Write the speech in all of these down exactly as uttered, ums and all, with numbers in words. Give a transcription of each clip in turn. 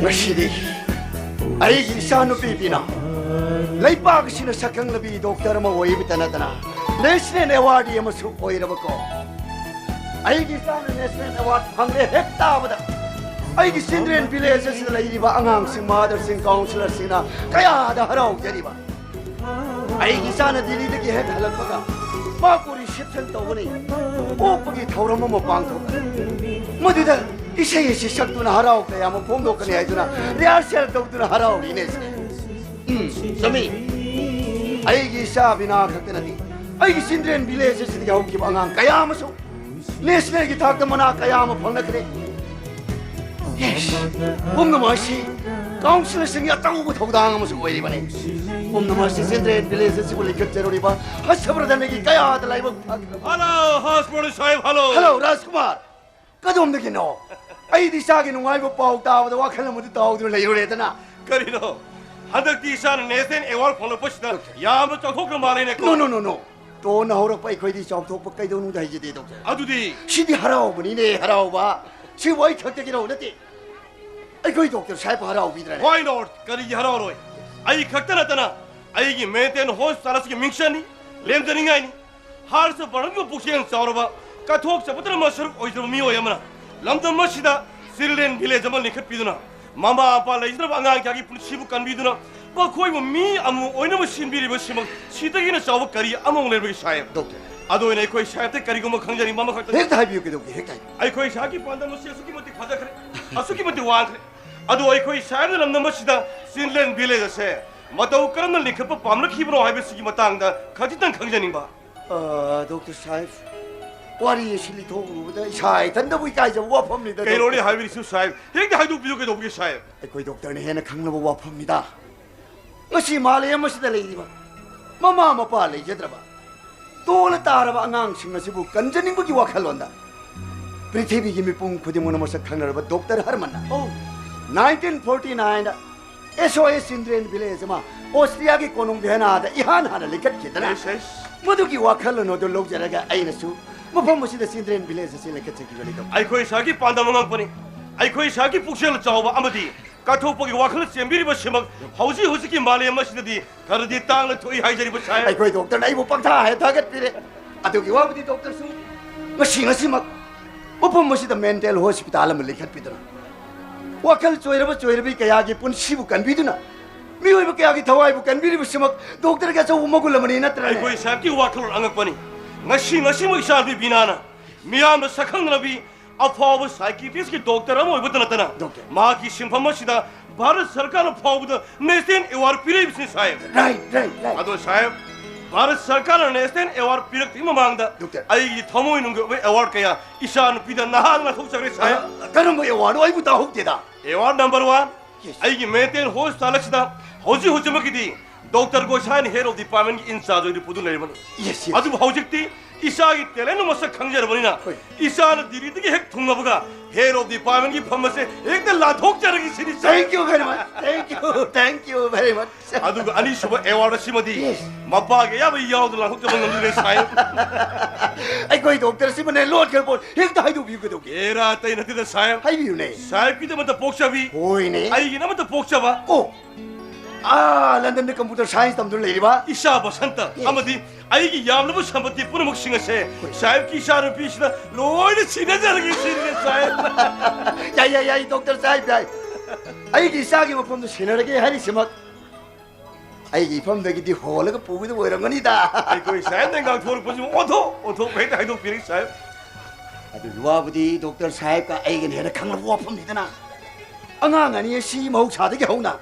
ꯉꯁꯤꯗꯤ ꯑꯩꯒꯤ ꯏꯆꯥꯅꯨꯄꯤ ꯕꯤꯅꯥ ꯂꯩꯄꯥꯛ ꯑꯁꯤꯅ ꯁꯛꯈꯪꯂꯕꯤ ꯗꯣꯛꯇꯔ ꯑꯃ ꯑꯣꯏꯕꯇ ꯅꯠꯇꯅ ꯅꯦꯁꯅꯦꯜ ꯑꯦꯋꯥꯔꯗꯤ ꯑꯃꯁꯨ ꯑꯣꯏꯔꯕꯀꯣ꯫ ꯑꯩꯒꯤ ꯏꯆꯥꯅ ꯅꯦꯁꯅꯦꯜ ꯑꯦꯋꯥꯔꯗ ꯐꯪꯂꯦ ꯍꯦꯛ ꯇꯥꯕꯗ ꯑꯩꯒꯤ ꯆꯤꯜꯗ꯭ꯔꯦꯟ ꯚꯤꯂꯦꯖ ꯑꯁꯤꯗ ꯂꯩꯔꯤꯕ ꯑꯉꯥꯡꯁꯤꯡ, ꯃꯥꯗꯔꯁꯤꯡ, ꯀꯥꯎꯟꯁꯤꯂꯔꯁꯤꯡꯅ ꯀꯌꯥꯗ ꯍꯔꯥꯎꯖꯔꯤꯕ꯫ ꯑꯩꯒꯤ ꯏꯆꯥꯅ ꯗꯤꯜꯂꯤꯗꯒꯤ ꯍꯦꯛ ꯍꯜꯂꯛꯄꯒ ꯃꯍꯥꯛꯄꯨ ꯔꯤꯁꯦꯞꯁꯟ ꯇꯧꯒꯅꯤ, ꯑꯣꯛꯄꯒꯤ ꯊꯧꯔꯝ ꯑꯃ ꯄꯥꯡꯊꯣꯛꯀꯅꯤ꯫ ꯃꯗꯨꯗ ꯏꯁꯩ ꯑꯁꯤ ꯁꯛꯇꯨꯅ ꯍꯔꯥꯎ ꯀꯌꯥ ꯑꯃ ꯐꯣꯡꯗꯣꯛꯀꯅꯤ ꯍꯥꯏꯗꯨꯅ ꯔꯤꯍꯥꯔꯁꯦꯜ ꯇꯧꯗꯨꯅ ꯍꯔꯥꯎꯔꯤꯅꯦ꯫ ꯎꯝ, ꯆꯨꯝꯃꯤ꯫ ꯑꯩꯒꯤ ꯏꯆꯥ ꯕꯤꯅꯥ ꯈꯛꯇ ꯅꯠꯇꯦ, ꯑꯩꯒꯤ ꯆꯤꯜꯗ꯭ꯔꯦꯟ ꯚꯤꯂꯦꯖ ꯑꯁꯤꯗꯒꯤ ꯍꯧꯈꯤꯕ ꯑꯉꯥꯡ ꯀꯌꯥ ꯑꯃꯁꯨ ꯅꯦꯁꯅꯦꯜꯒꯤ ꯊꯥꯛꯇ ꯃꯅꯥ ꯀꯌꯥ ꯑꯃ ꯐꯪꯂꯛꯈ꯭ꯔꯦ꯫ ꯌꯦꯁ, ꯄꯨꯝꯅꯃꯛ ꯑꯁꯤ ꯀꯥꯎꯟꯁꯤꯜꯁꯤꯡꯒꯤ ꯑꯆꯧꯕ ꯊꯧꯗꯥꯡ ꯑꯃꯁꯨ ꯑꯣꯏꯔꯤꯕꯅꯤ꯫ ꯄꯨꯝꯅꯃꯛ ꯑꯁꯤ ꯆꯤꯜꯗ꯭ꯔꯦꯟ ꯚꯤꯂꯦꯖ ꯑꯁꯤꯕꯨ ꯂꯤꯡꯈꯠꯆꯔꯨꯔꯤꯕ ꯍꯔꯁꯕꯔꯙꯟꯒꯤ ꯀꯌꯥꯗ ꯂꯥꯏꯕꯛ ꯐꯈ꯭ꯔꯕ꯫ ꯍꯜꯂꯣ, ꯍꯔꯁꯕꯔꯙꯟ ꯁꯥꯍꯦꯕ, ꯍꯜꯂꯣ꯫ ꯍꯜꯂꯣ, ꯔꯥꯖꯀꯨꯃꯥꯔ꯫ ꯀꯗꯣꯝꯗꯒꯤꯅꯣ? ꯑꯩꯗꯤ ꯏꯆꯥꯒꯤ ꯅꯨꯡꯉꯥꯏꯕ ꯄꯥꯎ ꯇꯥꯕꯗ ꯋꯥꯈꯜ ꯑꯃꯗ ꯇꯥꯎꯗꯨꯅ ꯂꯩꯔꯨꯔꯦꯗꯅ꯫ ꯀꯔꯤꯅꯣ? ꯍꯟꯗꯛꯇꯤ ꯏꯆꯥꯅ ꯅꯦꯁꯅꯦꯜ ꯑꯦꯋꯥꯔꯗ ꯐꯪꯂꯛꯄꯁꯤꯗ ꯌꯥꯝꯅ ꯆꯥꯎꯊꯣꯛꯈ꯭ꯔ ꯃꯥꯜꯂꯦꯅꯦꯀꯣ꯫ ꯅꯣ, ꯅꯣ, ꯅꯣ, ꯅꯣ꯫ ꯇꯣꯟꯅ ꯍꯧꯔꯛꯄ ꯑꯩꯈꯣꯏꯗꯤ ꯆꯥꯎꯊꯣꯛꯄ ꯀꯩꯗꯧꯅꯨꯡꯗ ꯍꯩꯖꯗꯦ, ꯗꯣꯛꯇꯔ꯫ ꯑꯗꯨꯗꯤ? ꯁꯤꯗꯤ ꯍꯔꯥꯎꯕꯅꯤꯅꯦ, ꯍꯔꯥꯎꯕ꯫ ꯁꯤꯕꯨ ꯑꯩ ꯈꯛꯇꯒꯤꯔꯣ? ꯅꯠꯇꯦ꯫ ꯑꯩꯈꯣꯏ ꯗꯣꯛꯇꯔ ꯁꯥꯍꯦꯕ ꯍꯔꯥꯎꯕꯤꯗ꯭ꯔꯅꯦ? Why not? ꯀꯔꯤꯒꯤ ꯍꯔꯥꯎꯔꯣꯏ? ꯑꯩ ꯈꯛꯇ ꯅꯠꯇꯅ ꯑꯩꯒꯤ ꯃꯦꯟꯇꯦꯟ ꯍꯣꯁꯄꯤꯇꯥꯜ ꯑꯁꯤꯒꯤ ꯃꯤꯡꯆꯠꯅꯤ, ꯂꯦꯝꯖꯅꯤꯡꯉꯥꯏꯅꯤ꯫ ꯍꯔꯁꯕꯔꯙꯟꯒꯤ ꯄꯨꯛꯆꯦꯜ ꯆꯥꯎꯔꯕ, ꯀꯠꯊꯣꯛ ꯆꯕꯇꯅ ꯃꯁꯔꯨꯛ ꯑꯣꯏꯖꯕ ꯃꯤꯑꯣꯏ ꯑꯃꯅ ꯂꯝꯗꯝ ꯑꯁꯤꯗ ꯆꯤꯜꯗ꯭ꯔꯦꯟ ꯚꯤꯂꯦꯖ ꯑꯃ ꯂꯤꯡꯈꯠꯄꯤꯗꯨꯅ, ꯃꯃꯥ ꯃꯄꯥ ꯂꯩꯖꯗ꯭ꯔꯕ ꯑꯉꯥꯡ ꯀꯌꯥꯒꯤ ꯄꯨꯟꯁꯤꯕꯨ ꯀꯟꯕꯤꯗꯨꯅ, ꯃꯈꯣꯏꯕꯨ ꯃꯤ ꯑꯃ ꯑꯣꯏꯅꯕ ꯁꯤꯟꯕꯤꯔꯤꯕꯁꯤꯃꯛ ꯁꯤꯗꯒꯤ ꯍꯦꯟꯅ ꯆꯥꯎꯕ ꯀꯔꯤ ꯑꯃꯃꯨꯛ ꯂꯩꯔꯕꯒꯦ, ꯁꯥꯍꯦꯕ? ꯗꯣꯛꯇꯔ꯫ ꯑꯗꯨ ꯑꯣꯏꯅ ꯑꯩꯈꯣꯏ ꯁꯥꯍꯦꯕꯇ ꯀꯔꯤꯒꯨꯝꯕ ꯈꯪꯖꯅꯤꯡꯕ ꯑꯃꯈꯛꯇꯅꯤ꯫ ꯍꯦꯛꯇ ꯍꯥꯏꯕꯤꯌꯨ, ꯀꯩꯗꯧꯒꯦ? ꯍꯦꯛꯇ ꯍꯥꯏꯕꯤꯌꯨ꯫ ꯑꯩꯈꯣꯏ ꯏꯁꯥꯒꯤ ꯄꯥꯟꯗꯝ ꯑꯁꯤ ꯑꯁꯨꯛꯀꯤ ꯃꯇꯤꯛ ꯐꯖꯈ꯭ꯔꯦ, ꯑꯁꯨꯛꯀꯤ ꯃꯇꯤꯛ ꯋꯥꯡꯈ꯭ꯔꯦ꯫ ꯑꯗꯨ ꯑꯩꯈꯣꯏ ꯁꯥꯍꯦꯕꯅ ꯂꯝꯗꯝ ꯑꯁꯤꯗ ꯆꯤꯜꯗ꯭ꯔꯦꯟ ꯚꯤꯂꯦꯖ ꯑꯁꯦ ꯃꯇꯧ ꯀꯔꯝꯅ ꯂꯤꯡꯈꯠꯄ ꯄꯥꯝꯂꯛꯈꯤꯕꯅꯣ ꯍꯥꯏꯕꯁꯤꯒꯤ ꯃꯇꯥꯡꯗ ꯈꯖꯤꯛꯇꯪ ꯈꯪꯖꯅꯤꯡꯕ꯫ ꯑ, ꯗꯣꯛꯇꯔ ꯁꯥꯍꯦꯕ, ꯋꯥꯔꯤ ꯑꯁꯤ ꯂꯤꯊꯣꯛꯂꯨꯕꯗ ꯏꯁꯥ ꯏꯊꯟꯗꯕꯨ ꯏꯀꯥꯏꯖꯕ ꯋꯥꯐꯝꯅꯤꯗ, ꯀꯩꯅꯣꯅꯦ ꯗꯣꯛꯇꯔ꯫ ꯍꯥꯏꯕꯤꯔꯤꯁꯤꯕꯨ ꯁꯥꯍꯦꯕ? ꯍꯦꯛꯇ ꯍꯥꯏꯗꯣꯛꯄꯤꯌꯨ, ꯀꯩꯗꯧꯕꯒꯦ ꯁꯥꯍꯦꯕ? ꯑꯩꯈꯣꯏ ꯗꯣꯛꯇꯔꯅ ꯍꯦꯟꯅ ꯈꯪꯂꯕ ꯋꯥꯐꯝꯅꯤꯗ꯫ ꯉꯁꯤ ꯃꯥꯂꯦꯝ ꯑꯁꯤꯗ ꯂꯩꯔꯤꯕ ꯃꯃꯥ ꯃꯄꯥ ꯂꯩꯖꯗ꯭ꯔꯕ, ꯇꯣꯜꯂ ꯇꯥꯔꯕ ꯑꯉꯥꯡꯁꯤꯡ ꯑꯁꯤꯕꯨ ꯀꯟꯖꯅꯤꯡꯕꯒꯤ ꯋꯥꯈꯜꯂꯣꯟꯗ ꯄ꯭ꯔꯤꯊꯤꯕꯤꯒꯤ ꯃꯤꯄꯨꯝ ꯈꯨꯗꯤꯡꯃꯛꯅ ꯃꯁꯛ ꯈꯪꯅꯔꯕ ꯗꯣꯛꯇꯔ ꯍꯔꯃꯟꯅ, ꯑꯣ, nineteen forty nine ꯗ S O S Children Village ꯑꯃ ꯑꯣꯁꯇ꯭ꯔꯤꯌꯥꯒꯤ ꯀꯣꯅꯨꯡ ꯚꯦꯅꯥꯗ ꯏꯍꯥꯟ ꯍꯥꯟꯅ ꯂꯤꯡꯈꯠꯈꯤꯗꯅ, ꯌꯦꯁ, ꯌꯦꯁ꯫ ꯃꯗꯨꯒꯤ ꯋꯥꯈꯜꯂꯣꯟ ꯑꯗꯨ ꯂꯧꯖꯔꯒ ꯑꯩꯅꯁꯨ ꯃꯐꯝ ꯑꯁꯤꯗ children village ꯑꯁꯤ ꯂꯤꯡꯈꯠꯆꯈꯤꯕꯅꯤ, ꯗꯣꯛꯇꯔ꯫ ꯑꯩꯈꯣꯏ ꯏꯁꯥꯒꯤ ꯄꯥꯟꯗꯝ ꯑꯉꯛꯄꯅꯤ꯫ ꯑꯩꯈꯣꯏ ꯏꯁꯥꯒꯤ ꯄꯨꯛꯆꯦꯜ ꯆꯥꯎꯕ ꯑꯃꯗꯤ ꯀꯠꯊꯣꯛꯄꯒꯤ ꯋꯥꯈꯜ ꯆꯦꯟꯕꯤꯔꯤꯕꯁꯤꯃꯛ ꯍꯧꯖꯤꯛ ꯍꯧꯖꯤꯛꯀꯤ ꯃꯥꯂꯦꯝ ꯑꯁꯤꯗꯗꯤ ꯈꯔꯗꯤ ꯇꯥꯡꯅ ꯊꯣꯛꯏ ꯍꯥꯏꯖꯔꯤꯕ ꯁꯥꯍꯦꯕ꯫ ꯑꯩꯈꯣꯏ ꯗꯣꯛꯇꯔꯅ ꯑꯩꯕꯨ ꯄꯪꯊꯥ ꯍꯦꯛ ꯊꯥꯒꯠꯄꯤꯔꯦ꯫ ꯑꯗꯨꯒꯤ ꯋꯥꯕꯨꯗꯤ ꯗꯣꯛꯇꯔꯁꯨ ꯉꯁꯤ ꯉꯁꯤꯃꯛ ꯃꯐꯝ ꯑꯁꯤꯗ mental hospital ꯑꯃ ꯂꯤꯡꯈꯠꯄꯤꯗꯨꯅ ꯋꯥꯈꯜ ꯆꯣꯏꯔꯕ ꯆꯣꯏꯔꯕꯤ ꯀꯌꯥꯒꯤ ꯄꯨꯟꯁꯤꯕꯨ ꯀꯟꯕꯤꯗꯨꯅ ꯃꯤꯑꯣꯏꯕ ꯀꯌꯥꯒꯤ ꯊꯋꯥꯏꯕꯨ ꯀꯟꯕꯤꯔꯤꯕꯁꯤꯃꯛ ꯗꯣꯛꯇꯔꯒꯤ ꯑꯆꯧꯕ ꯃꯒꯨꯟ ꯑꯃꯅꯤ, ꯅꯠꯇ꯭ꯔꯅꯦ? ꯑꯩꯈꯣꯏ ꯁꯥꯍꯦꯕꯀꯤ ꯋꯥꯈꯜꯂꯣꯟ ꯑꯉꯛꯄꯅꯤ꯫ ꯉꯁꯤ ꯉꯁꯤꯃꯛ ꯏꯆꯥꯅꯨꯄꯤ ꯕꯤꯅꯥꯅ ꯃꯤꯌꯥꯝꯅ ꯁꯛꯈꯪꯅꯔꯕꯤ ꯑꯐꯥꯎꯕ psychiatristꯀꯤ ꯗꯣꯛꯇꯔ ꯑꯃ ꯑꯣꯏꯕꯇ ꯅꯠꯇꯅ ꯗꯣꯛꯇꯔ꯫ ꯃꯍꯥꯛꯀꯤ ꯁꯤꯟꯐꯝ ꯑꯁꯤꯗ ꯚꯥꯔꯠ ꯁꯔꯀꯥꯔꯅ ꯐꯥꯎꯕꯗ national award ꯄꯤꯔꯛꯏꯕꯁꯤꯅꯤ, ꯁꯥꯍꯦꯕ꯫ Right, right, right. ꯑꯗꯣ ꯁꯥꯍꯦꯕ, ꯚꯥꯔꯠ ꯁꯔꯀꯥꯔꯅ national award ꯄꯤꯔꯛꯇ꯭ꯔꯤꯉꯩ ꯃꯃꯥꯡꯗ ꯗꯣꯛꯇꯔ꯫ ꯑꯩꯒꯤ ꯊꯃꯣꯏꯅꯨꯡꯒꯤ ꯑꯣꯏꯕ award ꯀꯌꯥ ꯏꯆꯥꯅꯨꯄꯤꯗ ꯅꯍꯥꯛꯅ ꯂꯥꯟꯊꯣꯛꯆꯈ꯭ꯔꯦ, ꯁꯥꯍꯦꯕ꯫ ꯑ, ꯀꯔꯝꯕ awardꯅꯣ? ꯑꯩꯕꯨ ꯇꯥꯍꯧꯗꯦꯗ꯫ Award number one, Yes. ꯑꯩꯒꯤ mental hospital ꯑꯁꯤꯗ ꯍꯧꯖꯤꯛ ꯍꯧꯖꯤꯛꯃꯛꯀꯤꯗꯤ ꯗꯣꯛꯇꯔ ꯒꯣꯁꯥꯏꯅ head of departmentꯀꯤ in charge ꯑꯣꯏꯅ ꯄꯨꯗꯨꯅ ꯂꯩꯔꯕꯅꯤ꯫ Yes, yes. ꯑꯗꯨꯕꯨ ꯍꯧꯖꯤꯛꯇꯤ ꯏꯆꯥꯒꯤ talentꯅ ꯃꯁꯛ ꯈꯪꯖꯔꯕꯅꯤꯅ, ꯍꯣꯏ꯫ ꯏꯆꯥꯅ ꯗꯤꯜꯂꯤꯗꯒꯤ ꯍꯦꯛ ꯊꯨꯡꯂꯕꯒ head of departmentꯀꯤ ꯐꯝ ꯑꯁꯦ ꯍꯦꯛꯇ ꯂꯥꯟꯊꯣꯛꯆꯔꯒꯦ ꯁꯤꯅꯤ, ꯁꯥꯍꯦꯕ꯫ Thank you very much. Thank you. Thank you very much. ꯑꯗꯨꯒ ꯑꯅꯤꯁꯨꯕ award ꯑꯁꯤꯃꯗꯤ Yes. ꯃꯄꯥꯒꯤ ꯑꯌꯥꯕ ꯌꯥꯎꯗꯅ ꯂꯥꯟꯊꯣꯛꯆꯕ ꯉꯝꯖꯗ꯭ꯔꯦ, ꯁꯥꯍꯦꯕ꯫ ꯑꯩꯈꯣꯏ ꯗꯣꯛꯇꯔ ꯑꯁꯤꯃꯅꯦ ꯂꯣꯠꯈ꯭ꯔ ꯄꯣꯠ ꯍꯦꯛꯇ ꯍꯥꯏꯗꯣꯛꯄꯤꯌꯨ ꯀꯩꯗꯧꯒꯦ? ꯑꯦꯔꯥ, ꯑꯇꯩ ꯅꯠꯇꯦꯗ, ꯁꯥꯍꯦꯕ꯫ ꯍꯥꯏꯕꯤꯌꯨꯅꯦ꯫ ꯁꯥꯍꯦꯕꯀꯤꯗꯃꯛꯇ ꯄꯣꯛꯆꯕꯤ, ꯍꯣꯏꯅꯦ꯫ ꯑꯩꯒꯤꯗꯃꯛꯇ ꯄꯣꯛꯆꯕ꯫ ꯑꯣ, ꯑꯥ, ꯂꯟꯗꯟꯗ computer science ꯇꯝꯗꯨꯅ ꯂꯩꯔꯤꯕ? ꯏꯆꯥ ꯕꯁꯟꯇ Yes. ꯑꯃꯗꯤ ꯑꯩꯒꯤ ꯌꯥꯝꯂꯕ ꯁꯝꯄꯇꯤ ꯄꯨꯝꯅꯃꯛꯁꯤꯡ ꯑꯁꯦ ꯍꯣꯏ꯫ ꯁꯥꯍꯦꯕꯀꯤ ꯏꯆꯥꯅꯨꯄꯤꯁꯤꯗ ꯂꯣꯏꯅ ꯁꯤꯟꯅꯖꯔꯒꯦ ꯁꯤꯅꯤ, ꯁꯥꯍꯦꯕ꯫ ꯌꯥꯏ, ꯌꯥꯏ, ꯌꯥꯏ, ꯗꯣꯛꯇꯔ ꯁꯥꯍꯦꯕ, ꯌꯥꯏ꯫ ꯑꯩꯒꯤ ꯏꯆꯥꯒꯤ ꯃꯐꯝꯗ ꯁꯤꯟꯅꯔꯒꯦ ꯍꯥꯏꯔꯤꯁꯤꯃꯛ ꯑꯩꯒꯤ ꯏꯐꯝꯗꯒꯤꯗꯤ ꯍꯣꯜꯂꯒ ꯄꯨꯒꯗꯕ ꯑꯣꯏꯔꯝꯒꯅꯤꯗ꯫ ꯑꯩꯈꯣꯏ ꯁꯥꯍꯦꯕꯅ ꯉꯥꯡꯊꯣꯔꯛꯄꯁꯤꯕꯨ ꯑꯣꯟꯊꯣꯛ ꯑꯣꯟꯊꯣꯛꯄ ꯍꯦꯛꯇ ꯍꯥꯏꯗꯣꯛꯄꯤꯔꯤ, ꯁꯥꯍꯦꯕ꯫ ꯑꯗꯨꯒꯤ ꯋꯥꯕꯨꯗꯤ ꯗꯣꯛꯇꯔ ꯁꯥꯍꯦꯕꯀ ꯑꯩꯒꯅ ꯍꯦꯟꯅ ꯈꯪꯂꯕ ꯋꯥꯐꯝꯅꯤꯗꯅ꯫ ꯑꯉꯥꯡ ꯑꯅꯤ ꯑꯁꯤ ꯃꯍꯧꯁꯥꯗꯒꯤ ꯍꯧꯅ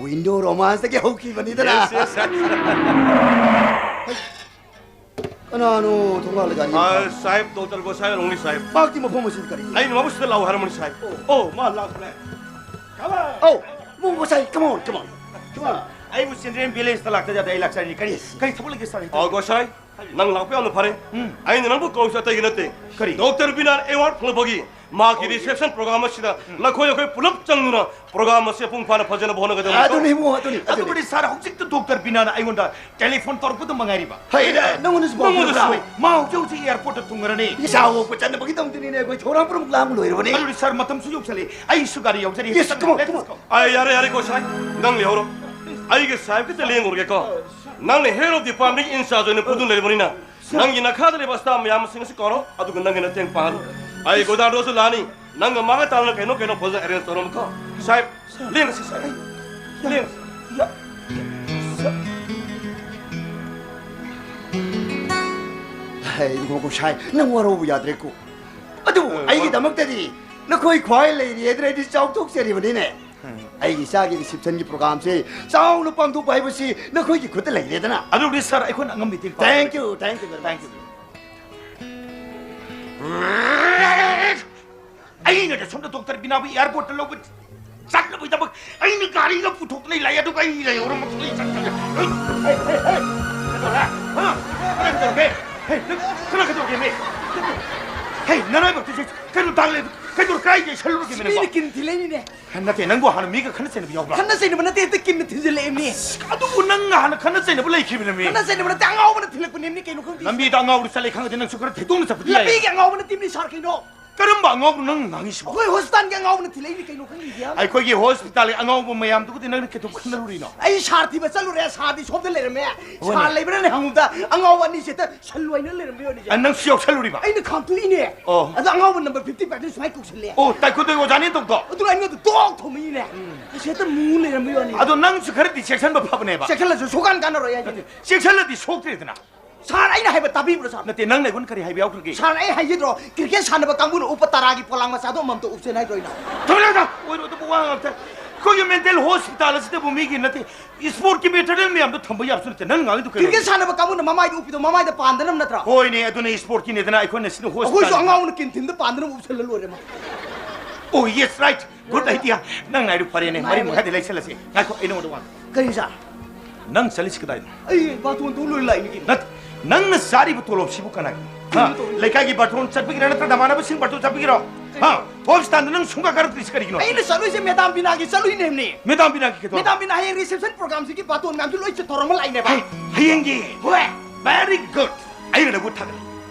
window romanceꯇꯒꯤ ꯍꯧꯈꯤꯕꯅꯤꯗꯅ꯫ Yes, yes, sir. ꯀꯅꯥꯅꯣ ꯊꯣꯡꯒꯥꯜꯗ ꯒꯥꯔꯤ ꯑꯃ ꯑ, ꯈꯥꯝꯃꯤ? ꯁꯥꯍꯦꯕ, ꯗꯣꯛꯇꯔ ꯒꯣꯁꯥꯏ ꯑꯣꯏꯔꯝꯒꯅꯤ, ꯁꯥꯍꯦꯕ꯫ ꯃꯍꯥꯛꯇꯤ ꯃꯐꯝ ꯑꯁꯤꯗ ꯀꯔꯤ? ꯑꯩꯅ ꯃꯍꯥꯛꯁꯤꯗ ꯂꯥꯛꯑꯣ ꯍꯥꯏꯔꯝꯕꯅꯤ, ꯁꯥꯍꯦꯕ꯫ ꯑꯣ꯫ ꯑꯣ, ꯃꯥ ꯂꯥꯛꯈ꯭ꯔꯦ꯫ Come on. ꯑꯧ, ꯃꯣ Gosai, come on, come on, come on. ꯑꯩꯕꯨ children villageꯇ ꯂꯥꯛꯇ ꯌꯥꯗꯦ, ꯑꯩ ꯂꯥꯛꯆꯔꯤꯅꯤ꯫ ꯀꯔꯤ, Yes. ꯀꯔꯤ ꯊꯕꯛ ꯂꯩꯒꯦ, ꯁꯥꯔ? ꯑ, ꯒꯣꯁꯥꯏ, ꯅꯪ ꯂꯥꯛꯄ ꯌꯥꯝꯅ ꯐꯔꯦ꯫ ꯎꯝ꯫ ꯑꯩꯅ ꯅꯪꯕꯨ ꯀꯧꯔꯤꯁꯤ ꯑꯇꯩꯒꯤ ꯅꯠꯇꯦ꯫ ꯀꯔꯤ? ꯗꯣꯛꯇꯔ ꯕꯤꯅꯥꯅ ꯑꯦꯋꯥꯔꯗ ꯐꯪꯂꯛꯄꯒꯤ ꯃꯍꯥꯛꯀꯤ ꯔꯤꯁꯦꯞꯁꯟ ꯄ꯭ꯔꯣꯒ꯭ꯔꯥꯝ ꯑꯁꯤꯗ ꯅꯈꯣꯏ ꯑꯩꯈꯣꯏ ꯄꯨꯂꯞ ꯆꯪꯗꯨꯅ ꯄ꯭ꯔꯣꯒ꯭ꯔꯥꯝ ꯑꯁꯤ ꯃꯄꯨꯡ ꯐꯥꯅ ꯐꯖꯅꯕ ꯍꯣꯠꯅꯒꯗꯕꯅꯤ꯫ ꯑꯗꯨꯅꯤ ꯏꯕꯨꯡꯉꯣ, ꯑꯗꯨꯅꯤ, ꯑꯗꯨꯅꯤ꯫ ꯑꯗꯨꯕꯨꯗꯤ ꯁꯥꯔ, ꯍꯧꯖꯤꯛꯇ ꯗꯣꯛꯇꯔ ꯕꯤꯅꯥꯅ ꯑꯩꯉꯣꯟꯗ ꯇꯦꯂꯤꯐꯣꯟ ꯇꯧꯔꯛꯄꯗ ꯃꯉꯥꯏꯔꯤꯕ꯫ ꯍꯩ, ꯅꯪꯉꯣꯟꯗꯁꯨ ꯄꯥꯎ ꯅꯪꯉꯣꯟꯗꯁꯨ ꯄꯤꯔꯛꯄ꯭ꯔꯥ? ꯍꯣꯏ, ꯃꯥ ꯍꯧꯖꯤꯛ ꯍꯧꯖꯤꯛ ꯑꯦꯌꯥꯔꯄꯣꯔꯠꯇ ꯊꯨꯡꯉꯔꯅꯤ꯫ ꯏꯆꯥ ꯌꯣꯛꯄ ꯆꯠꯅꯕꯒꯤꯗꯃꯛꯇꯅꯤꯅꯦ ꯑꯩꯈꯣꯏ ꯊꯧꯔꯥꯡ ꯄꯨꯝꯅꯃꯛ ꯂꯥꯡꯕ ꯂꯣꯏꯔꯕꯅꯤ꯫ ꯑꯗꯨꯗꯤ ꯁꯥꯔ, ꯃꯇꯝꯁꯨ ꯌꯧꯁꯜꯂꯛꯑꯦ꯫ ꯑꯩꯁꯨ ꯒꯥꯔꯤ ꯌꯧꯖꯔꯤ꯫ Yes, come on, come on꯫ ꯑꯩ ꯌꯥꯔꯦ, ꯌꯥꯔꯦ, ꯒꯣꯁꯥꯏ, ꯅꯪ ꯂꯩꯍꯧꯔꯣ꯫ ꯑꯩꯒꯤ ꯁꯥꯍꯦꯕꯀꯤꯇ ꯂꯦꯡꯉꯨꯔꯒꯦꯀꯣ꯫ ꯅꯪꯅ head of department in charge ꯑꯣꯏꯅ ꯄꯨꯗꯨꯅ ꯂꯩꯔꯕꯅꯤꯅ, ꯅꯪꯒꯤ ꯅꯈꯥꯗ ꯂꯩꯕ staff ꯃꯌꯥꯝꯁꯤꯡ ꯑꯁꯤ ꯀꯧꯔꯣ, ꯑꯗꯨꯒ ꯅꯪꯒꯤ ꯅꯇꯦꯡ ꯄꯥꯡꯍꯜꯂꯨ꯫ ꯑꯩ ꯒꯣꯗꯥꯔꯗꯣꯁꯨ ꯂꯥꯛꯑꯅꯤ꯫ ꯅꯪꯒ ꯃꯥꯒ ꯇꯥꯟꯅꯅ ꯀꯩꯅꯣ ꯀꯩꯅꯣ ꯐꯖꯅ arrange ꯇꯧꯔꯝꯃꯨꯀꯣ꯫ ꯁꯥꯍꯦꯕ, ꯂꯦꯡꯉꯁꯤ, ꯁꯥꯍꯦꯕ꯫ ꯂꯦꯡꯉꯁꯤ꯫ ꯍꯩ, ꯏꯕꯨꯡꯉꯣ ꯒꯣꯁꯥꯏ, ꯅꯪ ꯋꯥꯔꯧꯕ ꯌꯥꯗ꯭ꯔꯦꯀꯣ꯫ ꯑꯗꯨꯕꯨ ꯑ, ꯋꯥ- ꯑꯩꯒꯤꯗꯃꯛꯇꯗꯤ ꯅꯈꯣꯏ ꯈ꯭ꯋꯥꯏ ꯂꯩꯔꯤ ꯍꯥꯏꯗꯅ ꯑꯩꯗꯤ ꯆꯥꯎꯊꯣꯛꯆꯔꯤꯕꯅꯤꯅꯦ꯫ ꯎꯝ꯫ ꯑꯩꯒꯤ ꯏꯆꯥꯒꯤ receptionꯒꯤ programꯁꯦ ꯆꯥꯎꯅ ꯄꯥꯡꯊꯣꯛꯄ ꯍꯥꯏꯕꯁꯤ ꯅꯈꯣꯏꯒꯤ ꯈꯨꯠꯇ ꯂꯩꯔꯦꯗꯅ꯫ ꯑꯗꯨꯕꯨꯗꯤ ꯁꯥꯔ, ꯑꯩꯈꯣꯏꯅ ꯑꯉꯝꯕ ꯃꯇꯦꯡ ꯄꯥꯡꯒꯦ꯫ Thank you, thank you very much꯫ Thank you꯫ ꯑꯩꯅ ꯁꯣꯝꯗ ꯗꯣꯛꯇꯔ ꯕꯤꯅꯥꯕꯨ ꯑꯦꯌꯥꯔꯄꯣꯔꯠꯇ ꯂꯧꯕ ꯆꯠꯅꯕꯒꯤꯗꯃꯛ ꯑꯩꯅ ꯒꯥꯔꯤꯒ ꯄꯨꯊꯣꯛꯇꯅ ꯂꯥꯛꯑꯦ, ꯑꯗꯨꯒ ꯑꯩ ꯂꯩꯍꯧꯔ ꯃꯇꯨꯡꯗ ꯑꯩ ꯆꯠꯈ꯭ꯔꯒ, ꯍꯩ, ꯍꯩ, ꯍꯩ, ꯀꯩꯗꯧꯔꯦ? ꯍꯥ? ꯀꯩꯗꯧꯔꯒꯦ? ꯍꯩ, ꯅꯪ ꯈꯔ ꯀꯩꯗꯧꯔꯒꯦ, ꯃꯤ? ꯍꯩ, ꯅꯔꯥꯏꯕꯛꯇꯤ ꯀꯩꯅꯣ ꯇꯥꯡ ꯂꯩ, ꯀꯩꯗꯧꯔ ꯀꯥꯏꯗ ꯁꯜꯂꯨꯔꯒꯦ, ꯃꯤꯅ ꯅꯪꯕꯣ? ꯀꯤꯟ ꯊꯤꯜꯂꯛꯏꯅꯤꯅꯦ꯫ ꯅꯠꯇꯦ, ꯅꯪꯕꯨ ꯍꯥꯟꯅ ꯃꯤꯒ ꯈꯠꯅ ꯆꯩꯅꯕ ꯌꯥꯎꯕ꯭ꯔꯥ? ꯈꯠꯅ ꯆꯩꯅꯕ ꯅꯠꯇꯦ, ꯍꯦꯛꯇ ꯀꯤꯟꯅ ꯊꯤꯟꯖꯤꯜꯂꯛꯑꯦ, ꯃꯤ꯫ ꯑꯁ, ꯑꯗꯨꯕꯨ ꯅꯪ ꯍꯥꯟꯅ ꯈꯠꯅ ꯆꯩꯅꯕ ꯂꯩꯈꯤꯕꯅꯦ, ꯃꯤ꯫ ꯈꯠꯅ ꯆꯩꯅꯕ ꯅꯠꯇꯦ, ꯑꯉꯥꯎꯕꯅ ꯊꯤꯜꯂꯛꯄꯅꯦ, ꯃꯤ, ꯀꯩꯅꯣ ꯈꯪꯗꯦ꯫ ꯂꯝꯕꯤꯗ ꯑꯉꯥꯎꯕ ꯆꯠꯂꯦ ꯈꯪꯉꯗꯤ ꯅꯪꯁꯨ ꯈꯔ ꯊꯦꯡꯗꯣꯛꯅ ꯆꯠꯄꯗꯤ ꯌꯥꯏ꯫ ꯂꯝꯕꯤꯒꯤ ꯑꯉꯥꯎꯕ ꯅꯠꯇꯦ, ꯃꯤ, ꯁꯥꯔ, ꯀꯩꯅꯣ? ꯀꯔꯝꯕ ꯑꯉꯥꯎꯕꯅꯣ ꯅꯪ ꯉꯥꯡꯉꯤꯁꯤꯕꯣ? ꯑꯩꯈꯣꯏ ꯍꯣꯁꯄꯤꯇꯥꯜꯒꯤ ꯑꯉꯥꯎꯕꯅ ꯊꯤꯜꯂꯛꯏꯅꯤ ꯀꯩꯅꯣ, ꯈꯪꯗꯦ꯫ ꯑꯩꯈꯣꯏꯒꯤ ꯍꯣꯁꯄꯤꯇꯥꯜꯒꯤ ꯑꯉꯥꯎꯕ ꯃꯌꯥꯝꯗꯨꯕꯨꯗꯤ ꯅꯪꯅ ꯀꯩꯗꯧ ꯈꯟꯅꯔꯨꯔꯤꯅꯣ? ꯑꯩ ꯁꯥꯔ ꯊꯤꯕ ꯆꯠꯂꯨꯔꯦ, ꯁꯥꯔꯗꯤ ꯁꯣꯝꯗ ꯂꯩꯔꯝꯃꯦ꯫ ꯍꯣꯏꯅꯦ꯫ ꯁꯥꯔ ꯂꯩꯕ꯭ꯔꯥꯅꯦ ꯍꯪꯉꯨꯕꯗ ꯑꯉꯥꯎꯕ ꯑꯅꯤꯁꯦ ꯍꯦꯛꯇ ꯁꯜꯂꯨ ꯍꯥꯏꯅ ꯂꯩꯔꯝꯕ ꯌꯥꯅꯤꯁꯦ꯫ ꯑ, ꯅꯪꯁꯨ ꯌꯥꯎꯁꯜꯂꯨꯔꯤꯕ? ꯑꯩꯅ ꯈꯥꯝꯇꯣꯛꯏꯅꯦ꯫ ꯑꯣ꯫ ꯑꯗꯣ ꯑꯉꯥꯎꯕ number fifty five ꯁꯨꯃꯥꯏꯅ ꯀꯧꯁꯜꯂꯦ꯫ ꯑꯣ, ꯇꯥꯏꯀꯨꯟꯗꯣꯒꯤ ꯑꯣꯖꯥꯅꯤ ꯇꯧꯗꯣ? ꯑꯗꯨꯒ ꯑꯩꯉꯣꯟꯗ ꯇꯣꯛ ꯊꯣꯝꯃꯛꯏꯅꯦ꯫ ꯑꯁꯤ ꯍꯦꯛꯇ ꯃꯨ ꯂꯩꯔꯝꯕ ꯌꯥꯅꯤ꯫ ꯑꯗꯣ ꯅꯪꯁꯨ ꯈꯔꯗꯤ ꯆꯦꯛꯁꯟꯕ ꯐꯕꯅꯦꯕ꯫ ꯆꯦꯛꯁꯜꯂꯁꯨ ꯁꯨꯡꯀꯥꯟ ꯀꯥꯟꯅꯔꯣꯏ ꯍꯥꯏꯁꯤꯅꯤ꯫ ꯆꯦꯛꯁꯜꯂꯗꯤ ꯁꯣꯛꯇ꯭ꯔꯦꯗꯅ꯫ ꯁꯥꯔ, ꯑꯩꯅ ꯍꯥꯏꯕ ꯇꯥꯕꯤꯕ꯭ꯔꯣ, ꯁꯥꯔ? ꯅꯠꯇꯦ, ꯅꯪꯅ ꯑꯩꯉꯣꯟꯗ ꯀꯔꯤ ꯍꯥꯏꯕ ꯌꯥꯎꯈ꯭ꯔꯒꯦ? ꯁꯥꯔ, ꯑꯩ ꯍꯥꯏꯖꯗ꯭ꯔꯣ, ꯀ꯭ꯔꯤꯀꯦꯠ ꯁꯥꯟꯅꯕ ꯀꯥꯡꯕꯨꯅ ꯎꯞꯄ ꯇꯔꯥꯒꯤ ꯄꯣꯂꯥꯡ ꯃꯆꯥꯗꯣ ꯑꯃꯃꯝꯇ ꯎꯞꯁꯦꯅ ꯍꯥꯏꯗ꯭ꯔꯣ ꯑꯩꯅ? ꯊꯣꯏꯔꯦꯗ, ꯑꯣꯏꯔꯣꯏꯗꯕ ꯋꯥ ꯉꯥꯛꯇ꯫ ꯑꯩꯈꯣꯏꯒꯤ ꯃꯦꯟꯇꯦꯜ ꯍꯣꯁꯄꯤꯇꯥꯜ ꯑꯁꯤꯗꯕꯨ ꯃꯤꯒꯤ ꯅꯠꯇꯦ, ꯏꯁꯄꯣꯔꯠꯀꯤ ꯃꯦꯇꯔꯤꯌꯦꯜ ꯃꯌꯥꯝꯗꯣ ꯊꯝꯕ ꯌꯥꯕꯁꯨ ꯅꯠꯇꯦ꯫ ꯅꯪ ꯉꯥꯡꯉꯤꯗꯣ ꯀꯩꯅꯣ? ꯀ꯭ꯔꯤꯀꯦꯠ ꯁꯥꯟꯅꯕ ꯀꯥꯡꯕꯨꯅ ꯃꯃꯥꯏꯗ ꯎꯞꯄꯤꯗꯣ ꯃꯃꯥꯏꯗ ꯄꯥꯟꯗꯅꯕ ꯅꯠꯇ꯭ꯔꯣ? ꯍꯣꯏꯅꯦ, ꯑꯗꯨꯅ ꯏꯁꯄꯣꯔꯠꯀꯤꯅꯦꯗꯅ ꯑꯩꯈꯣꯏꯅ ꯁꯤꯅ ꯍꯣꯁꯄꯤꯇꯥꯜ꯫ ꯑꯩꯈꯣꯏꯁꯨ ꯑꯉꯥꯎꯕꯅ ꯀꯤꯟ ꯊꯤꯟꯗ ꯄꯥꯟꯗꯅꯕ ꯎꯞꯁꯜꯂ ꯂꯣꯏꯔꯦ ꯃꯥ꯫ Oh, yes, right. Good idea. ꯅꯪ ꯍꯥꯏꯗꯣ ꯐꯔꯦꯅꯦ꯫ ꯃꯔꯤ ꯃꯈꯥꯏꯗ ꯂꯩꯁꯜꯂꯁꯤ꯫ ꯉꯥꯏꯈꯣ, ꯑꯩ ꯅꯉꯣꯟꯗ ꯋꯥ ꯍꯪꯒꯦ꯫ ꯀꯔꯤ, ꯁꯥꯔ? ꯅꯪ ꯆꯠꯂꯤꯁꯤ ꯀꯗꯥꯏꯗꯅꯣ? ꯑꯩ ꯕꯥꯇꯣꯟ ꯊꯧ ꯂꯣꯏ ꯂꯥꯛꯏꯅꯤ ꯀꯩꯅꯣ꯫ ꯅꯠꯇꯦ꯫ ꯅꯪꯅ ꯆꯥꯔꯤꯕ ꯇꯣꯂꯣꯞꯁꯤꯕꯨ ꯀꯅꯥꯒꯤ? ꯍꯥ? ꯀꯩꯅꯣ ꯇꯧꯔꯤꯁꯦ? ꯂꯩꯀꯥꯏꯒꯤ ꯕꯥꯔꯇꯣꯟ ꯆꯠꯄꯒꯤꯔ ꯅꯠꯇ꯭ꯔ ꯅꯃꯥꯟꯅꯕꯁꯤꯡ ꯕꯥꯔꯇꯣꯟ ꯆꯠꯄꯒꯤꯔꯣ? ꯍꯥ? ꯍꯣꯁꯄꯤꯇꯥꯜꯗ ꯅꯪ ꯁꯨꯡꯀꯥ ꯀꯥꯔꯛꯇ꯭ꯔꯤꯁꯤ ꯀꯔꯤꯒꯤꯅꯣ? ꯑꯩꯅ ꯆꯠꯂꯨꯏꯁꯦ ꯃꯦꯗꯥꯝ ꯕꯤꯅꯥꯒꯤ ꯆꯠꯂꯨꯏꯅꯦꯕꯅꯤ꯫ ꯃꯦꯗꯥꯝ ꯕꯤꯅꯥꯒꯤ ꯀꯩꯗꯧꯔꯕ? ꯃꯦꯗꯥꯝ ꯕꯤꯅꯥ ꯍꯌꯦꯡ ꯔꯤꯁꯦꯞꯁꯟ ꯄ꯭ꯔꯣꯒ꯭ꯔꯥꯝꯁꯤꯒꯤ ꯕꯥꯔꯇꯣꯟ ꯃꯌꯥꯝꯗꯨ ꯂꯣꯏ ꯆꯠꯊꯣꯔꯝꯃ ꯂꯥꯛꯏꯅꯦꯕ꯫ ꯍꯩ, ꯍꯌꯦꯡꯒꯤ? ꯍꯣꯏ꯫ Very good. ꯑꯩꯅ ꯅꯪꯕꯨ ꯊꯥꯒꯠꯂꯤ꯫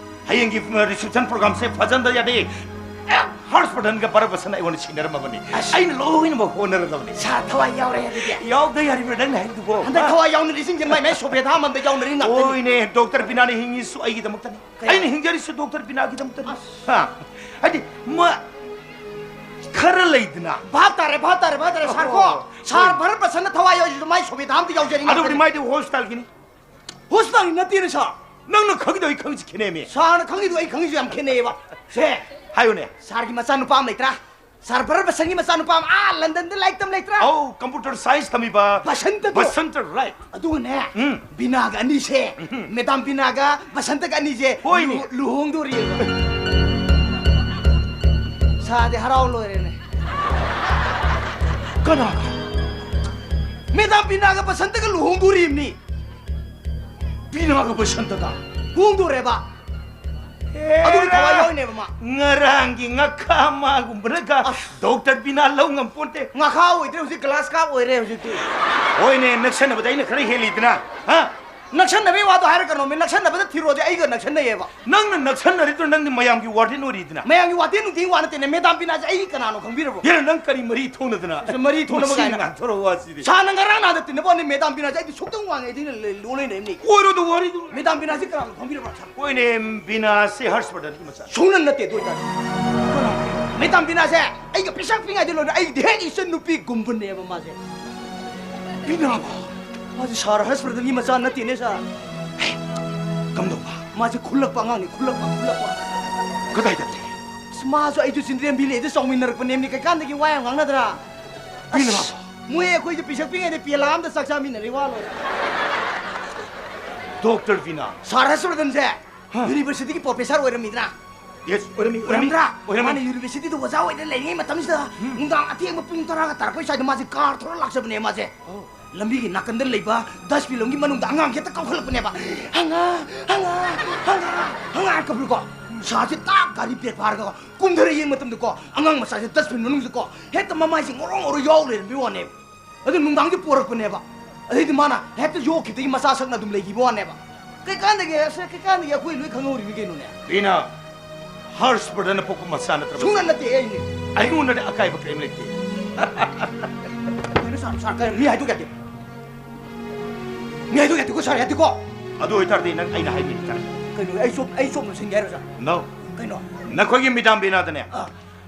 ꯍꯌꯦꯡꯒꯤ, ꯎꯝ, ꯔꯤꯁꯦꯞꯁꯟ ꯄ꯭ꯔꯣꯒ꯭ꯔꯥꯝꯁꯦ ꯐꯖꯍꯟꯗ ꯌꯥꯗꯦ꯫ ꯑꯦ, ꯍꯔꯁ ꯕꯔꯙꯟꯒ ꯚꯥꯔꯠ ꯚꯁꯟ ꯑꯩꯉꯣꯟꯗ ꯁꯤꯟꯅꯔꯝꯃꯕꯅꯤ꯫ ꯑꯁ꯫ ꯑꯩꯅ ꯂꯣꯏꯅꯃꯛ ꯍꯣꯠꯅꯔꯗꯕꯅꯤ꯫ ꯁꯥꯔ, ꯊꯋꯥꯏ ꯌꯥꯎꯔꯦ ꯑꯗꯨꯗꯤ꯫ ꯌꯥꯎꯗ ꯌꯥꯔꯤꯕ꯭ꯔꯥ ꯅꯪꯅ ꯍꯥꯏꯗꯨꯕꯣ? ꯍꯟꯗꯛ ꯍꯥ? ꯊꯋꯥꯏ ꯌꯥꯎꯅꯔꯤꯁꯤꯡꯁꯦ ꯃꯥꯏ ꯃꯥꯏ ꯁꯨꯕꯦꯗꯥ ꯑꯃꯃꯝꯗ ꯌꯥꯎꯅꯔꯤ ꯉꯥꯛꯇꯅꯤ꯫ ꯍꯣꯏꯅꯦ, ꯗꯣꯛꯇꯔ ꯕꯤꯅꯥꯅ ꯍꯤꯡꯉꯤꯁꯨ ꯑꯩꯒꯤꯗꯃꯛꯇꯅꯤ꯫ ꯀꯌꯥ? ꯑꯩꯅ ꯍꯤꯡꯖꯔꯤꯁꯨ ꯗꯣꯛꯇꯔ ꯕꯤꯅꯥꯒꯤꯗꯃꯛꯇꯅꯤ꯫ ꯑꯁ꯫ ꯍꯥ? ꯍꯥꯏꯗꯤ, ꯃ-, ꯈꯔ ꯂꯩꯗꯅ꯫ ꯚꯥꯞ ꯇꯥꯔꯦ, ꯚꯥꯞ ꯇꯥꯔꯦ, ꯚꯥꯞ ꯇꯥꯔꯦ, ꯁꯥꯔ ꯀꯣ꯫ ꯑꯣ, ꯁꯥꯔ ꯍꯣꯏ꯫ ꯚꯥꯔꯠ ꯚꯁꯟꯅ ꯊꯋꯥꯏ ꯌꯥꯎꯔꯤꯁꯨ ꯃꯥꯏ ꯁꯨꯕꯦꯗꯥ ꯑꯝꯇ ꯌꯥꯎꯖꯔꯤ ꯑꯗꯨꯕꯨꯗꯤ ꯉꯥꯛꯇꯅꯤ꯫ ꯃꯥꯏꯗꯤ ꯍꯣꯁꯄꯤꯇꯥꯜꯒꯤꯅꯤ꯫ ꯍꯣꯁꯄꯤꯇꯥꯜꯒꯤ ꯅꯠꯇꯦꯅꯦ, ꯁꯥꯔ꯫ ꯅꯪꯅ ꯈꯪꯉꯤꯗꯣ ꯑꯩ ꯈꯪꯉꯤꯁꯤ ꯈꯦꯠꯅꯩꯃꯤ꯫ ꯁꯥꯔꯅ ꯈꯪꯉꯤꯗꯣ ꯑꯩ ꯈꯪꯉꯤꯁꯤ ꯌꯥꯝ ꯈꯦꯠꯅꯩꯌꯦꯕ꯫ ꯁꯦ꯫ ꯍꯥꯏꯌꯨꯅꯦ꯫ ꯁꯥꯔꯒꯤ ꯃꯆꯥꯅꯨꯄꯥ ꯑꯃ ꯂꯩꯇ꯭ꯔꯥ? ꯁꯥꯔ ꯚꯥꯔꯠ ꯚꯁꯟꯒꯤ ꯃꯆꯥꯅꯨꯄꯥ ꯑꯃ ꯑꯥ ꯂꯟꯗꯟꯗ ꯂꯥꯏꯔꯤꯛ ꯇꯝ ꯂꯩꯇ꯭ꯔꯥ? ꯑꯧ, ꯀꯝꯄ꯭ꯌꯨꯇꯔ ꯁꯥꯏꯟꯁ ꯇꯝꯃꯤꯕ ꯕꯁꯟꯇꯗꯣ꯫ ꯕꯁꯟꯇ, right꯫ ꯑꯗꯨꯒꯅꯦ, ꯎꯝ꯫ ꯕꯤꯅꯥꯒ ꯑꯅꯤꯁꯦ, ꯎꯝ꯫ ꯃꯦꯗꯥꯝ ꯕꯤꯅꯥꯒ ꯕꯁꯟꯇꯒ ꯑꯅꯤꯁꯦ ꯍꯣꯏꯅꯦ꯫ ꯂꯨ-, ꯂꯨꯍꯣꯡꯗꯣꯔꯤꯌꯦꯕ꯫ ꯁꯥꯔꯗꯤ ꯍꯔꯥꯎ ꯂꯣꯏꯔꯦꯅꯦ꯫ ꯀꯅꯥꯒ? ꯃꯦꯗꯥꯝ ꯕꯤꯅꯥꯒ ꯕꯁꯟꯇꯒ ꯂꯨꯍꯣꯡꯗꯣꯔꯤꯕꯅꯤ꯫ ꯕꯤꯅꯥꯒ ꯕꯁꯟꯇꯒ? ꯍꯣꯡꯗꯣꯔꯦꯕ꯫ ꯑꯦ, ꯑꯗꯨꯒꯤ ꯊꯋꯥꯏ ꯌꯥꯎꯔꯤꯅꯦꯕ ꯃꯥ꯫ ꯉꯔꯥꯡꯒꯤ ꯉꯥꯈꯥ ꯃꯥꯒꯨꯝꯕꯅꯒ ꯑꯁ꯫ ꯗꯣꯛꯇꯔ ꯕꯤꯅꯥ ꯂꯧ ꯉꯝꯄꯣꯟꯇꯦ꯫ ꯉꯥꯈꯥ ꯑꯣꯏꯗ꯭ꯔꯦ ꯍꯧꯖꯤꯛ, ꯒ꯭ꯂꯥꯁ ꯀꯥꯞ ꯑꯣꯏꯔꯦ ꯍꯧꯖꯤꯛꯇꯤ꯫ ꯍꯣꯏꯅꯦ, ꯅꯛꯁꯟꯅꯕꯗ ꯑꯩꯅ ꯈꯔ ꯍꯦꯜꯂꯤꯗꯅ, ꯍꯥ? ꯅꯛꯁꯟꯅꯕꯒꯤ ꯋꯥꯗꯣ ꯍꯥꯏꯔꯛꯀꯅꯣꯃꯤ, ꯅꯛꯁꯟꯅꯕꯗ ꯊꯤꯔꯣꯗꯤ ꯑꯩꯒ ꯅꯛꯁꯟꯅꯩꯌꯦꯕ꯫ ꯅꯪꯅ ꯅꯛꯁꯟꯅꯔꯤꯗꯨꯅ ꯅꯪꯗꯤ ꯃꯌꯥꯝꯒꯤ ꯋꯥꯔꯗꯦꯟ ꯑꯣꯏꯔꯤꯗꯅ꯫ ꯃꯌꯥꯝꯒꯤ ꯋꯥꯔꯗꯦꯟ ꯅꯨꯡꯇꯤꯒꯤ ꯋꯥ ꯅꯠꯇꯦꯅꯦ, ꯃꯦꯗꯥꯝ ꯕꯤꯅꯥꯁꯦ ꯑꯩꯒꯤ ꯀꯅꯥꯅꯣ ꯈꯪꯕꯤꯔꯕꯣ? ꯌꯥꯔꯦ, ꯅꯪ ꯀꯔꯤ ꯃꯔꯤ ꯊꯣꯛꯅꯗꯅ? ꯑꯁ, ꯃꯔꯤ ꯊꯣꯛꯅꯕ ꯃꯁꯤ ꯀꯥꯏꯅ꯫ ꯉꯥꯡꯊꯣꯔꯛꯑꯣ ꯋꯥꯁꯤꯗꯤ꯫ ꯁꯥꯔꯅ ꯉꯔꯥꯡ ꯅꯍꯥꯟꯗ ꯇꯤꯟꯅꯕ ꯋꯥꯅꯤ, ꯃꯦꯗꯥꯝ ꯕꯤꯅꯥꯁꯦ ꯑꯩꯗꯤ ꯁꯨꯛꯇꯪ ꯋꯥꯡꯉꯦ ꯑꯩꯗꯤ ꯂꯣꯟ ꯂꯩꯅꯕꯅꯤ꯫ ꯑꯣꯏꯔꯣꯏꯗ ꯋꯥꯔꯤꯗꯨ꯫ ꯃꯦꯗꯥꯝ ꯕꯤꯅꯥꯁꯦ ꯀꯅꯥꯅꯣ ꯈꯪꯕꯤꯔꯕ꯭ꯔꯥ? ꯍꯣꯏꯅꯦ, ꯕꯤꯅꯥꯁꯦ ꯍꯔꯁ ꯕꯔꯙꯟꯒꯤ ꯃꯆꯥ꯫ ꯁꯨꯡꯅ ꯅꯠꯇꯦ ꯑꯗꯨ ꯑꯣꯏꯇꯥꯔꯗꯤ꯫ ꯃꯦꯗꯥꯝ ꯕꯤꯅꯥꯁꯦ ꯑꯩꯒ ꯄꯤꯁꯛ ꯄꯤꯛꯉꯩꯗ ꯂꯣꯏꯅ ꯑꯩꯒꯤꯗꯤ ꯍꯦꯛ ꯏꯆꯟ ꯅꯨꯄꯤꯒꯨꯝꯕꯅꯦꯕ ꯃꯥꯁꯦ꯫ ꯕꯤꯅꯥꯕ? ꯃꯥꯁꯦ ꯁꯥꯔ ꯍꯔꯁ ꯕꯔꯙꯟꯒꯤ ꯃꯆꯥ ꯅꯠꯇꯦꯅꯦ ꯁꯥꯔ꯫ ꯍꯦ, ꯀꯝꯗꯧꯕ? ꯃꯥꯁꯦ ꯈꯨꯜꯂꯛꯄ ꯑꯉꯥꯡꯅꯤ, ꯈꯨꯜꯂꯛꯄ, ꯈꯨꯜꯂꯛꯄ꯫ ꯀꯗꯥꯏꯗ ꯂꯩ? ꯑꯁ, ꯃꯥꯁꯨ ꯑꯩꯁꯨ ꯆꯤꯟꯗ꯭ꯔꯦꯝꯕꯤ ꯂꯩꯗ ꯆꯥꯎꯃꯤꯟꯅꯔꯛꯄꯅꯦꯕꯅꯤ, ꯀꯩꯀꯥꯟꯗꯒꯤ ꯋꯥ ꯌꯥꯝ ꯉꯥꯡꯅꯗ꯭ꯔꯥ? ꯕꯤꯅꯥꯕ? ꯑꯁ, ꯃꯣꯏ ꯑꯩꯈꯣꯏꯁꯦ ꯄꯤꯁꯛ ꯄꯤꯛꯉꯩꯗ ꯄꯦꯂꯥ ꯑꯝꯗ ꯆꯥꯛ ꯆꯥꯃꯤꯟꯅꯔꯤ ꯋꯥ ꯂꯣꯏꯔꯦ꯫ ꯗꯣꯛꯇꯔ ꯕꯤꯅꯥ꯫ ꯁꯥꯔ ꯍꯔꯁ ꯕꯔꯙꯟꯁꯦ ꯍꯥ? ꯌꯨꯅꯤꯚꯔꯁꯤꯇꯤꯒꯤ ꯄ꯭ꯔꯣꯐꯦꯁꯔ ꯑꯣꯏꯔꯝꯃꯤꯗꯅ? Yes, ꯑꯣꯏꯔꯝꯃꯤ, ꯑꯣꯏꯔꯝꯃꯤ, ꯑꯣꯏꯔꯝꯗ꯭ꯔꯥ? ꯑꯣꯏꯔꯝꯃꯤ꯫ ꯃꯥꯅ ꯌꯨꯅꯤꯚꯔꯁꯤꯇꯤꯗ ꯑꯣꯖꯥ ꯑꯣꯏꯅ ꯂꯩꯔꯤꯉꯩ ꯃꯇꯝꯁꯤꯗ ꯎꯝ꯫ ꯅꯨꯡꯗꯥꯡ ꯑꯊꯦꯡꯕ ꯄꯨꯡ ꯇꯔꯥꯒ ꯇꯥꯔꯛꯄꯩ ꯁ꯭ꯋꯥꯏꯗ ꯃꯥꯁꯦ ꯀꯥꯔ ꯊꯧꯔ ꯂꯥꯛꯆꯕꯅꯦ ꯃꯥꯁꯦ꯫ ꯑꯣ꯫ ꯂꯝꯕꯤꯒꯤ ꯅꯥꯀꯟꯗ ꯂꯩꯕ dustbin ꯑꯃꯒꯤ ꯃꯅꯨꯡꯗ ꯑꯉꯥꯡ ꯍꯦꯛꯇ ꯀꯥꯎꯈꯠꯂꯛꯄꯅꯦꯕ꯫ "ꯍꯪꯉꯥ, ꯍꯪꯉꯥ, ꯍꯪꯉꯥ, ꯍꯪꯉꯥ" ꯍꯥꯏꯔ ꯀꯞꯄꯀꯣ꯫ ꯁꯥꯔꯁꯦ ꯇꯥꯛ ꯒꯥꯔꯤ brake ꯐꯥꯔꯒ ꯀꯨꯝꯊꯔ ꯌꯦꯡꯕ ꯃꯇꯝꯗꯀꯣ, ꯑꯉꯥꯡ ꯃꯆꯥꯁꯦ dustbin ꯃꯅꯨꯡꯗꯀꯣ ꯍꯦꯛꯇ ꯃꯃꯥꯏꯁꯦ ꯉꯧꯔꯣꯛ ꯉꯧꯔꯣꯛ ꯌꯥꯎ ꯂꯩꯔꯝꯕꯩ ꯋꯥꯅꯦꯕ꯫ ꯑꯗꯨ ꯅꯨꯡꯗꯥꯡꯗꯤ ꯄꯣꯔꯛꯄꯅꯦꯕ꯫ ꯑꯗꯩꯗꯤ ꯃꯥꯅ ꯍꯦꯛꯇ ꯌꯣꯛꯈꯤꯕꯗꯒꯤ ꯃꯆꯥ ꯁꯛꯅ ꯑꯗꯨꯝ ꯂꯩꯈꯤꯕ ꯋꯥꯅꯦꯕ꯫ "ꯀꯩꯀꯥꯟꯗꯒꯤ, ꯑꯁ, ꯀꯩꯀꯥꯟꯗꯒꯤ, ꯑꯩꯈꯣꯏ ꯂꯣꯏ ꯈꯪꯍꯧꯔꯤꯅꯤ ꯀꯩꯅꯣꯅꯦ"? ꯕꯤꯅꯥ, ꯍꯔꯁ ꯕꯔꯗꯟꯅ ꯄꯣꯛꯄ ꯃꯆꯥ ꯅꯠꯇ꯭ꯔꯕ? ꯁꯨꯡꯅ ꯅꯠꯇꯦ ꯑꯩꯅꯦ꯫ ꯑꯩꯉꯣꯟꯗꯗꯤ ꯑꯀꯥꯏꯕ ꯀꯔꯤꯝ ꯂꯩꯇꯦ꯫ ꯀꯩꯅꯣ ꯁꯥꯔ, ꯁꯥꯔ, ꯀꯩꯅꯣ ꯃꯤ ꯍꯥꯏꯗꯣꯛ ꯌꯥꯗꯦ꯫ ꯃꯤ ꯍꯥꯏꯗꯣꯛ ꯌꯥꯗꯦꯀꯣ ꯁꯥꯔ, ꯌꯥꯗꯦꯀꯣ꯫ ꯑꯗꯨ ꯑꯣꯏꯇꯥꯔꯗꯤ ꯅꯪ ꯑꯩꯅ ꯍꯥꯏꯕ ꯏꯟꯇꯥꯔꯦ꯫ ꯀꯩꯅꯣ, ꯑꯩ ꯁꯣꯝ, ꯑꯩ ꯁꯣꯝꯗ ꯁꯤꯟꯒꯦ ꯍꯥꯏꯔꯣ ꯁꯥꯔ? No꯫ ꯀꯩꯅꯣ? ꯅꯈꯣꯏꯒꯤ ꯃꯦꯗꯥꯝ ꯕꯤꯅꯥꯗꯅꯦ, ꯑꯥ꯫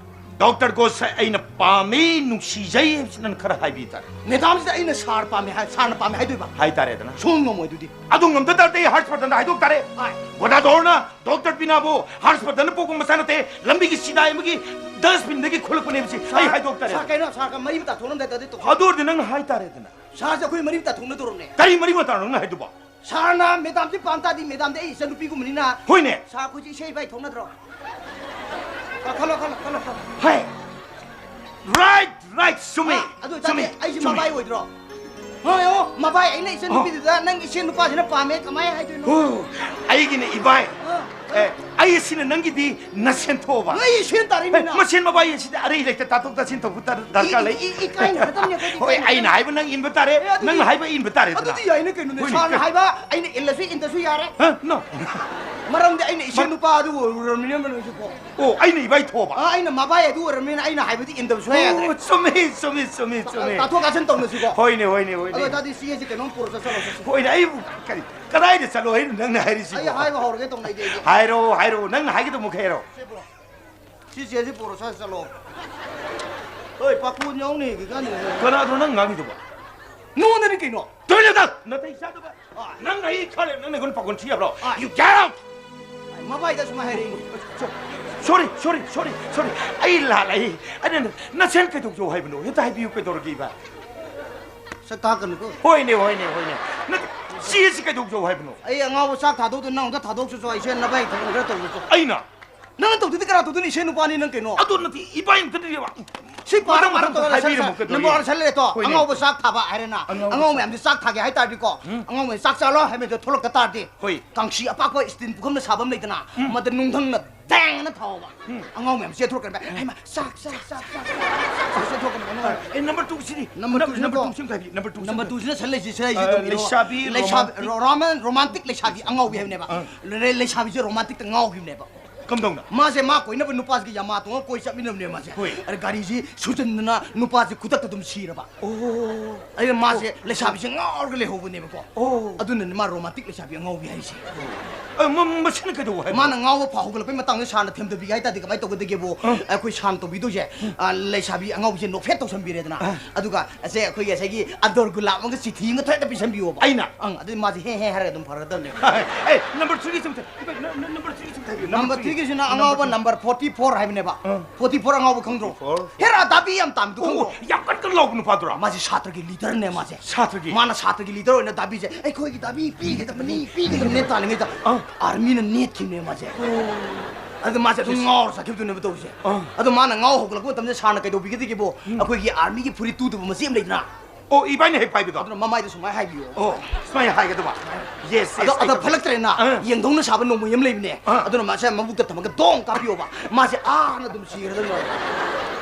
ꯗꯣꯛꯇꯔ ꯒꯣꯁꯥꯏ ꯑꯩꯅ ꯄꯥꯝꯃꯤ, ꯅꯨꯡꯁꯤꯖꯩ ꯍꯥꯏꯕꯁꯤ ꯅꯪ ꯈꯔ ꯍꯥꯏꯕꯤ ꯇꯥꯔꯦ꯫ ꯃꯦꯗꯥꯝꯁꯤꯗ ꯑꯩꯅ ꯁꯥꯔ ꯄꯥꯝꯃꯦ ꯍꯥꯏ, ꯁꯥꯔꯅ ꯄꯥꯝꯃꯦ ꯍꯥꯏꯗꯣꯏꯕ? ꯍꯥꯏꯇꯥꯔꯦꯗꯅ꯫ ꯁꯨꯡ ꯉꯝꯃꯣꯏ ꯑꯗꯨꯗꯤ꯫ ꯑꯗꯨ ꯉꯝꯗ ꯇꯥꯔꯗꯤ ꯑꯩ ꯍꯔꯁ ꯕꯔꯗꯟꯗ ꯍꯥꯏꯗꯣꯛ ꯇꯥꯔꯦ꯫ ꯍꯥꯏ꯫ ꯒꯣꯗꯥꯗꯣꯔꯅ ꯗꯣꯛꯇꯔ ꯕꯤꯅꯥꯕꯨ ꯍꯔꯁ ꯕꯔꯗꯟꯅ ꯄꯣꯛꯄ ꯃꯆꯥ ꯅꯠꯇꯦ, ꯂꯝꯕꯤꯒꯤ ꯁꯤꯗꯥꯏ ꯑꯃꯒꯤ dustbin ꯗꯒꯤ ꯈꯨꯜꯂꯛꯄꯅꯦ ꯍꯥꯏꯕꯁꯤ ꯑꯩ ꯁꯥꯔ, ꯍꯥꯏꯗꯣꯛ ꯇꯥꯔꯦ꯫ ꯁꯥꯔ, ꯀꯩꯅꯣ, ꯁꯥꯔꯒ ꯃꯔꯤ ꯃꯇꯥ ꯊꯣꯛꯂꯝꯗꯥꯏꯗ ꯑꯗꯨ ꯇꯧ-, ꯑꯗꯨ ꯑꯣꯏꯔꯗꯤ ꯅꯪ ꯍꯥꯏꯇꯥꯔꯦꯗꯅ꯫ ꯁꯥꯔꯁꯦ ꯑꯩꯈꯣꯏ ꯃꯔꯤ ꯃꯇꯥ ꯊꯣꯛꯅꯗꯧꯔꯕꯅꯦ꯫ ꯀꯔꯤ ꯃꯔꯤ ꯃꯇꯥꯅꯣ ꯅꯪꯅ ꯍꯥꯏꯗꯨꯕꯣ? ꯁꯥꯔꯅ ꯃꯦꯗꯥꯝꯁꯦ ꯄꯥꯝ ꯇꯥꯔꯗꯤ, ꯃꯦꯗꯥꯝꯗꯤ ꯑꯩ ꯏꯆꯟꯅꯨꯄꯤꯒꯨꯝꯕꯅꯤꯅ꯫ ꯍꯣꯏꯅꯦ꯫ ꯁꯥꯔ, ꯑꯩꯈꯣꯏꯁꯦ ꯏꯁꯩ ꯏꯕꯥꯏ ꯊꯣꯛꯅꯗ꯭ꯔꯣ? ꯈꯜꯂꯣ, ꯈꯜꯂꯣ, ꯈꯜꯂꯣ, ꯈꯜꯂꯣ꯫ ꯍꯦ! Right, right, ꯆꯨꯝꯃꯤ꯫ ꯑꯥ, ꯑꯗꯨ ꯑꯣꯏꯇꯥꯔꯗꯤ ꯆꯨꯝꯃꯤ, ꯑꯩꯁꯦ ꯆꯨꯝꯃꯤ꯫ ꯃꯕꯥꯏ ꯑꯣꯏꯗ꯭ꯔꯣ? ꯍꯣꯏ, ꯑꯣ, ꯃꯕꯥꯏ ꯑꯩꯅ ꯏꯆꯟ ꯑꯣ꯫ ꯅꯨꯄꯤꯗꯨꯗ ꯅꯪ ꯏꯆꯦ ꯅꯨꯄꯥꯁꯤꯅ ꯄꯥꯝꯃꯦ ꯀꯃꯥꯏꯅ ꯍꯥꯏꯗꯣꯏꯅꯣ? ꯑꯣ, ꯑꯩꯒꯤꯅ ꯏꯕꯥꯏ꯫ ꯑꯥ, ꯑꯦ, ꯑꯩ ꯑꯁꯤꯅ ꯅꯪꯒꯤꯗꯤ ꯅꯁꯦꯟ ꯊꯣꯛꯑꯕ? ꯅꯣꯏ ꯏꯆꯦ ꯇꯥꯔꯦ ꯑꯦ, ꯃꯤꯅ꯫ ꯃꯁꯦꯟ ꯃꯕꯥꯏ ꯑꯁꯤꯗꯤ ꯑꯔꯩ ꯂꯩꯇ ꯇꯥꯊꯣꯛ ꯇꯥꯁꯤꯟ ꯇꯧꯕ ꯗꯔ-, ꯗꯔꯀꯥꯔ ꯂꯩ꯫ ꯏ-, ꯏ-, ꯏꯀꯥꯏꯅꯒꯗꯕꯅꯤ ꯑꯩꯈꯣꯏꯗꯤ, ꯍꯣꯏ, ꯏꯀꯥꯏꯅꯒꯗꯕꯅꯤ꯫ ꯑꯩꯅ ꯍꯥꯏꯕ ꯅꯪ ꯏꯟꯕ ꯇꯥꯔꯦ, ꯑꯦ, ꯑꯗꯨꯗꯤ ꯅꯪꯅ ꯍꯥꯏꯕ ꯏꯟꯕ ꯇꯥꯔꯦꯗꯅ꯫ ꯑꯗꯨꯗꯤ ꯌꯥꯏꯅꯦ ꯀꯩꯅꯣꯅꯦ, ꯍꯣꯏꯅꯦ, ꯁꯥꯔꯅ ꯀꯩ- ꯍꯥꯏꯕ ꯑꯩꯅ ꯏꯜꯂꯁꯨ ꯏꯟꯗꯁꯨ ꯌꯥꯔꯦ꯫ ꯍꯥ? No꯫ ꯃꯔꯝꯗꯤ ꯑꯩꯅ ꯏꯆꯦ ꯃ- ꯅꯨꯄꯥ ꯑꯗꯨ ꯑꯣꯏꯔꯨꯔꯕꯅꯤꯅ ꯅꯪꯁꯨ ꯀꯣ꯫ ꯑꯣ, ꯑꯩꯅ ꯏꯕꯥꯏ ꯊꯣꯛꯑꯕ? ꯑꯥ, ꯑꯩꯅ ꯃꯕꯥꯏ ꯑꯗꯨ ꯑꯣꯏꯔꯕꯅꯤꯅ ꯑꯩꯅ ꯍꯥꯏꯕꯗꯤ ꯏꯟꯗꯕ ꯁꯨꯡꯌꯥ ꯌꯥꯗ꯭ꯔꯦ꯫ ꯑꯣ, ꯆꯨꯝꯃꯤ, ꯆꯨꯝꯃꯤ, ꯆꯨꯝꯃꯤ, ꯆꯨꯝꯃꯤ꯫ ꯇꯥꯊꯣꯛ ꯇꯥꯁꯤꯟ ꯇꯧꯅꯁꯤꯀꯣ꯫ ꯍꯣꯏꯅꯦ, ꯍꯣꯏꯅꯦ, ꯍꯣꯏꯅꯦ꯫ ꯑꯗꯨ ꯑꯣꯏꯇꯥꯔꯗꯤ ꯁꯤꯒꯤꯁꯦ ꯀꯩꯅꯣꯝ ꯄꯨꯔ ꯆꯠꯁꯜꯂꯣ, ꯆꯠꯁꯤ꯫ ꯍꯣꯏꯅꯦ, ꯑꯩꯕꯨ ꯀꯔꯤ, ꯀꯗꯥꯏꯗ ꯆꯠꯂꯣ ꯍꯥꯏꯅꯣ ꯅꯪꯅ ꯍꯥꯏꯔꯤꯁꯤꯕꯣ? ꯑꯩ ꯍꯥꯏꯕ ꯍꯧꯔꯒꯦ ꯇꯧꯅꯩꯗꯤ ꯑꯩꯗꯤ꯫ ꯍꯥꯏꯔꯣ, ꯍꯥꯏꯔꯣ, ꯅꯪꯅ ꯍꯥꯏꯒꯗꯧꯕ ꯃꯈꯩ ꯍꯥꯏꯔꯣ꯫ ꯁꯤ ꯆꯦꯁꯤ ꯄꯨꯔꯣ, ꯁ꯭ꯋꯥꯏꯗ ꯆꯠꯂꯣ꯫ ꯍꯣꯏ, ꯄꯥꯈꯣꯟ ꯌꯥꯎꯅꯤ ꯍꯧꯖꯤꯛꯀꯥꯟꯗꯤ꯫ ꯀꯅꯥꯗꯅꯣ ꯅꯪ ꯉꯥꯡꯉꯤꯗꯨꯕꯣ? ꯅꯉꯣꯟꯗꯅꯤ ꯀꯩꯅꯣ꯫ ꯇꯨꯃꯤꯟ ꯂꯩꯌꯨ, ꯅꯪ ꯅꯇꯩ ꯆꯥꯗꯕ꯫ ꯑꯥ꯫ ꯅꯪ ꯑꯩ ꯈꯜꯂꯦ, ꯅꯪ ꯑꯩꯉꯣꯟꯗ ꯄꯥꯈꯣꯟ ꯁꯤ ꯌꯥꯕ꯭ꯔꯣ? ꯑꯥ꯫ You get out! ꯃꯕꯥꯏꯗ ꯁꯨꯃꯥꯏ ꯍꯥꯏꯔꯛꯏꯅꯦ꯫ Sorry, sorry, sorry, sorry. ꯑꯩ ꯂꯥꯜꯂꯦ꯫ ꯑꯩ, ꯑꯩꯅ ꯅꯁꯦꯟ ꯀꯩꯗꯧꯖꯧ ꯍꯥꯏꯕꯅꯣ? ꯍꯦꯛꯇ ꯍꯥꯏꯕꯤꯌꯨ, ꯀꯩꯗꯧꯔꯒꯦ ꯏꯕꯥ? ꯁꯛ ꯇꯥꯛꯀꯅꯨꯀꯣ꯫ ꯍꯣꯏꯅꯦ, ꯍꯣꯏꯅꯦ, ꯍꯣꯏꯅꯦ꯫ ꯅꯠꯇꯦ, ꯁꯤ, ꯁꯤ ꯀꯩꯗꯧꯖꯧ ꯍꯥꯏꯕꯅꯣ? ꯑꯩ ꯑꯉꯥꯎꯕ ꯆꯥꯛ ꯊꯥꯗꯣꯛꯇꯣ ꯅꯪ ꯑꯝꯇ ꯊꯥꯗꯣꯛꯆꯁꯣ, ꯑꯩꯁꯦ ꯅꯕꯥꯏ ꯊꯕꯛ ꯈꯔ ꯇꯧꯖꯁꯣ꯫ ꯑꯩꯅ? ꯅꯪꯅ ꯇꯧꯗꯗꯤ ꯀꯅꯥ ꯇꯧꯗꯣꯏꯅꯣ? ꯏꯁꯩ ꯅꯨꯄꯥꯅꯤ ꯅꯪ ꯀꯩꯅꯣ꯫ ꯑꯗꯨ ꯅꯠꯇꯦ, ꯏꯕꯥꯏ ꯑꯝꯇꯗꯤ ꯁꯤ ꯄꯥꯔꯣ, ꯃꯊꯪ, ꯄꯥꯔꯣ, ꯃꯊꯪ ꯇꯧꯔꯣ, ꯍꯥꯏꯕꯤꯔꯝꯃꯨ, ꯁꯠ, ꯁꯠ꯫ ꯀꯩꯗꯧꯔꯒꯦ? ꯅꯝꯕꯔ ꯋꯥꯟ ꯁꯟ ꯂꯩꯔꯦ ꯇꯣ꯫ ꯍꯣꯏꯅꯦ꯫ ꯑꯉꯥꯎꯕ ꯆꯥꯛ ꯊꯥꯕ ꯍꯥꯏꯔꯦꯅ꯫ ꯑꯉꯥꯎꯕ ꯑꯉꯥꯎꯕ ꯆꯥꯛ ꯃꯌꯥꯝꯁꯦ ꯆꯥꯛ ꯊꯥꯒꯦ ꯍꯥꯏ ꯇꯥꯔꯗꯤꯀꯣ, ꯎꯝ꯫ ꯑꯉꯥꯎꯕ ꯆꯥꯛ ꯆꯥꯔꯣ ꯍꯥꯏꯕ ꯃꯌꯥꯝꯗꯣ ꯊꯣꯛꯂꯛꯇ ꯇꯥꯔꯗꯤ, ꯍꯣꯏ꯫ ꯀꯥꯡꯁꯤ ꯑꯄꯥꯛꯄ ꯏꯁꯇꯤꯟ ꯄꯨꯈꯝꯗ ꯁꯥꯕ ꯑꯃ ꯂꯩꯗꯅ, ꯎꯝ꯫ ꯃꯗ ꯅꯨꯡꯊꯪꯅ ꯗꯦꯡ ꯑꯅ ꯊꯥꯎꯕ꯫ ꯎꯝ꯫ ꯑꯉꯥꯎꯕ ꯃꯌꯥꯝ ꯆꯦꯟꯊꯣꯔꯛꯀꯅꯤ꯫ ꯍꯩꯃꯥ, ꯆꯥꯛ, ꯆꯥꯛ, ꯆꯥꯛ, ꯆꯥꯛ, ꯆꯥꯛ, ꯆꯥꯛ ꯆꯦꯟꯊꯣꯔꯛꯀꯅꯤ ꯑꯉꯥꯎꯕ꯫ ꯑꯦ, ꯅꯝꯕꯔ ꯇꯨ ꯁꯤꯗꯤ? ꯅꯝꯕꯔ ꯇꯨ ꯁꯤꯅ ꯅꯝꯕꯔ ꯀꯣ? ꯇꯨ ꯁꯤꯝꯇ ꯍꯥꯏꯕꯤꯌꯨ, ꯅꯝꯕꯔ ꯇꯨ ꯁꯤꯝꯇ꯫ ꯅꯝꯕꯔ ꯇꯨ ꯁꯤꯅ ꯁꯟ ꯂꯩꯁꯤ, ꯁꯟ ꯂꯩꯁꯤ ꯑ, ꯑꯗꯨꯝ ꯏꯔꯣ꯫ ꯂꯩꯁꯥꯕꯤ ꯂꯩꯁꯥꯕꯤ, ꯔꯣꯃꯥꯟ-, ꯔꯣ-, ꯔꯣꯃꯥꯟ-, ꯔꯣꯃꯥꯟꯇꯤꯛ ꯂꯩꯁꯥꯕꯤ ꯑꯉꯥꯎꯕꯤ ꯍꯥꯏꯕꯅꯦꯕ꯫ ꯑ꯫ ꯂꯩ-, ꯂꯩꯁꯥꯕꯤꯁꯦ ꯔꯣꯃꯥꯟꯇꯤꯛꯇ ꯉꯥꯎꯈꯤꯕꯅꯦꯕ꯫ ꯀꯝꯗꯧꯅ? ꯃꯥꯁꯦ ꯃꯥ ꯀꯣꯏꯅꯕ ꯅꯨꯄꯥꯁꯤꯒ ꯌꯥꯃꯥ ꯇꯣꯡꯉ ꯀꯣꯏ ꯆꯠꯃꯤꯟꯅꯕꯅꯦ ꯃꯥꯁꯦ꯫ ꯍꯣꯏ꯫ ꯑꯗ ꯒꯥꯔꯤꯁꯤ ꯁꯨꯖꯟꯗꯅ ꯅꯨꯄꯥꯁꯦ ꯈꯨꯗꯛꯇ ꯑꯗꯨꯝ ꯁꯤꯔꯕ꯫ ꯑꯣ꯫ ꯑꯗꯨꯅ ꯃꯥꯁꯦ ꯑꯣ꯫ ꯂꯩꯁꯥꯕꯤꯁꯦ ꯉꯥꯎꯔꯒ ꯂꯩꯍꯧꯕꯅꯦꯕꯀꯣ꯫ ꯑꯣ꯫ ꯑꯗꯨꯅꯅꯦ ꯃꯥ ꯔꯣꯃꯥꯟꯇꯤꯛ ꯂꯩꯁꯥꯕꯤ ꯑꯉꯥꯎꯕꯤ ꯍꯥꯏꯁꯦ꯫ ꯑ, ꯃ-, ꯃꯁꯤꯅ ꯀꯩꯗꯧꯕ ꯍꯥꯏꯕ? ꯃꯥꯅ ꯉꯥꯎꯕ ꯐꯥꯎ ꯍꯧꯒꯠꯂꯛꯄꯩ ꯃꯇꯥꯡꯗ ꯁꯥꯔꯅ ꯊꯦꯝꯗꯕꯤꯒꯦ ꯍꯥꯏ ꯇꯥꯔꯗꯤ ꯀꯃꯥꯏꯅ ꯇꯧꯒꯗꯒꯦꯕꯨ? ꯑ꯫ ꯑꯩꯈꯣꯏ ꯁꯥꯔꯅ ꯇꯧꯕꯤꯗꯣꯏꯁꯦ, ꯑ, ꯂꯩꯁꯥꯕꯤ ꯑꯉꯥꯎꯕꯤꯁꯦ ꯅꯣꯛꯐꯦꯠ ꯇꯧꯁꯟꯕꯤꯔꯦꯗꯅ꯫ ꯑ꯫ ꯑꯗꯨꯒ ꯑꯁꯦ ꯑꯩꯈꯣꯏꯒꯤ ꯉꯁꯥꯏꯒꯤ ꯑꯟꯗꯣꯔ ꯒꯨꯂꯥꯞ ꯑꯃꯒ ꯆꯤꯊꯤ ꯑꯃꯒ ꯊꯣꯏꯗ ꯄꯤꯁꯟꯕꯤꯌꯣꯕ꯫ ꯑꯩꯅ? ꯑꯪ, ꯑꯗꯨꯗꯤ ꯃꯥꯁꯦ ꯍꯦ ꯍꯦ ꯍꯥꯏꯔꯒ ꯑꯗꯨꯝ ꯐꯔꯗꯕꯅꯦ꯫ ꯑꯦ, ꯅꯝꯕꯔ ꯊ꯭ꯔꯤꯒꯤ ꯆꯨꯝ ꯊ-, ꯅ-, ꯅ-, ꯅꯝꯕꯔ ꯊ꯭ꯔꯤꯒꯤ ꯆꯨꯝ ꯊ-, ꯍꯥꯏꯕꯤꯌꯨ꯫ ꯅꯝꯕꯔ ꯅꯝꯕꯔ ꯊ꯭ꯔꯤꯒꯤꯁꯤꯅ ꯊ꯭ꯔꯤ꯫ ꯑꯉꯥꯎꯕ number three. Number forty four ꯍꯥꯏꯕꯅꯦꯕ꯫ ꯑꯥ꯫ ꯐꯣꯔꯇꯤ ꯐꯣꯔ ꯑꯉꯥꯎꯕ ꯈꯪꯗ꯭ꯔꯣ? Forty four. ꯍꯦꯔꯥ ꯗꯥꯕꯤ ꯌꯥꯝ ꯇꯥꯡꯕꯗꯣ ꯑꯣ, ꯈꯪꯗ꯭ꯔꯣ? ꯌꯥꯝ ꯀꯟ ꯀꯟ ꯂꯥꯎꯕ ꯅꯨꯄꯥꯗꯨꯔꯣ? ꯃꯥꯁꯦ ꯁꯥꯇ꯭ꯔꯒꯤ ꯂꯤꯗꯔꯅꯦ ꯃꯥꯁꯦ꯫ ꯁꯥꯇ꯭ꯔꯒꯤ? ꯃꯥꯅ ꯁꯥꯇ꯭ꯔꯒꯤ ꯂꯤꯗꯔ ꯑꯣꯏꯅ ꯗꯥꯕꯤꯁꯦ, "ꯑꯩꯈꯣꯏꯒꯤ ꯗꯥꯕꯤ ꯄꯤꯒꯗꯕꯅꯤ, ꯄꯤꯒꯗꯕꯅꯦ" ꯇꯥꯜꯂꯤꯉꯩꯗ ꯑꯥ꯫ ꯑꯥꯔꯃꯤꯅ ꯅꯦꯠꯈꯤꯕꯅꯦ ꯃꯥꯁꯦ꯫ ꯑꯣ꯫ ꯑꯗꯨ ꯃꯥꯁꯦ ꯑꯗꯨꯝ ꯌꯦꯁ꯫ ꯉꯥꯎꯔ ꯆꯠꯈꯤꯕꯗꯨꯅꯦꯕ ꯇꯧꯔꯤꯁꯦ꯫ ꯑꯥ꯫ ꯑꯗꯣ ꯃꯥꯅ ꯉꯥꯎ ꯍꯧꯒꯠꯂꯛꯄ ꯃꯇꯝꯗ ꯁꯥꯔꯅ ꯀꯩꯗꯧꯕꯤꯒꯗꯒꯦꯕꯣ? ꯎꯝ꯫ ꯑꯩꯈꯣꯏꯒꯤ ꯑꯥꯔꯃꯤꯒꯤ ꯐꯨꯔꯤꯠ ꯇꯨꯗꯕ ꯃꯆꯦ ꯑꯃ ꯂꯩꯗꯅ? ꯑꯣ, ꯏꯕꯥꯏꯅ ꯍꯦꯛ ꯄꯥꯏꯕꯗꯣ? ꯑꯗꯨꯅ ꯃꯃꯥꯏꯗ ꯁꯨꯃꯥꯏꯅ ꯍꯥꯏꯕꯤꯌꯣ꯫ ꯑꯣ, ꯁꯨꯃꯥꯏꯅ ꯍꯥꯏꯒꯗꯕ꯫ ꯌꯦꯁ, ꯑꯗꯣ, ꯌꯦꯁ, ꯑꯗꯣ ꯑꯩ ꯐꯠꯂꯛꯇ꯭ꯔꯦꯅ, ꯑꯥ꯫ ꯌꯦꯡꯗꯧꯅ ꯁꯥꯕ ꯅꯣꯡꯃꯩ ꯑꯃ ꯂꯩꯕꯅꯦ꯫ ꯑꯥ꯫ ꯑꯗꯨꯅ ꯃꯥꯁꯦ ꯃꯕꯨꯛꯇ ꯊꯝꯃꯒ ꯗꯣꯡ ꯀꯥꯞꯄꯤꯌꯣꯕ꯫ ꯃꯥꯁꯦ ꯑꯥꯅ ꯑꯗꯨꯝ ꯁꯤꯈ꯭ꯔꯗꯕꯅꯦ꯫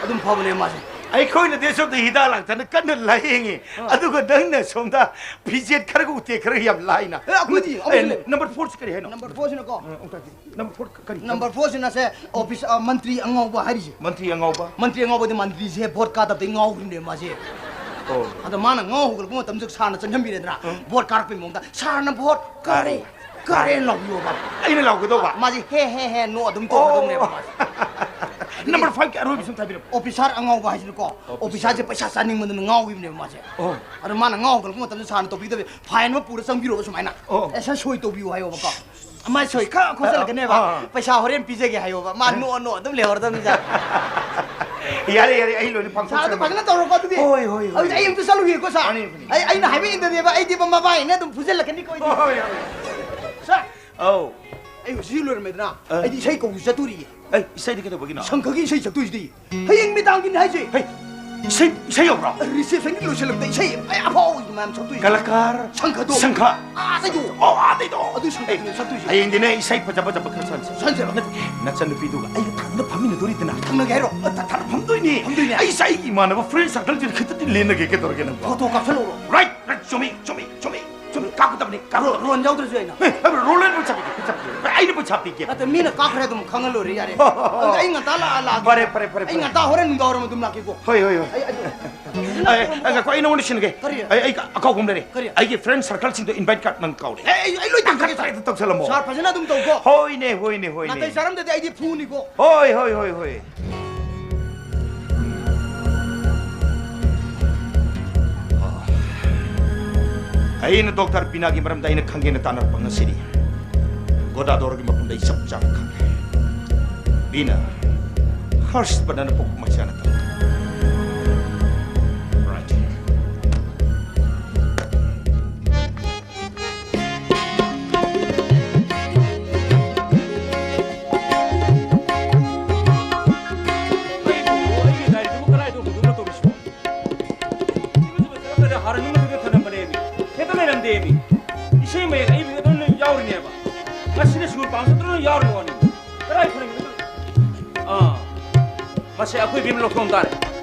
ꯑꯗꯨꯝ ꯐꯕꯅꯦ ꯃꯥꯁꯦ꯫ ꯑꯩꯈꯣꯏꯅꯗꯤ ꯁꯣꯝꯗ ꯍꯤꯗꯥꯛ ꯂꯥꯡꯊꯛꯅ ꯀꯟꯅ ꯂꯥꯌꯦꯡꯉꯤ꯫ ꯑꯥ꯫ ꯑꯗꯨꯒ ꯅꯪꯅ ꯁꯣꯝꯗ ꯐꯤꯖꯦꯠ ꯈꯔꯒ ꯎꯇꯦꯛ ꯈꯔꯒ ꯌꯥꯝ ꯂꯥꯏꯅ꯫ ꯑꯦ, ꯑꯩꯈꯣꯏꯗꯤ, ꯑꯦ, ꯑꯩꯈꯣꯏꯗꯤ ꯅꯝꯕꯔ ꯐꯣꯔꯁꯤ ꯀꯔꯤ ꯍꯥꯏꯅꯣ? ꯅꯝꯕꯔ ꯐꯣꯔꯁꯤꯅꯀꯣ꯫ ꯑꯥ, ꯑꯃꯨꯛꯇ ꯍꯥꯏꯕꯤꯌꯨ꯫ ꯅꯝꯕꯔ ꯐꯣꯔ ꯀꯔꯤ? ꯅꯝꯕꯔ ꯐꯣꯔꯁꯤꯅ ꯁꯦ, ꯑꯣꯐꯤꯁ, ꯑ, ꯃꯟꯇ꯭ꯔꯤ ꯑꯉꯥꯎꯕ ꯍꯥꯏꯔꯤꯁꯦ꯫ ꯃꯟꯇ꯭ꯔꯤ ꯑꯉꯥꯎꯕ? ꯃꯟꯇ꯭ꯔꯤ ꯑꯉꯥꯎꯕꯗꯤ ꯃꯟꯇ꯭ꯔꯤꯁꯦ ꯚꯣꯠ ꯀꯥꯗꯕꯗꯩ ꯉꯥꯎꯈ꯭ꯔꯤꯕꯅꯦ ꯃꯥꯁꯦ꯫ ꯑꯣ꯫ ꯑꯗꯣ ꯃꯥꯅ ꯉꯥꯎ ꯍꯧꯒꯠꯂꯛꯄ ꯃꯇꯝꯗ ꯁꯥꯔꯅ ꯆꯪꯍꯟꯕꯤꯔꯦꯗꯅ, ꯎꯝ꯫ ꯚꯣꯠ ꯀꯥꯔꯛꯄꯩ ꯃꯑꯣꯡꯗ, "ꯁꯥꯔꯅ ꯚꯣꯠ ꯀꯥꯔꯦ, ꯀꯥꯔꯦ" ꯂꯥꯎꯕꯤꯌꯣꯕ꯫ ꯑꯩꯅ ꯂꯥꯎꯒꯗꯧꯕ? ꯃꯥꯁꯦ ꯍꯦ, ꯍꯦ, ꯍꯦ, ꯅꯣ ꯑꯗꯨꯝ ꯇꯧꯒꯗꯧꯅꯦꯕ ꯑꯣ꯫ ꯃꯥꯁꯦ꯫ ꯅꯝꯕꯔ ꯐꯥꯏꯚꯀꯤ ꯑꯔꯣꯏꯕꯁꯨ ꯑꯝꯇ ꯍꯥꯏꯕꯤꯔꯝꯃꯨ꯫ ꯑꯣꯐꯤꯁꯥꯔ ꯑꯉꯥꯎꯕ ꯍꯥꯏꯁꯤꯅꯀꯣ, ꯑꯣꯐꯤꯁꯥꯔ꯫ ꯑꯣꯐꯤꯁꯥꯔꯁꯦ ꯄꯩꯁꯥ ꯆꯥꯅꯤꯡꯃꯟꯗꯅ ꯉꯥꯎꯈꯤꯕꯅꯦꯕ ꯃꯥꯁꯦ꯫ ꯑꯣ꯫ ꯑꯗꯣ ꯃꯥꯅ ꯉꯥꯎ ꯍꯧꯒꯠꯂꯛꯄ ꯃꯇꯝꯗ ꯁꯥꯔꯅ ꯇꯧꯕꯤꯒꯗꯕ, ꯐꯥꯏꯟ ꯑꯃ ꯄꯨꯔ ꯆꯪꯕꯤꯔꯣꯕ ꯁꯨꯃꯥꯏꯅ꯫ ꯑꯣ꯫ "ꯑꯦ, ꯁꯥꯔ, ꯁꯣꯏ ꯇꯧꯕꯤꯌꯨ" ꯍꯥꯏꯌꯣꯕꯀꯣ꯫ ꯃꯥꯏ ꯁꯣꯏ ꯈꯔ ꯈꯣꯠꯆꯜꯂꯛꯀꯅꯦꯕ꯫ ꯑꯥ, ꯑꯥ꯫ "ꯄꯩꯁꯥ ꯍꯣꯔꯦꯟ ꯄꯤꯖꯒꯦ" ꯍꯥꯏꯌꯣꯕ꯫ ꯃꯥ ꯑꯥ꯫ ꯅꯣꯛꯑ ꯅꯣꯛꯑ ꯑꯗꯨꯝ ꯂꯩꯍꯧꯔꯗꯕꯅꯤ, ꯁꯥꯔ꯫ ꯌꯥꯔꯦ, ꯌꯥꯔꯦ, ꯑꯩ ꯂꯣꯏꯅ ꯄꯥꯡꯊꯣꯛꯆꯔꯒꯦ꯫ ꯁꯥꯔ, ꯑꯗꯨ ꯐꯖꯅ ꯇꯧꯔꯣꯀꯣ, ꯑꯗꯨꯗꯤ꯫ ꯍꯣꯏ, ꯍꯣꯏ, ꯍꯣꯏ꯫ ꯑꯗꯨꯗꯤ ꯑꯩ ꯑꯝꯇ ꯆꯠꯂꯨꯒꯦꯀꯣ, ꯁꯥꯔ꯫ ꯃꯥꯅꯤ, ꯃꯥꯅꯤ꯫ ꯑꯩ, ꯑꯩꯅ ꯍꯥꯏꯕ ꯏꯟꯗꯗꯤꯕ, ꯑꯩꯗꯤ ꯃꯃꯥꯏꯅ ꯑꯗꯨꯝ ꯐꯨꯖꯜꯂꯛꯀꯅꯤꯀꯣ, ꯑꯩꯗꯤ꯫ ꯍꯣꯏ, ꯍꯣꯏ, ꯍꯣꯏ꯫ ꯁꯥꯔ꯫ ꯑꯧ꯫ ꯑꯩ ꯍꯧꯖꯤꯛ ꯂꯣꯏꯔꯝꯃꯦꯗꯅ, ꯑꯥ꯫ ꯑꯩꯗꯤ ꯏꯁꯩ ꯀꯧꯕ ꯆꯠꯇꯣꯔꯤꯌꯦ꯫ ꯑꯩ ꯏꯁꯩꯗꯤ ꯀꯩꯗꯧꯕꯒꯤꯅꯣ? ꯁꯪꯈꯒꯤ ꯏꯁꯩ ꯁꯛꯇꯣꯏꯁꯤꯗꯤ꯫ ꯍꯌꯦꯡ ꯃꯤꯗꯥꯡꯒꯤꯅꯤ ꯍꯥꯏꯁꯦ꯫ ꯍꯩ, ꯏꯁꯩ, ꯏꯁꯩ ꯌꯧꯕ꯭ꯔꯣ? Receptionꯒꯤ ꯂꯣꯏꯁꯤꯜꯂꯛꯇ ꯏꯁꯩ ꯑꯩ ꯑꯐꯥꯎꯕ ꯃꯌꯥꯝ ꯁꯛꯇꯣꯏꯁꯦ꯫ ꯀꯂꯥꯀꯥꯔ? ꯁꯪꯈꯗꯣ꯫ ꯁꯪꯈ? ꯑꯥꯗꯩꯗꯣ꯫ ꯑꯣ, ꯑꯥꯗꯩꯗꯣ꯫ ꯑꯗꯨ ꯁꯪꯈꯗꯨꯅꯦ ꯁꯛꯇꯣꯏꯁꯦ꯫ ꯍꯌꯦꯡꯗꯤꯅꯦ ꯏꯁꯩ ꯐꯖ ꯐꯖꯕ ꯈꯔ ꯁꯛꯍꯟꯁꯦ꯫ ꯁꯛꯍꯟꯁꯦꯔꯣ? ꯅꯠꯇꯦ, ꯅꯆꯟꯅꯨꯄꯤꯗꯨꯒ ꯑꯩꯒ ꯊꯪꯅ ꯐꯝꯃꯤꯟꯅꯗꯣꯔꯤꯗꯅ꯫ ꯊꯪꯅꯒꯦ ꯍꯥꯏꯔꯣ? ꯑ, ꯊ-, ꯊ-, ꯐꯝꯗꯣꯏꯅꯦ꯫ ꯐꯝꯗꯣꯏꯅꯦ? ꯑꯩꯁꯦ ꯑꯩꯒꯤ ꯏꯃꯥꯟꯅꯕ friend circleꯁꯤꯗ ꯈꯤꯇꯗꯤ ꯂꯦꯟꯅꯒꯦ, ꯀꯩꯗꯧꯔꯒꯦ ꯅꯪꯕꯣ? Photo ꯀꯥꯞꯁꯜꯂꯛꯎꯔꯣ? Right, right, ꯆꯨꯝꯃꯤ, ꯆꯨꯝꯃꯤ, ꯆꯨꯝꯃꯤ, ꯆꯨꯝꯃꯤ, ꯀꯥꯞꯀꯗꯕꯅꯤ, ꯀꯥꯞꯀꯗꯕꯅꯤ꯫ ꯔꯣ-, ꯔꯣꯟ ꯌꯥꯎꯗ꯭ꯔꯁꯨ ꯌꯥꯏꯅ꯫ ꯑꯦ, ꯑꯦ, ꯔꯣꯟ ꯂꯣꯏꯅ ꯄꯩꯁꯥ ꯄꯤꯒꯦ, ꯄꯩꯁꯥ ꯄꯤꯒꯦ꯫ ꯑꯩꯅ ꯄꯩꯁꯥ ꯄꯤꯒꯦ꯫ ꯅꯠꯇꯦ, ꯃꯤꯅ ꯀꯥꯞꯈ꯭ꯔꯦ ꯑꯗꯨꯝ ꯈꯪꯉ ꯂꯣꯏꯔꯦ, ꯌꯥꯔꯦ꯫ ꯑꯗꯨꯗꯤ ꯑꯩ ꯉꯟꯇꯥ ꯂꯥꯛꯑ ꯂꯥꯛꯑꯒꯦ꯫ ꯐꯔꯦ, ꯐꯔꯦ, ꯐꯔꯦ, ꯑꯩ ꯐꯔꯦ꯫ ꯉꯟꯇꯥ ꯍꯣꯔꯦꯟ ꯅꯨꯡꯗꯥꯡꯋꯥꯏꯔꯝ ꯑꯗꯨꯝ ꯂꯥꯛꯀꯦꯀꯣ꯫ ꯍꯣꯏ, ꯍꯣꯏ, ꯍꯣꯏ꯫ ꯑꯩ, ꯑꯩ, ꯑꯩ, ꯑꯩ, ꯉꯥꯏꯈꯣ, ꯑꯩ ꯅꯉꯣꯟꯗ ꯁꯤꯟꯅꯒꯦ꯫ ꯀꯔꯤ? ꯑꯩ, ꯑꯩ ꯑꯀꯥꯎꯕ ꯑꯃ ꯂꯩꯔꯦ꯫ ꯀꯔꯤ? ꯑꯩꯒꯤ friend circleꯁꯤꯡꯗꯣ invite card ꯅꯪ ꯀꯥꯎꯔꯦ꯫ ꯑꯩ, ꯑꯩ, ꯑꯩ ꯂꯣꯏ ꯇꯧꯖꯒꯦ꯫ ꯇꯧꯁꯜꯂꯝꯃꯣ꯫ ꯁꯥꯔ, ꯐꯖꯅ ꯑꯗꯨꯝ ꯇꯧꯀꯣ꯫ ꯍꯣꯏꯅꯦ, ꯍꯣꯏꯅꯦ, ꯍꯣꯏꯅꯦ꯫ ꯅꯥꯇꯩ ꯆꯥꯔꯝꯗꯗꯤ ꯑꯩꯗꯤ ꯐꯨꯅꯤꯀꯣ꯫ ꯍꯣꯏ, ꯍꯣꯏ, ꯍꯣꯏ, ꯍꯣꯏ꯫ ꯑꯩꯅ ꯗꯣꯛꯇꯔ ꯕꯤꯅꯥꯒꯤ ꯃꯔꯝꯗ ꯑꯩꯅ ꯈꯪꯒꯦꯅ ꯇꯥꯟꯅꯔꯛꯄ ꯉꯁꯤꯅꯤ꯫ ꯒꯣꯗꯥꯗꯣꯔꯒꯤ ꯃꯐꯝꯗ ꯑꯩ ꯆꯞ ꯆꯥꯅ ꯈꯪꯉꯦ꯫ ꯕꯤꯅꯥ, ꯍꯔꯁ ꯕꯔꯙꯟꯅ ꯄꯣꯛꯄ ꯃꯆꯥ ꯅꯠꯇꯕ꯫ Right here꯫ ꯑꯩꯕꯨ, ꯑꯩꯒꯤ ꯗꯥꯏꯔꯤꯗꯨꯕꯨ ꯀꯗꯥꯏꯗ ꯍꯨꯟꯗꯣꯛꯅ ꯇꯧꯔꯤꯁꯤꯕꯣ? ꯏꯔꯨꯖꯕ ꯆꯠꯂꯝꯗꯥꯏꯗ ꯍꯥꯔ ꯅꯨꯡ ꯃꯊꯛꯇ ꯊꯅꯝꯕꯅꯦꯃꯤ꯫ ꯍꯦꯛꯇ ꯂꯩꯔꯝꯗꯦꯃꯤ꯫ ꯏꯁꯩ ꯃꯌꯦꯛ ꯑꯏꯕꯗ ꯂꯣꯏ ꯌꯥꯎꯔꯤꯅꯦꯕ꯫ ꯉꯁꯤꯅ ꯁꯨꯔ ꯄꯥꯟꯕ ꯆꯠꯇ꯭ꯔꯒ ꯌꯥꯎꯔꯤ ꯋꯥꯅꯤ꯫ ꯀꯗꯥꯏ ꯊꯅꯝꯃꯤꯅꯣ? ꯑꯥ꯫ ꯃꯁꯤ ꯑꯩꯈꯣꯏ ꯏꯕꯦꯝꯃ ꯂꯧꯊꯣꯛꯑꯝ ꯇꯥꯔꯦ꯫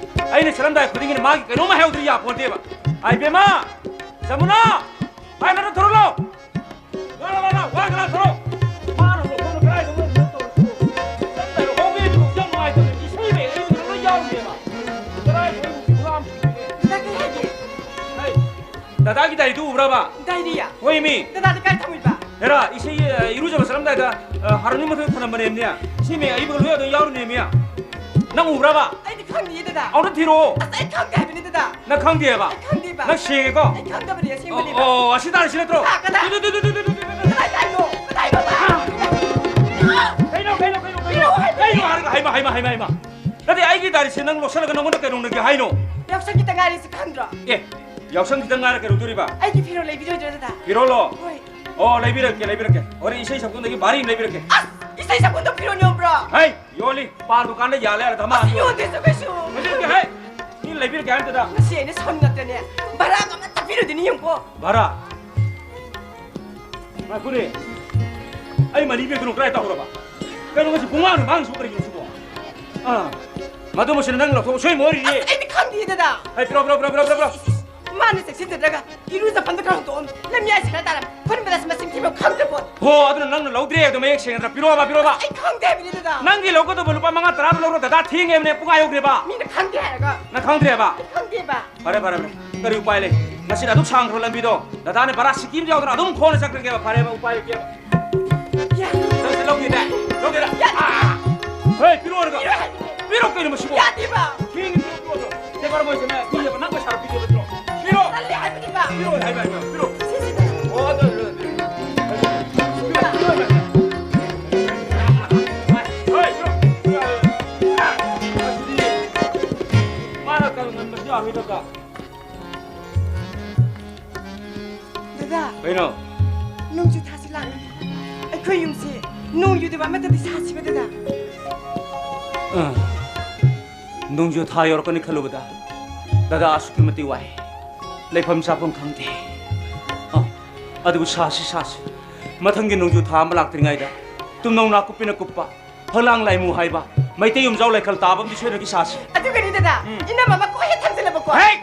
ꯑꯩꯅ ꯆꯠꯂꯝꯗꯥꯏ ꯈꯨꯗꯤꯡꯒꯤꯅ ꯃꯥꯒꯤ ꯀꯩꯅꯣꯝꯃ ꯍꯥꯏꯍꯧꯗ꯭ꯔꯗꯤ ꯌꯥꯄꯣꯟꯇꯦꯕ꯫ ꯑꯥ, ꯏꯕꯦꯝꯃ! ꯖꯃꯨꯅꯥ! ꯍꯥꯏ, ꯅꯠꯇ꯭ꯔ ꯊꯣꯔꯛꯂꯣ! ꯂꯥ, ꯂꯥ, ꯂꯥ, ꯂꯥ, ꯋꯥ ꯈꯔ ꯊꯣꯔꯛꯑꯣ! ꯃꯥꯅ ꯂꯧꯊꯣꯛꯑꯝꯗꯥꯏ ꯀꯗꯥꯏꯗ ꯂꯣꯏ ꯇꯧꯔꯤꯁꯤꯕꯣ? ꯆꯠꯂꯒ ꯍꯣꯕꯦ ꯍꯣꯕꯦ ꯌꯥꯝ ꯅꯨꯡꯉꯥꯏꯇꯕꯅꯦ꯫ ꯏꯁꯩ ꯃꯌꯦꯛ ꯑꯏꯕꯗ ꯂꯣꯏ ꯌꯥꯎꯔꯤꯅꯦꯕ꯫ ꯀꯗꯥꯏꯗ ꯑꯩꯕꯨ ꯄꯨꯔꯥ ꯑꯃ ꯁꯤꯔꯦ꯫ ꯗꯗꯥ ꯀꯩ ꯍꯥꯏꯒꯦ? ꯍꯥꯏ꯫ ꯗꯗꯥꯒꯤ ꯗꯥꯏꯔꯤꯗꯨ ꯎꯕ꯭ꯔꯕ? ꯗꯥꯏꯔꯤꯌꯥ? ꯍꯣꯏꯃꯤ꯫ ꯗꯗꯥꯗꯤ ꯀꯥꯏ ꯊꯝꯃꯤꯕ? ꯍꯦꯔꯥ, ꯏꯁꯩ, ꯑ, ꯏꯔꯨꯖꯕ ꯆꯠꯂꯝꯗꯥꯏꯗ, ꯑ, ꯍꯥꯔꯨꯅꯤ ꯃꯊꯛꯇ ꯊꯅꯝꯕꯅꯦꯝꯅꯦ꯫ ꯏꯁꯩ ꯃꯌꯦꯛ ꯑꯏꯕꯒ ꯂꯣꯏ ꯑꯗꯨꯝ ꯌꯥꯎꯔꯤꯅꯦꯝꯅꯦ꯫ ꯅꯪ ꯎꯕ꯭ꯔꯕ? ꯑꯩꯗꯤ ꯈꯪꯗꯤꯌꯦ, ꯗꯗꯥ꯫ ꯑꯃꯨꯛꯇ ꯊꯤꯔꯛꯑꯣ꯫ ꯑꯁ, ꯑꯩ ꯈꯪꯗꯦ ꯍꯥꯏꯕꯅꯤ, ꯗꯗꯥ꯫ ꯅꯪ ꯈꯪꯗꯦꯕ? ꯑꯩ ꯈꯪꯗꯦꯕ꯫ ꯅꯪ ꯁꯦꯡꯉꯦꯀꯣ? ꯑꯩ ꯈꯪꯗꯕꯅꯦ, ꯑꯁꯦꯡꯕꯅꯦꯕ꯫ ꯑꯣ, ꯑꯣ, ꯑꯁꯤ ꯇꯥꯔꯤꯁꯤ ꯅꯠꯇ꯭ꯔꯣ? ꯍꯥ, ꯀꯅꯥ? ꯇꯨ, ꯇꯨ, ꯇꯨ꯫ ꯀꯗꯥꯏ ꯇꯥꯏꯅꯣ? ꯀꯗꯥꯏꯅꯣꯕ? ꯀꯩꯅꯣ, ꯀꯩꯅꯣ, ꯀꯩꯅꯣ, ꯀꯩꯅꯣ? ꯄꯤꯔꯛꯑꯣ ꯍꯥꯏꯕꯅꯦ꯫ ꯀꯩꯅꯣ ꯍꯥꯏꯔꯒ, ꯍꯩꯃꯥ, ꯍꯩꯃꯥ, ꯍꯩꯃꯥ, ꯍꯩꯃꯥ꯫ ꯅꯠꯇꯦ, ꯑꯩꯒꯤ ꯗꯥꯏꯔꯤꯁꯦ ꯅꯪ ꯂꯧꯁꯜꯂꯒ ꯅꯪꯉꯣꯟꯗ ꯀꯩꯗꯧꯅꯒꯦ ꯍꯥꯏꯅꯣ? ꯌꯥꯎꯁꯪ ꯈꯤꯇꯪ ꯉꯥꯏꯔꯦ, ꯁꯤ ꯈꯪꯗ꯭ꯔꯣ? ꯑꯦ, ꯌꯥꯎꯁꯪ ꯈꯤꯇꯪ ꯉꯥꯏꯔ ꯀꯩꯗꯧꯗꯣꯔꯤꯕ? ꯑꯩꯒꯤ ꯐꯤꯔꯣꯜ ꯂꯩꯕꯤꯔꯣꯏꯗ꯭ꯔꯣ, ꯗꯗꯥ? ꯐꯤꯔꯣꯜꯂꯣ? ꯍꯣꯏ꯫ ꯑꯣ, ꯂꯩꯕꯤꯔꯛꯀꯦ, ꯂꯩꯕꯤꯔꯛꯀꯦ꯫ ꯍꯣꯔꯦꯟ ꯏꯁꯩ ꯁꯛꯐꯝꯗꯒꯤ ꯚꯥꯔꯤ ꯑꯃ ꯂꯩꯕꯤꯔꯛꯀꯦ꯫ ꯑꯁ, ꯏꯁꯩ ꯁꯛꯐꯝꯗꯣ ꯐꯤꯔꯣꯜ ꯌꯣꯟꯕ꯭ꯔꯣ? ꯍꯩ, ꯌꯣꯜꯂꯤ꯫ ꯄꯥꯟ ꯗꯨꯀꯥꯟꯗ ꯌꯥꯜꯂꯦ ꯍꯥꯏꯔ ꯙꯃꯥ ꯑꯁ, ꯌꯣꯜꯂꯤ꯫ ꯌꯣꯟꯗꯦꯁꯨ ꯀꯩꯁꯨ꯫ ꯍꯧꯖꯤꯛꯇꯤ ꯍꯩ, ꯃꯤ ꯂꯩꯕꯤꯔꯒꯦ ꯍꯥꯏꯕꯗꯨꯗ꯫ ꯉꯁꯤ ꯑꯩꯅ ꯁꯝ ꯅꯠꯇ꯭ꯔꯅꯦ, ꯚꯔꯥꯒ ꯑꯃꯠꯇ ꯄꯤꯔꯨꯗꯣꯏꯅꯤ ꯌꯦꯡꯉꯨꯀꯣ꯫ ꯚꯔꯥ? ꯉꯥꯏꯈꯣꯅꯦ, ꯑꯩ ꯃꯅꯤ ꯕꯦꯒꯇꯨꯅ ꯀꯗꯥꯏ ꯇꯧꯈ꯭ꯔꯕ? ꯀꯩꯅꯣ, ꯉꯁꯤ ꯄꯨꯡꯃꯥꯡꯗ ꯃꯥꯡꯁꯨ ꯀꯔꯤꯒꯤꯅꯣ ꯁꯤꯕꯣ? ꯑꯥ, ꯃꯗꯨꯃꯁꯤꯅ ꯅꯪ ꯂꯧꯊꯣꯛ, ꯁꯣꯏ ꯃꯣꯏꯔꯤꯅꯦ꯫ ꯑꯁ, ꯑꯩꯗꯤ ꯈꯪꯗꯦ, ꯗꯗꯥ꯫ ꯍꯩ, ꯄꯤꯔꯣ, ꯄꯤꯔꯣ, ꯄꯤꯔꯣ, ꯄꯤꯔꯣ, ꯄꯤꯔꯣ, ꯄꯤꯔꯣ꯫ ꯏꯁ, ꯏꯁ, ꯏꯁ, ꯃꯥꯅ ꯆꯦꯛꯁꯤꯟꯖꯗ꯭ꯔꯒ ꯏꯔꯨꯖꯐꯝꯗ ꯈꯔ ꯍꯨꯟꯗꯣꯛꯑꯝ, ꯂꯝꯌꯥꯏꯁꯤ ꯈꯔ ꯇꯥꯔꯝ, ꯈꯨꯟꯕꯗꯁꯨ ꯃꯁꯤꯡ ꯊꯤꯕ ꯈꯪꯗ꯭ꯔ ꯄꯣꯠ꯫ ꯍꯣ, ꯑꯗꯨꯅ ꯅꯪꯅ ꯂꯧꯗ꯭ꯔꯦ ꯍꯥꯏꯕꯗꯣ ꯃꯌꯦꯛ ꯁꯦꯡꯅ ꯅꯠꯇ꯭ꯔꯥ? ꯄꯤꯔꯣꯕ, ꯄꯤꯔꯣꯕ꯫ ꯑꯩ ꯈꯪꯗꯦ ꯍꯥꯏꯕꯅꯤ, ꯗꯗꯥ꯫ ꯅꯪꯒꯤ ꯂꯧꯒꯗꯧꯕ ꯂꯨꯄꯥ ꯃꯉꯥ ꯇꯔꯥꯗꯣ ꯂꯧꯔꯣ, ꯗꯗꯥ, ꯊꯦꯡꯉꯦꯕꯅꯦ, ꯄꯨꯡ ꯑꯥ ꯌꯧꯈ꯭ꯔꯦꯕ꯫ ꯃꯤꯅ ꯈꯪꯗꯦ ꯍꯥꯏꯔꯒ꯫ ꯅꯪ ꯈꯪꯗ꯭ꯔꯦꯕ? ꯑꯩ ꯈꯪꯗꯦꯕ꯫ ꯐꯔꯦ, ꯐꯔꯦ, ꯐꯔꯦ꯫ ꯀꯔꯤ ꯎꯄꯥꯏ ꯂꯩ? ꯉꯁꯤꯗꯤ ꯑꯗꯨꯛ ꯁꯥꯡꯈ꯭ꯔꯕ ꯂꯝꯕꯤꯗꯣ ꯗꯗꯥꯅ ꯚꯔꯥ ꯁꯤꯀꯤ ꯑꯃ ꯌꯥꯎꯗꯅ ꯑꯗꯨꯝ ꯈꯣꯡꯅ ꯆꯠꯈ꯭ꯔꯒꯦꯕ꯫ ꯐꯔꯦꯕ, ꯎꯄꯥꯏ ꯂꯩꯇꯦꯕ꯫ ꯌꯥ-, ꯅꯪꯁꯦ ꯂꯧꯒꯦꯗꯥꯏ? ꯂꯧꯒꯦꯗꯥꯏ? ꯌꯥ-, ꯑꯥ! ꯍꯦ, ꯄꯤꯔꯛꯑꯣ ꯍꯥꯏꯔꯒ꯫ ꯄꯤꯔꯛꯑꯣ ꯍꯥꯏꯕꯅꯤ꯫ ꯄꯤꯔꯛꯑꯣ ꯀꯩꯅꯣ ꯃꯁꯤꯕꯣ? ꯌꯥꯗꯦꯕ꯫ ꯊꯦꯡꯉꯦ, ꯄꯤꯔꯛꯑꯣ, ꯄꯤꯔꯛꯑꯣ꯫ ꯁꯦ, ꯚꯔꯥ ꯃꯣꯏꯁꯦ, ꯃꯌꯥ ꯄꯤꯔꯛꯑꯣ, ꯅꯪ ꯄꯩꯁꯥꯗꯣ ꯄꯤꯒꯦꯕ, ꯄꯤꯔꯛꯑꯣ꯫ ꯄꯤꯔꯛꯑꯣ꯫ ꯇꯜꯂꯦ ꯍꯥꯏꯕꯅꯤꯕ꯫ ꯄꯤꯔꯛꯑꯣ ꯍꯥꯏꯕ, ꯍꯥꯏꯕ, ꯄꯤꯔꯛꯑꯣ꯫ ꯁꯤ, ꯁꯤ, ꯁꯤ꯫ ꯑꯣ, ꯑꯗꯨ, ꯑꯗꯨ, ꯑꯗꯨ꯫ ꯄꯤꯔꯛꯑꯣ ꯍꯥꯏꯕ꯫ ꯍꯣꯏ, ꯄꯤꯔꯛꯑꯣ, ꯄꯤꯔꯛꯑꯣ ꯍꯥꯏꯕ꯫ ꯑꯁꯤꯗꯤ ꯃꯥꯅ ꯀꯔꯤ ꯉꯝꯕꯁꯨ ꯌꯥꯔꯣꯏꯗꯕ꯫ ꯗꯗꯥ꯫ ꯀꯩꯅꯣ? ꯅꯣꯡꯖꯨ ꯊꯥꯁꯤ ꯂꯥꯛꯂꯦ꯫ ꯑꯩꯈꯣꯏ ꯌꯨꯝꯁꯤ ꯅꯣꯡ ꯌꯨꯗꯕ ꯑꯃꯠꯇꯗꯤ ꯁꯥꯁꯤꯕ, ꯗꯗꯥ꯫ ꯑ, ꯅꯣꯡꯖꯨ ꯊꯥ ꯌꯧꯔꯛꯀꯅꯤ ꯈꯜꯂꯨꯕꯗ ꯗꯗꯥ ꯑꯁꯨꯛꯀꯤ ꯃꯇꯤꯛ ꯋꯥꯏ꯫ ꯂꯩꯐꯝ ꯆꯥꯐꯝ ꯈꯪꯗꯦ꯫ ꯑ, ꯑꯗꯨꯕꯨ ꯁꯥꯁꯤ, ꯁꯥꯁꯤ꯫ ꯃꯊꯪꯒꯤ ꯅꯣꯡꯖꯨ ꯊꯥ ꯑꯃ ꯂꯥꯛꯇ꯭ꯔꯤꯉꯩꯗ ꯇꯨꯝꯅꯧ ꯅꯥꯀꯨꯞꯄꯤꯅ ꯀꯨꯞꯄ, ꯐꯛꯂꯥꯡ ꯂꯥꯏꯃꯨ ꯍꯥꯏꯕ ꯃꯩꯇꯩ ꯌꯨꯝꯖꯥꯎ ꯂꯥꯏꯈꯜ ꯇꯥꯕ ꯑꯃꯗꯤ ꯁꯣꯏꯗꯅꯒꯤ ꯁꯥꯁꯤ꯫ ꯑꯗꯨꯒꯅꯤ ꯗꯗꯥ, ꯎꯝ꯫ ꯏꯅꯝꯃ ꯑꯃ ꯀꯣꯛ ꯍꯦꯛ ꯊꯝꯖꯤꯜꯂꯕꯀꯣ꯫ ꯍꯦꯛ!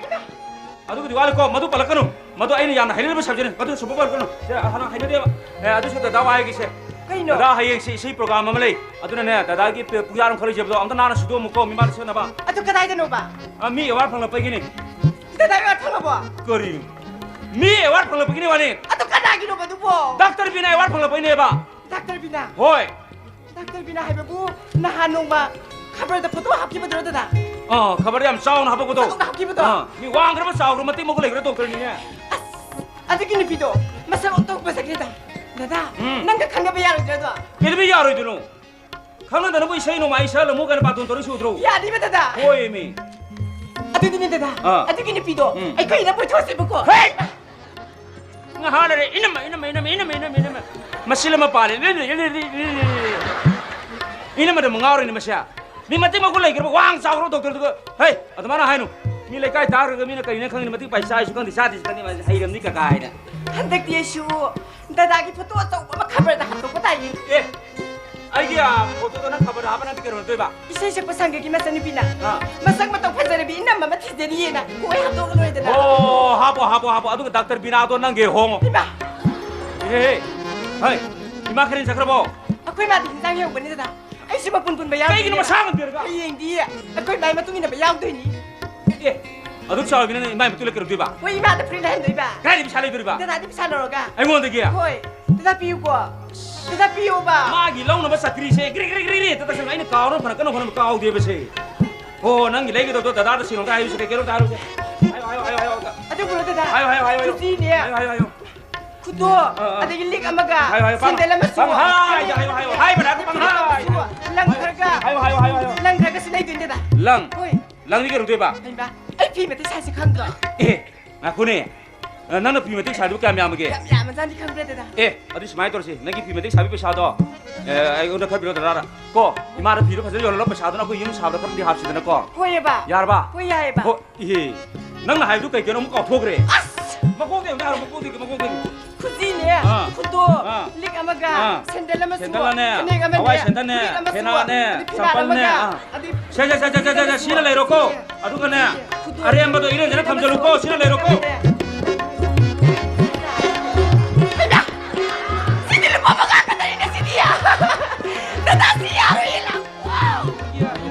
ꯑꯗꯨꯒꯤꯗꯤ ꯋꯥꯠꯂꯤꯀꯣ, ꯃꯗꯨ ꯄꯜꯂꯛꯀꯅꯨ꯫ ꯃꯗꯨ ꯑꯩꯅ ꯌꯥꯝꯅ ꯍꯩꯅꯗꯕ subjectꯅꯤ꯫ ꯃꯗꯨ ꯁꯨꯡꯄꯟ ꯄꯜꯂꯛꯀꯅꯨ꯫ ꯁꯦ, ꯍꯥꯟꯅ ꯍꯩꯅꯗꯦꯕ꯫ ꯑꯦ, ꯑꯗꯨꯁꯨ ꯗꯗꯥ ꯋꯥ ꯍꯥꯏꯒꯦꯁꯦ꯫ ꯀꯩꯅꯣ? ꯗꯗꯥ, ꯍꯌꯦꯡꯁꯦ ꯏꯁꯩ program ꯑꯃ ꯂꯩ꯫ ꯑꯗꯨꯅꯅꯦ, ꯗꯗꯥꯒꯤ ꯄꯨ-, ꯄꯨꯌꯥꯔ ꯑꯃ ꯈꯔ ꯂꯩꯖꯕꯗꯣ ꯑꯝꯇ ꯅꯥꯟꯅ ꯁꯨꯗꯣꯛꯑꯝꯃꯨꯀꯣ, ꯃꯤꯃꯥꯡꯗ ꯁꯦꯠꯅꯕ꯫ ꯑꯗꯨ ꯀꯗꯥꯏꯗꯅꯣꯕ? ꯑ, ꯃꯤ award ꯐꯪꯂꯛꯄꯒꯤꯅꯤ꯫ ꯗꯗꯥ award ꯐꯪꯂꯕꯣ? ꯀꯔꯤ? ꯃꯤ award ꯐꯪꯂꯛꯄꯒꯤꯅꯤ ꯋꯥꯅꯤ꯫ ꯑꯗꯨ ꯀꯅꯥꯒꯤꯅꯣꯕ ꯑꯗꯨꯕꯣ? ꯗꯥꯛꯇꯔ ꯕꯤꯅꯥ award ꯐꯪꯂꯛꯄꯩꯅꯦꯕ꯫ ꯗꯥꯛꯇꯔ ꯕꯤꯅꯥ? ꯍꯣꯏ꯫ ꯗꯥꯛꯇꯔ ꯕꯤꯅꯥ ꯍꯥꯏꯕꯕꯨ ꯅꯍꯥꯟ ꯅꯣꯡꯃ ꯈꯕꯔꯗ photo ꯍꯥꯞꯈꯤꯕꯗꯨꯔꯣ, ꯗꯗꯥ? ꯑꯥ, ꯈꯕꯔꯗ ꯌꯥꯝ ꯆꯥꯎꯅ ꯍꯥꯞꯄꯛꯄꯗꯣ꯫ ꯆꯥꯎꯅ ꯍꯥꯞꯈꯤꯕꯗꯣ? ꯑꯥ, ꯃꯤ ꯋꯥꯡꯈ꯭ꯔꯕ, ꯆꯥꯎꯈ꯭ꯔꯕ, ꯃꯇꯤꯛ ꯃꯒꯨꯟ ꯂꯩꯈ꯭ꯔ ꯗꯣꯛꯇꯔꯅꯤꯅꯦ꯫ ꯑꯁ, ꯑꯗꯨꯒꯤ ꯅꯨꯄꯤꯗꯣ ꯃꯁꯛ ꯑꯣꯟꯊꯣꯛ ꯐꯖꯈ꯭ꯔꯦꯗ꯫ ꯗꯗꯥ, ꯎꯝ꯫ ꯅꯪꯒ ꯈꯪꯅꯕ ꯌꯥꯔꯣꯏꯗ꯭ꯔꯗꯣ? ꯀꯩꯗꯧꯕꯩ ꯌꯥꯔꯣꯏꯗꯣꯏꯅꯣ? ꯈꯪꯅꯗꯅꯕꯨ ꯏꯁꯩ ꯅꯣꯡꯃꯥꯏ ꯁꯛꯍꯜꯂꯝꯃꯨ ꯀꯥꯏꯅ ꯕꯥꯇꯣꯟ ꯇꯧꯔꯤꯁꯤ ꯎꯗ꯭ꯔꯣ? ꯌꯥꯅꯤꯕ, ꯗꯗꯥ꯫ ꯍꯣꯏꯃꯤ꯫ ꯑꯗꯨꯗꯤꯅꯦ, ꯗꯗꯥ, ꯑꯥ꯫ ꯑꯗꯨꯒꯤ ꯅꯨꯄꯤꯗꯣ ꯎꯝ꯫ ꯑꯩꯈꯣꯏꯅ ꯄꯨꯊꯣꯛꯁꯦꯕꯀꯣ꯫ ꯍꯦ! ꯉꯥꯏꯍꯥꯛ ꯂꯩꯔꯦ, ꯏꯅꯝꯃ, ꯏꯅꯝꯃ, ꯏꯅꯝꯃ, ꯏꯅꯝꯃ, ꯏꯅꯝꯃ, ꯏꯅꯝꯃ꯫ ꯃꯁꯤ ꯑꯃ ꯄꯥꯜꯂꯦ꯫ ꯏꯅꯝꯃꯗ ꯃꯉꯥꯎꯔꯤꯅꯦ ꯃꯁꯦ꯫ ꯃꯤ ꯃꯇꯤꯛ ꯃꯒꯨꯟ ꯂꯩꯈ꯭ꯔꯕ ꯋꯥꯡ ꯆꯥꯎꯈ꯭ꯔꯕ ꯗꯣꯛꯇꯔꯗꯨꯒ, "ꯍꯩ, ꯑꯗꯨꯃꯥꯏꯅ ꯍꯥꯏꯅꯨ꯫ ꯃꯤ ꯂꯩꯀꯥꯏ ꯇꯥꯈ꯭ꯔꯒ ꯃꯤꯅ ꯀꯔꯤꯅ ꯈꯪꯅꯤ, ꯃꯇꯤꯛ ꯄꯥꯏ ꯆꯥꯏꯁꯨ ꯈꯪꯗꯦ, ꯆꯥꯗꯦꯁꯨ ꯈꯪꯗꯦ, ꯃꯥꯁꯦ ꯍꯩꯔꯝꯅꯤ ꯀꯀꯥ" ꯍꯥꯏꯅ꯫ ꯍꯟꯗꯛꯇꯤ ꯑꯩꯁꯨ ꯗꯗꯥꯒꯤ ꯐꯣꯇꯣ ꯑꯆꯧꯕ ꯑꯃ ꯈꯕꯔꯗ ꯍꯥꯞꯇꯣꯛꯄ ꯇꯥꯏꯌꯦ꯫ ꯑꯦ, ꯑꯩꯒꯤ, ꯑ, ꯐꯣꯇꯣꯗꯣ ꯅꯪ ꯈꯕꯔꯗ ꯍꯥꯞꯄ ꯅꯪꯗꯤ ꯀꯩꯗꯧꯅꯗꯣꯏꯕ? ꯏꯁꯩ ꯁꯛꯄ ꯁꯪꯒꯒꯤ ꯃꯆꯟꯅꯨꯄꯤꯅ ꯑꯥ꯫ ꯃꯁꯛ ꯃꯇꯧ ꯐꯖꯔꯕꯤ ꯏꯅꯝꯃ ꯑꯃ ꯊꯤꯖꯔꯤꯌꯦꯅ ꯀꯣꯏ ꯍꯥꯞꯇꯣꯛꯑ ꯂꯣꯏꯔꯦꯗꯅ꯫ ꯑꯣ, ꯍꯥꯞꯄꯣ, ꯍꯥꯞꯄꯣ, ꯍꯥꯞꯄꯣ꯫ ꯑꯗꯨꯒ ꯗꯥꯛꯇꯔ ꯕꯤꯅꯥꯗꯣ ꯅꯪꯒꯤ ꯍꯣꯡꯉꯣ꯫ ꯏꯃꯥ! ꯏꯍꯦ, ꯍꯦ꯫ ꯍꯩ, ꯏꯃꯥ ꯈꯔꯦꯟ ꯆꯠꯈ꯭ꯔꯕꯣ? ꯑꯩꯈꯣꯏ ꯃꯥꯗꯤ ꯍꯤꯟꯖꯥꯡ ꯌꯧꯕꯅꯤꯗꯅ꯫ ꯑꯩꯁꯨ ꯃꯄꯨꯟ ꯄꯨꯟꯕ ꯌꯥꯎꯗꯣꯏꯅꯦ꯫ ꯀꯩꯒꯤꯅꯣ ꯃꯁꯥ ꯉꯝꯗ꯭ꯔꯤꯔꯒ? ꯍꯌꯦꯡꯗꯤ ꯑꯩꯈꯣꯏ ꯃꯥꯏ ꯃꯇꯨꯡ ꯏꯟꯅꯕ ꯌꯥꯎꯗꯣꯏꯅꯤ꯫ ꯑꯦ, ꯑꯗꯨꯛ ꯆꯥꯎꯔꯕꯤ ꯅꯪꯅ ꯏꯃꯥꯏ ꯃꯇꯨꯡ ꯏꯜꯂ ꯀꯩꯗꯧꯗꯣꯏꯕ? ꯍꯣꯏ, ꯏꯃꯥꯗ ꯐꯨꯔꯤꯠ ꯂꯩꯍꯟꯗꯣꯏꯕ꯫ ꯀꯗꯥꯏꯗ ꯄꯩꯁꯥ ꯂꯩꯗꯣꯔꯤꯕ? ꯗꯗꯥꯗꯤ ꯄꯩꯁꯥ ꯂꯧꯔꯒ꯫ ꯑꯩꯉꯣꯟꯗꯒꯤ? ꯍꯣꯏ꯫ ꯗꯗꯥ ꯄꯤꯌꯨꯀꯣ꯫ ꯗꯗꯥ ꯄꯤꯌꯣꯕ꯫ ꯃꯥꯒꯤ ꯂꯧꯅꯕ ꯆꯀ꯭ꯔꯤꯁꯦ ꯒ꯭ꯔꯤ ꯒ꯭ꯔꯤ ꯒ꯭ꯔꯤ ꯒ꯭ꯔꯤ ꯍꯦꯛꯇ ꯇꯛꯁꯟ-, ꯑꯩꯅ ꯀꯥꯎꯅꯕ ꯐꯅ ꯀꯟꯅ ꯍꯣꯠꯅꯕ ꯀꯥꯎꯗꯦꯕꯁꯦ꯫ ꯍꯣ, ꯅꯪꯒꯤ ꯂꯩꯒꯗꯧꯗꯣ ꯗꯗꯥꯗ ꯁꯤꯡꯉꯣ ꯑꯝꯇ ꯍꯥꯏꯌꯨꯁꯦ, ꯀꯩ ꯀꯩꯅꯣ ꯑꯝꯇ ꯍꯥꯏꯔꯨꯁꯦ꯫ ꯍꯥꯏꯌꯣ, ꯍꯥꯏꯌꯣ, ꯍꯥꯏꯌꯣ, ꯍꯥꯏꯌꯣ, ꯍꯥꯏꯌꯣ꯫ ꯑꯗꯨ ꯄꯨꯔꯣ ꯗꯗꯥ꯫ ꯍꯥꯏꯌꯣ, ꯍꯥꯏꯌꯣ, ꯍꯥꯏꯌꯣ, ꯍꯥꯏꯌꯣ꯫ ꯈꯨꯖꯤꯅꯦ꯫ ꯍꯥꯏꯌꯣ, ꯍꯥꯏꯌꯣ, ꯍꯥꯏꯌꯣ꯫ ꯈꯨꯗꯣ, ꯑꯥ, ꯑꯥ꯫ ꯑꯗꯒꯤ ꯂꯤꯛ ꯑꯃꯒ, ꯍꯥꯏꯌꯣ, ꯍꯥꯏꯌꯣ, ꯄꯥꯡ-, ꯁꯦꯟꯗꯦꯜ ꯑꯃꯁꯨ꯫ ꯄꯥꯡꯍꯥꯏꯗ ꯍꯥꯏꯌꯣ, ꯍꯥꯏꯌꯣ, ꯍꯥꯏꯕꯅ ꯑꯗꯨꯝ ꯄꯥꯡꯍꯥꯏ꯫ ꯂꯪ ꯈꯔꯒ, ꯍꯥꯏꯌꯣ, ꯍꯥꯏꯌꯣ, ꯍꯥꯏꯌꯣ, ꯍꯥꯏꯌꯣ꯫ ꯂꯪ ꯈꯔꯒ ꯁꯤ ꯂꯩꯗꯣꯏꯅꯦꯗ꯫ ꯂꯪ? ꯍꯣꯏ꯫ ꯂꯪꯗꯤ ꯀꯩꯗꯧꯗꯣꯏꯕ? ꯍꯩꯃꯥ, ꯑꯩ ꯐꯤ ꯃꯇꯦꯛ ꯁꯥꯏꯁꯦ ꯈꯪꯗ꯭ꯔꯣ? ꯑꯦ, ꯉꯥꯏꯈꯣꯅꯦ꯫ ꯑ, ꯅꯪꯅ ꯐꯤ ꯃꯇꯦꯛ ꯁꯥꯏꯗꯨꯕꯨ ꯀꯌꯥꯝ ꯌꯥꯝꯃꯒꯦ? ꯌꯥꯝ ꯌꯥꯝꯃꯖꯥꯠꯅꯤ ꯈꯪꯕ꯭ꯔꯥ ꯗꯗꯥ? ꯑꯦ, ꯑꯗꯨ ꯁꯨꯃꯥꯏꯅ ꯇꯧꯔꯁꯤ, ꯅꯪꯒꯤ ꯐꯤ ꯃꯇꯦꯛ ꯁꯥꯕꯤ ꯄꯩꯁꯥꯗꯣ, ꯑꯦ, ꯑꯩꯉꯣꯟꯗ ꯈꯔ ꯄꯤꯔꯛꯑꯣ ꯗꯗꯥꯗ꯫ ꯀꯣ, ꯏꯃꯥꯗ ꯐꯤꯗꯣ ꯐꯖꯅ ꯌꯣꯜꯍꯜꯂꯣ, ꯄꯩꯁꯥꯗꯨꯅ ꯑꯩꯈꯣꯏ ꯌꯨꯝ ꯁꯥꯕꯗ ꯈꯔꯗꯤ ꯍꯥꯞꯁꯤꯗꯅꯀꯣ꯫ ꯍꯣꯏꯑꯕ꯫ ꯌꯥꯔꯕ? ꯍꯣꯏ, ꯌꯥꯏꯑꯕ꯫ ꯍꯣ, ꯏꯍꯦ, ꯅꯪꯅ ꯍꯥꯏꯕꯗꯨ ꯀꯩ ꯀꯩꯅꯣ ꯑꯃꯨꯛ ꯀꯥꯎꯊꯣꯛꯈ꯭ꯔꯦ꯫ ꯑꯁ! ꯃꯀꯣꯛꯇꯩ ꯑꯝꯇ ꯍꯥꯏꯔꯣ, ꯃꯀꯣꯛꯇꯒꯤ, ꯃꯀꯣꯛꯇꯒꯤ꯫ ꯈꯨꯖꯤꯅꯦ, ꯑꯥ꯫ ꯈꯨꯗꯣ, ꯑꯥ꯫ ꯂꯤꯛ ꯑꯃꯒ, ꯑꯥ꯫ ꯁꯦꯟꯗꯜ ꯑꯃꯁꯨ, ꯁꯦꯟꯗꯜ ꯑꯅꯦ, ꯐꯅꯦꯛ ꯑꯃꯅꯦ, ꯍꯋꯥꯏ ꯁꯦꯟꯗꯜꯅꯦ, ꯐꯨꯔꯤꯠ ꯑꯃꯁꯨ, ꯐꯦꯅꯥꯠꯅꯦ, ꯑꯗꯩ ꯐꯤꯔꯥꯜ ꯆꯝꯄꯜꯅꯦ, ꯑꯃꯒ, ꯑꯥ꯫ ꯑꯗꯩ ꯁꯦ, ꯁꯦ, ꯁꯦ, ꯁꯤꯅ ꯂꯩꯔꯣꯀꯣ꯫ ꯑꯗꯨꯒꯅꯦ, ꯈꯨꯗꯣ, ꯑꯔꯦꯝꯕꯗꯣ ꯏꯔꯦꯟꯖꯅ ꯊꯝꯖꯜꯂꯨꯀꯣ, ꯁꯤꯅ ꯂꯩꯔꯣꯀꯣ꯫ ꯍꯩꯃꯥ! ꯁꯤꯗꯤ ꯂꯨꯄꯥ ꯃꯉꯥ ꯈꯛꯇꯅꯤꯅꯦ ꯁꯤꯗꯤ꯫ ꯗꯗꯥ, ꯁꯤ ꯌꯥꯔꯣꯏꯌꯦ, ꯂꯥꯛꯑꯣ꯫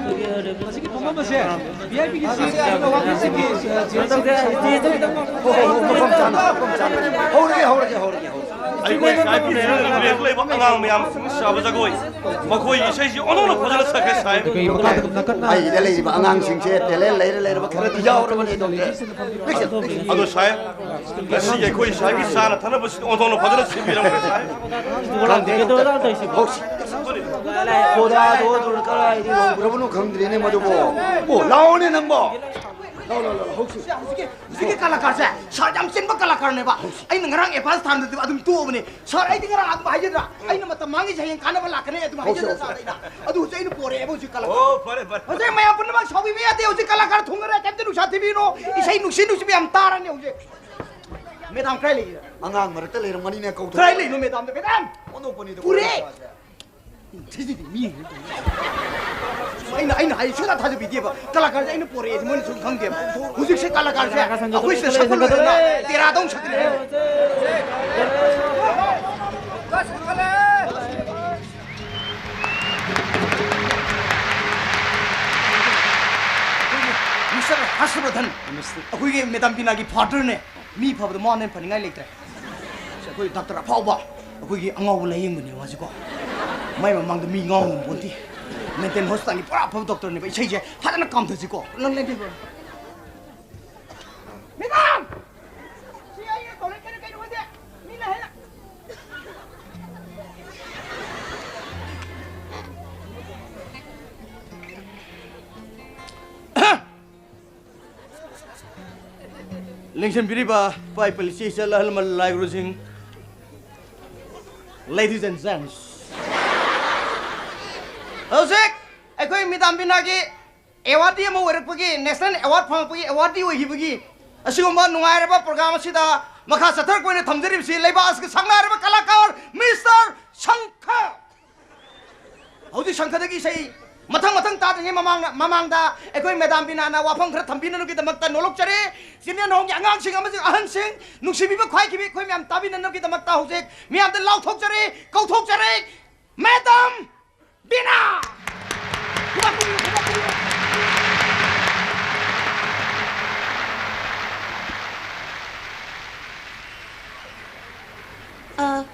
ꯃꯁꯤꯒꯤ ꯐꯝꯐꯝ ꯑꯁꯦ ꯚꯤ ꯑꯥꯏ ꯄꯤꯒꯤ ꯁꯤꯠ, ꯁꯤꯠ, ꯁꯤꯠ, ꯁꯤꯠ, ꯁꯤꯠ, ꯁꯤꯠ, ꯍꯣ, ꯍꯣ, ꯍꯣ, ꯃꯐꯝ ꯆꯥꯅ, ꯃꯐꯝ ꯆꯥꯅ꯫ ꯍꯧꯔꯒꯦ, ꯍꯧꯔꯒꯦ, ꯍꯧꯔꯒꯦ, ꯍꯧꯔꯒꯦ꯫ ꯑꯩꯈꯣꯏ ꯁꯥꯏ ꯄꯨꯟꯁꯤꯗ ꯂꯩꯕ ꯑꯉꯥꯡ ꯃꯌꯥꯝ ꯁꯥꯕ ꯖꯒꯣꯏ, ꯃꯈꯣꯏꯒꯤ ꯏꯁꯩꯁꯤ ꯑꯣꯟꯊꯣꯛꯅ ꯐꯖꯅ ꯁꯛꯈ꯭ꯔꯦ, ꯁꯥꯏ꯫ ꯑꯩꯒꯤꯗ ꯂꯩꯔꯤꯕ ꯑꯉꯥꯡꯁꯤꯡꯁꯦ talent ꯂꯩꯔ ꯂꯩꯔꯕ ꯈꯔꯗꯤ ꯌꯥꯎꯔꯕꯅꯦ, ꯗꯣꯛꯇꯔ꯫ ꯑꯗꯣ ꯁꯥꯏ, ꯉꯁꯤ ꯑꯩꯈꯣꯏ ꯁꯥꯏꯒꯤ ꯆꯥꯅ ꯊꯛꯅꯕꯁꯤꯗꯤ ꯑꯣꯟꯊꯣꯛꯅ ꯐꯖꯅ ꯁꯤꯟꯕꯤꯔꯝꯈ꯭ꯔꯦ, ꯁꯥꯏ꯫ ꯈꯪꯗꯦ, ꯗꯣꯛꯇꯔ꯫ ꯍꯧꯁꯤ꯫ ꯁꯣꯗꯥꯗꯣ ꯑꯗꯨꯅ ꯀꯗꯥꯏꯗꯒꯤ ꯂꯧꯈ꯭ꯔꯕꯅꯣ ꯈꯪꯗ꯭ꯔꯦꯅꯦ ꯃꯗꯨꯕꯣ꯫ ꯑꯣ, ꯂꯥꯛꯑꯣꯅꯦ ꯅꯪꯕꯣ꯫ ꯂꯥꯎ, ꯂꯥꯎ, ꯂꯥꯎ, ꯍꯧꯁꯤ꯫ ꯁꯦ, ꯍꯧꯖꯤꯛꯀꯤ, ꯍꯧꯖꯤꯛꯀꯤ ꯀꯂꯥꯀꯥꯔꯁꯦ ꯁꯥꯔ ꯌꯥꯝ ꯆꯤꯟꯕ ꯀꯂꯥꯀꯥꯔꯅꯦꯕ꯫ ꯑꯩꯅ ꯉꯔꯥꯡ ꯑꯦꯗꯚꯥꯟꯁ ꯊꯥꯔꯝꯗꯗꯤ ꯑꯗꯨꯝ ꯇꯣꯛꯑꯕꯅꯦ꯫ ꯁꯥꯔ, ꯑꯩꯗꯤ ꯉꯔꯥꯡ ꯑꯗꯨꯝ ꯍꯥꯏꯖꯗ꯭ꯔꯥ? ꯑꯩꯅ ꯃꯇꯝ ꯃꯥꯡꯉꯤꯁꯦ ꯍꯌꯦꯡ ꯀꯥꯟꯅꯕ ꯂꯥꯛꯀꯅꯤ ꯑꯗꯨꯝ ꯍꯧꯁꯤ, ꯍꯥꯏꯖꯗ꯭ꯔꯥ ꯍꯧꯁꯤ꯫ ꯁꯥꯔꯗ ꯑꯩꯅ? ꯑꯗꯨ ꯍꯧꯖꯤꯛ ꯑꯩꯅ ꯄꯣꯔꯛꯑꯦꯕ ꯍꯧꯖꯤꯛ ꯀꯂꯥꯀꯥꯔ꯫ ꯑꯣ, ꯐꯔꯦ, ꯐꯔꯦ꯫ ꯍꯧꯖꯤꯛ ꯃꯌꯥꯝ ꯄꯨꯝꯅꯃꯛ ꯁꯥꯎꯕꯤꯕ ꯌꯥꯗꯦ꯫ ꯍꯧꯖꯤꯛ ꯀꯂꯥꯀꯥꯔ ꯊꯣꯡꯅꯔꯦ꯫ ꯀꯩꯝꯇ ꯅꯨꯡꯁꯥ ꯊꯤꯕꯤꯅꯣ꯫ ꯏꯁꯩ ꯅꯨꯡꯁꯤ ꯅꯨꯡꯁꯤ ꯃꯌꯥꯝ ꯇꯥꯔꯅꯤ ꯍꯧꯖꯤꯛ꯫ ꯃꯦꯗꯥꯝ ꯀꯥꯏ ꯂꯩꯒꯦ? ꯑꯉꯥꯡ ꯃꯔꯛꯇ ꯂꯩꯔꯝꯒꯅꯤꯅꯦ, ꯀꯧꯊꯣꯛꯑꯣ꯫ ꯀꯗꯥꯏ ꯂꯩꯅꯣ ꯃꯦꯗꯥꯝꯗꯣ? ꯃꯦꯗꯥꯝ! ꯑꯣꯟꯊꯣꯛꯄꯅꯤꯗ ꯄꯨꯔꯦ! ꯀꯣꯂꯦꯖ ꯀꯥꯁꯦ꯫ ꯁꯤꯗꯤ ꯃꯤ ꯑꯩꯅ, ꯑꯩꯅ ꯍꯥꯏ ꯁꯨꯡꯊꯥ ꯊꯥꯖꯕꯤꯗꯦꯕ꯫ ꯀꯂꯥꯀꯥꯔꯁꯦ ꯑꯩꯅ ꯄꯣꯔꯛꯑꯦ ꯃꯣꯏꯅ ꯁꯨꯝ ꯈꯪꯗꯦꯕ꯫ ꯍꯧꯖꯤꯛꯁꯦ ꯀꯂꯥꯀꯥꯔꯁꯦ ꯑꯩꯈꯣꯏ ꯁꯤꯗ ꯁꯛꯄ ꯂꯣꯏꯔꯦꯗꯅ ꯇꯦꯔꯥꯗ ꯑꯃꯨꯛ ꯁꯛꯀꯅꯤ꯫ ꯃꯤꯁꯇꯔ ꯍꯔꯁꯕꯔꯙꯟ, ꯑꯩꯈꯣꯏꯒꯤ ꯃꯦꯗꯥꯝ ꯕꯤꯅꯥꯒꯤ ꯐꯥꯗꯔꯅꯦ꯫ ꯃꯤ ꯐꯕꯗ ꯃꯉꯣꯟꯗ ꯍꯦꯟꯅ ꯐꯅꯤꯡꯉꯥꯏ ꯂꯩꯇ꯭ꯔꯦ꯫ ꯑꯁ, ꯑꯩꯈꯣꯏ ꯗꯥꯛꯇꯔ ꯑꯐꯥꯎꯕ, ꯑꯩꯈꯣꯏꯒꯤ ꯑꯉꯥꯎꯕ ꯂꯥꯌꯦꯡꯕꯅꯦ ꯃꯥꯁꯦꯀꯣ꯫ ꯃꯥꯏ ꯃꯃꯥꯡꯗ ꯃꯤ ꯉꯥꯎ ꯉꯝꯄꯣꯟꯇꯦ꯫ ꯃꯦꯟꯇꯦꯜ ꯍꯣꯁꯄꯤꯇꯥꯜꯒꯤ ꯄꯨꯔꯥ ꯑꯐꯕ ꯗꯣꯛꯇꯔꯅꯦꯕ꯫ ꯏꯁꯩꯁꯦ ꯐꯖꯅ ꯀꯥꯝꯊꯁꯤꯀꯣ꯫ ꯅꯪ ꯂꯦꯞꯄꯤꯕ꯭ꯔꯣ? ꯃꯦꯗꯥꯝ! ꯁꯤ ꯑꯩꯅ ꯀꯧꯔꯛꯀꯦꯔꯥ ꯀꯩꯅꯣ ꯈꯪꯗꯦ꯫ ꯃꯤꯅ ꯍꯦꯟꯅ ꯂꯦꯡꯁꯤꯟꯕꯤꯔꯤꯕ ꯏꯄꯥ ꯏꯄꯨ ꯏꯆꯦ ꯏꯆꯜ ꯑꯍꯜ ꯂꯃꯟ ꯂꯥꯏ ꯒꯨꯔꯨꯁꯤꯡ, ladies and gents, ꯍꯧꯖꯤꯛ ꯑꯩꯈꯣꯏ ꯃꯦꯗꯥꯝ ꯕꯤꯅꯥꯒꯤ ꯑꯦꯋꯥꯔꯗꯤ ꯑꯃ ꯑꯣꯏꯔꯛꯄꯒꯤ, ꯅꯦꯁꯅꯦꯜ ꯑꯦꯋꯥꯔꯗ ꯐꯪꯂꯛꯄꯒꯤ ꯑꯦꯋꯥꯔꯗꯤ ꯑꯣꯏꯈꯤꯕꯒꯤ ꯑꯁꯤꯒꯨꯝꯕ ꯅꯨꯡꯉꯥꯏꯔꯕ ꯄ꯭ꯔꯣꯒ꯭ꯔꯥꯝ ꯑꯁꯤꯗ ꯃꯈꯥ ꯆꯠꯊꯔꯛꯄ ꯑꯣꯏꯅ ꯊꯝꯖꯔꯤꯕꯁꯤ ꯂꯩꯕꯥꯛ ꯑꯁꯤꯒꯤ ꯁꯛꯅꯥꯏꯔꯕ ꯀꯂꯥꯀꯥꯔ ꯃꯤꯁꯇꯔ ꯁꯪꯈ꯫ ꯍꯧꯖꯤꯛ ꯁꯪꯈꯗꯒꯤ ꯏꯁꯩ ꯃꯊꯪ ꯃꯊꯪ ꯇꯥꯗ꯭ꯔꯤꯉꯩ ꯃꯃꯥꯡꯗ, ꯃꯃꯥꯡꯗ ꯑꯩꯈꯣꯏ ꯃꯦꯗꯥꯝ ꯕꯤꯅꯥꯅ ꯋꯥꯐꯝ ꯈꯔ ꯊꯝꯕꯤꯅꯕꯒꯤꯗꯃꯛꯇ ꯅꯣꯂꯣꯛꯆꯔꯤ꯫ ꯆꯤꯡꯂꯦꯟꯍꯣꯡꯒꯤ ꯑꯉꯥꯡꯁꯤꯡ ꯑꯃꯁꯨꯡ ꯑꯍꯟꯁꯤꯡ, ꯅꯨꯡꯁꯤꯕꯤꯕ ꯈ꯭ꯋꯥꯏꯈꯤꯕꯤ ꯑꯩꯈꯣꯏ ꯃꯌꯥꯝ ꯇꯥꯕꯤꯅꯅꯕꯒꯤꯗꯃꯛꯇ ꯍꯧꯖꯤꯛ ꯃꯤꯌꯥꯝꯗ ꯂꯥꯎꯊꯣꯛꯆꯔꯤ, ꯀꯧꯊꯣꯛꯆꯔꯤ, ꯃꯦꯗꯥꯝ ꯕꯤꯅꯥ! ꯑ,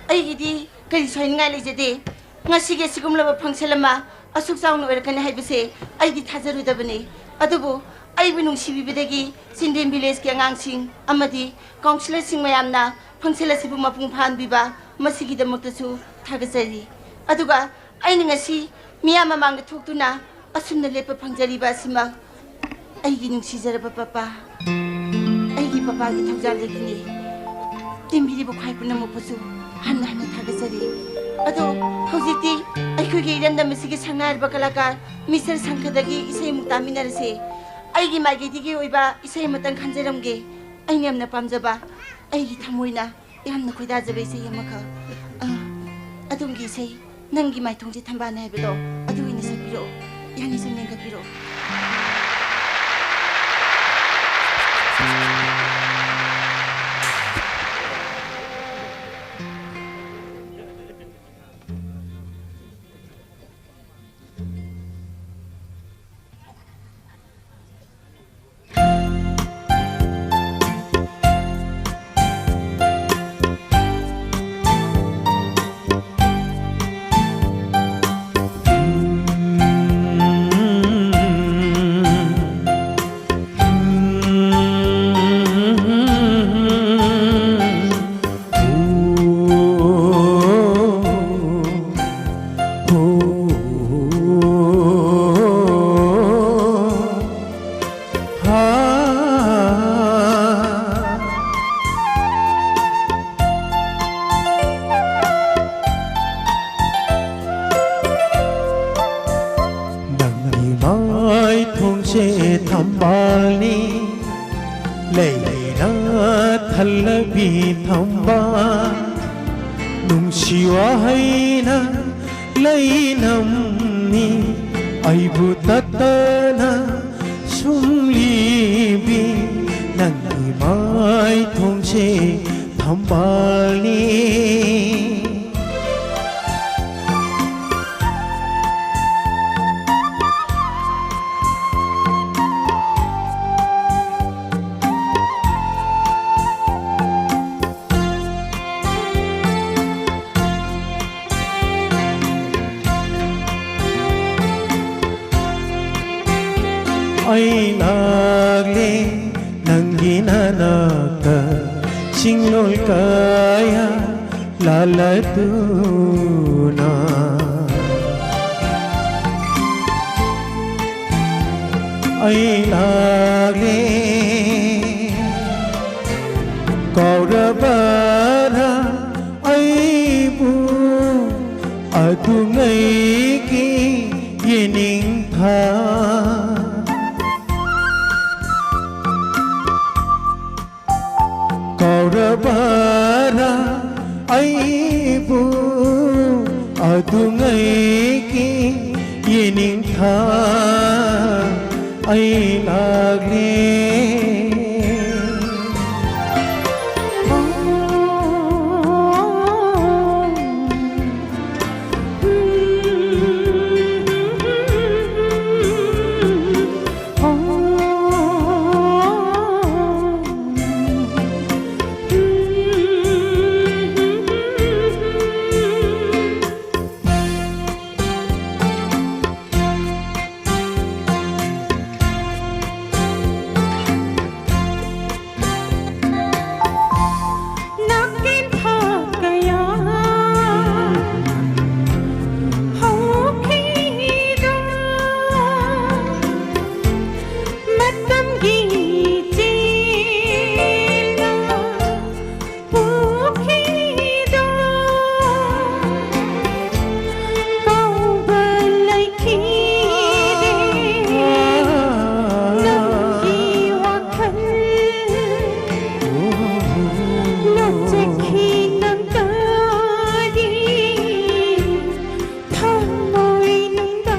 ꯑꯩꯒꯤꯗꯤ ꯀꯔꯤꯁꯨ ꯍꯥꯏꯅꯤꯡꯉꯥꯏ ꯂꯩꯖꯗꯦ꯫ ꯉꯁꯤꯒꯤ ꯑꯁꯤꯒꯨꯝꯂꯕ ꯐꯪꯁꯟ ꯑꯃ ꯑꯁꯨꯛ ꯆꯥꯎꯅ ꯑꯣꯏꯔꯛꯀꯅꯤ ꯍꯥꯏꯕꯁꯦ ꯑꯩꯗꯤ ꯊꯥꯖꯔꯨꯗꯕꯅꯤ꯫ ꯑꯗꯨꯕꯨ ꯑꯩꯕꯨ ꯅꯨꯡꯁꯤꯕꯤꯕꯗꯒꯤ ꯆꯤꯡꯂꯦꯟ ꯚꯤꯂꯦꯖꯀꯤ ꯑꯉꯥꯡꯁꯤꯡ ꯑꯃꯗꯤ ꯀꯥꯎꯟꯁꯤꯂꯔꯁꯤꯡ ꯃꯌꯥꯝꯅ ꯐꯪꯁꯟ ꯑꯁꯤꯕꯨ ꯃꯄꯨꯡ ꯐꯥꯍꯟꯕꯤꯕ, ꯃꯁꯤꯒꯤꯗꯃꯛꯇꯁꯨ ꯊꯥꯒꯠꯆꯔꯤ꯫ ꯑꯗꯨꯒ ꯑꯩꯅ ꯉꯁꯤ ꯃꯤꯌꯥꯝ ꯃꯃꯥꯡꯗ ꯊꯣꯛꯇꯨꯅ ꯑꯁꯨꯝꯅ ꯂꯦꯞꯄ ꯐꯪꯖꯔꯤꯕ ꯑꯁꯤꯃꯛ ꯑꯩꯒꯤ ꯅꯨꯡꯁꯤꯖꯔꯕ ꯄꯄꯥ, ꯑꯩꯒꯤ ꯄꯄꯥꯒꯤ ꯊꯧꯖꯥꯜꯗꯒꯤꯅꯤ꯫ ꯇꯤꯟꯕꯤꯔꯤꯕ ꯈ꯭ꯋꯥꯏ ꯄꯨꯝꯅꯃꯛꯄꯨꯁꯨ ꯍꯟꯅ ꯍꯟꯅ ꯊꯥꯒꯠꯆꯔꯤ꯫ ꯑꯗꯣ ꯍꯧꯖꯤꯛꯇꯤ ꯑꯩꯈꯣꯏꯒꯤ ꯏꯔꯝꯗꯝ ꯑꯁꯤꯒꯤ ꯁꯛꯅꯥꯏꯔꯕ ꯀꯂꯥꯀꯥꯔ ꯃꯤꯁꯇꯔ ꯁꯪꯈꯗꯒꯤ ꯏꯁꯩ ꯑꯃꯨꯛ ꯇꯥꯃꯤꯟꯅꯔꯁꯦ꯫ ꯑꯩꯒꯤ ꯃꯥꯏꯀꯩꯗꯒꯤ ꯑꯣꯏꯕ ꯏꯁꯩ ꯑꯃꯇꯪ ꯈꯟꯖꯔꯝꯒꯦ꯫ ꯑꯩꯅ ꯌꯥꯝꯅ ꯄꯥꯝꯖꯕ, ꯑꯩꯒꯤ ꯊꯃꯣꯏꯅ ꯌꯥꯝꯅ ꯈꯣꯏꯗꯥꯖꯕ ꯏꯁꯩ ꯑꯃꯈꯛ꯫ ꯑ, ꯑꯗꯣꯝꯒꯤ ꯏꯁꯩ "ꯅꯪꯒꯤ ꯃꯥꯏꯊꯣꯡꯁꯦ ꯊꯝꯕꯥꯜꯅꯦ" ꯍꯥꯏꯕꯗꯣ, ꯑꯗꯨ ꯑꯣꯏꯅ ꯁꯛꯄꯤꯔꯛꯑꯣ꯫ ꯌꯥꯅꯤ, ꯁꯨꯝ ꯌꯦꯡꯈꯠꯄꯤꯔꯛꯑꯣ꯫ ꯅꯪꯒꯤ ꯃꯥꯏꯊꯣꯡꯁꯦ ꯊꯝꯕꯥꯜꯅꯤ, ꯂꯩꯅ ꯊꯜꯂꯕꯤ ꯊꯝꯕꯥꯜ, ꯅꯨꯡꯁꯤ ꯋꯥꯍꯩꯅ ꯂꯩꯅꯝꯃꯤ, ꯑꯩꯕꯨ ꯇꯠꯇꯅ ꯁꯨꯝ ꯂꯤꯕꯤ, ꯅꯪꯒꯤ ꯃꯥꯏꯊꯣꯡꯁꯦ ꯊꯝꯕꯥꯜꯅꯤ꯫ ꯑꯩ ꯂꯥꯛꯂꯦ ꯅꯪꯒꯤ ꯅꯅꯥꯛꯇ, ꯆꯤꯡꯂꯣꯜ ꯀꯌꯥ ꯂꯥꯜꯂꯗꯨꯅ꯫ ꯑꯩ ꯂꯥꯛꯂꯦ꯫ ꯀꯥꯎꯔꯕꯔꯥ ꯑꯩꯕꯨ ꯑꯗꯨꯉꯩꯒꯤ ꯌꯦꯅꯤꯡꯊꯥ? ꯀꯥꯎꯔꯕꯔꯥ ꯑꯩꯕꯨ ꯑꯗꯨꯉꯩꯒꯤ ꯌꯦꯅꯤꯡꯊꯥ? ꯑꯩ ꯂꯥꯛꯂꯦ꯫ ꯅꯥꯀꯦꯟ ꯊꯥ ꯀꯌꯥ ꯍꯧꯈꯤꯗ ꯃꯇꯝꯒꯤ ꯆꯦꯜꯅ ꯄꯨꯈꯤꯗ ꯀꯥꯎꯕ ꯂꯩꯈꯤꯗꯦ ꯅꯪꯒꯤ ꯋꯥꯈꯜ꯫ ꯂꯣꯠꯆꯈꯤ ꯅꯪꯒꯗꯤ ꯊꯃꯣꯏꯅꯨꯡꯗ꯫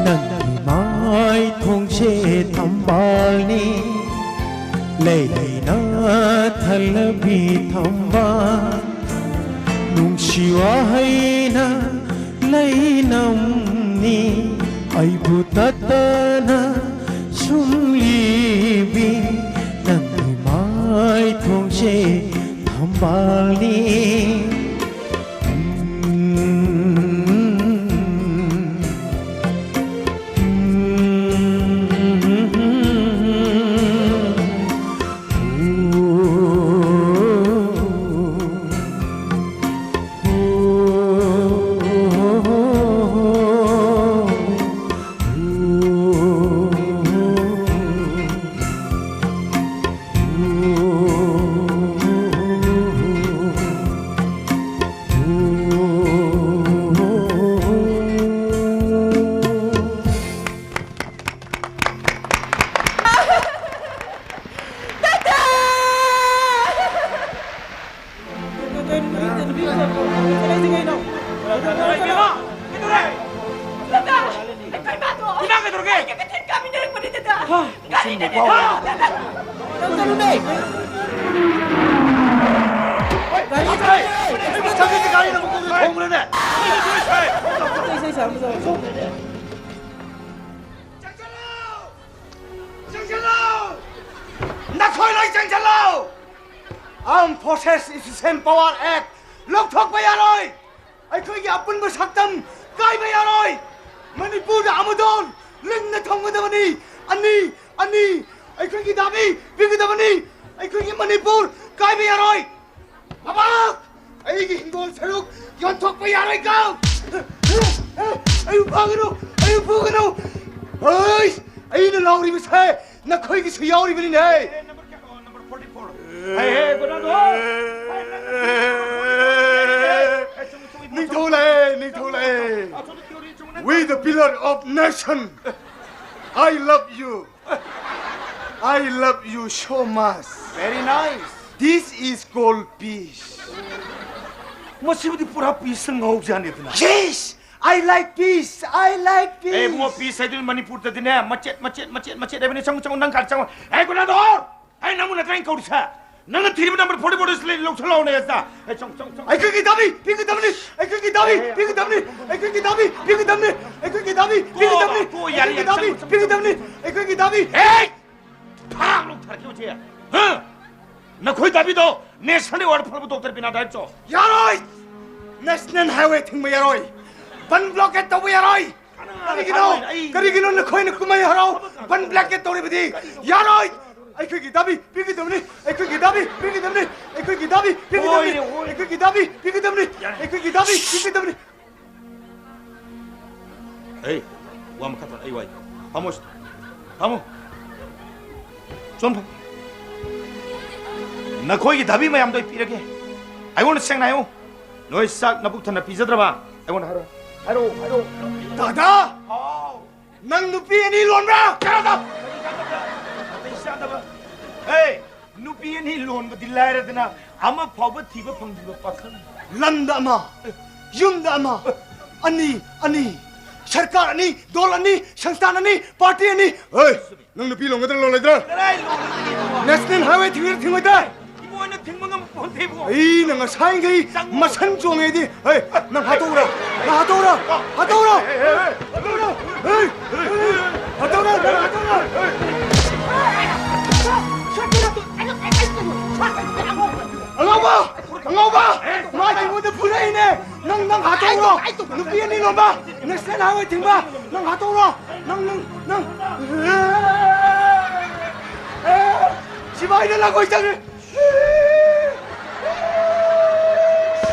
ꯅꯪꯒꯤ ꯃꯥꯏꯊꯣꯡꯁꯦ ꯊꯝꯕꯥꯜꯅꯤ, ꯂꯩꯅ ꯊꯜꯂꯕꯤ ꯊꯝꯕꯥꯜ, ꯅꯨꯡꯁꯤ ꯋꯥꯍꯩꯅ ꯂꯩꯅꯝꯅꯤ, ꯑꯩꯕꯨ ꯇꯠꯇꯅ ꯁꯨꯝ ꯂꯤꯕꯤ꯫ ꯅꯪꯒꯤ ꯃꯥꯏꯊꯣꯡꯁꯦ ꯊꯝꯕꯥꯜꯅꯤ꯫ ꯅꯪ ꯆꯠꯂꯨꯅꯦ꯫ ꯒꯥꯔꯤ ꯆꯠꯂꯨꯅꯦ꯫ ꯆꯠꯂꯨꯅꯦ꯫ ꯒꯥꯔꯤꯅ ꯃꯀꯣꯛꯇ ꯊꯣꯡꯈ꯭ꯔꯦꯅꯦ꯫ ꯏꯁꯩ ꯁꯛꯑꯝꯕꯗꯣ꯫ ꯆꯪꯁꯤꯜꯂꯨ! ꯆꯪꯁꯤꯜꯂꯨ! ꯅꯈꯣꯏ ꯂꯣꯏ ꯆꯪꯁꯤꯜꯂꯨ! Armed Forces Efficient Power Act ꯂꯧꯊꯣꯛꯄ ꯌꯥꯔꯣꯏ! ꯑꯩꯈꯣꯏꯒꯤ ꯑꯄꯨꯟꯕ ꯁꯛꯇꯝ ꯀꯥꯏꯕ ꯌꯥꯔꯣꯏ! ꯃꯅꯤꯄꯨꯔꯗ ꯑꯃꯗꯣ ꯂꯤꯡꯅ ꯊꯝꯒꯗꯕꯅꯤ! ꯑꯅꯤ, ꯑꯅꯤ! ꯑꯩꯈꯣꯏꯒꯤ ꯗꯥꯕꯤ ꯄꯤꯒꯗꯕꯅꯤ! ꯑꯩꯈꯣꯏꯒꯤ ꯃꯅꯤꯄꯨꯔ ꯀꯥꯏꯕ ꯌꯥꯔꯣꯏ! ꯕꯕꯥ! ꯑꯩꯒꯤ ꯍꯤꯡꯒꯣꯜ ꯁꯔꯨꯛ ꯌꯣꯟꯊꯣꯛꯄ ꯌꯥꯔꯣꯏꯀꯣ! ꯑꯩꯕꯨ ꯐꯥꯒꯅꯨ! ꯑꯩꯕꯨ ꯐꯨꯒꯅꯨ! ꯍꯩ! ꯑꯩꯅ ꯂꯥꯎꯔꯤꯕꯁꯦ ꯅꯈꯣꯏꯒꯤꯁꯨ ꯌꯥꯎꯔꯤꯕꯅꯤꯅꯦ! ꯍꯦ, ꯅꯝꯕꯔ ꯀꯌꯥꯅꯣ? Number forty four. ꯍꯦ, ꯍꯦ, ꯒꯨꯅꯥꯗꯣ! ꯅꯤꯡꯊꯧ ꯂꯥꯛꯑꯦ, ꯅꯤꯡꯊꯧ ꯂꯥꯛꯑꯦ! We the pillar of nation! I love you! I love you so much! Very nice! This is called peace! ꯃꯁꯤꯕꯨꯗꯤ ꯄꯨꯔꯥ peace ꯉꯥꯎꯖꯥꯅꯤꯗꯅ꯫ Yes! I like peace! I like peace! A, Ibungo, peace ꯍꯥꯏꯗꯨꯅ ꯃꯅꯤꯄꯨꯔꯗꯗꯤꯅꯦ, ꯃꯆꯦꯠ, ꯃꯆꯦꯠ, ꯃꯆꯦꯠ, ꯃꯆꯦꯠ ꯍꯥꯏꯕꯅꯦ꯫ ꯆꯪꯉꯨ, ꯆꯪꯉꯨ, ꯅꯪ ꯈꯔ ꯆꯪꯉꯨ꯫ ꯑꯦ, ꯒꯨꯅꯥꯗꯣ! ꯑꯩ ꯅꯪꯕꯨ ꯅꯠꯇ꯭ꯔꯥ ꯑꯩꯅ ꯀꯧꯔꯤꯁꯦ? ꯅꯪꯅ ꯊꯤꯔꯤꯕ ꯅꯝꯕꯔ forty four ꯁꯤ ꯂꯧꯁꯜꯂꯛꯑꯣꯅꯦ, ꯑꯁꯤꯗ꯫ ꯑꯦ, ꯆꯪꯉꯨ, ꯆꯪꯉꯨ, ꯆꯪꯉꯨ꯫ ꯑꯩꯈꯣꯏꯒꯤ ꯗꯥꯕꯤ ꯄꯤꯒꯗꯕꯅꯤ! ꯑꯩꯈꯣꯏꯒꯤ ꯗꯥꯕꯤ ꯄꯤꯒꯗꯕꯅꯤ! ꯑꯩꯈꯣꯏꯒꯤ ꯗꯥꯕꯤ ꯄꯤꯒꯗꯕꯅꯤ! ꯑꯩꯈꯣꯏꯒꯤ ꯗꯥꯕꯤ ꯄꯤꯒꯗꯕꯅꯤ! ꯇꯣꯛꯑꯣ, ꯇꯣꯛꯑꯣ, ꯌꯥꯔꯦ, ꯑꯩꯈꯣꯏꯒꯤ ꯌꯥꯔꯦ, ꯗꯥꯕꯤ ꯆꯪꯉꯨ, ꯆꯪꯉꯨ, ꯄꯤꯒꯗꯕꯅꯤ! ꯆꯪꯉꯨ꯫ ꯑꯩꯈꯣꯏꯒꯤ ꯗꯥꯕꯤ! ꯑꯦ! ꯐꯥꯛ ꯂꯧꯊꯔꯛꯀꯦ ꯍꯧꯖꯤꯛ꯫ ꯍꯥ? ꯅꯈꯣꯏ ꯗꯥꯕꯤꯗꯣ national award ꯐꯪꯂꯕ ꯗꯣꯛꯇꯔ ꯕꯤꯅꯥꯗ ꯍꯥꯏꯕꯁꯨ꯫ ꯌꯥꯔꯣꯏ! National highway ꯊꯤꯡꯕ ꯌꯥꯔꯣꯏ! Ban blockade ꯇꯧꯕ ꯌꯥꯔꯣꯏ! ꯀꯔꯤꯒꯤꯅꯣ? ꯑꯩ ꯀꯔꯤꯒꯤꯅꯣ ꯅꯈꯣꯏꯅ ꯀꯨꯝꯍꯩ ꯍꯔꯥꯎ ban blockade ꯇꯧꯔꯤꯕꯗꯤ? ꯌꯥꯔꯣꯏ! ꯑꯩꯈꯣꯏꯒꯤ ꯗꯥꯕꯤ ꯄꯤꯒꯗꯕꯅꯤ! ꯑꯩꯈꯣꯏꯒꯤ ꯗꯥꯕꯤ ꯄꯤꯒꯗꯕꯅꯤ! ꯑꯩꯈꯣꯏꯒꯤ ꯗꯥꯕꯤ ꯄꯤꯒꯗꯕꯅꯤ! ꯍꯣꯏꯅꯦ, ꯍꯣꯏꯅꯦ꯫ ꯑꯩꯈꯣꯏꯒꯤ ꯗꯥꯕꯤ ꯄꯤꯒꯗꯕꯅꯤ! ꯌꯥꯔꯦ꯫ ꯑꯩꯈꯣꯏꯒꯤ ꯗꯥꯕꯤ ꯄꯤꯒꯗꯕꯅꯤ! ꯑꯩ ꯋꯥ ꯃꯈꯥ ꯇꯥꯅ ꯑꯩ ꯋꯥꯏ꯫ ꯐꯝꯃꯣ ꯁꯤꯗ꯫ ꯐꯝꯃꯣ꯫ ꯁꯣꯝ ꯐꯝ-, ꯅꯈꯣꯏꯒꯤ ꯗꯥꯕꯤ ꯃꯌꯥꯝꯗꯣ ꯑꯩ ꯄꯤꯔꯒꯦ꯫ ꯑꯩꯉꯣꯟꯗ ꯁꯦꯡꯅ ꯍꯥꯏꯌꯨ꯫ ꯅꯣꯏ ꯆꯥꯛ ꯅꯕꯨꯛ ꯊꯟꯅ ꯄꯤꯖꯗ꯭ꯔꯕ? ꯑꯩꯉꯣꯟꯗ ꯍꯥꯏꯔꯣ꯫ ꯍꯥꯏꯔꯣ, ꯍꯥꯏꯔꯣ꯫ ꯗꯥꯗꯥ! ꯍꯥꯎ꯫ ꯅꯪ ꯅꯨꯄꯤ ꯑꯅꯤ ꯂꯣꯟꯕ꯭ꯔꯥ? ꯀꯔꯝꯕ? ꯅꯥꯇꯩ ꯆꯥꯗꯕ꯫ ꯍꯦ! ꯅꯨꯄꯤ ꯑꯅꯤ ꯂꯣꯟꯕꯗꯤ ꯂꯥꯏꯔꯗꯅ, ꯑꯃ ꯐꯥꯎꯕ ꯊꯤꯕ ꯐꯪꯗ꯭ꯔꯤꯕ ꯄꯥꯈꯪ꯫ ꯂꯝꯗ ꯑꯃ, ꯌꯨꯝꯗ ꯑꯃ, ꯑꯅꯤ, ꯑꯅꯤ꯫ ꯁꯔꯀꯥꯔ ꯑꯅꯤ, ꯗꯣꯜ ꯑꯅꯤ, ꯁꯪꯁꯊꯥꯟ ꯑꯅꯤ, ꯄꯥꯔꯇꯤ ꯑꯅꯤ꯫ ꯍꯣꯏ, ꯅꯪ ꯅꯨꯄꯤ ꯂꯣꯟꯒꯗ꯭ꯔꯥ ꯂꯣꯜꯂꯣꯏꯗ꯭ꯔꯥ? ꯀꯗꯥꯏ ꯂꯣꯜꯂꯣꯏꯗꯒꯦ ꯏꯕꯨꯡꯉꯣ? National highway ꯊꯤꯡꯒꯗ꯭ꯔꯥ ꯊꯤꯡꯉꯣꯏꯗ꯭ꯔꯥ? ꯏꯕꯨꯡꯉꯣ, ꯑꯩꯅ ꯊꯤꯡꯕ ꯉꯝꯕ ꯄꯣꯟꯇꯦ ꯏꯕꯨꯡꯉꯣ꯫ ꯑꯩꯅ ꯉꯁꯥꯏꯈꯩ ꯆꯪꯉꯣ꯫ ꯃꯁꯟ ꯆꯣꯡꯉꯦꯗꯤ꯫ ꯍꯣꯏ, ꯅꯪ ꯍꯥꯠꯇꯣꯛꯎꯔꯥ? ꯅꯪ ꯍꯥꯠꯇꯣꯛꯎꯔꯥ? ꯍꯥꯠꯇꯣꯛꯎꯔꯥ? ꯍꯥꯠꯇꯣꯛꯎꯔꯥ? ꯍꯣꯏ, ꯍꯥꯠꯇꯣꯛꯎꯔꯥ? ꯅꯪ ꯍꯥꯠꯇꯣꯛꯎꯔꯥ? ꯑꯉꯥꯎꯕ! ꯑꯉꯥꯎꯕ! ꯃꯥ ꯑꯩꯉꯣꯟꯗ ꯐꯨꯔꯛꯏꯅꯦ! ꯅꯪ, ꯅꯪ ꯍꯥꯠꯇꯣꯛꯎꯔꯣ! ꯅꯨꯄꯤ ꯑꯅꯤ ꯂꯣꯟꯕ! ꯅꯦꯁꯅꯦꯜ ꯍꯥꯏꯋꯦ ꯊꯤꯡꯕ! ꯅꯪ ꯍꯥꯠꯇꯣꯛꯎꯔꯣ! ꯅꯪ, ꯅꯪ, ꯅꯪ! ꯁꯤꯐꯥꯏꯗ ꯂꯥꯡꯒꯣꯏ ꯆꯪꯉꯦ!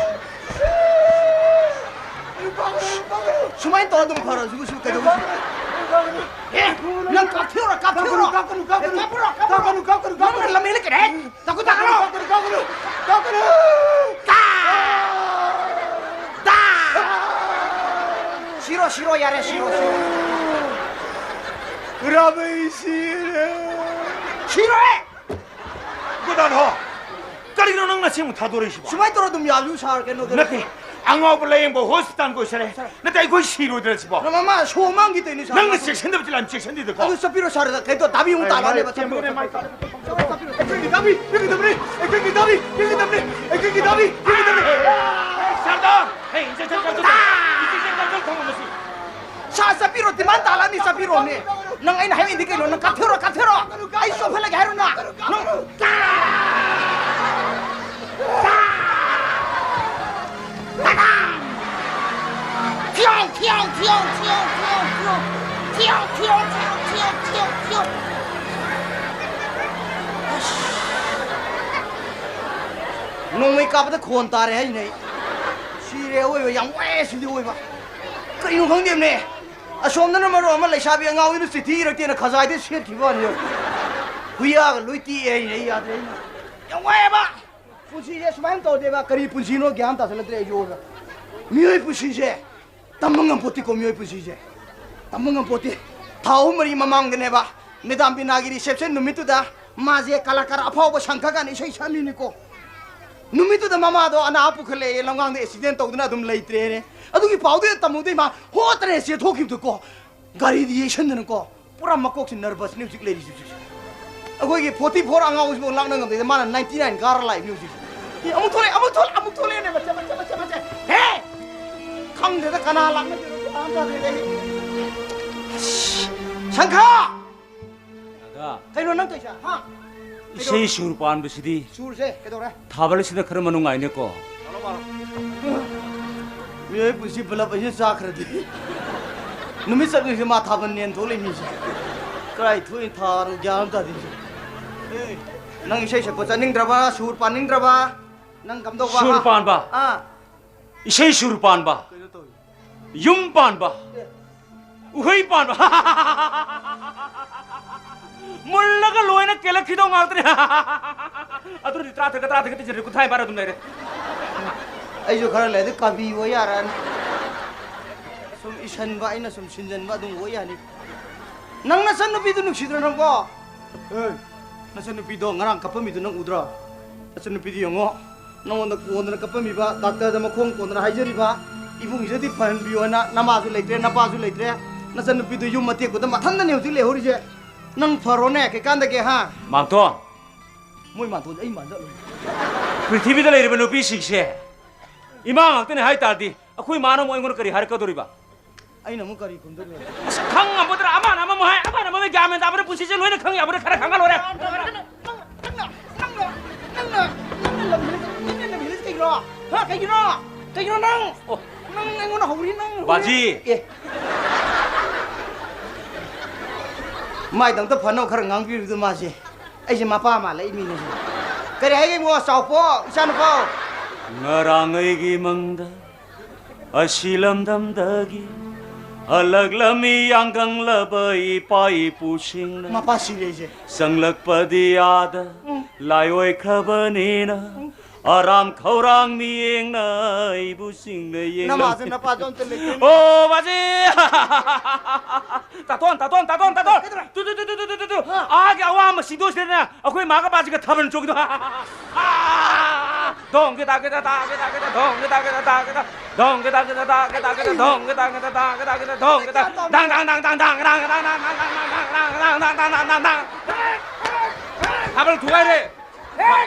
ꯁꯨꯃꯥꯏꯅ ꯇꯧꯔ ꯑꯗꯨꯝ ꯐꯔꯣ, ꯁꯤꯕꯨ, ꯁꯤꯕꯨ ꯀꯩꯗꯧꯕ? ꯑꯦ, ꯅꯪ ꯀꯥꯞꯊꯤꯔꯣ, ꯀꯥꯞꯊꯤꯔꯣ! ꯀꯥꯞꯀꯅꯨ, ꯀꯥꯞꯀꯅꯨ, ꯀꯥꯞꯀꯅꯨ, ꯀꯥꯞꯀꯅꯨ, ꯀꯥꯞꯀꯅꯨ, ꯀꯥꯞꯀꯅꯨ! ꯅꯪꯅ ꯂꯝꯍꯦꯜꯂꯛꯀꯅꯦ! ꯇꯥꯀꯨ ꯇꯥꯀꯨ! ꯀꯥꯞꯀꯅꯨ, ꯀꯥꯞꯀꯅꯨ, ꯀꯥꯞꯀꯅꯨ! ꯇꯥ! ꯇꯥ! ꯁꯤꯔꯣ, ꯁꯤꯔꯣ, ꯌꯥꯔꯦ, ꯁꯤꯔꯣ, ꯁꯤꯔꯣ! ꯔꯥꯃꯩ ꯁꯤꯔꯦ! ꯁꯤꯔꯣꯍꯦ! ꯒꯣꯗꯥꯟ ꯍꯣ! ꯀꯔꯤꯒꯤꯅꯣ ꯅꯪ ꯅꯆꯦ ꯑꯃꯨꯛ ꯊꯥꯗꯣꯔꯛꯏꯁꯤꯕꯣ? ꯁꯨꯃꯥꯏꯅ ꯇꯧꯔ ꯑꯗꯨꯝ ꯌꯥꯕꯤꯌꯨ, ꯁꯥꯔ, ꯀꯩꯅꯣꯗ꯫ ꯅꯠꯇꯦ, ꯑꯉꯥꯎꯕ ꯂꯥꯌꯦꯡꯕ ꯍꯣꯁꯄꯤꯇꯥꯜꯒ ꯑꯣꯏꯁꯜꯂꯦ꯫ ꯅꯠꯇꯦ, ꯑꯩꯈꯣꯏ ꯁꯤꯔꯣꯏꯗ꯭ꯔꯥ ꯁꯤꯕꯣ? ꯅꯃ, ꯃꯥ ꯁꯣ ꯃꯥꯡꯈꯤ ꯇꯧꯔꯤꯅꯤ, ꯁꯥꯔ꯫ ꯅꯪꯅ ꯆꯦꯛꯁꯤꯟꯗꯕꯁꯦ ꯌꯥꯝ ꯆꯦꯛꯁꯤꯟꯗꯦꯗꯀꯣ꯫ ꯑꯗꯨ ꯆꯠꯄꯤꯔꯣ, ꯁꯥꯔ, ꯀꯩꯅꯣ ꯇꯥꯕꯤꯌꯨ, ꯑꯩ ꯇꯥꯔꯛꯑꯅꯦꯕ, ꯃꯥꯏ ꯆꯠꯄꯤꯔꯣ꯫ ꯇꯥꯕꯤ, ꯇꯥꯕꯤ, ꯇꯥꯕꯤ, ꯇꯥꯕꯤ, ꯇꯥꯕꯤ, ꯇꯥꯕꯤ, ꯇꯥꯕꯤ, ꯇꯥꯕꯤ, ꯇꯥꯕꯤ, ꯇꯥꯕꯤ꯫ ꯁꯥꯔꯗꯣ! ꯍꯦ, ꯏꯟꯖꯦꯛꯁꯟ ꯀꯥꯞꯁꯤꯜꯂꯣ꯫ ꯏꯟꯖꯦꯛꯁꯟ ꯀꯥꯞꯁꯤꯜꯂꯣ, ꯊꯝꯃꯣ ꯃꯁꯤ꯫ ꯁꯥꯔ, ꯆꯠꯄꯤꯔꯣ, ꯗꯤꯃꯥꯟ ꯇꯥꯍꯜꯂꯛꯑꯅꯤ, ꯆꯠꯄꯤꯔꯣꯅꯦ꯫ ꯅꯪ ꯑꯩꯅ ꯍꯥꯏꯔꯤꯗꯤ ꯀꯩꯅꯣ? ꯅꯪ ꯀꯥꯞꯊꯦꯛꯎꯔꯣ, ꯀꯥꯞꯊꯦꯛꯎꯔꯣ꯫ ꯑꯩ ꯆꯣꯡꯍꯜꯂꯒꯦ ꯍꯥꯏꯔꯣ ꯅꯪ? ꯅꯪ ꯊꯤꯌꯣ, ꯊꯤꯌꯣ, ꯊꯤꯌꯣ꯫ ꯑꯁ꯫ ꯅꯣꯡꯃꯩ ꯀꯥꯞꯄꯗ ꯈꯣꯟ ꯇꯥꯔꯦ ꯍꯥꯏꯁꯤꯅꯦ ꯑꯩ꯫ ꯁꯤꯔꯦ ꯑꯋꯣꯏꯕ, ꯌꯥꯝ ꯋꯥꯏꯑꯦ ꯁꯤꯗꯤ ꯑꯋꯣꯏꯕ꯫ ꯀꯩꯅꯣ ꯈꯪꯗꯦꯕꯅꯦ꯫ ꯑꯁꯣꯝꯗꯅ ꯃꯔꯣꯟ ꯑꯃ ꯂꯩꯁꯥꯕꯤ ꯑꯉꯥꯎꯕꯤꯅ ꯆꯤꯊꯤ ꯏꯔꯛꯇꯦꯅ ꯈꯖꯥꯏꯗꯩ ꯁꯦꯠꯈꯤꯕ ꯋꯥꯅꯤ꯫ ꯍꯨꯏꯌꯥꯒ ꯂꯣꯏ ꯇꯦꯛꯑꯦ ꯍꯥꯏꯁꯤꯅꯦ ꯑꯩ ꯌꯥꯗ꯭ꯔꯦ ꯑꯩꯅ꯫ ꯌꯥꯝ ꯋꯥꯏꯑꯦꯕ꯫ ꯄꯨꯟꯁꯤꯁꯦ ꯁꯨꯃꯥꯏꯅ ꯇꯧꯔꯗꯤꯕ ꯀꯔꯤ ꯄꯨꯟꯁꯤꯅꯣ ꯒ꯭ꯌꯥꯟ ꯇꯥꯁꯤꯜꯂꯛꯇ꯭ꯔꯦ ꯑꯩꯁꯨ꯫ ꯃꯤꯑꯣꯏ ꯄꯨꯟꯁꯤꯁꯦ ꯇꯝꯕ ꯉꯝꯄꯣꯠꯇꯦꯀꯣ, ꯃꯤꯑꯣꯏ ꯄꯨꯟꯁꯤꯁꯦ꯫ ꯇꯝꯕ ꯉꯝꯄꯣꯠꯇꯦ꯫ ꯊꯥ ꯑꯍꯨꯝ ꯃꯔꯤ ꯃꯃꯥꯡꯗꯅꯦꯕ, ꯃꯦꯗꯥꯝ ꯕꯤꯅꯥꯒꯤ ꯔꯤꯁꯦꯞꯁꯟ ꯅꯨꯃꯤꯠꯇꯨꯗ ꯃꯥꯁꯦ ꯀꯂꯥꯀꯥꯔ ꯑꯐꯥꯎꯕ ꯁꯪꯈ ꯀꯥꯟꯗ ꯏꯁꯩ ꯁꯛꯑꯝꯃꯤꯅꯤꯀꯣ꯫ ꯅꯨꯃꯤꯠ ꯑꯗꯨꯗ ꯃꯃꯥꯗꯣ ꯑꯅꯥ ꯄꯨꯈꯠꯂꯛꯑꯦ, ꯂꯝꯒꯥꯡꯗ ꯑꯦꯛꯁꯤꯗꯦꯟ ꯇꯧꯗꯅ ꯑꯗꯨꯝ ꯂꯩꯇ꯭ꯔꯦꯅꯦ꯫ ꯑꯗꯨꯒꯤ ꯄꯥꯎꯗꯨ ꯇꯝꯃꯨꯗꯩ ꯃꯥ ꯍꯣꯠꯇꯅ ꯆꯦꯟꯊꯣꯛꯈꯤꯕꯗꯨꯀꯣ꯫ ꯒꯥꯔꯤꯗꯤ ꯌꯩꯁꯟꯗꯅꯀꯣ꯫ ꯄꯨꯔꯥ ꯃꯀꯣꯛꯁꯦ ꯅꯔꯚꯁꯅꯤ ꯍꯧꯖꯤꯛ ꯂꯩꯔꯤꯁꯦ ꯍꯧꯖꯤꯛꯁꯦ꯫ ꯑꯩꯈꯣꯏꯒꯤ ꯐꯣꯔꯇꯤ ꯐꯣꯔ ꯑꯉꯥꯎꯕꯁꯤꯐꯥꯎ ꯂꯥꯛꯅ ꯉꯝꯗꯦꯗ, ꯃꯥꯅ ꯅꯥꯏꯟꯇꯤ ꯅꯥꯏꯟ ꯀꯥꯔ ꯂꯥꯛꯏꯅꯤ ꯍꯧꯖꯤꯛꯁꯦ꯫ ꯑꯦ, ꯑꯃꯨꯛ ꯊꯣꯛꯂꯛꯑꯦ, ꯑꯃꯨꯛ ꯊꯣꯛꯂꯛꯑꯦ, ꯑꯃꯨꯛ ꯊꯣꯛꯂꯛꯑꯦꯅꯦ, ꯃꯆꯦ, ꯃꯆꯦ, ꯃꯆꯦ, ꯃꯆꯦ꯫ ꯍꯦ! ꯈꯪꯗꯦꯗ ꯀꯅꯥ ꯂꯥꯛꯅꯗꯣꯏꯅꯣ, ꯒ꯭ꯌꯥꯟ ꯇꯥꯗꯦꯗ ꯑꯩ꯫ ꯑꯁ! ꯁꯪꯈꯥ! ꯗꯥꯗꯥ꯫ ꯀꯩꯅꯣ ꯅꯪ ꯇꯧꯏꯁꯦ, ꯍꯥ? ꯏꯁꯩ ꯀꯩꯗꯧꯔꯦ? ꯁꯨꯔ ꯄꯥꯟꯕꯁꯤꯗꯤ ꯁꯨꯔꯁꯦ, ꯀꯩꯗꯧꯔꯦ? ꯊꯥꯕꯜ ꯑꯁꯤꯅ ꯈꯔ ꯃꯅꯨꯡꯉꯥꯏꯅꯦꯀꯣ꯫ ꯃꯥꯜꯂꯣ, ꯃꯥꯜꯂꯣ꯫ ꯃꯤꯑꯣꯏ ꯄꯨꯟꯁꯤ ꯄꯨꯂꯞ ꯑꯩꯁꯦ ꯆꯥꯈ꯭ꯔꯗꯤ꯫ ꯅꯨꯃꯤꯠ ꯆꯠꯂꯤꯁꯦ ꯃꯥ ꯊꯥꯕꯜ ꯅꯦꯟ ꯊꯣꯛꯂꯛꯏ ꯃꯤꯁꯦ꯫ ꯀꯗꯥꯏ ꯊꯣꯛꯏ ꯊꯥꯔꯣ ꯒ꯭ꯌꯥꯟ ꯑꯃ ꯇꯥꯗꯦ ꯃꯤꯁꯦ꯫ ꯑꯦ, ꯅꯪ ꯏꯁꯩ ꯁꯛꯄ ꯆꯠꯅꯤꯡꯗ꯭ꯔꯕ, ꯁꯨꯔ ꯄꯥꯟꯅꯤꯡꯗ꯭ꯔꯕ? ꯅꯪ ꯀꯝꯗꯧꯕ? ꯁꯨꯔ ꯍꯥ? ꯄꯥꯟꯕ꯫ ꯑꯥ꯫ ꯏꯁꯩ ꯁꯨꯔ ꯄꯥꯟꯕ꯫ ꯀꯩꯅꯣ ꯇꯧꯏ꯫ ꯌꯨꯝ ꯄꯥꯟꯕ꯫ ꯑꯦ꯫ ꯎꯍꯩ ꯄꯥꯟꯕ꯫ ꯃꯨꯜꯂꯒ ꯂꯣꯏꯅ ꯀꯦꯜꯂꯛꯈꯤꯗꯧ ꯉꯥꯛꯇꯅꯤ꯫ ꯑꯗꯨꯅꯗꯤ ꯇꯔꯥ ꯇꯔꯦꯠꯀ ꯇꯔꯥ ꯇꯔꯦꯠꯀ ꯇꯤꯟꯁꯤꯟꯗ꯭ꯔꯦ, ꯀꯨꯟꯊ꯭ꯔꯥ ꯅꯤꯄꯥꯟ ꯑꯗꯨꯝ ꯂꯩꯔꯦ꯫ ꯑꯩꯁꯨ ꯈꯔ ꯂꯩꯔꯗꯤ ꯀꯕꯤ ꯑꯣꯏ ꯌꯥꯔꯅꯤ꯫ ꯁꯨꯝ ꯏꯁꯟꯕ, ꯑꯩꯅ ꯁꯨꯝ ꯁꯤꯟꯖꯟꯕ ꯑꯗꯨꯝ ꯑꯣꯏ ꯌꯥꯅꯤ꯫ ꯅꯪ ꯅꯆꯟꯅꯨꯄꯤꯗꯨ ꯅꯨꯡꯁꯤꯗ꯭ꯔꯣ ꯅꯪꯕꯣ? ꯑꯦ, ꯅꯆꯟꯅꯨꯄꯤꯗꯣ ꯉꯔꯥꯡ ꯀꯞꯄꯝꯃꯤꯗꯨ ꯅꯪ ꯎꯗ꯭ꯔꯣ? ꯅꯆꯟꯅꯨꯄꯤꯗꯨ ꯌꯦꯡꯉꯣ, ꯅꯉꯣꯟꯗ ꯀꯣꯟꯗꯅ ꯀꯞꯄꯝꯃꯤꯕ, ꯗꯥꯛꯇꯔꯗ ꯃꯈꯣꯡ ꯀꯣꯟꯗꯅ ꯍꯥꯏꯖꯔꯤꯕ, ꯏꯕꯨꯡꯁꯤꯗꯤ ꯐꯍꯟꯕꯤꯌꯣꯅ꯫ ꯅꯃꯥꯁꯨ ꯂꯩꯇ꯭ꯔꯦ, ꯅꯄꯥꯁꯨ ꯂꯩꯇ꯭ꯔꯦ, ꯅꯆꯟꯅꯨꯄꯤꯗꯨ ꯌꯨꯝ ꯑꯇꯦꯛꯄꯗ ꯃꯊꯟꯗꯅꯦ ꯍꯧꯖꯤꯛ ꯂꯩꯍꯧꯔꯤꯁꯦ꯫ ꯅꯪ ꯐꯔꯣꯅꯦ, ꯀꯩꯀꯥꯟꯗꯒꯦ, ꯍꯥ? ꯃꯥꯝꯇꯣꯟ, ꯃꯣꯏ ꯃꯥꯝꯇꯣꯟ ꯑꯩ ꯃꯥꯟꯖꯜꯂꯣꯏ꯫ ꯄ꯭ꯔꯤꯊꯤꯕꯤꯗ ꯂꯩꯔꯤꯕ ꯅꯨꯄꯤꯁꯤꯡꯁꯦ ꯏꯃꯥ ꯉꯥꯛꯇꯅꯦ ꯍꯥꯏ ꯇꯥꯔꯗꯤ, ꯑꯩꯈꯣꯏ ꯃꯥꯅ ꯑꯃꯨꯛ ꯑꯩꯉꯣꯟꯗ ꯀꯔꯤ ꯍꯥꯏꯔꯛꯀꯗꯧꯔꯤꯕ? ꯑꯩꯅ ꯑꯃꯨꯛ ꯀꯔꯤ ꯈꯨꯝꯗꯣꯔꯤꯕ? ꯑꯁ, ꯈꯪꯉꯝꯕꯗꯨꯅ ꯑꯃꯅ ꯑꯃꯃꯨꯛ ꯍꯥꯏ, ꯑꯃꯅ ꯑꯃꯃꯨꯛ ꯍꯥꯏ, ꯒ꯭ꯌꯥꯟ ꯃꯦꯟ ꯇꯥꯕ ꯅꯠꯇꯦ, ꯄꯨꯟꯁꯤꯁꯦ ꯂꯣꯏꯅ ꯈꯪ ꯌꯥꯕ ꯅꯠꯇꯦ, ꯈꯔ ꯈꯪꯍꯜꯂꯣꯏꯔꯦ꯫ ꯅꯪꯅ, ꯅꯪꯅ, ꯅꯪꯅ, ꯅꯪꯅ, ꯅꯪꯅ ꯂꯝ ꯍꯦꯜꯂꯤꯁꯦ, ꯅꯪꯅ ꯂꯝ ꯍꯦꯜꯂꯤꯁꯦ ꯀꯩꯒꯤꯅꯣ? ꯍꯥ, ꯀꯩꯒꯤꯅꯣ? ꯀꯩꯒꯤꯅꯣ ꯅꯪ? ꯑꯣ꯫ ꯅꯪ ꯑꯩꯉꯣꯟꯗ ꯍꯧꯔꯤ, ꯅꯪ ꯍꯧꯔꯤ꯫ ꯕꯥꯖꯤ꯫ ꯑꯦ꯫ ꯃꯥꯏꯗ ꯑꯝꯇ ꯐꯅꯕ ꯈꯔ ꯉꯥꯡꯕꯤꯔꯨꯗ ꯃꯥꯁꯦ꯫ ꯑꯩꯁꯦ ꯃꯄꯥ ꯃꯥꯜꯂꯛꯏ ꯃꯤꯅꯦ꯫ ꯀꯔꯤ ꯍꯥꯏꯒꯦ ꯏꯕꯨꯡꯉꯣ, ꯆꯥꯎꯄꯣ, ꯏꯆꯥꯅꯨꯄꯥ? ꯉꯔꯥꯡ ꯑꯩꯒꯤ ꯃꯪꯗ ꯑꯁꯤ ꯂꯝꯗꯝꯗꯒꯤ ꯍꯜꯂꯛꯂꯝꯃꯤ ꯌꯥꯡꯀꯪꯂꯕ ꯏꯄꯥ ꯏꯄꯨꯁꯤꯡꯅ꯫ ꯃꯄꯥ ꯁꯤꯔꯦ ꯑꯩꯁꯦ꯫ ꯆꯪꯂꯛꯄꯗꯤ ꯑꯥꯗ ꯎꯝ꯫ ꯂꯥꯏ ꯑꯣꯏꯈ꯭ꯔꯕꯅꯤꯅ꯫ ꯎꯝ꯫ ꯑꯔꯥꯝ ꯈꯧꯔꯥꯡ ꯃꯤꯠꯌꯦꯡꯅ ꯑꯩꯕꯨ ꯆꯤꯡꯅ ꯌꯦꯡꯂꯝꯃꯤ꯫ ꯅꯃꯥꯁꯨ ꯅꯄꯥꯁꯨ ꯑꯝꯇ ꯂꯩꯇꯦ꯫ ꯑꯣ, ꯕꯥꯖꯤ! ꯇꯥꯇꯣꯟ, ꯇꯥꯇꯣꯟ, ꯇꯥꯇꯣꯟ, ꯇꯥꯇꯣꯟ! ꯀꯩꯗꯧꯔꯦ? ꯇꯨ, ꯇꯨ, ꯇꯨ꯫ ꯍꯥ? ꯑꯥꯒꯤ ꯑꯋꯥꯡꯕ ꯆꯤꯡꯗꯣꯟꯁꯤꯗꯅꯦ ꯑꯩꯈꯣꯏ ꯃꯥꯒ ꯕꯥꯖꯤꯒ ꯊꯥꯕꯜ ꯆꯣꯡꯉꯤꯗꯣ꯫ ꯑꯥ! ꯙꯣꯡ ꯒꯤꯇꯥ ꯒꯤꯇꯥ ꯇꯥ ꯒꯤꯇꯥ ꯒꯤꯇꯥ ꯙꯣꯡ ꯒꯤꯇꯥ ꯒꯤꯇꯥ ꯇꯥ ꯒꯤꯇꯥ ꯙꯣꯡ ꯒꯤꯇꯥ ꯒꯤꯇꯥ ꯇꯥ ꯒꯤꯇꯥ ꯒꯤꯇꯥ ꯙꯣꯡ ꯒꯤꯇꯥ ꯒꯤꯇꯥ ꯇꯥ ꯒꯤꯇꯥ ꯒꯤꯇꯥ ꯙꯣꯡ ꯒꯤꯇꯥ ꯙꯥꯡ ꯙꯥꯡ ꯙꯥꯡ ꯙꯥꯡ ꯙꯥꯡ ꯙꯥꯡ ꯙꯥꯡ ꯙꯥꯡ ꯙꯥꯡ ꯙꯥꯡ ꯙꯥꯡ ꯙꯥꯡ ꯙꯥꯡ ꯙꯥꯡ ꯊꯥꯕꯜ ꯊꯨꯒꯥꯏꯔꯦ꯫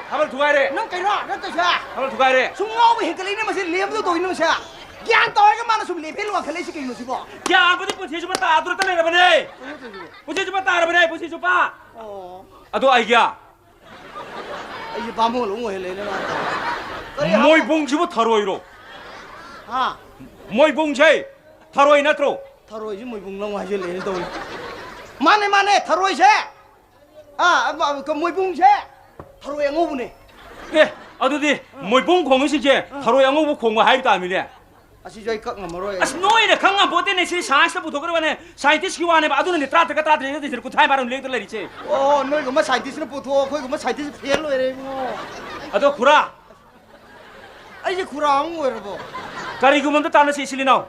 ꯊꯥꯕꯜ ꯊꯨꯒꯥꯏꯔꯦ꯫ ꯅꯪ ꯀꯩꯅꯣ ꯅꯪ ꯇꯧꯏꯁꯦ? ꯊꯥꯕꯜ ꯊꯨꯒꯥꯏꯔꯦ꯫ ꯁꯨꯝ ꯉꯥꯎꯕ ꯍꯦꯟꯒꯠꯂꯛꯏꯅꯦ ꯃꯁꯤ ꯂꯦꯝꯕꯗ ꯇꯧꯏꯅꯦ ꯃꯁꯦ꯫ ꯒ꯭ꯌꯥꯟ ꯇꯧꯔꯒ ꯃꯥꯅ ꯁꯨꯝ ꯂꯦꯝꯐꯦꯜ ꯋꯥꯡꯈꯠꯂꯛꯏꯁꯤ ꯀꯩꯅꯣ ꯁꯤꯕꯣ? ꯒ꯭ꯌꯥꯟꯕꯨꯗꯤ ꯄꯨꯟꯁꯤ ꯆꯨꯞꯄ ꯇꯥꯗꯨꯅꯇ ꯂꯩꯔꯕꯅꯦ꯫ ꯀꯩꯅꯣ ꯇꯧꯏꯁꯤꯕꯣ? ꯄꯨꯟꯁꯤ ꯆꯨꯞꯄ ꯇꯥꯔꯕꯅꯦ ꯄꯨꯟꯁꯤ ꯆꯨꯞꯄ꯫ ꯑꯣ꯫ ꯑꯗꯣ ꯑꯩꯒꯤ ꯑꯩꯁꯦ ꯕꯥꯃꯣꯟ ꯑꯃ ꯑꯣꯏꯍꯜꯂꯦꯅꯦ ꯃꯥꯅ ꯇꯧꯔꯤꯁꯦ꯫ ꯀꯔꯤ ꯍꯥꯏꯕ? ꯃꯣꯏꯕꯨꯡꯁꯤꯕꯨ ꯊꯔꯣꯏꯔꯣ? ꯍꯥ? ꯃꯣꯏꯕꯨꯡꯁꯦ ꯊꯔꯣꯏ ꯅꯠꯇ꯭ꯔꯣ? ꯊꯔꯣꯏꯁꯤ ꯃꯣꯏꯕꯨꯡ ꯂꯧ ꯍꯥꯏꯖꯤꯜꯂꯛꯑꯦꯅꯦ ꯇꯧꯔꯤꯁꯦ꯫ ꯃꯥꯅꯦ, ꯃꯥꯅꯦ, ꯊꯔꯣꯏꯁꯦ꯫ ꯑꯥ, ꯑꯃ, ꯀ-, ꯃꯣꯏꯕꯨꯡꯁꯦ ꯊꯔꯣꯏ ꯑꯉꯧꯕꯅꯦ꯫ ꯑꯦ, ꯑꯗꯨꯗꯤ ꯃꯣꯏꯕꯨꯡ ꯈꯣꯡꯉꯤꯁꯤꯡꯁꯦ ꯊꯔꯣꯏ ꯑꯉꯧꯕ ꯈꯣꯡꯕ ꯍꯥꯏꯕ ꯇꯥꯕꯅꯤꯅꯦ꯫ ꯑꯁꯤꯁꯨ ꯑꯩ ꯀꯛ ꯉꯝꯃꯔꯣꯏ꯫ ꯑꯁ, ꯅꯣꯏꯅ ꯈꯪ ꯉꯝꯄꯣꯠꯇꯦꯅꯦ, ꯁꯤ ꯁꯥꯏꯟꯁꯇ ꯄꯨꯊꯣꯛꯀꯗꯕꯅꯦ, ꯁꯥꯏꯟꯇꯤꯁꯀꯤ ꯋꯥꯅꯦꯕ, ꯑꯗꯨꯅꯅꯦ ꯇꯔꯥꯇꯔꯦꯠꯀ ꯇꯔꯥꯇꯔꯦꯠ ꯅꯠꯇꯦ, ꯀꯨꯟꯊ꯭ꯔꯥ ꯍꯥꯏꯕ ꯑꯗꯨꯝ ꯂꯦꯛꯇ ꯂꯩꯔꯤꯁꯦ꯫ ꯑꯣ, ꯅꯣꯏꯒꯨꯝꯕ ꯁꯥꯏꯟꯇꯤꯁꯅ ꯄꯨꯊꯣꯛꯑꯣ, ꯑꯩꯈꯣꯏꯒꯨꯝꯕ ꯁꯥꯏꯟꯇꯤꯁ ꯐꯦꯜ ꯑꯣꯏꯔꯦ ꯏꯕꯨꯡꯉꯣ꯫ ꯑꯗꯣ ꯈꯨꯔꯥ, ꯑꯩꯁꯦ ꯈꯨꯔꯥ ꯑꯃ ꯑꯣꯏꯔꯕꯣ? ꯀꯔꯤꯒꯨꯝꯕ ꯑꯝꯇ ꯇꯥꯟꯅꯁꯤ, ꯏꯆꯤꯜ ꯏꯅꯥꯎ꯫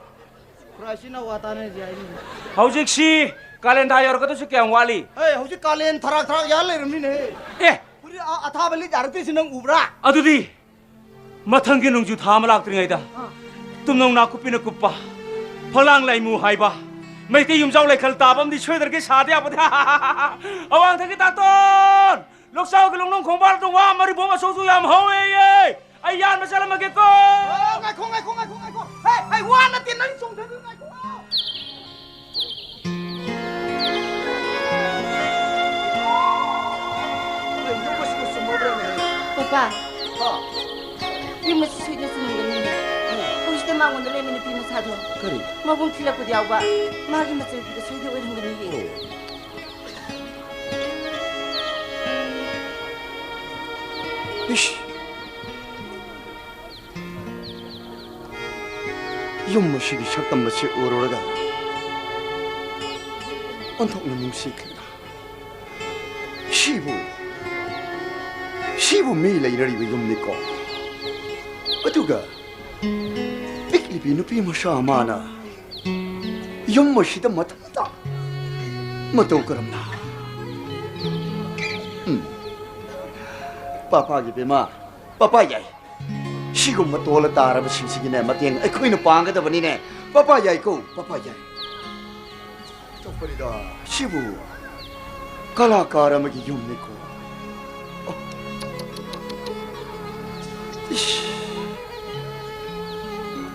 ꯈꯨꯔꯥ ꯏꯆꯤꯜ ꯏꯅꯥꯎ ꯋꯥ ꯇꯥꯟꯅꯁꯤ ꯍꯥꯏꯅꯤ꯫ ꯍꯧꯖꯤꯛꯁꯤ ꯀꯥꯂꯦꯟ ꯊꯥ ꯌꯧꯔꯛꯀꯗꯧꯁꯨ ꯀꯌꯥꯝ ꯋꯥꯠꯂꯤ? ꯑꯦ, ꯍꯧꯖꯤꯛ ꯀꯥꯂꯦꯟ ꯊꯔꯥꯛ ꯊꯔꯥꯛ ꯌꯥꯜ ꯂꯩꯔꯝꯅꯤꯅꯦꯍꯦ꯫ ꯑꯦ! ꯐꯨꯔꯤꯠ ꯑ-, ꯑꯊꯥꯕ ꯂꯤꯠ ꯌꯥꯔꯛꯇ꯭ꯔꯤꯁꯤ ꯅꯪ ꯎꯕ꯭ꯔꯥ? ꯑꯗꯨꯗꯤ ꯃꯊꯪꯒꯤ ꯅꯣꯡꯖꯨ ꯊꯥ ꯑꯃ ꯂꯥꯛꯇ꯭ꯔꯤꯉꯩꯗ ꯑꯥ꯫ ꯇꯨꯝꯅꯧ ꯅꯥꯀꯨꯞꯄꯤꯅ ꯀꯨꯞꯄ, ꯐꯛꯂꯥꯡ ꯂꯥꯏꯃꯨ ꯍꯥꯏꯕ, ꯃꯩꯇꯩ ꯌꯨꯝꯖꯥꯎ ꯂꯩꯈꯜ ꯇꯥꯕ ꯑꯃꯗꯤ ꯁꯣꯏꯗ꯭ꯔꯒꯦ ꯁꯥꯗ ꯌꯥꯄꯣꯠꯇꯦ꯫ ꯑꯋꯥꯡꯊꯛꯀꯤ ꯇꯥꯇꯣꯟ! ꯂꯣꯛꯆꯥꯎꯒꯤ ꯂꯣꯡꯅꯣꯡ ꯈꯣꯡꯕꯥꯜ ꯇꯣꯡꯕ ꯃꯔꯤꯕꯣꯡ ꯑꯆꯧꯕꯁꯨ ꯌꯥꯝ ꯍꯧꯋꯦꯌꯦ꯫ ꯑꯩ ꯌꯥꯟꯕ ꯆꯠꯂꯝꯃꯒꯦꯀꯣ꯫ ꯑꯣ, ꯉꯥꯏꯈꯣ, ꯉꯥꯏꯈꯣ, ꯉꯥꯏꯈꯣ, ꯉꯥꯏꯈꯣ꯫ ꯍꯦ, ꯍꯦ, ꯋꯥ ꯅꯠꯇꯦ, ꯅꯪ ꯆꯣꯡꯊꯈ꯭ꯔꯣ, ꯉꯥꯏꯈꯣ꯫ ꯀꯩꯅꯣ ꯃꯁꯤꯕꯨ ꯆꯨꯝꯃꯕ꯭ꯔꯅꯦ? ꯄꯄꯥ, ꯍꯥ? ꯌꯨꯝ ꯑꯁꯤ ꯁꯣꯏꯗꯅ ꯆꯨꯝꯃꯝꯒꯅꯤ꯫ ꯎꯝ꯫ ꯍꯧꯖꯤꯛꯇ ꯃꯉꯣꯟꯗ ꯂꯩꯔꯝꯃꯤ ꯅꯨꯄꯤ ꯃꯆꯥꯗꯣ꯫ ꯀꯔꯤ? ꯃꯕꯨꯡ ꯊꯤꯜꯂꯛꯄꯗ ꯌꯥꯎꯕ ꯃꯥꯒꯤ ꯃꯆꯟꯅꯨꯄꯤꯗꯣ ꯁꯣꯏꯗꯅ ꯑꯣꯏꯔꯝꯒꯅꯤꯌꯦ꯫ ꯑꯣ꯫ ꯏꯁ! ꯌꯨꯝ ꯑꯁꯤꯒꯤ ꯁꯛꯇꯝ ꯑꯁꯤ ꯎꯔꯨꯔꯒ ꯑꯣꯟꯊꯣꯛꯅ ꯅꯨꯡꯁꯤꯈ꯭ꯔꯦꯗ꯫ ꯁꯤꯕꯨ, ꯁꯤꯕꯨ ꯃꯤ ꯂꯩꯅꯔꯤꯕ ꯌꯨꯝꯅꯤꯀꯣ꯫ ꯑꯗꯨꯒ ꯄꯤꯛꯂꯤꯕꯤ ꯅꯨꯄꯤ ꯃꯆꯥ ꯑꯃꯅ ꯌꯨꯝ ꯑꯁꯤꯗ ꯃꯊꯟꯇ ꯃꯇꯧ ꯀꯔꯝꯅ? ꯎꯝ꯫ ꯄꯥꯄꯥꯒꯤ ꯕꯦꯃꯥ, ꯄꯥꯄꯥ ꯌꯥꯏ꯫ ꯁꯤꯒꯨꯝꯕ ꯇꯣꯜꯂ ꯇꯥꯔꯕꯁꯤꯡꯁꯤꯒꯤꯅꯦ ꯃꯇꯦꯡ ꯑꯩꯈꯣꯏꯅ ꯄꯥꯡꯒꯗꯕꯅꯤꯅꯦ꯫ ꯄꯥꯄꯥ ꯌꯥꯏꯀꯣ, ꯄꯥꯄꯥ ꯌꯥꯏ꯫ ꯆꯥꯎꯈꯠꯂꯤꯗ, ꯁꯤꯕꯨ ꯀꯂꯥꯀꯥꯔ ꯑꯃꯒꯤ ꯌꯨꯝꯅꯤꯀꯣ꯫ ꯑꯣ꯫ ꯏꯁ꯫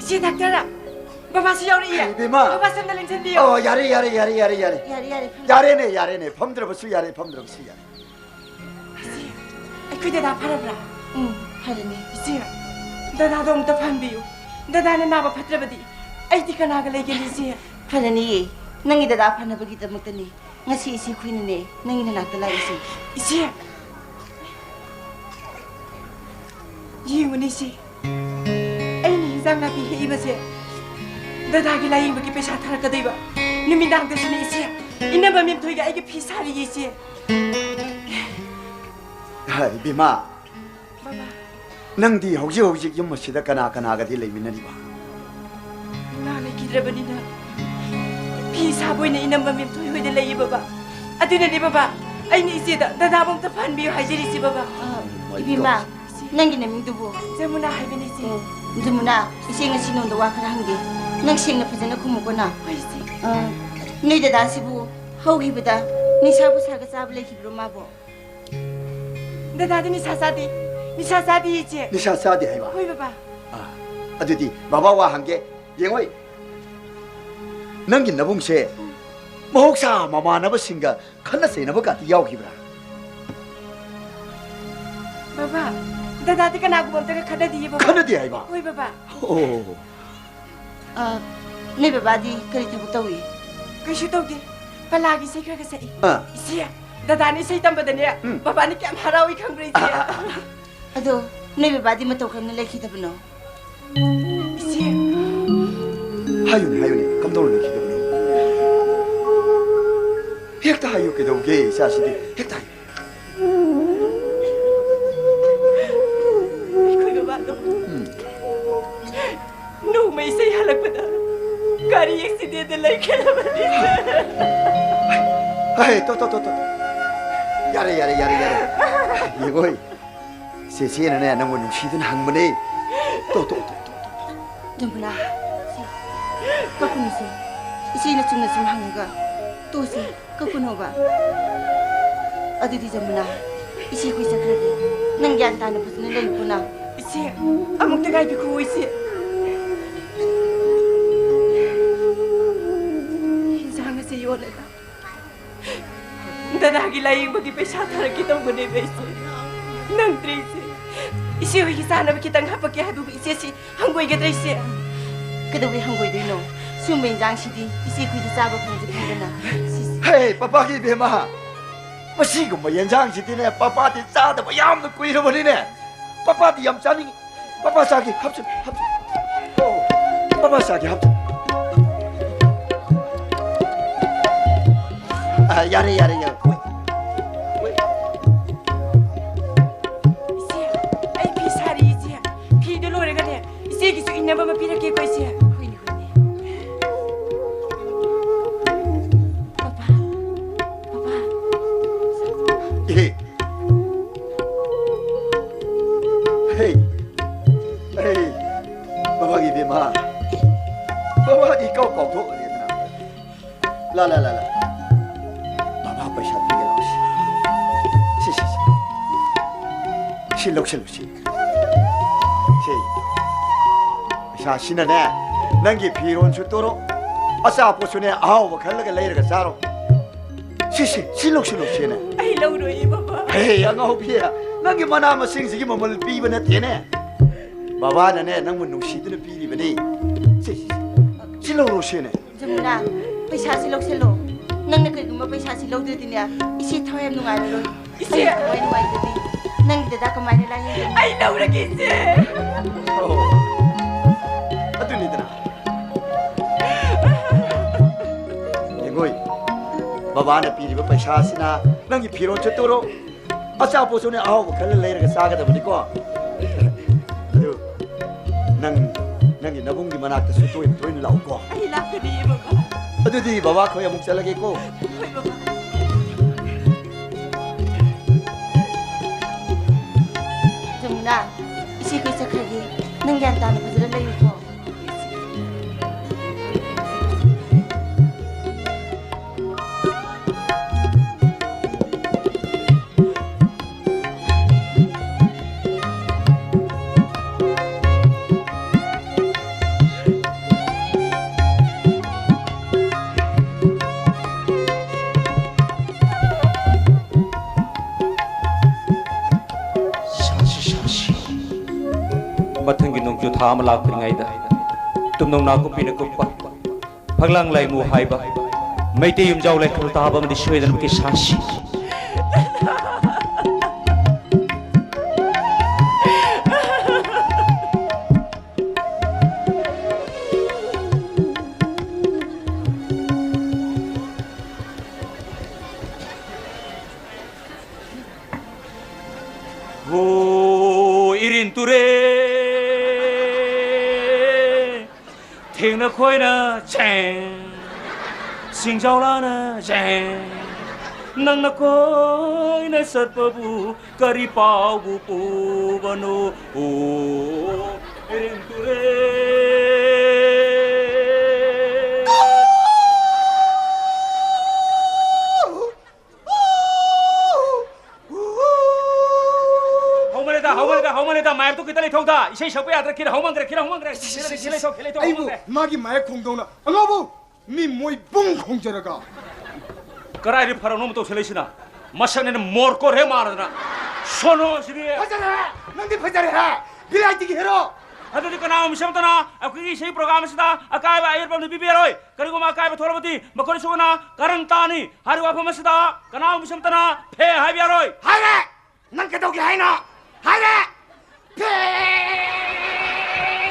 ꯏꯆꯦ ꯗꯥꯛꯇꯔ, ꯕꯕꯥꯁꯨ ꯌꯥꯎꯔꯛꯏꯌꯦ꯫ ꯏꯕꯦꯝꯃ꯫ ꯕꯕꯥ ꯁꯣꯝꯗ ꯂꯦꯡꯁꯤꯟꯕꯤꯌꯨ꯫ ꯑꯣ, ꯌꯥꯔꯦ, ꯌꯥꯔꯦ, ꯌꯥꯔꯦ, ꯌꯥꯔꯦ, ꯌꯥꯔꯦ꯫ ꯌꯥꯔꯦ, ꯌꯥꯔꯦ, ꯐꯝ- ꯌꯥꯔꯦꯅꯦ, ꯌꯥꯔꯦꯅꯦ, ꯐꯝꯗ꯭ꯔꯕꯁꯨ ꯌꯥꯔꯦ, ꯐꯝꯗ꯭ꯔꯕꯁꯨ ꯌꯥꯔꯦ꯫ ꯏꯆꯦ, ꯑꯩꯈꯣꯏ ꯗꯗꯥ ꯐꯔꯕ꯭ꯔꯥ? ꯎꯝ, ꯐꯔꯅꯤ꯫ ꯏꯆꯦ, ꯗꯗꯥꯗꯣ ꯑꯃꯨꯛꯇ ꯐꯍꯟꯕꯤꯌꯨ꯫ ꯗꯗꯥꯅ ꯅꯥꯕ ꯐꯠꯇ꯭ꯔꯕꯗꯤ ꯑꯩꯗꯤ ꯀꯅꯥꯒ ꯂꯩꯒꯅꯤ, ꯏꯆꯦ? ꯐꯔꯅꯤꯌꯦ, ꯅꯪꯒꯤ ꯗꯗꯥ ꯐꯅꯕꯒꯤꯗꯃꯛꯇꯅꯦ ꯉꯁꯤ ꯏꯆꯦ ꯑꯩꯈꯣꯏꯅꯅꯦ ꯅꯪꯒꯤ ꯅꯅꯥꯛꯇ ꯂꯥꯛꯏꯁꯦ꯫ ꯏꯆꯦ, ꯌꯦꯡꯉꯨꯅꯦ ꯏꯆꯦ, ꯑꯩꯅ ꯍꯤꯟꯖꯥꯡ ꯅꯥꯄꯤ ꯍꯦꯛꯏꯕꯁꯦ ꯗꯗꯥꯒꯤ ꯂꯥꯌꯦꯡꯕꯒꯤ ꯄꯩꯁꯥ ꯊꯥꯔꯛꯀꯗꯣꯏꯕ꯫ ꯅꯨꯃꯤꯗꯥꯡꯗꯁꯨꯅꯦ ꯏꯆꯦ, ꯏꯅꯝꯃ ꯃꯦꯝꯊꯣꯏꯒ ꯑꯩꯒ ꯐꯤ ꯁꯥꯔꯤꯌꯦ ꯏꯆꯦ꯫ ꯍꯥꯏ, ꯏꯕꯦꯝꯃ, ꯕꯕꯥ꯫ ꯅꯪꯗꯤ ꯍꯧꯖꯤꯛ ꯍꯧꯖꯤꯛ ꯌꯨꯝ ꯑꯁꯤꯗ ꯀꯅꯥ ꯀꯅꯥꯒꯗꯤ ꯂꯩꯃꯤꯟꯅꯔꯤꯕ? ꯏꯃꯥ ꯂꯩꯈꯤꯗ꯭ꯔꯕꯅꯤꯅ ꯐꯤ ꯁꯥꯕ ꯑꯣꯏꯅ ꯏꯅꯝꯃ ꯃꯦꯝꯊꯣꯏ ꯍꯣꯏꯗ ꯂꯩꯌꯦ ꯕꯕꯥ꯫ ꯑꯗꯨꯅꯅꯦ ꯕꯕꯥ, ꯑꯩꯅ ꯏꯆꯦꯗ ꯗꯗꯥꯕꯨ ꯑꯝꯇ ꯐꯍꯟꯕꯤꯌꯨ ꯍꯥꯏꯖꯔꯤꯁꯦ ꯕꯕꯥ꯫ ꯑ, ꯏꯕꯦꯝꯃ, ꯏꯆꯦ꯫ ꯅꯪꯒꯤ ꯅꯃꯤꯡꯗꯨꯕꯨ? ꯖꯃꯨꯅꯥ ꯍꯥꯏꯕꯅꯤ ꯏꯆꯦ꯫ ꯎꯝ, ꯖꯃꯨꯅꯥ, ꯏꯆꯦ ꯉꯁꯤ ꯅꯉꯣꯟꯗ ꯋꯥ ꯈꯔ ꯍꯪꯒꯦ꯫ ꯅꯪ ꯁꯦꯡꯅ ꯐꯖꯅ ꯈꯨꯝꯃꯨꯀꯣ ꯅ꯫ ꯍꯣꯏ ꯏꯆꯦ꯫ ꯑ, ꯅꯣꯏ ꯗꯗꯥꯁꯤꯕꯨ ꯍꯧꯈꯤꯕꯗ ꯅꯤꯁꯥ ꯄꯨꯁꯥꯒ ꯆꯥꯕ ꯂꯩꯈꯤꯕ꯭ꯔꯣ ꯃꯥꯕꯣ? ꯗꯗꯥꯗꯤ ꯅꯤꯁꯥ ꯆꯥꯗꯦ꯫ ꯅꯤꯁꯥ ꯆꯥꯗꯦ ꯏꯆꯦ꯫ ꯅꯤꯁꯥ ꯆꯥꯗꯦ ꯍꯥꯏꯕ? ꯍꯣꯏ ꯕꯕꯥ꯫ ꯑ, ꯑꯗꯨꯗꯤ ꯕꯕꯥ ꯋꯥ ꯍꯪꯒꯦ꯫ ꯌꯦꯡꯉꯣꯏ, ꯅꯪꯒꯤ ꯅꯕꯨꯡꯁꯦ ꯃꯍꯧꯁꯥ ꯃꯃꯥꯟꯅꯕꯁꯤꯡꯒ ꯈꯠꯅ ꯆꯩꯅꯕ ꯀꯥꯇꯤ ꯌꯥꯎꯈꯤꯕ꯭ꯔꯥ? ꯕꯕꯥ, ꯗꯗꯥꯗꯤ ꯀꯅꯥꯒꯨꯝꯕ ꯑꯝꯇꯒ ꯈꯠꯅꯗꯤꯌꯦ ꯕꯕꯥ꯫ ꯈꯠꯅꯗꯦ ꯍꯥꯏꯕ? ꯍꯣꯏ ꯕꯕꯥ꯫ ꯑꯣ꯫ ꯑ, ꯅꯣꯏ ꯕꯕꯥꯗꯤ ꯀꯔꯤ ꯊꯕꯛ ꯇꯧꯏ? ꯀꯩꯁꯨ ꯇꯧꯗꯦ꯫ ꯄꯂꯥꯒꯤ ꯏꯁꯩ ꯈꯔ ꯈꯔ ꯁꯛꯏ꯫ ꯑ꯫ ꯏꯆꯦ, ꯗꯗꯥꯅ ꯏꯁꯩ ꯇꯝꯕꯗꯅꯦ, ꯎꯝ꯫ ꯕꯕꯥꯅ ꯀꯌꯥꯝ ꯍꯔꯥꯎꯏ ꯈꯪꯕ꯭ꯔꯥ ꯏꯆꯦ? ꯑ, ꯑ, ꯑ, ꯑ꯫ ꯑꯗꯣ ꯅꯣꯏ ꯕꯕꯥꯗꯤ ꯃꯇꯧ ꯀꯔꯝꯅ ꯂꯩꯈꯤꯗꯕꯅꯣ? ꯏꯆꯦ꯫ ꯍꯥꯏꯌꯨꯅꯦ, ꯍꯥꯏꯌꯨꯅꯦ, ꯀꯝꯗꯧꯅ ꯂꯩꯈꯤꯗꯕꯅꯣ? ꯍꯦꯛꯇ ꯍꯥꯏꯌꯨ, ꯀꯩꯗꯧꯒꯦ, ꯏꯆꯥꯁꯤꯗꯤ? ꯍꯦꯛꯇ ꯍꯥꯏꯌꯨ꯫ ꯑꯩꯈꯣꯏ ꯕꯕꯥꯗꯣ ꯎꯝ꯫ ꯅꯣꯡꯃ ꯏꯁꯩ ꯍꯜꯂꯛꯄꯗ ꯒꯥꯔꯤ ꯑꯦꯛꯁꯤꯗꯦꯟꯗ ꯂꯩꯈꯤꯗꯕꯅꯤ꯫ ꯍꯥꯏ, ꯇꯣ, ꯇꯣ, ꯇꯣ, ꯇꯣ꯫ ꯌꯥꯔꯦ, ꯌꯥꯔꯦ, ꯌꯥꯔꯦ, ꯌꯥꯔꯦ꯫ ꯌꯦꯡꯉꯣꯏ, ꯆꯦꯆꯦꯅꯅꯦ ꯅꯪꯕꯨ ꯅꯨꯡꯁꯤꯗꯨꯅ ꯍꯪꯕꯅꯦ꯫ ꯇꯣꯛ, ꯇꯣꯛ, ꯇꯣꯛ, ꯇꯣꯛ, ꯇꯣꯛ꯫ ꯖꯃꯨꯅꯥ, ꯁꯤ, ꯀꯞꯀꯅꯨꯁꯦ꯫ ꯏꯆꯦꯅ ꯆꯨꯝꯅ ꯁꯨꯝ ꯍꯪꯉꯒ ꯇꯣꯛꯁꯦ, ꯀꯞꯀꯅꯣꯕ꯫ ꯑꯗꯨꯗꯤ ꯖꯃꯨꯅꯥ, ꯏꯆꯦ ꯑꯩꯈꯣꯏ ꯆꯠꯈ꯭ꯔꯒꯦ꯫ ꯅꯪ ꯒ꯭ꯌꯥꯟ ꯇꯥꯅ ꯐꯖꯅ ꯂꯩꯌꯨꯀꯣ ꯅꯪ꯫ ꯏꯆꯦ, ꯑꯃꯨꯛꯇ ꯉꯥꯏꯕꯤꯈꯣ ꯏꯆꯦ꯫ ꯏꯟꯁꯥꯡ ꯑꯁꯦ ꯌꯣꯜꯂꯒ ꯗꯗꯥꯒꯤ ꯂꯥꯌꯦꯡꯕꯒꯤ ꯄꯩꯁꯥ ꯊꯥꯔꯛꯀꯦ ꯇꯧꯕꯅꯦꯕ ꯏꯆꯦ꯫ ꯅꯪꯗ꯭ꯔꯦ ꯏꯆꯦ꯫ ꯏꯆꯦ ꯍꯣꯏꯒꯤ ꯆꯥꯅꯕ ꯈꯤꯇꯪ ꯍꯥꯄꯛꯀꯦ ꯍꯥꯏꯕꯕꯨ ꯏꯆꯦ ꯁꯤ ꯍꯪꯒꯣꯏꯒꯗ꯭ꯔꯥ ꯏꯆꯦ? ꯀꯩꯗꯧꯕꯩ ꯍꯪꯒꯣꯏꯗꯣꯏꯅꯣ? ꯁꯤꯒꯨꯝꯕ ꯏꯟꯖꯥꯡꯁꯤꯗꯤ ꯏꯆꯦ ꯑꯩꯈꯣꯏꯗꯤ ꯆꯥꯕ ꯐꯪꯁꯨ ꯐꯪꯗꯅ꯫ ꯁꯤꯁꯦ꯫ ꯍꯦ, ꯄꯄꯥꯒꯤ ꯏꯕꯦꯝꯃ, ꯃꯁꯤꯒꯨꯝꯕ ꯌꯦꯟꯖꯥꯡꯁꯤꯗꯤꯅꯦ, ꯄꯄꯥꯗꯤ ꯆꯥꯗꯕ ꯌꯥꯝꯅ ꯀꯨꯏꯔꯕꯅꯤꯅꯦ꯫ ꯄꯄꯥꯗꯤ ꯌꯥꯝ ꯆꯥꯅꯤꯡꯉꯤ꯫ ꯄꯄꯥ ꯆꯥꯒꯦ, ꯍꯥꯞꯆꯤꯜꯂꯨ, ꯍꯥꯞꯆꯤꯜꯂꯨ꯫ ꯑꯣ, ꯄꯄꯥ ꯆꯥꯒꯦ, ꯍꯥꯞꯆꯤꯜꯂꯨ꯫ ꯑ, ꯌꯥꯔꯦ, ꯌꯥꯔꯦ, ꯌꯥꯔꯦ꯫ ꯍꯣꯏ, ꯍꯣꯏ꯫ ꯏꯆꯦ, ꯑꯩ ꯐꯤ ꯁꯥꯔꯤ, ꯏꯆꯦ꯫ ꯐꯤꯗꯨ ꯂꯣꯏꯔꯒꯅꯦ, ꯏꯆꯦꯒꯤꯁꯨ ꯏꯟꯅꯕ ꯑꯃ ꯄꯤꯔꯛꯀꯦꯀꯣ, ꯏꯆꯦ꯫ ꯍꯣꯏꯅꯦ, ꯍꯣꯏꯅꯦ꯫ Papa, papa. ꯏꯍꯦ꯫ ꯍꯦ, ꯍꯦ, ꯕꯕꯥꯒꯤ ꯏꯕꯦꯝꯃ, ꯕꯕꯥꯗꯤ ꯏꯀꯥꯎ ꯀꯥꯎꯊꯣꯛꯈ꯭ꯔꯦꯗꯅ꯫ ꯂꯥ, ꯂꯥ, ꯂꯥ, ꯂꯥ꯫ ꯕꯕꯥ ꯄꯩꯁꯥ ꯄꯤꯒꯦ ꯂꯥꯎ ꯁꯤ꯫ ꯁꯤ, ꯁꯤ, ꯁꯤ꯫ ꯁꯤ ꯂꯧꯁꯤꯜꯂꯨ, ꯁꯤ꯫ ꯁꯤ꯫ ꯄꯩꯁꯥꯁꯤꯅꯅꯦ, ꯅꯪꯒꯤ ꯐꯤꯔꯣꯟꯁꯨ ꯇꯨꯔꯣ, ꯑꯆꯥꯄꯣꯠꯁꯨꯅꯦ, ꯑꯍꯥꯎꯕ ꯈꯜꯂꯒ ꯂꯩꯔꯒ ꯆꯥꯔꯣ꯫ ꯁꯤ, ꯁꯤ, ꯁꯤ ꯂꯧꯁꯤꯜꯂꯨ, ꯁꯤꯅꯦ꯫ ꯑꯩ ꯂꯧꯔꯣꯏꯌꯦ, ꯕꯕꯥ꯫ ꯍꯦ, ꯑꯉꯥꯎꯕꯤ, ꯅꯪꯒꯤ ꯃꯅꯥ ꯃꯁꯤꯡꯁꯤꯒꯤ ꯃꯃꯜ ꯄꯤꯕ ꯅꯠꯇꯦꯅꯦ꯫ ꯕꯕꯥꯅꯅꯦ, ꯅꯪꯕꯨ ꯅꯨꯡꯁꯤꯗꯨꯅ ꯄꯤꯔꯤꯕꯅꯤ꯫ ꯁꯤ, ꯁꯤ, ꯁꯤ, ꯁꯤ ꯂꯧꯔꯣ, ꯁꯤꯅꯦ꯫ ꯖꯃꯨꯅꯥ, ꯄꯩꯁꯥꯁꯤ ꯂꯧꯁꯤꯜꯂꯣ꯫ ꯅꯪꯅ ꯀꯩꯒꯨꯝꯕ ꯄꯩꯁꯥꯁꯤ ꯂꯧꯗ꯭ꯔꯗꯤꯅꯦ, ꯏꯆꯦ ꯊꯋꯥꯏ ꯌꯥꯝ ꯅꯨꯡꯉꯥꯏꯔꯔꯣꯏ꯫ ꯏꯆꯦ! ꯑꯩ ꯊꯋꯥꯏ ꯅꯨꯡꯉꯥꯏꯇ꯭ꯔꯗꯤ ꯅꯪꯒꯤ ꯗꯗꯥ ꯀꯃꯥꯏꯅ ꯂꯥꯌꯦꯡꯒꯅꯤ? ꯑꯩ ꯂꯧꯔꯒꯦ, ꯏꯆꯦ! ꯑꯣ, ꯑꯗꯨꯅꯤꯗꯅ꯫ ꯌꯦꯡꯉꯣꯏ, ꯕꯕꯥꯅ ꯄꯤꯔꯤꯕ ꯄꯩꯁꯥꯁꯤꯅ ꯅꯪꯒꯤ ꯐꯤꯔꯣꯜ ꯆꯠꯇꯣꯔꯣ, ꯑꯆꯥꯄꯣꯠꯁꯨꯅꯦ ꯑꯍꯥꯎꯕ ꯈꯔ ꯂꯩꯔꯒ ꯆꯥꯒꯗꯕꯅꯤꯀꯣ꯫ ꯑꯗꯨ ꯅꯪ, ꯅꯪꯒꯤ ꯅꯕꯨꯡꯒꯤ ꯃꯅꯥꯛꯇꯁꯨ ꯇꯣꯏꯅ ꯇꯣꯏꯅ ꯂꯥꯛꯎꯀꯣ꯫ ꯑꯩ ꯂꯥꯛꯀꯅꯤꯌꯦ, ꯕꯕꯥ꯫ ꯑꯗꯨꯗꯤ ꯕꯕꯥ ꯈꯣꯏ ꯑꯃꯨꯛ ꯆꯠꯂꯒꯦꯀꯣ꯫ ꯍꯣꯏ, ꯕꯕꯥ꯫ ꯖꯃꯨꯅꯥ, ꯏꯆꯦ ꯀꯩ ꯆꯠꯈ꯭ꯔꯒꯦ? ꯅꯪ ꯒ꯭ꯌꯥꯟ ꯇꯥꯅ ꯐꯖꯅ ꯂꯩꯌꯨꯀꯣ꯫ ꯁꯥꯁꯤ, ꯁꯥꯁꯤ꯫ ꯃꯊꯪꯒꯤ ꯅꯣꯡꯖꯨ ꯊꯥ ꯑꯃ ꯂꯥꯛꯇ꯭ꯔꯤꯉꯩꯗ ꯇꯨꯝꯅꯧ ꯅꯥꯀꯨꯞꯄꯤꯅ ꯀꯨꯞꯄ ꯐꯛꯂꯥꯡ ꯂꯥꯏꯃꯨ ꯍꯥꯏꯕ ꯃꯩꯇꯩ ꯌꯨꯝꯖꯥꯎ ꯂꯥꯏꯈ꯭ꯔꯨꯝ ꯇꯥꯕ ꯑꯃꯗꯤ ꯁꯣꯏꯗꯅꯃꯛꯀꯤ ꯁꯥꯁꯤ꯫ ꯍꯣ, ꯏꯔꯤꯟ ꯇꯨꯔꯦꯜ, ꯊꯦꯡꯅ ꯈꯣꯏꯅ ꯆꯦꯡ, ꯁꯤꯡꯖꯥꯎ ꯂꯥꯅ ꯆꯦꯡ, ꯅꯪꯅ ꯀꯣꯏꯅ ꯆꯠꯄꯕꯨ ꯀꯔꯤ ꯄꯥꯎꯕꯨ ꯄꯨꯕꯅꯣ? ꯑꯣ, ꯏꯔꯤꯟ ꯇꯨꯔꯦꯜ꯫ ꯍꯧꯃꯜꯂꯦꯗ, ꯍꯧꯃꯜꯂꯦꯗ, ꯍꯧꯃꯜꯂꯦꯗ, ꯃꯥꯏꯛꯇꯣ ꯈꯤꯇ ꯂꯩꯊꯧꯗ꯫ ꯏꯁꯩ ꯁꯛꯄ ꯌꯥꯗ꯭ꯔꯦ, ꯈꯤꯇ ꯍꯧꯃꯟꯈ꯭ꯔꯦ, ꯈꯤꯇ ꯍꯧꯃꯟꯈ꯭ꯔꯦ꯫ ꯈꯤꯇ ꯂꯩꯊꯧ, ꯈꯤꯇ ꯂꯩꯊꯧ, ꯑꯩꯕꯨ ꯍꯧꯃꯟꯈ꯭ꯔꯦ꯫ ꯃꯥꯒꯤ ꯃꯥꯏꯛ ꯈꯣꯡꯗꯧꯅ ꯑꯉꯥꯎꯕ ꯃꯤ ꯃꯣꯏ ꯕꯨꯡ ꯈꯣꯡꯖꯔꯒ꯫ ꯀꯔꯥꯏꯗ ꯐꯔꯛꯅꯣ ꯑꯃ ꯇꯧꯁꯜꯂꯛꯏꯁꯤꯅ? ꯃꯁꯛꯅꯦꯅ ꯃꯣꯔꯀꯣꯠ ꯍꯦꯛ ꯃꯥꯔꯗꯅ꯫ ꯁꯣꯅꯣꯁꯤꯗꯤ꯫ ꯐꯖꯔꯦ! ꯅꯪꯗꯤ ꯐꯖꯔꯦꯍꯦ! ꯚꯦꯔꯥꯏꯇꯤꯒꯤ ꯍꯦꯔꯣ! ꯑꯗꯨꯗꯤ ꯀꯅꯥꯒꯨꯝꯕ ꯃꯤꯁꯛ ꯑꯃꯠꯇꯅ ꯑꯩꯈꯣꯏꯒꯤ ꯏꯁꯩ ꯄ꯭ꯔꯣꯒ꯭ꯔꯥꯝ ꯑꯁꯤꯗ ꯑꯀꯥꯏꯕ ꯑꯌꯦꯠꯄ ꯑꯃꯗꯤ ꯄꯤꯕꯤꯔꯣꯏ꯫ ꯀꯔꯤꯒꯨꯝꯕ ꯑꯀꯥꯏꯕ ꯊꯣꯛꯂꯕꯗꯤ ꯃꯈꯣꯏꯅ ꯁꯣꯛꯅ ꯀꯥꯔꯟ ꯇꯥꯅꯤ꯫ ꯍꯥꯏꯔꯤꯕ ꯋꯥꯐꯝ ꯑꯁꯤꯗ ꯀꯅꯥꯒꯨꯝꯕ ꯃꯤꯁꯛ ꯑꯃꯠꯇꯅ ꯐꯦ ꯍꯥꯏꯕ ꯌꯥꯔꯣꯏ꯫ ꯍꯥꯏꯔꯦ! ꯅꯪ ꯀꯩꯗꯧꯒꯦ ꯍꯥꯏꯅꯣ? ꯍꯥꯏꯔꯦ! ꯐꯦ!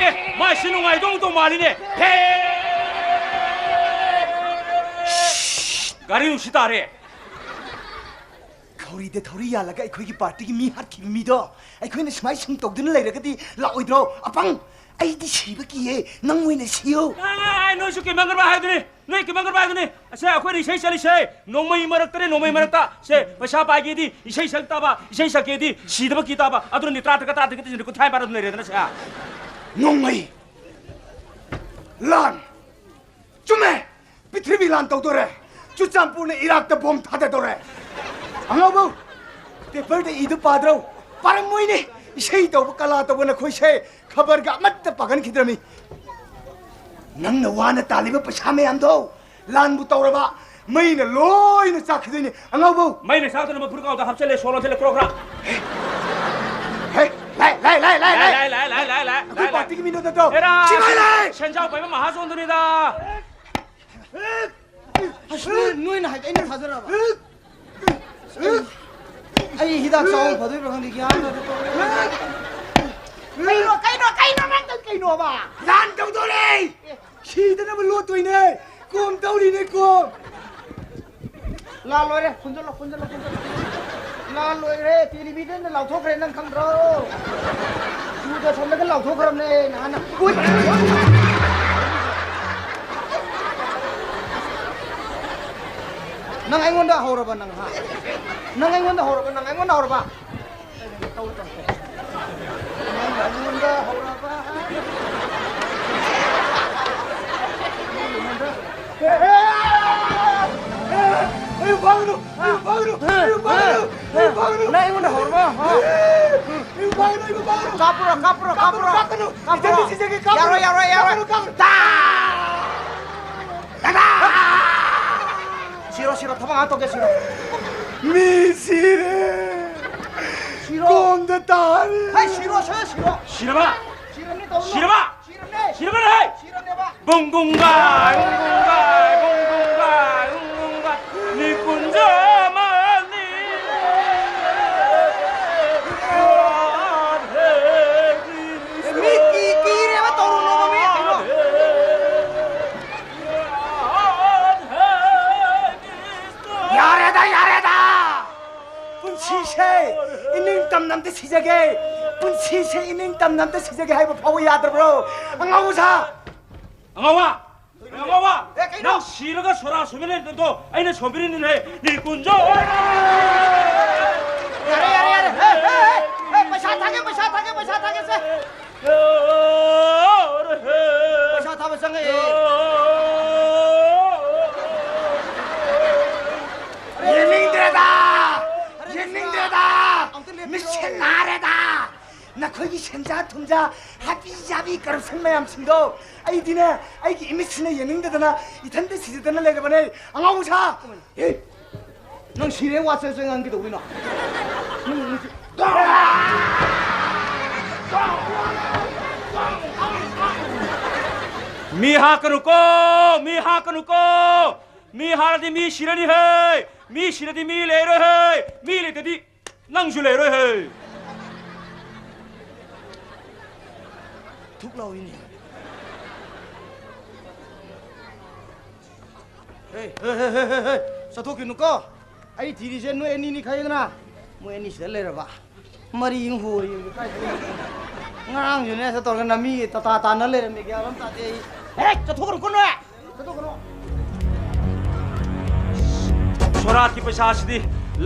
ꯑꯦ, ꯃꯥꯏꯁꯤ ꯅꯨꯡꯉꯥꯏꯗꯧ ꯑꯃꯨꯛ ꯇꯧ ꯃꯥꯜꯂꯤꯅꯦ꯫ ꯐꯦ! ꯒꯥꯔꯤ ꯅꯨꯡꯁꯤ ꯇꯥꯔꯦ꯫ ꯎꯔꯤꯗ ꯊꯧꯔꯤ ꯌꯥꯜꯂꯒ ꯑꯩꯈꯣꯏꯒꯤ ꯄꯥꯔꯇꯤꯒꯤ ꯃꯤ ꯍꯥꯠꯈꯤꯕ ꯃꯤꯗꯣ ꯑꯩꯈꯣꯏꯅ ꯁꯨꯃꯥꯏ ꯁꯨꯝ ꯇꯧꯗꯨꯅ ꯂꯩꯔꯒꯗꯤ ꯂꯥꯛꯑꯣꯏꯗ꯭ꯔꯣ? ꯑꯄꯪ! ꯑꯩꯗꯤ ꯁꯤꯕ ꯀꯤꯌꯦ, ꯅꯪ ꯑꯣꯏꯅ ꯁꯤꯌꯣ꯫ ꯑꯦ, ꯅꯣꯏꯁꯨ ꯀꯤꯃꯟꯈ꯭ꯔꯕ ꯍꯥꯏꯗꯨꯅꯤ, ꯅꯣꯏ ꯀꯤꯃꯟꯈ꯭ꯔꯕ ꯍꯥꯏꯗꯨꯅꯤ꯫ ꯑꯁꯦ, ꯑꯩꯈꯣꯏꯅ ꯏꯁꯩ ꯆꯠꯂꯤꯁꯦ ꯅꯣꯡꯃꯩ ꯃꯔꯛꯇꯅꯦ, ꯅꯣꯡꯃꯩ ꯃꯔꯛꯇ꯫ ꯁꯦ, ꯄꯩꯁꯥ ꯄꯥꯏꯒꯦꯗꯤ ꯏꯁꯩ ꯁꯛ ꯇꯥꯕ, ꯏꯁꯩ ꯁꯛꯀꯦꯗꯤ ꯁꯤꯗꯕ ꯀꯤ ꯇꯥꯕ꯫ ꯑꯗꯨꯅ ꯅꯤ ꯇꯔꯥ ꯇꯔꯨꯛꯀ ꯇꯔꯥ ꯇꯔꯦꯠꯀ ꯇꯤꯁꯤꯟꯗ ꯀꯨꯟꯊ꯭ꯔꯥ ꯄꯥꯏꯔ ꯑꯗꯨꯝ ꯂꯩꯔꯦꯗꯅ ꯁꯦ꯫ ꯅꯣꯡꯃꯩ! ꯂꯥꯟ! ꯆꯨꯝꯃꯦ! ꯄ꯭ꯔꯤꯊꯤꯕꯤ ꯂꯥꯟ ꯇꯧꯗꯣꯔꯦ꯫ ꯆꯨꯔꯆꯥꯟꯄꯨꯔꯅ ꯏꯔꯥꯛꯇ ꯕꯣꯝ ꯊꯥꯗꯗꯣꯔꯦ꯫ ꯑꯉꯥꯎꯕꯧ, ꯄꯦꯄꯔꯗ ꯏꯗꯨ ꯄꯥꯗ꯭ꯔꯣ? ꯄꯥꯔꯝꯃꯣꯏꯅꯦ꯫ ꯏꯁꯩ ꯇꯧꯕ, ꯀꯂꯥ ꯇꯧꯕ ꯅꯈꯣꯏꯁꯦ ꯈꯕꯔꯒ ꯑꯃꯠꯇ ꯄꯥꯒꯟꯈꯤꯗ꯭ꯔꯃꯤ꯫ ꯅꯪꯅ ꯋꯥꯅ ꯇꯥꯜꯂꯤꯕ ꯄꯩꯁꯥ ꯃꯌꯥꯝꯗꯣ ꯂꯥꯟꯕꯨ ꯇꯧꯔꯕ, ꯃꯩꯅ ꯂꯣꯏꯅ ꯆꯥꯛꯈꯤꯗꯣꯏꯅꯦ꯫ ꯑꯉꯥꯎꯕꯧ! ꯃꯩꯅ ꯆꯥꯛꯇꯅꯕ ꯐꯨꯔꯤꯠꯀꯥꯎꯗ ꯍꯥꯞꯆꯜꯂꯦ, ꯁꯣ ꯂꯣꯟꯁꯤꯜꯂꯦ, ꯀ꯭ꯔꯣꯛ ꯀ꯭ꯔꯥꯛ꯫ ꯍꯦ! ꯂꯥꯏ, ꯂꯥꯏ, ꯂꯥꯏ, ꯂꯥꯏ, ꯂꯥꯏ! ꯂꯥꯏ, ꯂꯥꯏ, ꯂꯥꯏ, ꯂꯥꯏ, ꯂꯥꯏ, ꯑꯩꯈꯣꯏ ꯂꯥꯏ, ꯂꯥꯏ꯫ ꯄꯥꯔꯇꯤꯒꯤ ꯃꯤ ꯅꯠꯇ꯭ꯔꯣ? ꯍꯦꯔꯥ! ꯁꯤꯐꯥꯏ ꯂꯥꯏ! ꯁꯦꯟꯖꯥꯎ ꯄꯥꯏꯕ ꯃꯍꯥꯖꯣꯟꯗꯨꯅꯤꯗ꯫ ꯑꯁ, ꯅꯣꯏ-, ꯅꯣꯏꯅ ꯍꯥꯏꯗꯤ ꯑꯩꯅ ꯊꯥꯖꯔꯕ? ꯑꯩ ꯍꯤꯗꯥꯛ ꯆꯥꯎ ꯐꯗꯣꯏꯕ꯭ꯔꯥ ꯈꯪꯗꯦ, ꯒ꯭ꯌꯥꯟ ꯇꯥꯗꯦ ꯇꯧꯔꯤꯁꯦ꯫ ꯀꯩꯅꯣ, ꯀꯩꯅꯣ, ꯀꯩꯅꯣ, ꯅꯪ ꯀꯩꯅꯣꯕ? ꯂꯥꯟ ꯇꯧꯗꯣꯔꯦ! ꯁꯤꯗꯅꯕ ꯂꯣꯠꯇꯣꯏꯅꯦ! ꯀꯣꯝ ꯇꯧꯔꯤꯅꯦ, ꯀꯣꯝ! ꯂꯥꯟ ꯂꯣꯏꯔꯦ, ꯄꯨꯟꯖꯜꯂꯣ, ꯄꯨꯟꯖꯜꯂꯣ, ꯄꯨꯟꯖꯜꯂꯣ꯫ ꯂꯥꯟ ꯂꯣꯏꯔꯦ, ꯇꯦꯂꯤꯚꯤꯖꯟꯗ ꯂꯥꯎꯊꯣꯛꯈ꯭ꯔꯦ, ꯅꯪ ꯈꯪꯗ꯭ꯔꯣ? ꯗꯨꯔꯗꯔꯁꯟꯗꯒ ꯂꯥꯎꯊꯣꯛꯈ꯭ꯔꯕꯅꯦ ꯅꯍꯥꯟꯅ꯫ ꯎꯏ! ꯅꯪ ꯑꯩꯉꯣꯟꯗ ꯍꯧꯔꯕ ꯅꯪ, ꯍꯥ? ꯅꯪ ꯑꯩꯉꯣꯟꯗ ꯍꯧꯔꯕ, ꯅꯪ ꯑꯩꯉꯣꯟꯗ ꯍꯧꯔꯕ? ꯅꯪ ꯑꯩꯉꯣꯟꯗ ꯍꯧꯔꯕ? ꯑꯩꯕꯨ ꯐꯥꯒꯅꯨ! ꯑꯩꯕꯨ ꯐꯥꯒꯅꯨ! ꯑꯩꯕꯨ ꯐꯥꯒꯅꯨ! ꯑꯩꯕꯨ ꯐꯥꯒꯅꯨ! ꯅꯪ ꯑꯩꯉꯣꯟꯗ ꯍꯧꯔꯕ? ꯍꯥ? ꯑꯩꯕꯨ ꯐꯥꯒꯅꯨ! ꯑꯩꯕꯨ ꯐꯥꯒꯅꯨ! ꯀꯥꯞꯄ꯭ꯔꯣ, ꯀꯥꯞꯄ꯭ꯔꯣ, ꯀꯥꯞꯄ꯭ꯔꯣ! ꯀꯥꯞꯄ꯭ꯔꯣ! ꯀꯥꯞꯄ꯭ꯔꯣ! ꯀꯥꯞꯄ꯭ꯔꯣ! ꯌꯥꯔꯣꯏ, ꯌꯥꯔꯣꯏ, ꯌꯥꯔꯣꯏ! ꯀꯥꯞꯄ꯭ꯔꯣ! ꯀꯥꯞꯄ꯭ꯔꯣ! ꯇꯥ! ꯇꯥ! ꯁꯤꯔꯣ, ꯁꯤꯔꯣ, ꯊꯕꯛ ꯉꯥꯛ ꯇꯧꯒꯦ, ꯁꯤꯔꯣ꯫ ꯃꯤ ꯁꯤꯔꯦ! ꯁꯤꯔꯣ! ꯀꯣꯝꯗ ꯇꯥꯔꯦ! ꯍꯩ, ꯁꯤꯔꯣ, ꯁꯤꯔꯣ, ꯁꯤꯔꯣ! ꯁꯤꯔꯕ? ꯁꯤꯔꯝꯅꯤ, ꯇꯧꯅꯨ! ꯁꯤꯔꯕ? ꯁꯤꯔꯝꯅꯤ! ꯁꯤꯔꯕꯅꯦ! ꯁꯤꯔꯝꯅꯦꯕ! ꯕꯨꯡ ꯕꯨꯡ ꯒꯥꯏ, ꯕꯨꯡ ꯕꯨꯡ ꯒꯥꯏ, ꯕꯨꯡ ꯕꯨꯡ ꯒꯥꯏ, ꯕꯨꯡ ꯕꯨꯡ ꯒꯥꯏ꯫ ꯅꯤꯀꯨꯟꯖ ꯃꯅꯤ꯫ ꯃꯤ ꯀꯤ-, ꯀꯤꯔꯦꯕ, ꯇꯧꯔꯨꯅꯣꯕ, ꯃꯤ ꯀꯩꯅꯣ꯫ ꯌꯥꯔꯦꯗ, ꯌꯥꯔꯦꯗ! ꯁꯤꯖꯒꯦ, ꯄꯨꯟꯁꯤꯁꯦ ꯏꯅꯤꯡ ꯇꯝꯅ ꯑꯝꯇ ꯁꯤꯖꯒꯦ ꯍꯥꯏꯕ ꯐꯥꯎꯕ ꯌꯥꯗ꯭ꯔꯕ꯭ꯔꯣ? ꯑꯉꯥꯎꯕ ꯁꯥ! ꯑꯉꯥꯎꯕ! ꯑꯉꯥꯎꯕ! ꯑꯦ, ꯀꯩꯅꯣ? ꯅꯪ ꯁꯤꯔꯒ ꯁꯣꯔꯥ ꯁꯣꯝꯕ ꯂꯩꯕꯗꯣ ꯑꯩꯅ ꯁꯣꯝꯕꯤꯔꯤꯅꯤꯅꯦ, ꯅꯤꯀꯨꯟꯖꯣ! ꯌꯥꯔꯦ, ꯌꯥꯔꯦ, ꯌꯥꯔꯦ! ꯍꯦ, ꯍꯦ, ꯍꯦ! ꯍꯦ, ꯄꯩꯁꯥ ꯊꯥꯒꯦ, ꯄꯩꯁꯥ ꯊꯥꯒꯦ, ꯄꯩꯁꯥ ꯊꯥꯒꯦ ꯁꯦ! ꯄꯩꯁꯥ ꯊꯥꯕ ꯆꯪꯉꯛꯑꯦ꯫ ꯌꯦꯡꯅꯤꯡꯗ꯭ꯔꯦꯗ! ꯌꯦꯡꯅꯤꯡꯗ꯭ꯔꯦꯗ! ꯑꯝꯇ ꯂꯦꯞꯄꯤꯔꯣ꯫ ꯃꯤꯠꯁꯦ ꯅꯥꯔꯦꯗ! ꯅꯈꯣꯏꯒꯤ ꯁꯦꯟꯖꯥ ꯊꯨꯝꯖꯥ, ꯍꯥꯕꯤ ꯖꯥꯕꯤ corruption ꯃꯌꯥꯝꯁꯤꯡꯗꯣ ꯑꯩꯗꯤꯅꯦ, ꯑꯩꯒꯤ ꯏꯃꯤꯠꯁꯤꯅ ꯌꯦꯡꯅꯤꯡꯗꯗꯅ ꯏꯊꯟꯇ ꯁꯤꯖꯗꯅ ꯂꯩꯔꯕꯅꯦ꯫ ꯑꯉꯥꯎꯕ ꯁꯥ! ꯍꯦ! ꯅꯪ ꯁꯤꯔꯦ ꯋꯥ ꯆꯦ ꯆꯦ ꯉꯥꯡꯒꯦ ꯇꯧꯕꯤꯅꯣ? ꯅꯪ ꯅꯪ ꯁꯤ- ꯃꯤ ꯍꯥꯠꯀꯅꯨꯀꯣ! ꯃꯤ ꯍꯥꯠꯀꯅꯨꯀꯣ! ꯃꯤ ꯍꯥꯠꯂꯗꯤ ꯃꯤ ꯁꯤꯔꯅꯤ ꯍꯦ! ꯃꯤ ꯁꯤꯔꯗꯤ ꯃꯤ ꯂꯩꯔꯣꯏ ꯍꯦ! ꯃꯤ ꯂꯩꯇꯗꯤ ꯅꯪꯁꯨ ꯂꯩꯔꯣꯏ ꯍꯦ! ꯊꯨꯛ ꯂꯥꯎꯏꯅꯦ꯫ ꯍꯦ, ꯍꯦ, ꯍꯦ, ꯍꯦ, ꯍꯦ, ꯍꯦ, ꯆꯠꯊꯣꯛꯈꯤꯅꯨꯀꯣ꯫ ꯑꯩ ꯊꯤꯔꯤꯁꯦ ꯅꯣꯏ ꯑꯅꯤꯅꯤ ꯈꯪꯉꯦꯗꯅ? ꯃꯣꯏ ꯑꯅꯤ ꯁꯤꯗ ꯂꯩꯔꯕ꯫ ꯃꯔꯤ ꯑꯃ ꯍꯣꯔꯤ꯫ ꯉꯔꯥꯡꯁꯨꯅꯦ ꯁꯤ ꯇꯧꯔꯒ ꯅꯃꯤꯒꯤ ꯇꯇꯥ ꯇꯥꯟꯅ ꯂꯩꯔꯝꯃꯤ, ꯒ꯭ꯌꯥꯟ ꯑꯃ ꯇꯥꯗꯦ ꯑꯩ꯫ ꯍꯦ, ꯆꯠꯊꯣꯛꯈ꯭ꯔꯣ ꯀꯣ ꯅꯣꯏ꯫ ꯆꯠꯊꯣꯛꯈ꯭ꯔꯣ꯫ ꯁꯣꯔꯥꯠꯀꯤ ꯄꯩꯁꯥꯁꯤꯗꯤ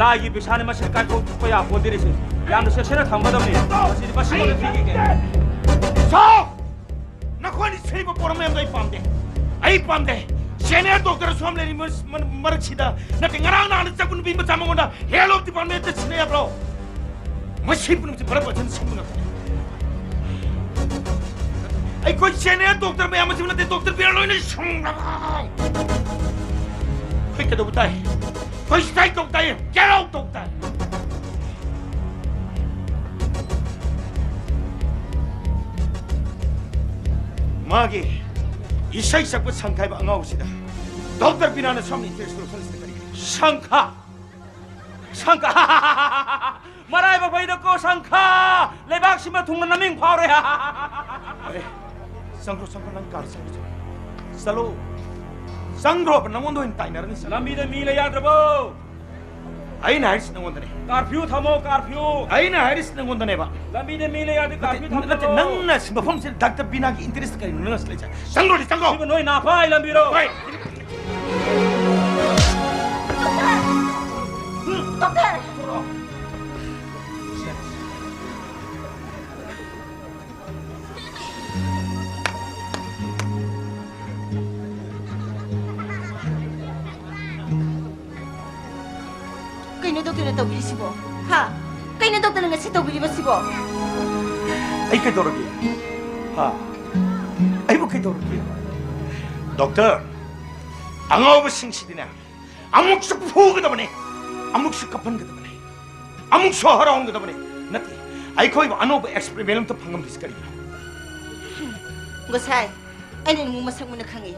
ꯂꯥꯏꯒꯤ ꯄꯩꯁꯥꯅꯤ, ꯃꯁꯤꯗꯤ ꯀꯥꯏꯊꯣꯛꯄ ꯌꯥꯄꯣꯟꯇꯦꯅꯦ ꯁꯤ꯫ ꯌꯥꯝꯅ ꯆꯦꯛꯁꯤꯟꯅ ꯊꯝꯒꯗꯕꯅꯤ꯫ ꯃꯁꯤꯗꯤ ꯃꯁꯤꯃꯛꯇ ꯊꯤꯈꯤꯒꯦ꯫ ꯁꯥꯎ! ꯅꯈꯣꯏꯅ ꯁꯤꯕ ꯄꯣꯔꯝ ꯃꯌꯥꯝꯗꯣ ꯑꯩ ꯄꯥꯝꯗꯦ꯫ ꯑꯩ ꯄꯥꯝꯗꯦ꯫ Senior doctor ꯁꯣꯝ ꯂꯩꯔꯤ ꯃꯔ-, ꯃꯔ-, ꯃꯔꯛꯁꯤꯗ ꯅꯠꯇꯦ, ꯉꯔꯥꯡ ꯅꯍꯥꯟ ꯆꯠꯄ ꯅꯨꯄꯤ ꯃꯆꯥ ꯃꯉꯣꯟꯗ health of department ꯁꯤꯟꯅ ꯌꯥꯕ꯭ꯔꯣ? ꯃꯁꯤ ꯄꯨꯝꯅꯃꯛꯁꯦ ꯚꯥꯔꯠ ꯋꯥꯁꯤꯅ ꯁꯤꯟꯕ ꯉꯥꯛꯇꯅꯤ꯫ ꯑꯩꯈꯣꯏ senior doctor ꯃꯌꯥꯝ ꯑꯁꯤꯕꯨ ꯅꯠꯇꯦ, doctor ꯕꯤꯔꯥ ꯂꯣꯏꯅ ꯁꯨꯡꯂꯕ꯫ ꯑꯩꯈꯣꯏ ꯀꯩꯗꯧꯕ ꯇꯥꯏ? ꯑꯩꯈꯣꯏ strike ꯇꯧ ꯇꯥꯏ, get out ꯇꯧ ꯇꯥꯏ꯫ ꯃꯥꯒꯤ ꯏꯁꯩ ꯁꯛꯄ ꯁꯪꯈꯥꯏꯕ ꯑꯉꯥꯎꯕꯁꯤꯗ doctor ꯕꯤꯔꯥꯅ ꯁꯣꯝꯅ interest ꯂꯧꯁꯜꯂꯤꯁꯤꯅ ꯀꯔꯤꯒꯤꯅꯣ? ꯁꯪꯈꯥ! ꯁꯪꯈꯥ! ꯃꯔꯥꯏꯕꯛ ꯐꯩꯗꯀꯣ, ꯁꯪꯈꯥ! ꯂꯩꯕꯥꯛꯁꯤꯃ ꯊꯨꯡꯅ ꯅꯃꯤꯡ ꯐꯥꯎꯔꯦ꯫ ꯑꯦ, ꯆꯪꯈ꯭ꯔꯣ, ꯆꯪꯈ꯭ꯔꯣ, ꯅꯪ ꯀꯥꯔ ꯆꯪꯈ꯭ꯔꯣ, ꯆꯪꯈ꯭ꯔꯣ꯫ ꯆꯪꯈ꯭ꯔꯣꯕ, ꯅꯪꯉꯣꯟꯗ ꯑꯣꯏꯅ ꯇꯥꯏꯅꯔꯅꯤ, ꯆꯪꯈ꯭ꯔꯣ꯫ ꯂꯝꯕꯤꯗ ꯃꯤ ꯂꯩ ꯌꯥꯗ꯭ꯔꯕꯣ? ꯑꯩꯅ ꯍꯥꯏꯔꯤꯁꯤ ꯅꯪꯉꯣꯟꯗꯅꯦ꯫ ꯀꯥꯔꯐ꯭ꯌꯨ ꯊꯝꯃꯣ, ꯀꯥꯔꯐ꯭ꯌꯨ꯫ ꯑꯩꯅ ꯍꯥꯏꯔꯤꯁꯤ ꯅꯪꯉꯣꯟꯗꯅꯦꯕ꯫ ꯂꯝꯕꯤꯗ ꯃꯤ ꯂꯩ ꯌꯥꯗꯦ, ꯅꯠꯇꯦ, ꯀꯥꯔꯐ꯭ꯌꯨ ꯊꯝꯃꯣ꯫ ꯅꯠꯇꯦ, ꯅꯪꯅ ꯁꯤ ꯃꯐꯝꯁꯤꯗ ꯗꯥꯛꯇꯔ ꯕꯤꯅꯥꯒꯤ interest ꯀꯔꯤꯅꯣ ꯅꯪꯅ ꯁꯤ ꯂꯩꯁꯦ? ꯆꯪꯈ꯭ꯔꯣ, ꯆꯪꯈ꯭ꯔꯣ꯫ ꯁꯤꯕꯨ ꯅꯣꯏ ꯅꯥꯐꯥꯏ ꯂꯝꯕꯤꯔꯣ? ꯍꯣꯏ꯫ ꯗꯣꯛꯇꯔ! ꯀꯩꯅꯣ ꯗꯣꯛꯇꯔꯅ ꯇꯧꯕꯤꯔꯤꯁꯤꯕꯣ? ꯍꯥ? ꯀꯩꯅꯣ ꯗꯣꯛꯇꯔꯅ ꯉꯁꯤ ꯇꯧꯕꯤꯔꯤꯕꯁꯤꯕꯣ? ꯑꯩ ꯀꯩꯗꯧꯔꯒꯦ? ꯍꯥ? ꯑꯩꯕꯨ ꯀꯩꯗꯧꯔꯒꯦ? ꯗꯣꯛꯇꯔ, ꯑꯉꯥꯎꯕꯁꯤꯡꯁꯤꯗꯤꯅꯦ, ꯑꯃꯨꯛꯁꯨ ꯐꯨꯒꯗꯕꯅꯦ, ꯑꯃꯨꯛꯁꯨ ꯀꯞꯍꯟꯒꯗꯕꯅꯦ, ꯑꯃꯨꯛꯁꯨ ꯍꯔꯥꯎꯍꯟꯒꯗꯕꯅꯦ꯫ ꯅꯠꯇꯦ, ꯑꯩꯈꯣꯏꯕꯨ ꯑꯅꯧꯕ experiment ꯑꯝꯇ ꯐꯪꯉꯝꯗ꯭ꯔꯤꯁꯤ ꯀꯔꯤꯒꯤꯅꯣ? ꯉꯁꯥꯏ ꯑꯩꯅ ꯅꯪꯕꯨ ꯃꯁꯛ ꯃꯨꯟꯅ ꯈꯪꯉꯤ꯫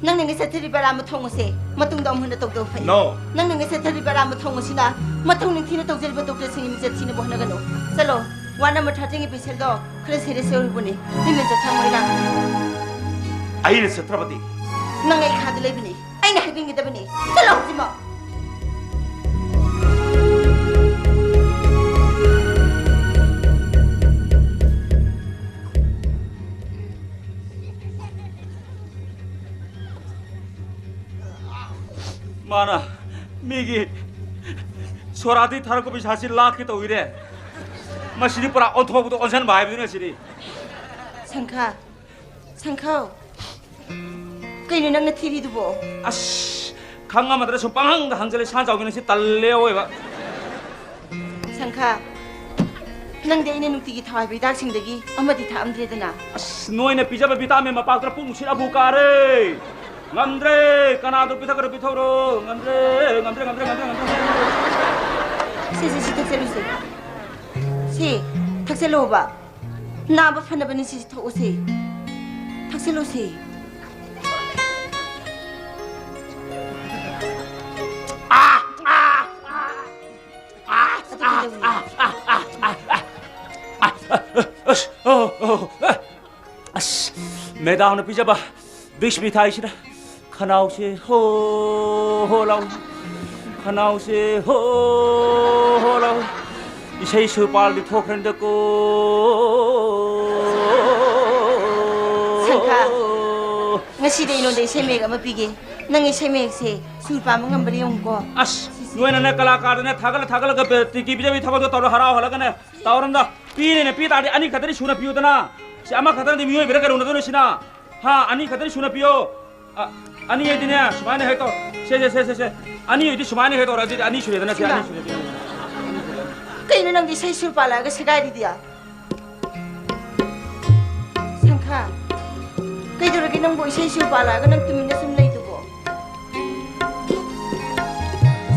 ꯅꯪꯅ ꯉꯁꯤ ꯆꯠꯊꯔꯤꯕ ꯑꯔꯥꯟꯕ ꯊꯣꯡ ꯑꯁꯦ ꯃꯇꯨꯡꯗ ꯑꯃꯨꯛ ꯍꯟꯅ ꯇꯧꯗꯕ ꯐꯩ꯫ No. ꯅꯪꯅ ꯉꯁꯤ ꯆꯠꯊꯔꯤꯕ ꯑꯔꯥꯟꯕ ꯊꯣꯡ ꯑꯁꯤꯅ ꯃꯊꯧ ꯅꯤꯡꯊꯤꯅ ꯇꯧꯖꯔꯤꯕ ꯗꯣꯛꯇꯔꯁꯤꯡꯒꯤ ꯃꯤꯡꯆꯠ ꯊꯤꯅꯕ ꯍꯣꯠꯅꯒꯅꯨ꯫ ꯆꯠꯂꯣ, ward number thirteen ꯒꯤ patient ꯗꯣ ꯈꯔ serious ꯑꯣꯏꯔꯤꯕꯅꯤ꯫ ꯅꯪꯅ ꯆꯠꯊꯔꯝꯃꯣꯏꯔꯥ? ꯑꯩꯅ ꯆꯠꯇ꯭ꯔꯕꯗꯤ? ꯅꯪ ꯑꯩ ꯈꯥꯗ ꯂꯩꯕꯅꯤ꯫ ꯑꯩꯅ ꯍꯥꯏꯕꯤꯒꯗꯕꯅꯤ꯫ ꯆꯠꯂꯣ ꯍꯧꯖꯤꯛꯃꯛ꯫ ꯃꯥꯅ ꯃꯤꯒꯤ ꯁꯣꯔꯥꯗꯤ ꯊꯥꯔꯛꯄ ꯄꯩꯁꯥꯁꯤ ꯂꯥꯛꯀꯦ ꯇꯧꯏꯔꯦ꯫ ꯃꯁꯤꯗꯤ ꯄꯨꯔꯥ ꯑꯣꯟꯊꯣꯛꯄꯗ ꯑꯣꯟꯁꯤꯟꯕ ꯍꯥꯏꯕꯗꯨꯅ ꯁꯤꯗꯤ꯫ ꯁꯪꯈꯥ, ꯁꯪꯈꯥꯎ꯫ ꯀꯩꯅꯣ ꯅꯪꯅ ꯊꯤꯔꯤꯗꯨꯕꯣ? ꯑꯁ, ꯈꯪꯉꯝꯃꯗ꯭ꯔꯥ ꯁꯨꯝ ꯄꯪꯍꯪꯗ ꯍꯪꯖꯜꯂꯦ, ꯁꯥꯟ ꯆꯥꯎꯕꯤ ꯅꯪꯁꯤ ꯇꯜꯂꯦ ꯑꯑꯣꯏꯕ꯫ ꯁꯪꯈꯥ, ꯅꯪꯗꯤ ꯑꯩꯅ ꯅꯨꯡꯇꯤꯒꯤ ꯊꯥꯎ ꯍꯥꯏꯕ ꯍꯤꯗꯥꯛꯁꯤꯡꯗꯒꯤ ꯑꯃꯗꯤ ꯊꯛꯑꯝꯗ꯭ꯔꯦꯗꯅ꯫ ꯑꯁ, ꯅꯣꯏꯅ ꯄꯤꯖꯕ vitamin ꯃꯄꯥꯛꯇꯨꯅ ꯄꯨꯛ ꯅꯨꯡꯁꯤꯠ ꯑꯕꯨ ꯀꯥꯔꯦ꯫ ꯉꯝꯗ꯭ꯔꯦ, ꯀꯅꯥꯗꯣ ꯄꯤꯊꯛꯀꯗ꯭ꯔꯣ ꯄꯤꯊꯧꯔꯣ꯫ ꯉꯝꯗ꯭ꯔꯦ, ꯉꯝꯗ꯭ꯔꯦ, ꯉꯝꯗ꯭ꯔꯦ, ꯉꯝꯗ꯭ꯔꯦ, ꯉꯝꯗ꯭ꯔꯦ꯫ ꯁꯦ, ꯁꯦ, ꯁꯤ ꯊꯛꯆꯜꯂꯨꯁꯦ꯫ ꯁꯤ, ꯊꯛꯆꯜꯂꯣꯕ꯫ ꯅꯥꯕ ꯐꯅꯕꯅꯤ, ꯁꯤꯁꯤ ꯊꯛꯎꯁꯦ꯫ ꯊꯛꯆꯜꯂꯨꯁꯦ꯫ ꯑꯗꯨ ꯀꯩꯗꯧꯔꯤꯅꯣ? ꯑꯁ, ꯑꯣ, ꯑꯣ, ꯑꯁ, ꯃꯦꯗꯥꯝꯅ ꯄꯤꯖꯕ ꯕꯤꯁ ꯃꯤꯊꯥꯏꯁꯤꯅ ꯈꯅꯥꯎꯁꯦ ꯍꯣ ꯍꯣ ꯂꯥꯎꯏ꯫ ꯈꯅꯥꯎꯁꯦ ꯍꯣ ꯍꯣ ꯂꯥꯎ꯫ ꯏꯁꯩ ꯁꯨꯔ ꯄꯥꯜꯗꯤ ꯊꯣꯛꯈ꯭ꯔꯦꯗꯀꯣ꯫ ꯁꯪꯈꯥ, ꯉꯁꯤꯗꯤ ꯑꯩꯉꯣꯟꯗ ꯏꯁꯩ ꯃꯌꯦꯛ ꯑꯃ ꯄꯤꯒꯦ꯫ ꯅꯪ ꯏꯁꯩ ꯃꯌꯦꯛꯁꯦ ꯁꯨꯔ ꯄꯥꯟꯕ ꯉꯝꯕ꯭ꯔꯥ ꯌꯦꯡꯉꯨꯀꯣ꯫ ꯑꯁ, ꯅꯣꯏꯅꯅꯦ ꯀꯂꯥꯀꯥꯔꯗꯅꯦ ꯊꯥꯒꯠꯂ ꯊꯥꯒꯠꯂꯒ ꯕꯦ-, ꯇꯤꯀꯤ ꯄꯤꯖꯕꯒꯤ ꯊꯕꯛꯇꯣ ꯇꯧꯔ ꯍꯔꯥꯎ ꯍꯜꯂꯒꯅꯦ꯫ ꯇꯧꯔꯝꯗ ꯄꯤꯔꯦꯅꯦ, ꯄꯤ ꯇꯥꯔꯗꯤ ꯑꯅꯤ ꯈꯛꯇꯅꯤ ꯁꯨꯅ ꯄꯤꯌꯨꯗꯅ꯫ ꯁꯤ ꯑꯃꯈꯛꯇꯅꯗꯤ ꯃꯤꯑꯣꯏꯕꯗ ꯀꯩꯗꯧꯅꯗꯣꯏꯅꯣ ꯁꯤꯅ? ꯍꯥ, ꯑꯅꯤ ꯈꯛꯇꯅꯤ ꯁꯨꯅ ꯄꯤꯌꯣ꯫ ꯑ, ꯑꯅꯤ ꯍꯥꯏꯗꯤꯅꯦ, ꯁꯨꯃꯥꯏꯅ ꯍꯦꯛ ꯇꯧ꯫ ꯁꯦ, ꯁꯦ, ꯁꯦ, ꯁꯦ, ꯁꯦ꯫ ꯑꯅꯤ ꯍꯥꯏꯗꯤ ꯁꯨꯃꯥꯏꯅ ꯍꯦꯛ ꯇꯧꯔ, ꯑꯗꯨꯗꯤ ꯑꯅꯤ ꯁꯨꯔꯦꯗꯅ, ꯁꯦ, ꯁꯤꯃ꯫ ꯑꯅꯤ ꯁꯨꯔꯦꯗꯅ꯫ ꯀꯩꯅꯣ ꯅꯪꯗꯤ ꯏꯁꯩ ꯁꯨꯔ ꯄꯥꯜꯂꯛꯑꯒ ꯁꯦꯒꯥꯏꯔꯤꯗꯤ? ꯁꯪꯈꯥ, ꯀꯩꯗꯧꯔꯒꯦ ꯅꯪꯕꯨ ꯏꯁꯩ ꯁꯨꯔ ꯄꯥꯜꯂꯛꯑꯒ ꯅꯪ ꯇꯨꯃꯤꯟꯅ ꯁꯨꯝ ꯂꯩꯗꯨꯕꯣ?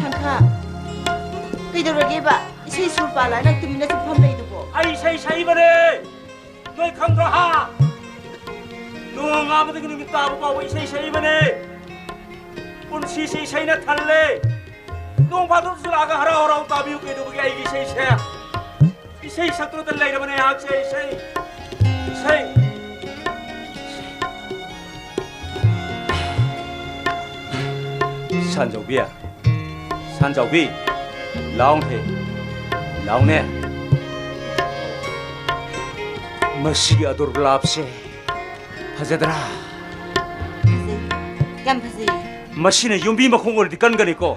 ꯁꯪꯈꯥ, ꯀꯩꯗꯧꯔꯒꯦꯕ? ꯏꯁꯩ ꯁꯨꯔ ꯄꯥꯜꯂꯛꯑꯒ ꯅꯪ ꯇꯨꯃꯤꯟꯅ ꯁꯨꯝ ꯐꯝ ꯂꯩꯗꯨꯕꯣ? ꯑꯩ ꯏꯁꯩ ꯁꯛꯏꯕꯅꯦ! ꯅꯣꯏ ꯈꯪꯗ꯭ꯔꯣ, ꯍꯥ? ꯅꯣꯡꯉꯥꯟꯕꯗꯒꯤ ꯅꯨꯃꯤꯠ ꯇꯥꯕ ꯐꯥꯎꯕ ꯏꯁꯩ ꯁꯛꯏꯕꯅꯦ꯫ ꯄꯨꯟꯁꯤꯁꯤ ꯏꯁꯩꯅ ꯊꯜꯂꯦ꯫ ꯅꯣꯡ ꯐꯥꯗꯣꯛꯁꯨ ꯂꯥꯛꯑꯒ ꯍꯔꯥꯎ ꯍꯔꯥꯎ ꯇꯥꯕꯤꯌꯨ ꯀꯩꯗꯧꯕꯒꯤ ꯑꯩꯒꯤ ꯏꯁꯩꯁꯦ? ꯏꯁꯩ ꯁꯛꯇꯨꯅꯇ ꯂꯩꯔꯕꯅꯦ ꯑꯩꯍꯥꯛꯁꯦ, ꯏꯁꯩ, ꯏꯁꯩ꯫ ꯁꯟꯖꯧꯕꯤ, ꯁꯟꯖꯥꯎꯕꯤ, ꯂꯥꯎꯅꯦ, ꯂꯥꯎꯅꯦ꯫ ꯃꯁꯤꯒꯤ ꯑꯗꯨꯔ ꯒꯨꯂꯥꯞꯁꯦ ꯐꯖꯗ꯭ꯔꯥ? ꯐꯖꯩ, ꯌꯥꯝ ꯐꯖꯩ꯫ ꯃꯁꯤꯅ ꯌꯨꯝꯕꯤ ꯃꯈꯣꯡ ꯑꯣꯏꯔꯗꯤ ꯀꯟꯒꯅꯤꯀꯣ꯫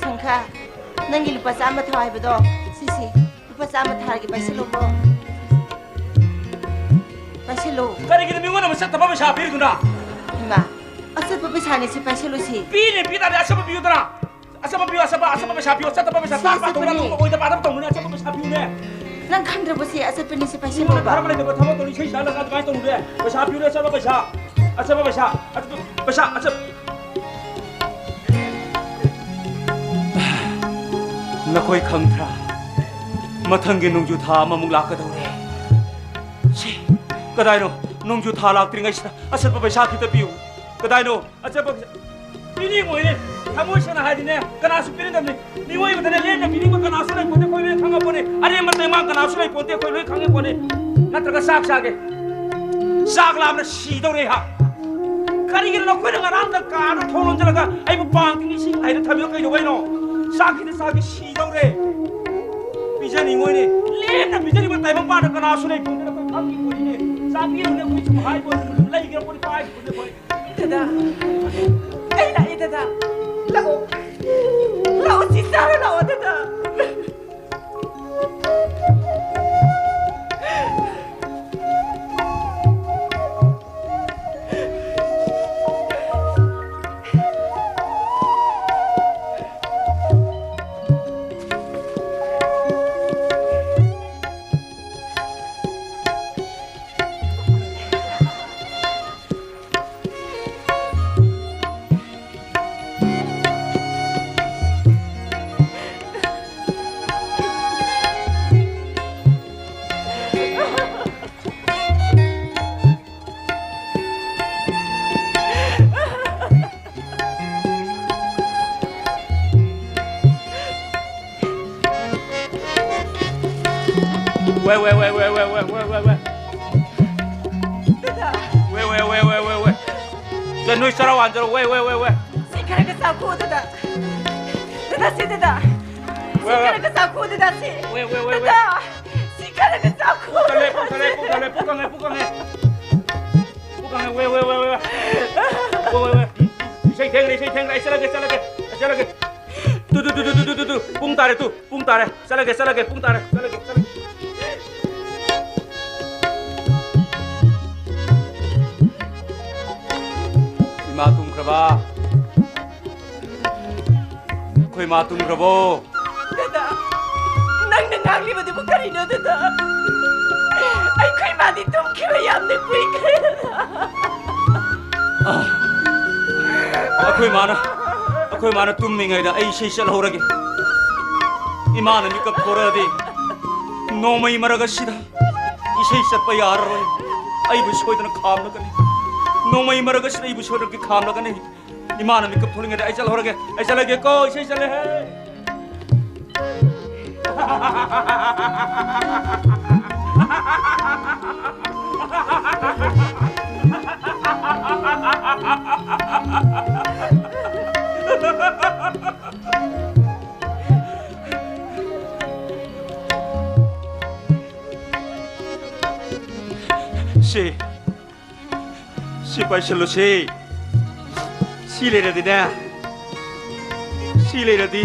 ꯁꯪꯈꯥ, ꯅꯪꯒꯤ ꯂꯨꯄꯥ ꯆꯥꯝꯃ ꯊꯥꯎ ꯍꯥꯏꯕꯗꯣ, ꯁꯤꯁꯤ꯫ ꯂꯨꯄꯥ ꯆꯥꯝꯃ ꯊꯥꯔꯒꯦ, ꯄꯥꯏꯁꯤꯜꯂꯣꯀꯣ꯫ ꯄꯥꯏꯁꯤꯜꯂꯣ꯫ ꯀꯔꯤꯒꯤꯅꯣ ꯃꯤꯉꯣꯟꯗ ꯑꯃ ꯆꯠꯇꯕ ꯄꯩꯁꯥ ꯄꯤꯔꯤꯗꯨꯅ? ꯏꯃꯥ, ꯑꯆꯠꯄ ꯄꯩꯁꯥꯅꯦ ꯁꯤ, ꯄꯥꯏꯁꯤꯜꯂꯣ ꯁꯤ꯫ ꯄꯤꯅꯦ, ꯄꯤ ꯇꯥꯔꯗꯤ ꯑꯆꯠꯄ ꯄꯤꯌꯨꯗꯅ꯫ ꯑꯆꯠꯄ ꯄꯤꯌꯨ, ꯑꯆꯠꯄ, ꯑꯆꯠꯄ ꯄꯩꯁꯥ ꯄꯤꯌꯨ, ꯑꯆꯠꯄ ꯄꯩꯁꯥ ꯁꯤ ꯇꯥꯛ ꯄꯥ ꯇꯧꯅ ꯑꯆꯠꯄꯅꯦ꯫ ꯑꯣꯏꯗ ꯄꯥꯗꯕ ꯇꯧꯅꯨꯅꯦ, ꯑꯆꯠꯄ ꯄꯩꯁꯥ ꯄꯤꯌꯨꯅꯦ꯫ ꯅꯪ ꯈꯪꯗ꯭ꯔꯕꯣ ꯁꯤ ꯑꯆꯠꯄꯅꯦ ꯁꯤ, ꯃꯤꯉꯣꯟꯗ ꯄꯥꯏꯁꯤꯜꯂꯣꯕ꯫ ꯊꯔꯛ ꯂꯩꯇꯕ ꯊꯕꯛ ꯇꯧꯅꯤ, ꯏꯁꯩ ꯁꯛꯍꯜꯂꯒ ꯑꯗꯨꯃꯥꯏꯅ ꯇꯧꯅꯨꯅꯦ꯫ ꯄꯩꯁꯥ ꯄꯤꯌꯨꯅꯦ, ꯑꯆꯠꯄ ꯄꯩꯁꯥ꯫ ꯑꯆꯠꯄ ꯄꯩꯁꯥ, ꯑꯆꯠꯄ ꯄꯩꯁꯥ, ꯑꯆꯠ-, ꯅꯈꯣꯏ ꯈꯪꯗ꯭ꯔꯥ? ꯃꯊꯪꯒꯤ ꯅꯣꯡꯖꯨ ꯊꯥ ꯑꯃꯃꯨꯛ ꯂꯥꯛꯀꯗꯧꯔꯦ꯫ ꯁꯤ, ꯀꯗꯥꯏꯅꯣ? ꯅꯣꯡꯖꯨ ꯊꯥ ꯂꯥꯛꯇ꯭ꯔꯤꯉꯩꯁꯤꯗ ꯑꯆꯠꯄ ꯄꯩꯁꯥ ꯈꯤꯇ ꯄꯤꯌꯨ꯫ ꯀꯗꯥꯏꯅꯣ? ꯑꯆꯠꯄ ꯄꯩꯁꯥ ꯄꯤꯅꯤꯡꯉꯣꯏꯅꯦ꯫ ꯊꯃꯣꯏ ꯁꯦꯡꯅ ꯍꯥꯏꯗꯤꯅꯦ, ꯀꯅꯥꯁꯨ ꯄꯤꯅꯤꯡꯗꯕꯅꯤ꯫ ꯃꯤꯑꯣꯏꯕꯗꯅꯦ ꯂꯦꯝꯅ ꯄꯤꯅꯤꯡꯕ ꯀꯅꯥꯁꯨ ꯂꯩꯄꯣꯟꯇꯦ, ꯑꯩꯈꯣꯏ ꯂꯣꯏ ꯈꯪꯉꯄꯣꯠꯅꯤ꯫ ꯑꯔꯦꯝꯕ ꯇꯦꯡꯕꯥꯡ ꯀꯅꯥꯁꯨ ꯂꯩꯄꯣꯟꯇꯦ, ꯑꯩꯈꯣꯏ ꯂꯣꯏ ꯈꯪꯉꯤꯄꯣꯠꯅꯤ꯫ ꯅꯠꯇ꯭ꯔꯒ ꯆꯥꯛ ꯆꯥꯒꯦ꯫ ꯆꯥꯛ ꯂꯥꯝꯅ ꯁꯤꯗꯧꯔꯦ ꯑꯩꯍꯥꯛ꯫ ꯀꯔꯤꯒꯤꯅꯣ ꯅꯈꯣꯏꯅ ꯉꯔꯥꯡꯗ ꯀꯥꯗ ꯊꯣꯡ ꯂꯣꯟꯁꯤꯜꯂꯒ ꯑꯩꯕꯨ ꯄꯥꯡ ꯇꯤꯡ ꯏꯁꯤꯡ ꯍꯩꯔ ꯊꯝꯃꯤꯕ ꯀꯩꯗꯧꯕꯩꯅꯣ? ꯆꯥꯛꯈꯤꯗ ꯆꯥꯛꯈꯤ ꯁꯤꯗꯧꯔꯦ꯫ ꯄꯤꯖꯅꯤꯡꯉꯣꯏꯅꯦ꯫ ꯂꯦꯝꯅ ꯄꯤꯖꯔꯤꯕ ꯇꯥꯏꯕꯪ ꯄꯥꯟꯗ ꯀꯅꯥꯁꯨ ꯂꯩ ꯄꯣꯠꯇꯦ꯫ ꯑꯩꯈꯣꯏ ꯈꯪꯉꯤ ꯄꯣꯠꯅꯤꯅꯦ꯫ ꯆꯥꯕꯤꯔꯨꯅꯦ꯫ ꯑꯩꯈꯣꯏ ꯁꯨꯝ ꯍꯥꯏꯕ ꯑꯣꯏꯔꯁꯨ ꯂꯩꯈ꯭ꯔ ꯄꯣꯠꯅꯤ, ꯄꯥꯏꯈ꯭ꯔ ꯄꯣꯠꯅꯤ ꯑꯩꯈꯣꯏ꯫ ꯗꯗꯥ, ꯑꯩ ꯂꯥꯛꯑꯦ ꯗꯗꯥ꯫ ꯂꯥꯛꯑꯣ꯫ ꯂꯥꯛꯑꯣ, ꯁꯤ ꯆꯥꯔꯣ ꯂꯥꯛꯑꯣ ꯗꯗꯥ꯫ ꯋꯦ, ꯋꯦ, ꯋꯦ꯫ ꯗꯗꯥ꯫ ꯋꯦ, ꯋꯦ, ꯋꯦ, ꯋꯦ, ꯋꯦ, ꯋꯦ꯫ ꯗ ꯅꯣꯏ ꯆꯔꯥ ꯋꯥꯟꯖꯔꯣ꯫ ꯋꯦ, ꯋꯦ, ꯋꯦ, ꯋꯦ꯫ ꯁꯤ ꯈꯔꯒ ꯆꯥꯈꯣ ꯗꯗꯥ꯫ ꯗꯗꯥ, ꯁꯤ ꯗꯗꯥ꯫ ꯁꯤ ꯋꯦ, ꯋꯦ꯫ ꯈꯔꯒ ꯆꯥꯈꯣ ꯗꯗꯥ, ꯁꯤ꯫ ꯋꯦ, ꯋꯦ, ꯋꯦ, ꯋꯦ꯫ ꯗꯗꯥ, ꯁꯤ ꯈꯔꯒ ꯆꯥꯈꯣ꯫ ꯄꯨꯛ ꯊꯜꯂꯦ, ꯄꯨꯛ ꯊꯜꯂꯦ, ꯄꯨꯛ ꯊꯜꯂꯦ, ꯄꯨꯛ ꯀꯪꯉꯦ, ꯄꯨꯛ ꯀꯪꯉꯦ꯫ ꯄꯨꯛ ꯀꯪꯉꯦ, ꯋꯦ, ꯋꯦ, ꯋꯦ, ꯋꯦ꯫ ꯋꯦ, ꯋꯦ, ꯋꯦ꯫ ꯏꯁꯩ ꯊꯦꯡꯔꯦ, ꯏꯁꯩ ꯊꯦꯡꯔꯦ꯫ ꯑꯩ ꯆꯠꯂꯒꯦ, ꯆꯠꯂꯒꯦ, ꯑꯩ ꯆꯠꯂꯒꯦ꯫ ꯇꯨ, ꯇꯨ, ꯇꯨ꯫ ꯄꯨꯡ ꯇꯥꯔꯦ, ꯇꯨ꯫ ꯄꯨꯡ ꯇꯥꯔꯦ꯫ ꯆꯠꯂꯒꯦ, ꯆꯠꯂꯒꯦ, ꯄꯨꯡ ꯇꯥꯔꯦ꯫ ꯆꯠꯂꯒꯦ, ꯆꯠꯂꯒꯦ꯫ ꯏꯃꯥ ꯇꯨꯝꯈ꯭ꯔꯕ? ꯑꯩꯈꯣꯏ ꯃꯥ ꯇꯨꯝꯈ꯭ꯔꯕꯣ? ꯗꯗꯥ, ꯅꯪꯅ ꯉꯥꯡꯂꯤꯕꯗꯨꯕꯨ ꯀꯔꯤꯅꯣ ꯗꯗꯥ? ꯑꯩꯈꯣꯏ ꯃꯥꯗꯤ ꯇꯨꯝꯈꯤꯕ ꯌꯥꯝꯅ ꯀꯨꯏꯈ꯭ꯔꯦ ꯗꯗꯥ꯫ ꯑꯥ, ꯑꯩꯈꯣꯏ ꯃꯥꯅ, ꯑꯩꯈꯣꯏ ꯃꯥꯅ ꯇꯨꯝꯃꯤꯉꯩꯗ ꯑꯩ ꯏꯁꯩ ꯆꯠꯍꯧꯔꯒꯦ꯫ ꯏꯃꯥꯅ ꯃꯤꯀꯞ ꯊꯣꯔꯛꯑꯗꯤ ꯅꯣꯡꯃꯩ ꯃꯔꯛ ꯑꯁꯤꯗ ꯏꯁꯩ ꯆꯠꯄ ꯌꯥꯔꯔꯣꯏ꯫ ꯑꯩꯕꯨ ꯁꯣꯏꯗꯅ ꯈꯥꯝꯂꯒꯅꯤ꯫ ꯅꯣꯡꯃꯩ ꯃꯔꯛ ꯑꯁꯤꯗ ꯑꯩꯕꯨ ꯁꯣꯏꯗꯅ ꯈꯥꯝꯂꯒꯅꯤ꯫ ꯏꯃꯥꯅ ꯃꯤꯀꯞ ꯊꯣꯛꯂꯤꯉꯩꯗ ꯑꯩ ꯆꯠꯍꯧꯔꯒꯦ꯫ ꯑꯩ ꯆꯠꯂꯒꯦꯀꯣ꯫ ꯏꯁꯩ ꯆꯠꯂꯦꯍꯦ꯫ ꯁꯤ, ꯁꯤ ꯄꯥꯏꯁꯤꯜꯂꯨꯁꯤ꯫ ꯁꯤ ꯂꯩꯔꯗꯤꯅꯦ, ꯁꯤ ꯂꯩꯔꯗꯤ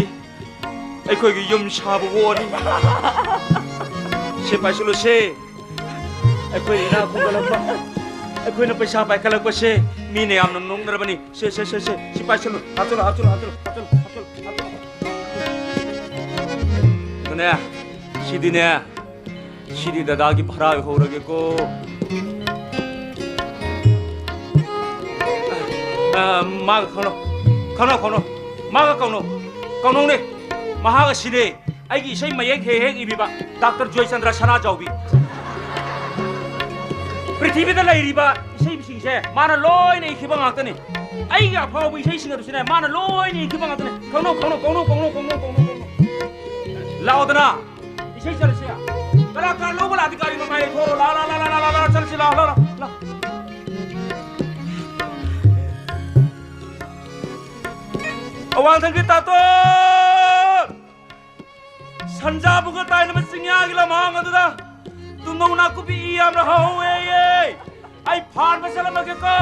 ꯑꯩꯈꯣꯏꯒꯤ ꯌꯨꯝ ꯁꯥꯕ ꯋꯥꯅꯤ꯫ ꯁꯤ ꯄꯥꯏꯁꯤꯜꯂꯨꯁꯤ꯫ ꯑꯩꯈꯣꯏ ꯏꯅꯥꯛ ꯈꯨꯟꯒꯠꯂꯛꯄ, ꯑꯩꯈꯣꯏꯅ ꯄꯩꯁꯥ ꯄꯥꯏꯈꯠꯂꯛꯄꯁꯦ ꯃꯤꯅ ꯌꯥꯝꯅ ꯅꯣꯛꯅꯔꯕꯅꯤ꯫ ꯁꯦ, ꯁꯦ, ꯁꯦ, ꯁꯦ, ꯁꯤ ꯄꯥꯏꯁꯜꯂꯨ꯫ ꯍꯥꯞꯆꯜꯂꯨ, ꯍꯥꯞꯆꯜꯂꯨ, ꯍꯥꯞꯆꯜꯂꯨ, ꯍꯥꯞꯆꯜꯂꯨ, ꯍꯥꯞꯆꯜꯂꯨ, ꯍꯥꯞꯆꯜꯂꯨ꯫ ꯑꯗꯨꯅꯦ, ꯁꯤꯗꯤꯅꯦ, ꯁꯤꯗꯤ ꯗꯗꯥꯒꯤ ꯚꯔꯥ ꯑꯣꯏꯍꯧꯔꯒꯦꯀꯣ꯫ ꯑ, ꯃꯥꯒ ꯈꯪꯅꯧ, ꯈꯪꯅꯧ, ꯈꯪꯅꯧ꯫ ꯃꯥꯒ ꯀꯧꯅꯧ, ꯀꯧꯅꯧꯅꯦ꯫ ꯃꯍꯥꯛ ꯑꯁꯤꯅꯦ꯫ ꯑꯩꯒꯤ ꯏꯁꯩ ꯃꯌꯦꯛ ꯍꯦꯛ ꯍꯦꯛ ꯏꯕꯤꯕ ꯗꯥꯛꯇꯔ ꯖꯣꯏꯆꯟꯗ꯭ꯔ ꯁꯅꯥꯖꯥꯎꯕꯤ꯫ ꯄ꯭ꯔꯤꯊꯤꯕꯤꯗ ꯂꯩꯔꯤꯕ ꯏꯁꯩꯁꯤꯡꯁꯦ ꯃꯥꯅ ꯂꯣꯏꯅ ꯏꯈꯤꯕ ꯉꯥꯛꯇꯅꯤ꯫ ꯑꯩꯒꯤ ꯑꯐꯥꯎꯕ ꯏꯁꯩꯁꯤꯡ ꯑꯗꯨꯁꯨꯅꯦ ꯃꯥꯅ ꯂꯣꯏꯅ ꯏꯈꯤꯕ ꯉꯥꯛꯇꯅꯤ꯫ ꯀꯧꯅꯧ, ꯀꯧꯅꯧ, ꯀꯧꯅꯧ꯫ ꯂꯥꯛꯑꯣꯗꯅ, ꯏꯁꯩ ꯆꯠꯂꯁꯤ꯫ ꯀꯅꯥ ꯀꯅꯥ ꯂꯧꯕ ꯂꯥꯛꯑꯗꯤ ꯒꯥꯔꯤ ꯃꯃꯥꯏ ꯂꯩꯊꯣꯛꯑꯣ꯫ ꯂꯥ, ꯂꯥ, ꯂꯥ, ꯆꯠꯂꯁꯤ, ꯂꯥ, ꯂꯥ, ꯂꯥ, ꯂꯥ꯫ ꯑꯋꯥꯡꯊꯪꯒꯤ ꯇꯥꯇꯣꯟ! ꯁꯟꯖꯥꯕꯨꯒ ꯇꯥꯏꯅꯕ ꯆꯤꯡꯌꯥꯒꯤ ꯂꯝꯍꯥꯡ ꯑꯗꯨꯗ ꯇꯨꯝꯅꯧ ꯅꯥꯀꯨꯞꯄꯤ ꯏ ꯌꯥꯝꯅ ꯍꯧꯍꯧꯋꯦꯌꯦ꯫ ꯑꯩ ꯐꯥꯟꯕ ꯆꯠꯂꯝꯃꯒꯦꯀꯣ꯫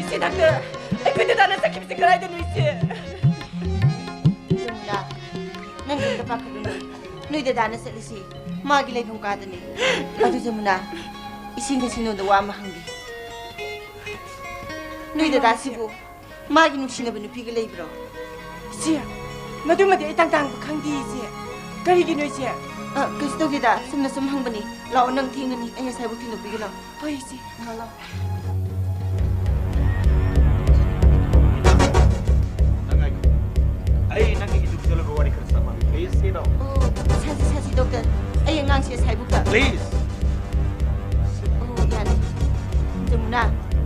ꯏꯆꯦ ꯗꯥꯛꯇꯔ, ꯑꯩꯈꯣꯏ ꯗꯗꯥꯅ ꯆꯠꯈꯤꯕꯁꯦ ꯀꯗꯥꯏꯗꯅꯣ ꯏꯆꯦ? ꯖꯃꯨꯅꯥ, ꯅꯪ ꯀꯩꯝꯇ ꯄꯥꯈꯠꯂꯨꯅꯨ꯫ ꯅꯣꯏ ꯗꯗꯥꯅ ꯆꯠꯂꯤꯁꯤ ꯃꯥꯒꯤ ꯂꯩꯐꯝ ꯀꯥꯗꯅꯤ꯫ ꯑꯗꯨ ꯖꯃꯨꯅꯥ, ꯏꯁꯤꯡꯗ ꯁꯤꯡꯅꯣꯗ ꯋꯥ ꯑꯃ ꯍꯪꯒꯦ꯫ ꯅꯣꯏ ꯗꯗꯥꯁꯤꯕꯨ ꯃꯥꯒꯤ ꯅꯨꯡꯁꯤꯅꯕ ꯅꯨꯄꯤꯒ ꯂꯩꯕ꯭ꯔꯣ? ꯏꯆꯦ, ꯃꯗꯨꯃꯗꯤ ꯑꯩ ꯇꯥꯡ ꯇꯥꯡꯕ ꯈꯪꯗꯦ ꯏꯆꯦ꯫ ꯀꯔꯤꯒꯤꯅꯣ ꯏꯆꯦ? ꯑ, ꯀꯩꯁꯨ ꯇꯧꯗꯦꯗ, ꯆꯨꯝꯅ ꯁꯨꯝ ꯍꯪꯕꯅꯤ꯫ ꯂꯥꯛꯑꯣ, ꯅꯪ ꯊꯦꯡꯉꯅꯤ꯫ ꯑꯩ ꯉꯁꯥꯏꯕꯨ ꯊꯤꯟꯗꯣꯛꯄꯤꯒꯦ ꯂꯥꯛꯑꯣ꯫ ꯍꯣꯏ ꯏꯆꯦ꯫ ꯂꯥꯛꯑꯣ, ꯂꯥꯛꯑꯣ꯫ ꯅꯪ ꯉꯥꯏꯈꯣ꯫ ꯑꯩ ꯅꯪꯒꯤ ꯏꯗꯨ ꯆꯠꯂꯒ ꯋꯥꯔꯤ ꯈꯔ ꯁꯥꯟꯅꯕ꯫ Please sit down. ꯑꯣ, ꯁꯥꯁꯤ, ꯁꯥꯁꯤ, ꯗꯣꯛꯇꯔ꯫ ꯑꯩ ꯑꯉꯥꯡꯁꯦ ꯉꯁꯥꯏꯕꯨꯛꯇ꯫ Please. ꯑꯣ, ꯌꯥꯅꯤ꯫ ꯖꯃꯨꯅꯥ,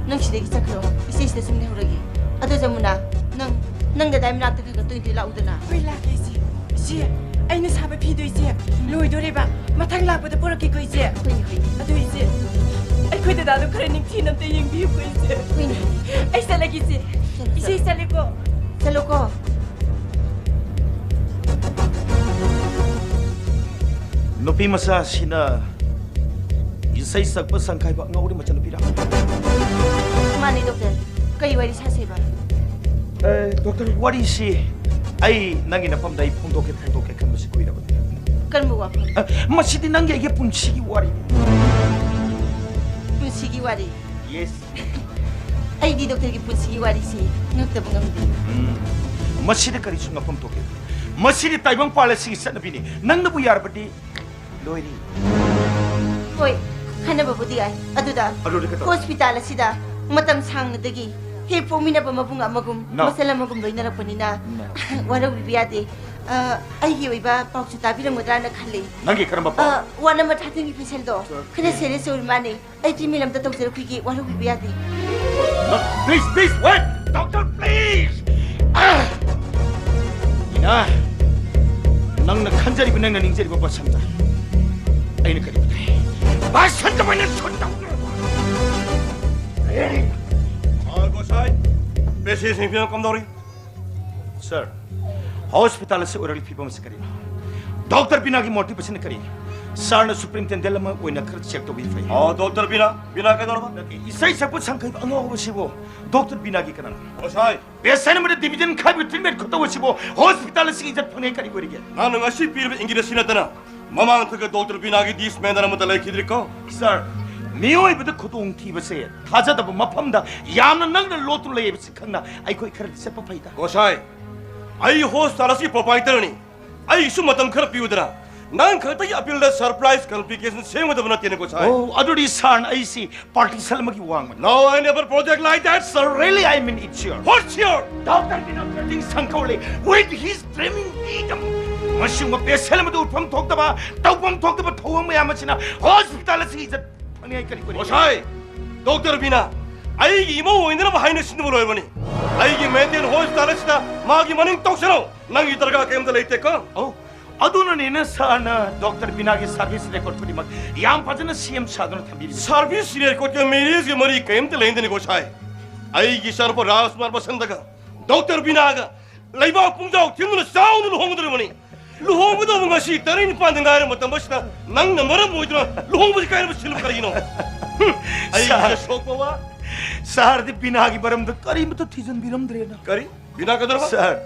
ꯅꯪ ꯁꯤꯗꯒꯤ ꯆꯠꯈ꯭ꯔꯣ꯫ ꯏꯆꯦ ꯁꯤꯗ ꯁꯨꯝ ꯂꯩꯍꯧꯔꯒꯦ꯫ ꯑꯗꯣ ꯖꯃꯨꯅꯥ, ꯅꯪ, ꯅꯪ ꯗꯗꯥꯏ ꯃꯅꯥꯛꯇ ꯈꯔ ꯈꯔ ꯇꯣꯏ ꯇꯣꯏ ꯂꯥꯛꯎꯗꯅ꯫ ꯍꯣꯏ, ꯂꯥꯛꯀꯦ ꯏꯆꯦ꯫ ꯏꯆꯦ, ꯑꯩꯅ ꯁꯥꯕ ꯐꯤꯗꯣ ꯏꯆꯦ, ꯂꯣꯏꯗꯣꯔꯦꯕ꯫ ꯃꯊꯪ ꯂꯥꯛꯄꯗ ꯄꯨꯔꯛꯀꯦꯀꯣ ꯏꯆꯦ꯫ ꯍꯣꯏꯅꯦ, ꯍꯣꯏꯅꯦ꯫ ꯑꯗꯨ ꯏꯆꯦ, ꯑꯩꯈꯣꯏ ꯗꯗꯥꯗꯣ ꯈꯔ ꯅꯤꯡꯊꯤꯅ ꯑꯝꯇ ꯌꯦꯡꯕꯤꯌꯨꯀꯣ ꯏꯆꯦ꯫ ꯍꯣꯏꯅꯦ꯫ ꯑꯩ ꯆꯠꯂꯒꯦ ꯏꯆꯦ꯫ ꯆꯠꯂꯣ, ꯏꯆꯦ, ꯆꯠꯂꯣ꯫ ꯆꯠꯂꯦꯀꯣ꯫ ꯅꯨꯄꯤ ꯃꯆꯥꯁꯤꯅ ꯏꯁꯩ ꯁꯛꯄ ꯁꯪꯈꯥꯏꯕ ꯑꯉꯥꯎꯔꯤ ꯃꯆꯥꯅꯨꯄꯤꯔꯥ? ꯃꯥꯅꯦ ꯗꯣꯛꯇꯔ, ꯀꯔꯤ ꯋꯥꯔꯤ ꯁꯥꯁꯦꯕ? ꯑꯦ, ꯗꯣꯛꯇꯔ, ꯋꯥꯔꯤꯁꯤ ꯑꯩ ꯅꯪꯒꯤ ꯅꯐꯝꯗ ꯑꯩ ꯐꯣꯡꯗꯣꯛꯀꯦ ꯐꯣꯡꯗꯣꯛꯀꯦ ꯈꯟꯕꯁꯤ ꯀꯨꯏꯔꯕꯅꯤ꯫ ꯀꯔꯝꯕ ꯋꯥꯐꯝ? ꯑ, ꯃꯁꯤꯗꯤ ꯅꯪꯒꯤ ꯑꯩꯒꯤ ꯄꯨꯟꯁꯤꯒꯤ ꯋꯥꯔꯤꯅꯤ꯫ ꯄꯨꯟꯁꯤꯒꯤ ꯋꯥꯔꯤ? ꯌꯦꯁ꯫ ꯑꯩꯗꯤ ꯗꯣꯛꯇꯔꯒꯤ ꯄꯨꯟꯁꯤꯒꯤ ꯋꯥꯔꯤꯁꯤ ꯉꯛꯇꯕ ꯉꯝꯗꯦ꯫ ꯎꯝ, ꯃꯁꯤꯗ ꯀꯔꯤꯁꯨ ꯉꯛꯐꯝ ꯊꯣꯛꯇꯦ꯫ ꯃꯁꯤꯗꯤ ꯇꯥꯏꯕꯪꯄꯥꯜ ꯑꯁꯤꯒꯤ ꯆꯠꯅꯕꯤꯅꯤ꯫ ꯅꯪꯅꯕꯨ ꯌꯥꯔꯕꯗꯤ ꯂꯣꯏꯔꯤ꯫ ꯍꯣꯏ, ꯈꯟꯅꯕꯕꯨꯗꯤ ꯌꯥꯏ꯫ ꯑꯗꯨꯗ ꯑꯗꯨꯗꯤ ꯀꯩꯗꯧꯔꯦ? ꯍꯣꯁꯄꯤꯇꯥꯜ ꯑꯁꯤꯗ ꯃꯇꯝ ꯁꯥꯡꯅꯗꯒꯤ ꯍꯦꯛ ꯄꯣꯛꯃꯤꯟꯅꯕ ꯃꯕꯨꯡ ꯑꯃꯒꯨꯝ No. ꯃꯆꯜ ꯑꯃꯒꯨꯝ ꯂꯣꯏꯅꯔꯛꯄꯅꯤꯅ No. ꯋꯥꯔꯧꯕꯤꯕ ꯌꯥꯗꯦ꯫ ꯑ, ꯑꯩꯒꯤ ꯑꯣꯏꯕ ꯄꯥꯎꯁꯨ ꯇꯥꯕꯤꯔꯝꯒꯗ꯭ꯔꯥꯅ ꯈꯜꯂꯤ꯫ ꯅꯪꯒꯤ ꯀꯔꯝꯕ ꯄꯥꯎ? ꯑ, ꯋꯥꯔꯗ ꯅꯝꯕꯔ ꯊꯥꯔꯇꯤꯟꯒꯤ ꯄꯦꯁꯦꯟꯗꯣ ꯈꯔ ꯁꯦꯔꯤꯌꯁ ꯑꯣꯏꯔ ꯃꯥꯅꯦ꯫ ꯑꯩ ꯇ꯭ꯔꯤꯠꯃꯦꯟ ꯑꯝꯇ ꯇꯧꯖꯔꯛꯈꯤꯒꯦ, ꯋꯥꯔꯧꯕꯤꯕ ꯌꯥꯗꯦ꯫ No, please, please, wait! Doctor, please! Ah! ꯏꯅꯥ, ꯅꯪꯅ ꯈꯟꯖꯔꯤꯕ, ꯅꯪꯅ ꯅꯤꯡꯖꯔꯤꯕ ꯕꯁꯟꯇ ꯑꯩꯅ ꯀꯔꯤ ꯎꯗꯦ? ꯕꯁꯟꯇ ꯑꯩꯅ ꯁꯨꯠ ꯇꯧꯗ꯭ꯔꯕ? ꯒꯣꯁꯥꯏ, ꯄꯦꯁꯦꯟꯁꯤꯡ ꯐꯤꯕꯝ ꯀꯝꯗꯧꯔꯤ? ꯁꯥꯔ, ꯍꯣꯁꯄꯤꯇꯥꯜ ꯑꯁꯤ ꯑꯣꯏꯔꯛꯂꯤ ꯐꯤꯕꯝ ꯑꯁꯤ ꯀꯔꯤꯅꯣ? ꯗꯣꯛꯇꯔ ꯕꯤꯅꯥꯒꯤ ꯃꯣꯇꯤꯚꯦꯁꯟ ꯀꯔꯤ? ꯁꯥꯔꯅ ꯁꯨꯄ꯭ꯔꯤꯟꯇꯦꯟꯗꯦꯟ ꯑꯃ ꯑꯣꯏꯅ ꯈꯔ ꯆꯦꯛ ꯇꯧꯕꯤꯕ ꯐꯩ꯫ ꯑꯣ, ꯗꯣꯛꯇꯔ ꯕꯤꯅꯥ, ꯕꯤꯅꯥ ꯀꯩꯗꯧꯔꯕ? ꯏꯁꯩ ꯁꯛꯄ ꯁꯪꯈꯩꯕ ꯑꯉꯥꯎꯕꯁꯤꯕꯨ ꯗꯣꯛꯇꯔ ꯕꯤꯅꯥꯒꯤ ꯀꯅꯥꯅꯣ? ꯒꯣꯁꯥꯏ, ꯄꯦꯁꯦꯟ ꯑꯃꯗ ꯗꯤꯚꯤꯖꯟ ꯈꯥꯏꯕ ꯇ꯭ꯔꯤꯠꯃꯦꯟ ꯈꯨꯇꯧ ꯑꯁꯤꯕꯨ ꯍꯣꯁꯄꯤꯇꯥꯜ ꯑꯁꯤꯒꯤ ꯏꯖꯠ ꯐꯪꯉꯦ ꯀꯔꯤ ꯑꯣꯏꯔꯤꯒꯦ? ꯅꯪꯅ ꯉꯁꯤ ꯄꯤꯔꯤꯕ ꯏꯪꯒꯤꯠ ꯑꯁꯤ ꯅꯠꯇꯅ ꯃꯃꯥꯡ ꯊꯛꯇ ꯗꯣꯛꯇꯔ ꯕꯤꯅꯥꯒꯤ ꯗꯤꯁ ꯃꯦꯟꯗꯔ ꯑꯃꯠꯇ ꯂꯩꯈꯤꯗ꯭ꯔꯤꯀꯣ꯫ ꯁꯥꯔ, ꯃꯤꯑꯣꯏꯕꯗ ꯈꯨꯗꯣꯡꯊꯤꯕꯁꯦ ꯊꯥꯖꯗꯕ ꯃꯐꯝꯗ ꯌꯥꯝꯅ ꯅꯛꯅ ꯂꯣꯠꯇꯨꯅ ꯂꯩ ꯍꯥꯏꯕꯁꯤ ꯈꯪꯅ ꯑꯩꯈꯣꯏ ꯈꯔꯗꯤ ꯆꯠꯄ ꯐꯩꯗ꯫ ꯒꯣꯁꯥꯏ, ꯑꯩ ꯍꯣꯁꯄꯤꯇꯥꯜ ꯑꯁꯤꯒꯤ ꯄ꯭ꯔꯣꯄꯥꯏꯇꯔꯅꯤ꯫ ꯑꯩꯒꯤꯁꯨ ꯃꯇꯝ ꯈꯔ ꯄꯤꯌꯨꯗꯅ꯫ ꯅꯪ ꯈꯛꯇꯒꯤ ꯑꯄꯤꯜꯗ ꯁꯔꯄ꯭ꯔꯥꯏꯁ ꯀꯝꯄ꯭ꯂꯤꯀꯦꯁꯟ ꯁꯦꯝꯒꯗꯕ ꯅꯠꯇꯦꯅꯦ, ꯒꯣꯁꯥꯏ꯫ ꯑꯣ, ꯑꯗꯨꯗꯤ ꯁꯥꯔꯅ ꯑꯩꯁꯤ ꯄꯥꯔꯇꯤꯁꯟ ꯑꯃꯒꯤ ꯋꯥꯡꯃꯅꯤ꯫ No, I never project like that. Sir, really, I mean it, sir. What's your? Doctor Bina building ꯁꯪꯀꯧꯂꯦ with his dreaming freedom. ꯃꯁꯤꯒꯨꯝꯕ ꯄꯦꯁꯦꯟ ꯑꯃꯗ ꯎꯠꯐꯝ ꯊꯣꯛꯇꯕ, ꯇꯧꯐꯝ ꯊꯣꯛꯇꯕ ꯊꯧꯑꯣꯡ ꯃꯌꯥꯝ ꯑꯁꯤꯅ ꯍꯣꯁꯄꯤꯇꯥꯜ ꯑꯁꯤꯒꯤ ꯏꯖꯠ ꯐꯪꯅꯤꯡꯉꯥꯏ ꯀꯔꯤ ꯑꯣꯏꯔꯤ? ꯒꯣꯁꯥꯏ, ꯗꯣꯛꯇꯔ ꯕꯤꯅꯥ, ꯑꯩꯒꯤ ꯏꯃꯧ ꯑꯣꯏꯅꯅꯕ ꯍꯥꯏꯅ ꯁꯤꯟꯅꯕ ꯂꯣꯏꯔꯕꯅꯤ꯫ ꯑꯩꯒꯤ ꯃꯦꯟꯇꯦꯟ ꯍꯣꯁꯄꯤꯇꯥꯜ ꯑꯁꯤꯗ ꯃꯥꯒꯤ ꯃꯅꯤꯡ ꯇꯧꯁꯅꯨ꯫ ꯅꯪꯒꯤ ꯗꯔꯀꯥꯔ ꯀꯩꯝꯇ ꯂꯩꯇꯦꯀꯣ꯫ ꯑꯧ, ꯑꯗꯨꯅꯅꯦꯅ ꯁꯥꯔꯅ ꯗꯣꯛꯇꯔ ꯕꯤꯅꯥꯒꯤ ꯁꯥꯔꯚꯤꯁ ꯔꯦꯀꯣꯔꯗ ꯈꯨꯗꯤꯡꯃꯛ ꯌꯥꯝ ꯐꯖꯅ ꯁꯦꯝ ꯁꯥꯗꯨꯅ ꯊꯝꯕꯤꯔꯤꯕꯁꯤ꯫ ꯁꯥꯔꯚꯤꯁ ꯔꯦꯀꯣꯔꯗꯀ ꯃꯦꯔꯤꯖꯀ ꯃꯔꯤ ꯀꯩꯝꯇ ꯂꯩꯅꯗꯦꯅꯦ, ꯒꯣꯁꯥꯏ꯫ ꯑꯩꯒꯤ ꯏꯆꯥꯅꯨꯄꯥ ꯔꯥꯖꯀꯨꯃꯥꯔ ꯕꯁꯟꯇꯒ ꯗꯣꯛꯇꯔ ꯕꯤꯅꯥꯒ ꯂꯩꯕꯥꯛ ꯄꯨꯡꯖꯥꯎ ꯊꯤꯟꯗꯨꯅ ꯆꯥꯎꯅ ꯂꯨꯍꯣꯡꯒꯗꯧꯔꯤꯕꯅꯤ꯫ ꯂꯨꯍꯣꯡꯒꯗꯧꯕ ꯉꯁꯤ ꯇꯔꯦꯠ ꯅꯤꯄꯥꯟꯗ ꯉꯥꯏꯔ ꯃꯇꯝ ꯑꯁꯤꯗ ꯅꯪꯅ ꯃꯔꯝ ꯑꯣꯏꯗꯨꯅ ꯂꯨꯍꯣꯡꯕꯁꯤ ꯀꯥꯏꯅꯕ ꯁꯤꯜꯂꯨ ꯀꯔꯤꯅꯣ? ꯍꯨꯝ, ꯑꯩ ꯁꯥꯔ꯫ ꯁꯣꯛꯄ ꯋꯥ꯫ ꯁꯥꯔꯗꯤ ꯕꯤꯅꯥꯒꯤ ꯃꯔꯝꯗ ꯀꯔꯤꯃꯇ ꯊꯤꯖꯤꯟꯕꯤꯔꯝꯗ꯭ꯔꯦꯅ꯫ ꯀꯔꯤ? ꯕꯤꯅꯥ ꯀꯩꯗꯧꯔꯕ? ꯁꯥꯔ,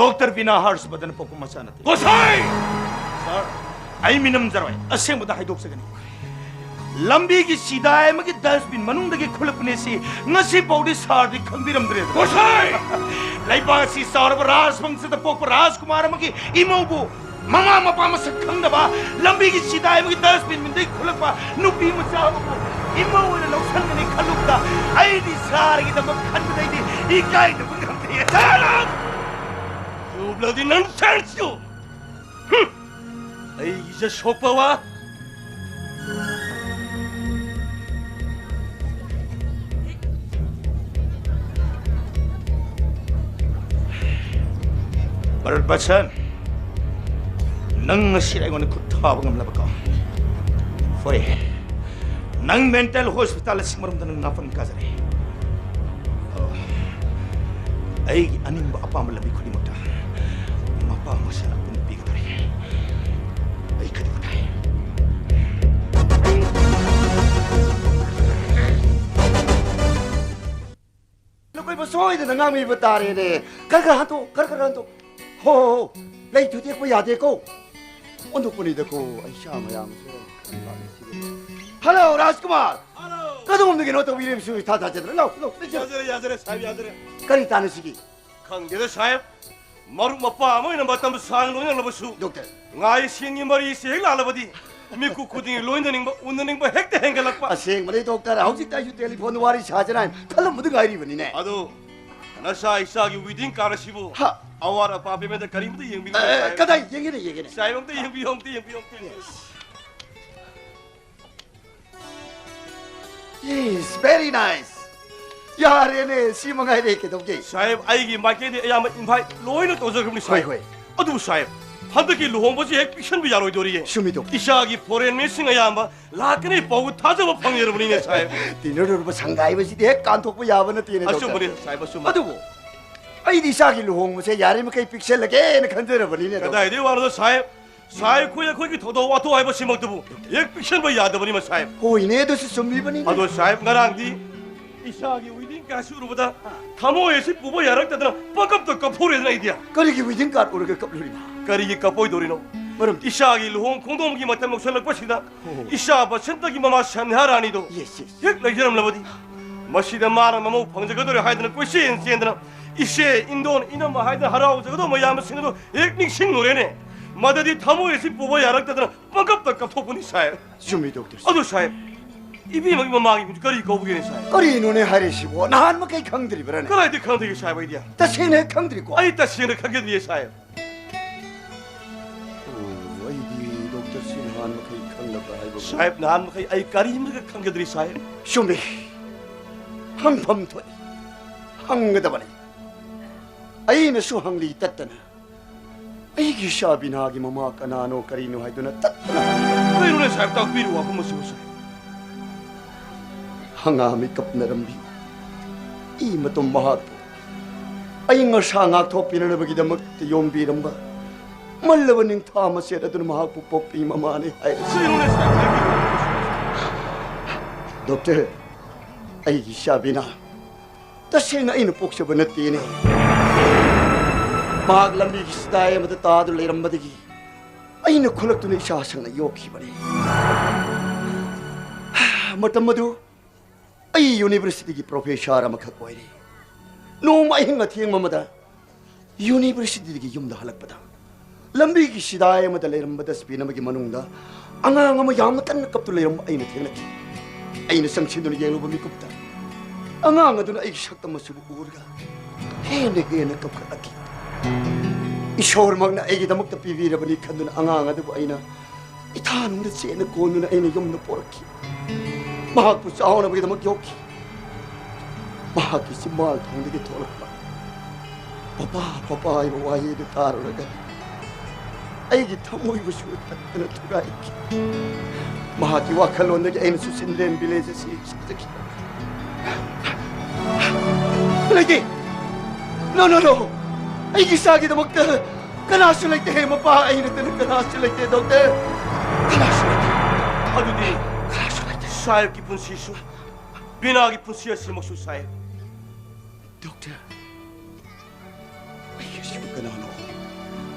ꯗꯣꯛꯇꯔ ꯕꯤꯅꯥ ꯍꯔꯁꯕꯔꯙꯟ ꯄꯣꯛꯄ ꯃꯆꯥ ꯅꯠꯇꯦ꯫ ꯒꯣꯁꯥꯏ! ꯁꯥꯔ, ꯑꯩ ꯃꯤꯅꯝꯖꯔꯣꯏ꯫ ꯑꯁꯦꯡꯕꯗ ꯍꯥꯏꯗꯣꯛꯆꯒꯅꯤ꯫ ꯂꯝꯕꯤꯒꯤ ꯆꯤꯗꯥꯏ ꯑꯃꯒꯤ ꯗꯁꯕꯤꯟ ꯃꯅꯨꯡꯗꯒꯤ ꯈꯨꯜꯂꯛꯄꯅꯦ ꯁꯤ ꯉꯁꯤ ꯐꯥꯎꯗꯤ ꯁꯥꯔꯗꯤ ꯈꯪꯕꯤꯔꯝꯗ꯭ꯔꯦ꯫ ꯒꯣꯁꯥꯏ! ꯂꯩꯕꯥꯛ ꯑꯁꯤ ꯆꯥꯎꯔꯕ ꯔꯥꯖꯕꯪꯁꯗ ꯄꯣꯛꯄ ꯔꯥꯖꯀꯨꯃꯥꯔ ꯑꯃꯒꯤ ꯏꯃꯧꯕꯨ ꯃꯃꯥ ꯃꯄꯥ ꯃꯁꯛ ꯈꯪꯗꯕ ꯂꯝꯕꯤꯒꯤ ꯆꯤꯗꯥꯏ ꯑꯃꯒꯤ ꯗꯁꯕꯤꯟ ꯃꯅꯨꯡꯗꯒꯤ ꯈꯨꯜꯂꯛꯄ ꯅꯨꯄꯤ ꯃꯆꯥ ꯑꯃꯕꯨ ꯏꯃꯧ ꯑꯣꯏꯅ ꯂꯧꯁꯟꯒꯅꯤ ꯈꯜꯂꯨꯕꯗ ꯑꯩꯗꯤ ꯁꯥꯔꯒꯤꯗꯃꯛ ꯈꯟꯕꯗꯩꯗꯤ ꯏꯀꯥꯏꯗꯕ ꯉꯝꯗꯦ꯫ Silence! You bloody nonsense, you! ꯍꯨꯝ! ꯑꯩꯒꯤ ꯏꯖꯠ ꯁꯣꯛꯄ ꯋꯥ! ꯚꯥꯔꯠ ꯚꯁꯟ, ꯅꯪ ꯉꯁꯤ ꯑꯩꯉꯣꯟꯗ ꯈꯨꯠ ꯊꯥꯕ ꯉꯝꯂꯕꯀꯣ? ꯍꯣꯏ, ꯅꯪ ꯃꯦꯟꯇꯦꯜ ꯍꯣꯁꯄꯤꯇꯥꯜ ꯑꯁꯤ ꯃꯔꯝꯗ ꯅꯪ ꯅꯥꯄꯟ ꯀꯥꯖꯔꯦ꯫ ꯑꯩꯒꯤ ꯑꯅꯤꯡꯕ ꯑꯄꯥꯝꯕ ꯂꯝꯕꯤ ꯈꯨꯗꯤꯡꯃꯛꯇ ꯃꯄꯥ ꯃꯁꯥꯅ ꯄꯨꯟꯅ ꯄꯤꯒꯗꯧꯔꯤ꯫ ꯑꯩ ꯀꯩꯗꯧꯕ ꯇꯥꯏ? ꯅꯈꯣꯏꯕꯨ ꯁꯣꯏꯗꯅ ꯉꯥꯡꯕꯤꯕ ꯇꯥꯔꯦꯅꯦ꯫ ꯈꯔ ꯈꯔ ꯍꯟꯇꯣꯛ, ꯈꯔ ꯈꯔ ꯍꯟꯇꯣꯛ꯫ ꯍꯣ, ꯍꯣ, ꯍꯣ꯫ ꯂꯩ ꯊꯨꯗꯦꯛꯄ ꯌꯥꯗꯦꯀꯣ꯫ ꯑꯣꯟꯊꯣꯛꯄꯅꯤꯗꯀꯣ, ꯑꯩ ꯏꯆꯥ ꯃꯌꯥꯝꯁꯦ꯫ ꯍꯜꯂꯣ, ꯔꯥꯖꯀꯨꯃꯥꯔ꯫ ꯍꯜꯂꯣ꯫ ꯀꯗꯣꯝꯗꯒꯤꯅꯣ ꯇꯧꯕꯤꯔꯤꯕꯁꯨ ꯏꯊꯥ ꯊꯥꯖꯗꯅ꯫ ꯂꯥꯎ, ꯂꯥꯎ, ꯂꯥꯎ꯫ ꯌꯥꯖꯔꯦ, ꯌꯥꯖꯔꯦ, ꯁꯥꯍꯦꯕ, ꯌꯥꯖꯔꯦ꯫ ꯀꯔꯤ ꯇꯥꯟꯅꯁꯤꯒꯦ? ꯈꯪꯗꯦꯗ, ꯁꯥꯍꯦꯕ꯫ ꯃꯔꯨꯞ ꯃꯄꯥꯡ ꯑꯃ ꯑꯣꯏꯅ ꯃꯇꯝ ꯁꯥꯡꯅ ꯂꯣꯏꯅꯔꯕꯁꯨ, ꯗꯣꯛꯇꯔ꯫ ꯉꯥꯏ ꯁꯦꯟꯒꯤ ꯃꯔꯤꯁꯦ ꯍꯦꯛ ꯂꯥꯜꯂꯕꯗꯤ, ꯃꯤꯀꯨꯞ ꯈꯨꯗꯤꯡꯒꯤ ꯂꯣꯏꯅꯅꯤꯡꯕ, ꯎꯅꯅꯤꯡꯕ ꯍꯦꯛꯇ ꯍꯦꯟꯒꯠꯂꯛꯄ꯫ ꯑꯁꯦꯡꯕꯅꯤ, ꯗꯣꯛꯇꯔ꯫ ꯍꯧꯖꯤꯛꯇ ꯑꯩꯁꯨ ꯇꯦꯂꯤꯐꯣꯟꯗ ꯋꯥꯔꯤ ꯁꯥꯖꯅ ꯍꯥꯏꯅ ꯈꯜꯂꯝꯕꯗ ꯉꯥꯏꯔꯤꯕꯅꯤꯅꯦ꯫ ꯑꯗꯣ, ꯅꯆꯥ ꯏꯆꯥꯒꯤ ꯋꯦꯗꯤꯡ ꯀꯥꯔꯗ ꯑꯁꯤꯕꯨ ꯍꯥ꯫ ꯑꯋꯥꯠ ꯑꯄꯥ ꯄꯦꯃꯦꯟꯗ ꯀꯔꯤꯃꯇ ꯌꯦꯡꯕꯤꯒꯅꯨ, ꯑꯦ, ꯁꯥꯍꯦꯕ꯫ ꯀꯗꯥꯏ? ꯌꯦꯡꯒꯦꯅꯦ, ꯌꯦꯡꯒꯦꯅꯦ꯫ ꯁꯥꯍꯦꯕ, ꯑꯝꯇ ꯌꯦꯡꯕꯤꯌꯨ, ꯑꯝꯇ ꯌꯦꯡꯕꯤꯌꯨ, ꯑꯝꯇ ꯌꯦꯡꯕꯤꯌꯨ꯫ Yes, very nice. ꯌꯥꯔꯦꯅꯦ, ꯁꯤ ꯃꯉꯥꯏꯔꯦ, ꯀꯩꯗꯧꯒꯦ? ꯁꯥꯍꯦꯕ, ꯑꯩꯒꯤ ꯃꯥꯏꯀꯩꯗꯒꯤ ꯑꯌꯥꯝꯕ invite ꯂꯣꯏꯅ ꯇꯧꯖꯈ꯭ꯔꯕꯅꯤ, ꯍꯣꯏ, ꯁꯥꯍꯦꯕ꯫ ꯍꯣꯏ꯫ ꯑꯗꯨꯕꯨ, ꯁꯥꯍꯦꯕ, ꯍꯟꯗꯛꯀꯤ ꯂꯨꯍꯣꯡꯕꯁꯤ ꯍꯦꯛ ꯄꯤꯛꯁꯟꯕ ꯌꯥꯔꯣꯏꯗꯣꯔꯤꯌꯦ꯫ ꯆꯨꯝꯃꯤ, ꯗꯣꯛꯇꯔ꯫ ꯏꯆꯥꯒꯤ foreign ꯃꯤꯁꯤꯡ ꯑꯌꯥꯝꯕ ꯂꯥꯛꯀꯅꯤ ꯄꯥꯎ ꯊꯥꯖꯕ ꯐꯪꯖꯔꯕꯅꯤꯅꯦ, ꯁꯥꯍꯦꯕ꯫ ꯇꯤꯟꯅꯔꯨꯔꯕ ꯁꯪꯒꯥꯏꯕꯁꯤꯗꯤ ꯍꯦꯛ ꯀꯥꯟꯊꯣꯛꯄ ꯌꯥꯕ ꯅꯠꯇꯦꯅꯦ, ꯗꯣꯛꯇꯔ꯫ ꯑꯆꯨꯝꯕꯅꯤ, ꯁꯥꯍꯦꯕ, ꯑꯆꯨꯝꯕꯅꯤ꯫ ꯑꯗꯨꯕꯨ, ꯑꯩꯗꯤ ꯏꯆꯥꯒꯤ ꯂꯨꯍꯣꯡꯕꯁꯦ ꯌꯥꯔꯤꯃꯈꯩ ꯄꯤꯛꯁꯜꯂꯒꯦꯅ ꯈꯟꯖꯔꯕꯅꯤꯅꯦ, ꯗꯣꯛꯇꯔ꯫ ꯀꯗꯥꯏꯗꯒꯤ ꯋꯥꯅꯣꯗ, ꯁꯥꯍꯦꯕ? ꯁꯥꯍꯦꯕ, ꯑꯩꯈꯣꯏ, ꯑꯩꯈꯣꯏꯒꯤ ꯊꯧꯗꯣꯛ ꯋꯥꯊꯣꯛ ꯍꯥꯏꯕꯁꯤꯃꯛꯇꯕꯨ ꯍꯦꯛ ꯄꯤꯛꯁꯟꯕ ꯌꯥꯗꯕꯅꯤ, ꯁꯥꯍꯦꯕ꯫ ꯍꯣꯏꯅꯦ, ꯑꯗꯨꯁꯨ ꯆꯨꯝꯃꯤꯕꯅꯤꯅꯦ꯫ ꯑꯗꯣ, ꯁꯥꯍꯦꯕ, ꯉꯔꯥꯡꯗꯤ ꯏꯆꯥꯒꯤ ꯋꯦꯗꯤꯡ ꯀꯥꯔꯗꯁꯤ ꯎꯔꯨꯕꯗ ꯊꯃꯣꯏ ꯑꯁꯤ ꯄꯨꯕ ꯌꯥꯔꯛꯇꯗꯅ ꯄꯪꯀꯞꯇ ꯀꯞꯊꯣꯛꯔꯦꯗꯅ ꯑꯩꯗꯤ꯫ ꯀꯔꯤꯒꯤ ꯋꯦꯗꯤꯡ ꯀꯥꯔꯗ ꯎꯔꯒ ꯀꯞꯂꯨꯔꯤꯕ? ꯀꯔꯤꯒꯤ ꯀꯞꯄꯣꯏꯗꯧꯔꯤꯅꯣ? ꯃꯔꯝꯗꯤ? ꯏꯆꯥꯒꯤ ꯂꯨꯍꯣꯡ ꯈꯣꯡꯗꯣꯡꯕꯒꯤ ꯃꯇꯝ ꯌꯧꯁꯜꯂꯛꯄꯁꯤꯗ ꯑꯣ꯫ ꯏꯆꯥ ꯕꯁꯟꯇꯒꯤ ꯃꯃꯥ ꯁꯟꯙ꯭ꯌꯥ ꯔꯥꯅꯤꯗꯣ ꯌꯦꯁ, ꯌꯦꯁ꯫ ꯍꯦꯛ ꯂꯩꯖꯔꯝꯂꯕꯗꯤ ꯃꯁꯤꯗ ꯃꯥꯅ ꯃꯃꯧ ꯐꯪꯖꯒꯗꯧꯔꯦ ꯍꯥꯏꯗꯅ ꯀꯣꯏꯆꯦꯟ ꯆꯦꯟꯗꯅ ꯏꯆꯦ, ꯏꯟꯗꯣꯟ, ꯏꯅꯝꯃ ꯍꯥꯏꯗꯅ ꯍꯔꯥꯎꯖꯒꯗꯧꯕ ꯃꯌꯥꯝꯁꯤꯡ ꯑꯗꯨ ꯍꯦꯛ ꯅꯤꯡꯁꯤꯡꯂꯨꯔꯦꯅꯦ꯫ ꯃꯗꯨꯗꯤ ꯊꯃꯣꯏ ꯑꯁꯤ ꯄꯨꯕ ꯌꯥꯔꯛꯇꯗꯅ ꯄꯪꯀꯞꯇ ꯀꯞꯊꯣꯛꯄꯅꯤ, ꯁꯥꯍꯦꯕ꯫ ꯆꯨꯝꯃꯤ, ꯗꯣꯛꯇꯔ꯫ ꯑꯗꯨ, ꯁꯥꯍꯦꯕ, ꯏꯕꯦꯝꯃꯒꯤ ꯃꯃꯥꯒꯤ ꯃꯤꯡꯗꯨ ꯀꯔꯤ ꯀꯧꯕꯒꯦꯅꯦ, ꯁꯥꯍꯦꯕ? ꯀꯔꯤꯅꯣꯅꯦ ꯍꯥꯏꯔꯤꯁꯤꯕꯣ? ꯅꯍꯥꯟ ꯃꯈꯩ ꯈꯪꯗ꯭ꯔꯤꯕ꯭ꯔꯥꯅꯦ? ꯀꯗꯥꯏꯗ ꯈꯪꯗꯒꯦ, ꯁꯥꯍꯦꯕ, ꯑꯩꯗꯤ? ꯇꯁꯦꯡꯅ ꯍꯦꯛ ꯈꯪꯗ꯭ꯔꯤꯀꯣ? ꯑꯩ ꯇꯁꯦꯡꯅ ꯈꯪꯖꯗ꯭ꯔꯤꯌꯦ, ꯁꯥꯍꯦꯕ꯫ ꯑꯣ, ꯑꯩꯗꯤ ꯗꯣꯛꯇꯔꯁꯤ ꯅꯍꯥꯟ ꯃꯈꯩ ꯈꯪꯂꯕ꯭ꯔꯥ ꯍꯥꯏꯕꯕꯨ꯫ ꯁꯥꯍꯦꯕ, ꯅꯍꯥꯟ ꯃꯈꯩ ꯑꯩ ꯀꯔꯤꯃꯠꯇ ꯈꯪꯖꯗ꯭ꯔꯤ, ꯁꯥꯍꯦꯕ꯫ ꯆꯨꯝꯃꯤ꯫ ꯍꯪꯐꯝ ꯊꯣꯛꯏ꯫ ꯍꯪꯒꯗꯕꯅꯤ꯫ ꯑꯩꯅꯁꯨ ꯍꯪꯂꯤ ꯇꯠꯇꯅ꯫ ꯑꯩꯒꯤ ꯏꯆꯥ ꯕꯤꯅꯥꯒꯤ ꯃꯃꯥ ꯀꯅꯥꯅꯣ, ꯀꯔꯤꯅꯣ ꯍꯥꯏꯗꯨꯅ ꯇꯠꯇꯅ ꯍꯪꯂꯤ꯫ ꯀꯔꯤꯅꯣꯅꯦ, ꯁꯥꯍꯦꯕ, ꯇꯥꯛꯄꯤꯔꯤꯕ ꯋꯥꯐꯝ ꯑꯁꯤꯕꯨ, ꯁꯥꯍꯦꯕ? ꯍꯪꯒꯥꯝ ꯃꯤꯀꯞꯅ ꯔꯝꯕꯤ ꯏ ꯃꯇꯨꯝ ꯃꯍꯥꯛꯄꯨ ꯑꯏꯪ ꯑꯁꯥ ꯉꯥꯛꯊꯣꯛꯄꯤꯅꯅꯕꯒꯤꯗꯃꯛꯇ ꯌꯣꯝꯕꯤꯔꯝꯕ ꯃꯜꯂꯕ ꯅꯤꯡꯊꯥ ꯃꯆꯦꯠ ꯑꯗꯨꯅ ꯃꯍꯥꯛꯄꯨ ꯄꯣꯛꯄꯤ ꯃꯃꯥꯅꯤ ꯍꯥꯏꯔꯁꯤ꯫ ꯀꯔꯤꯅꯣꯅꯦ, ꯁꯥꯍꯦꯕ, ꯍꯥꯏꯕꯤꯔꯤꯕ ꯋꯥꯐꯝ ꯑꯁꯤꯕꯨ? ꯗꯣꯛꯇꯔ, ꯑꯩꯒꯤ ꯏꯆꯥ ꯕꯤꯅꯥ ꯇꯁꯦꯡꯅ ꯑꯩꯅ ꯄꯣꯛꯆꯕ ꯅꯠꯇꯦꯅꯦ꯫ ꯃꯍꯥꯛ ꯂꯝꯕꯤꯒꯤ ꯆꯤꯗꯥꯏ ꯑꯃꯗ ꯇꯥꯗꯨꯅ ꯂꯩꯔꯝꯕꯗꯒꯤ ꯑꯩꯅ ꯈꯨꯂꯛꯇꯨꯅ ꯏꯆꯥ ꯁꯪꯅ ꯌꯣꯛꯈꯤꯕꯅꯤ꯫ ꯃꯇꯝ ꯑꯗꯨ ꯑꯩ ꯌꯨꯅꯤꯚꯔꯁꯤꯇꯤꯒꯤ ꯄ꯭ꯔꯣꯐꯦꯁꯔ ꯑꯃꯈꯛ ꯑꯣꯏꯔꯤ꯫ ꯅꯣꯡꯃ ꯑꯍꯤꯡ ꯑꯊꯦꯡꯕ ꯑꯃꯗ ꯌꯨꯅꯤꯚꯔꯁꯤꯇꯤꯗꯒꯤ ꯌꯨꯝꯗ ꯍꯜꯂꯛꯄꯗ ꯂꯝꯕꯤꯒꯤ ꯆꯤꯗꯥꯏ ꯑꯃꯗ ꯂꯩꯔꯝꯕ ꯗꯁꯕꯤꯟ ꯑꯃꯒꯤ ꯃꯅꯨꯡꯗ ꯑꯉꯥꯡ ꯑꯃ ꯌꯥꯝꯅ ꯀꯟꯅ ꯀꯞꯇꯨꯅ ꯂꯩꯔꯝꯕ ꯑꯩꯅ ꯊꯦꯡꯅꯈꯤ꯫ ꯑꯩꯅ ꯆꯪꯁꯤꯟꯗꯨꯅ ꯌꯦꯡꯂꯨꯕ ꯃꯤꯀꯨꯞꯇ ꯑꯉꯥꯡ ꯑꯗꯨꯅ ꯑꯩꯒꯤ ꯁꯛꯇꯝ ꯑꯁꯤꯕꯨ ꯎꯔꯒ ꯍꯦꯟꯅ ꯍꯦꯟꯅ ꯀꯞꯈꯠꯂꯛꯈꯤ꯫ ꯏꯁꯣꯔꯃꯛꯅ ꯑꯩꯒꯤꯗꯃꯛꯇ ꯄꯤꯕꯤꯔꯕꯅꯤ ꯈꯟꯗꯨꯅ ꯑꯉꯥꯡ ꯑꯗꯨꯕꯨ ꯑꯩꯅ ꯏꯊꯥꯅꯨꯡꯗ ꯆꯦꯠꯅ ꯀꯣꯟꯗꯨꯅ ꯑꯩꯅ ꯌꯨꯝꯗ ꯄꯣꯔꯛꯈꯤ꯫ ꯃꯍꯥꯛꯄꯨ ꯆꯥꯎꯅꯕꯒꯤꯗꯃꯛ ꯌꯣꯛꯈꯤ꯫ ꯃꯍꯥꯛꯀꯤ ꯆꯤꯝꯕꯥꯜ ꯊꯣꯡꯗꯒꯤ ꯊꯣꯛꯂꯛꯄ "ꯄꯄꯥ, ꯄꯄꯥ" ꯍꯥꯏꯕ ꯋꯥꯍꯩ ꯑꯗꯨ ꯇꯥꯔꯨꯔꯒ ꯑꯩꯒꯤ ꯊꯃꯣꯏꯕꯨ ꯁꯨꯔ ꯇꯠꯇꯅ ꯊꯨꯒꯥꯏꯈꯤ꯫ ꯃꯍꯥꯛꯀꯤ ꯋꯥꯈꯜꯂꯣꯟꯗꯒꯤ ꯑꯩꯅꯁꯨ ꯆꯤꯜꯗ꯭ꯔꯦꯟ ꯚꯤꯂꯦꯖ ꯑꯁꯤ ꯁꯥꯖꯈꯤ꯫ ꯂꯩꯇꯦ! No, no, no. ꯑꯩꯒꯤ ꯏꯆꯥꯒꯤꯗꯃꯛꯇ ꯀꯅꯥꯁꯨ ꯂꯩꯇꯦ꯫ ꯃꯄꯥ ꯑꯩ ꯅꯠꯇꯅ ꯀꯅꯥꯁꯨ ꯂꯩꯇꯦ, ꯗꯣꯛꯇꯔ꯫ ꯀꯅꯥꯁꯨ ꯂꯩꯇꯦ꯫ ꯑꯗꯨꯗꯤ ꯀꯅꯥꯁꯨ ꯂꯩꯇꯦ꯫ ꯁꯥꯍꯦꯕꯀꯤ ꯄꯨꯟꯁꯤꯁꯨ, ꯕꯤꯅꯥꯒꯤ ꯄꯨꯟꯁꯤ ꯑꯁꯤꯃꯛꯁꯨ, ꯁꯥꯍꯦꯕ꯫ ꯗꯣꯛꯇꯔ, ꯑꯩ ꯑꯁꯤꯕꯨ ꯀꯅꯥꯅꯣ?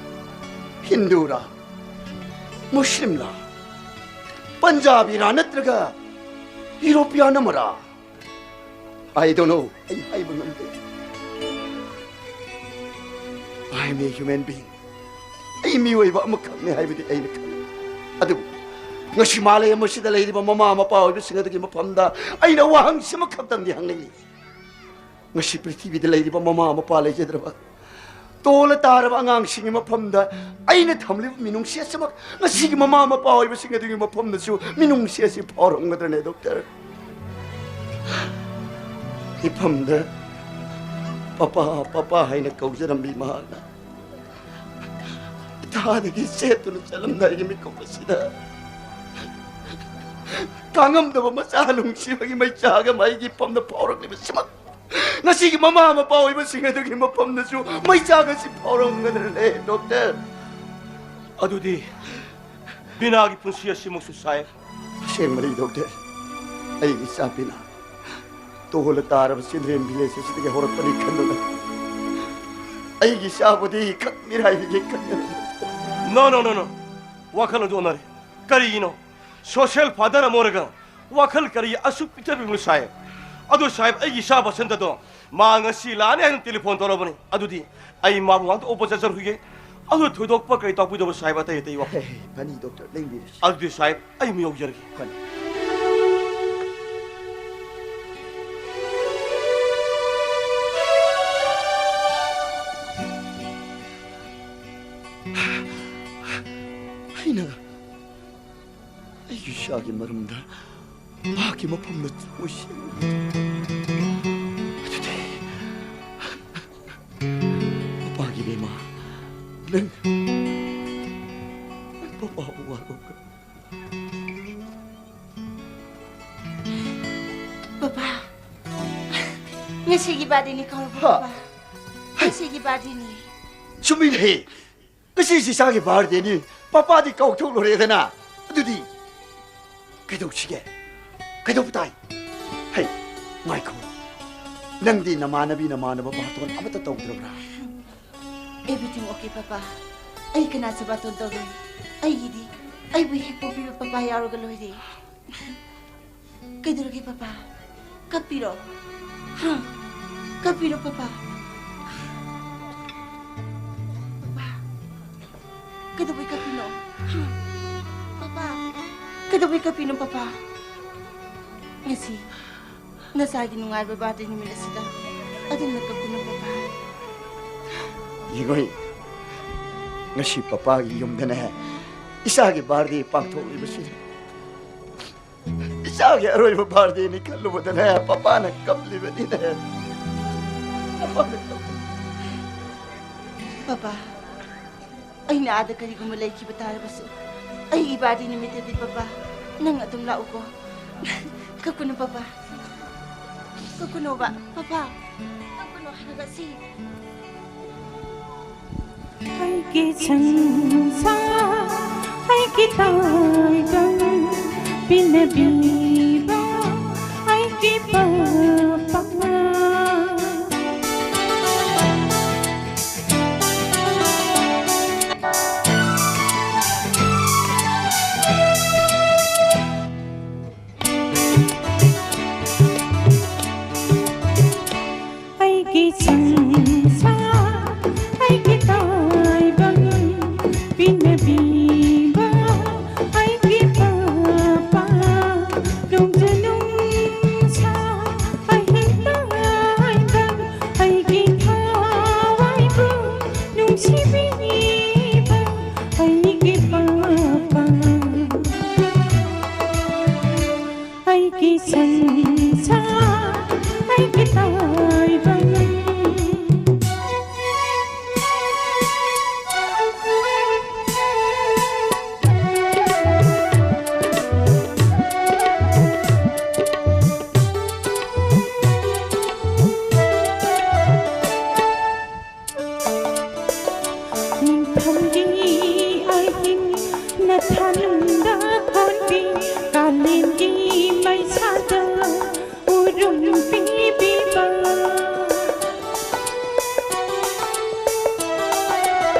ꯍꯤꯟꯗꯨꯔꯥ? ꯃꯨꯁꯂꯤꯝꯂꯥ? ꯄꯟꯖꯥꯕꯤꯔꯥ? ꯅꯠꯇ꯭ꯔꯒ ꯌꯨꯔꯣꯄꯤꯌꯥꯟ ꯑꯃꯔꯥ? I don't know. ꯑꯩ ꯍꯥꯏꯕ ꯉꯝꯗꯦ꯫ I am a human being. ꯑꯩ ꯃꯤꯑꯣꯏꯕ ꯑꯃꯈꯛꯅꯤ ꯍꯥꯏꯕꯗꯤ ꯑꯩꯅ ꯈꯪꯏ꯫ ꯑꯗꯨꯕꯨ ꯉꯁꯤ ꯃꯥꯂꯦꯝ ꯑꯁꯤꯗ ꯂꯩꯔꯤꯕ ꯃꯃꯥ ꯃꯄꯥ ꯑꯣꯏꯕꯁꯤꯡ ꯑꯗꯨꯒꯤ ꯃꯐꯝꯗ ꯑꯩꯅ ꯋꯥꯍꯪꯁꯤꯃꯈꯛꯇꯪꯗꯤ ꯍꯪꯅꯤꯡꯏ꯫ ꯉꯁꯤ ꯄ꯭ꯔꯤꯊꯤꯕꯤꯗ ꯂꯩꯔꯤꯕ ꯃꯃꯥ ꯃꯄꯥ ꯂꯩꯖꯗ꯭ꯔꯕ, ꯇꯣꯜꯂ ꯇꯥꯔꯕ ꯑꯉꯥꯡꯁꯤꯡꯒꯤ ꯃꯐꯝꯗ ꯑꯩꯅ ꯊꯝꯂꯤꯕ ꯃꯤꯅꯨꯡꯁꯤ ꯑꯁꯤꯃꯛ ꯉꯁꯤꯒꯤ ꯃꯃꯥ ꯃꯄꯥ ꯑꯣꯏꯕꯁꯤꯡ ꯑꯗꯨꯒꯤ ꯃꯐꯝꯗꯁꯨ ꯃꯤꯅꯨꯡꯁꯤ ꯑꯁꯤ ꯐꯥꯎꯔꯝꯒꯗ꯭ꯔꯅꯦ, ꯗꯣꯛꯇꯔ? ꯃꯤꯐꯝꯗ "ꯄꯄꯥ, ꯄꯄꯥ" ꯍꯥꯏꯅ ꯀꯧꯖꯔꯝꯃꯤ ꯃꯍꯥꯛꯅ ꯏꯊꯥꯗꯒꯤ ꯆꯦꯠꯇꯨꯅ ꯆꯠꯂꯝꯗꯥꯏꯒꯤ ꯃꯤꯀꯨꯞ ꯑꯁꯤꯗ ꯀꯥꯡꯉꯝꯗꯕ ꯃꯆꯥ ꯅꯨꯡꯁꯤꯕꯒꯤ ꯃꯩꯆꯥꯛ ꯑꯃ ꯑꯩꯒꯤ ꯐꯝꯗ ꯐꯥꯎꯔꯛꯂꯤꯕꯁꯤꯃꯛ ꯉꯁꯤꯒꯤ ꯃꯃꯥ ꯃꯄꯥ ꯑꯣꯏꯕꯁꯤꯡ ꯑꯗꯨꯒꯤ ꯃꯐꯝꯗꯁꯨ ꯃꯩꯆꯥꯛ ꯑꯁꯤ ꯐꯥꯎꯔꯝꯒꯗ꯭ꯔꯅꯦ, ꯗꯣꯛꯇꯔ? ꯑꯗꯨꯗꯤ ꯕꯤꯅꯥꯒꯤ ꯄꯨꯟꯁꯤ ꯑꯁꯤꯃꯛꯁꯨ, ꯁꯥꯍꯦꯕ꯫ ꯑꯁꯦꯡꯕꯅꯤ, ꯗꯣꯛꯇꯔ꯫ ꯑꯩꯒꯤ ꯏꯆꯥ ꯕꯤꯅꯥ ꯇꯣꯜꯂ ꯇꯥꯔꯕ ꯆꯤꯜꯗ꯭ꯔꯦꯟ ꯚꯤꯂꯦꯖ ꯑꯁꯤꯗꯒꯤ ꯍꯧꯔꯛꯄꯅꯤ ꯈꯟꯕꯗ ꯑꯩꯒꯤ ꯏꯆꯥꯕꯨꯗꯤ ꯈꯛ ꯃꯤꯔꯥꯏꯕꯤꯒꯦ ꯈꯟꯕꯗ꯫ No, no, no, no. ꯋꯥꯈꯜ ꯑꯗꯨ ꯑꯣꯟꯅꯔꯦ꯫ ꯀꯔꯤꯒꯤꯅꯣ? ꯁꯣꯁꯤꯌꯦꯜ ꯐꯥꯗꯔ ꯑꯃ ꯑꯣꯏꯔꯒ ꯋꯥꯈꯜ ꯀꯔꯤ ꯑꯁꯨꯛ ꯄꯤꯛꯊꯕꯤꯕꯅꯣ, ꯁꯥꯍꯦꯕ? ꯑꯗꯨ, ꯁꯥꯍꯦꯕ, ꯑꯩꯒꯤ ꯏꯆꯥ ꯕꯁꯟꯇꯗꯣ ꯃꯥ ꯉꯁꯤ ꯂꯥꯛꯑꯅꯤ ꯍꯥꯏꯅ ꯇꯦꯂꯤꯐꯣꯟ ꯇꯧꯔꯕꯅꯤ꯫ ꯑꯗꯨꯗꯤ ꯑꯩ ꯃꯥꯕꯨ ꯉꯥꯛꯇ ꯎꯕ ꯆꯠꯆꯔꯨꯈꯤꯒꯦ꯫ ꯑꯗꯨ ꯊꯣꯏꯗꯣꯛꯄ ꯀꯔꯤ ꯇꯥꯛꯄꯤꯗꯧꯕ, ꯁꯥꯍꯦꯕ? ꯑꯇꯩ ꯑꯇꯩ ꯋꯥꯐꯝ꯫ ꯍꯦ, ꯐꯅꯤ, ꯗꯣꯛꯇꯔ, ꯂꯦꯡꯕꯤꯔꯁꯤ꯫ ꯑꯗꯨꯗꯤ, ꯁꯥꯍꯦꯕ, ꯑꯩ ꯃꯤ ꯌꯧꯖꯔꯒꯦ꯫ ꯐꯅꯤ꯫ ꯑꯩꯅ ꯑꯩꯒꯤ ꯏꯆꯥꯒꯤ ꯃꯔꯝꯗ ꯃꯍꯥꯛꯀꯤ ꯃꯐꯝꯗ ꯆꯪꯉꯨꯁꯤ꯫ ꯑꯗꯨꯗꯤ ꯃꯄꯥꯒꯤ ꯏꯕꯦꯝꯃ, ꯅꯪ, ꯅꯪ ꯄꯄꯥꯕꯨ ꯋꯥꯔꯧꯒꯅꯨ꯫ ꯄꯄꯥ, ꯉꯁꯤꯒꯤ ꯕꯥꯔꯗꯦꯅꯤ ꯀꯧꯔꯕ, ꯍꯥ? ꯄꯄꯥ? ꯏꯆꯦꯒꯤ ꯕꯥꯔꯗꯦꯅꯤ꯫ ꯆꯨꯝꯃꯤꯅꯦꯍꯦ꯫ ꯉꯁꯤꯁꯤ ꯏꯆꯥꯒꯤ ꯕꯥꯔꯗꯦꯅꯤ꯫ ꯄꯄꯥꯗꯤ ꯀꯥꯎꯊꯣꯛꯂꯨꯔꯦꯗꯅ꯫ ꯑꯗꯨꯗꯤ ꯀꯩꯗꯧꯁꯤꯒꯦ? ꯀꯩꯗꯧꯕ ꯇꯥꯏ? ꯍꯩ, ꯉꯥꯏꯈꯣ꯫ ꯅꯪꯗꯤ ꯅꯃꯥꯟꯅꯕꯤ ꯅꯃꯥꯟꯅꯕ ꯕꯥꯔꯇꯣꯟ ꯑꯃꯠꯇ ꯇꯧꯗ꯭ꯔꯕ꯭ꯔꯥ? Everything okay, papa. ꯑꯩ ꯀꯅꯥꯁꯨ ꯕꯥꯔꯇꯣꯟ ꯇꯧꯔꯣꯏ꯫ ꯑꯩꯒꯤꯗꯤ ꯑꯩꯕꯨ ꯍꯦꯛ ꯄꯣꯛꯄꯤꯕ ꯄꯄꯥ ꯌꯥꯎꯔꯒ ꯂꯣꯏꯔꯦ꯫ ꯀꯩꯗꯧꯔꯒꯦ ꯄꯄꯥ? ꯀꯞꯄꯤꯔꯣ? ꯍꯥ? ꯀꯞꯄꯤꯔꯣ ꯄꯄꯥ? ꯄꯄꯥ, ꯀꯩꯗꯧꯕꯩ ꯀꯞꯄꯤꯅꯣ? ꯍꯥ? ꯄꯄꯥ, ꯀꯩꯗꯧꯕꯩ ꯀꯞꯄꯤꯅꯣ ꯄꯄꯥ? ꯉꯁꯤ ꯅꯆꯥꯒꯤ ꯅꯨꯡꯉꯥꯏꯕ ꯕꯥꯔꯗꯦ ꯅꯨꯃꯤꯠ ꯑꯁꯤꯗ ꯑꯗꯨꯝꯅ ꯀꯞꯄꯤꯅꯣ ꯄꯄꯥ꯫ ꯌꯦꯡꯉꯣ, ꯉꯁꯤ ꯄꯄꯥꯒꯤ ꯌꯨꯝꯗꯅꯦ ꯏꯆꯥꯒꯤ ꯕꯥꯔꯗꯦ ꯄꯥꯡꯊꯣꯛꯂꯤꯕꯁꯤꯅ꯫ ꯏꯆꯥꯒꯤ ꯑꯔꯣꯏꯕ ꯕꯥꯔꯗꯦꯅꯤ ꯈꯜꯂꯨꯕꯗꯅꯦ ꯄꯄꯥꯅ ꯀꯞꯂꯤꯕꯅꯤꯅꯦ꯫ ꯄꯄꯥꯅ ꯀꯞꯂꯤ꯫ ꯄꯄꯥ, ꯑꯩꯅ ꯑꯥꯗ ꯀꯔꯤꯒꯨꯝꯕ ꯂꯩꯈꯤꯕ ꯇꯥꯔꯕꯁꯨ, ꯑꯩꯒꯤ ꯕꯥꯔꯗꯦ ꯅꯨꯃꯤꯠꯇꯗꯤ ꯄꯄꯥ, ꯅꯪ ꯑꯗꯨꯝ ꯂꯥꯛꯎꯀꯣ꯫ ꯀꯞꯀꯅꯨ ꯄꯄꯥ꯫ ꯀꯞꯀꯅꯣꯕ, ꯄꯄꯥ꯫ ꯀꯞꯀꯅꯨ ꯍꯥꯏꯔꯒ ꯁꯤ꯫ ꯑꯩꯒꯤ ꯁꯟꯁꯥ, ꯑꯩꯒꯤ ꯇꯥꯏꯕꯪ, ꯄꯤꯅꯕꯤꯕ ꯑꯩꯒꯤ ꯄꯄꯥ꯫ ꯑꯩꯒꯤ ꯁꯟꯁꯥ, ꯑꯩꯒꯤ ꯇꯥꯏꯕꯪ, ꯄꯤꯅꯕꯤꯕ ꯑꯩꯒꯤ ꯄꯄꯥ꯫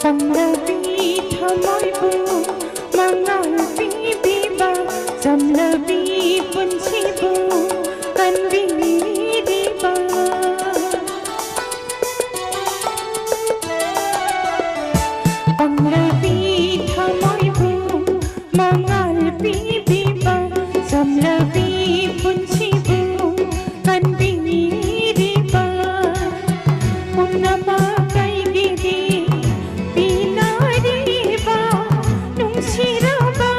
ꯄꯪꯂꯕꯤ ꯊꯃꯣꯏꯕꯨ ꯃꯉꯥꯜ ꯄꯤꯕꯤꯕ, ꯆꯝꯂꯕꯤ ꯄꯨꯟꯁꯤꯕꯨ ꯀꯟꯕꯤꯔꯤꯕ, ꯄꯪꯂꯕꯤ ꯊꯃꯣꯏꯕꯨ ꯃꯉꯥꯜ ꯄꯤꯕꯤꯕ, ꯆꯝꯂꯕꯤ ꯄꯨꯟꯁꯤꯕꯨ ꯀꯟꯕꯤꯔꯤꯕ ꯄꯨꯝꯅꯃꯛ ꯑꯩꯒꯤꯗꯤ ꯄꯤꯅꯔꯤꯕ ꯅꯨꯡꯁꯤꯔꯕ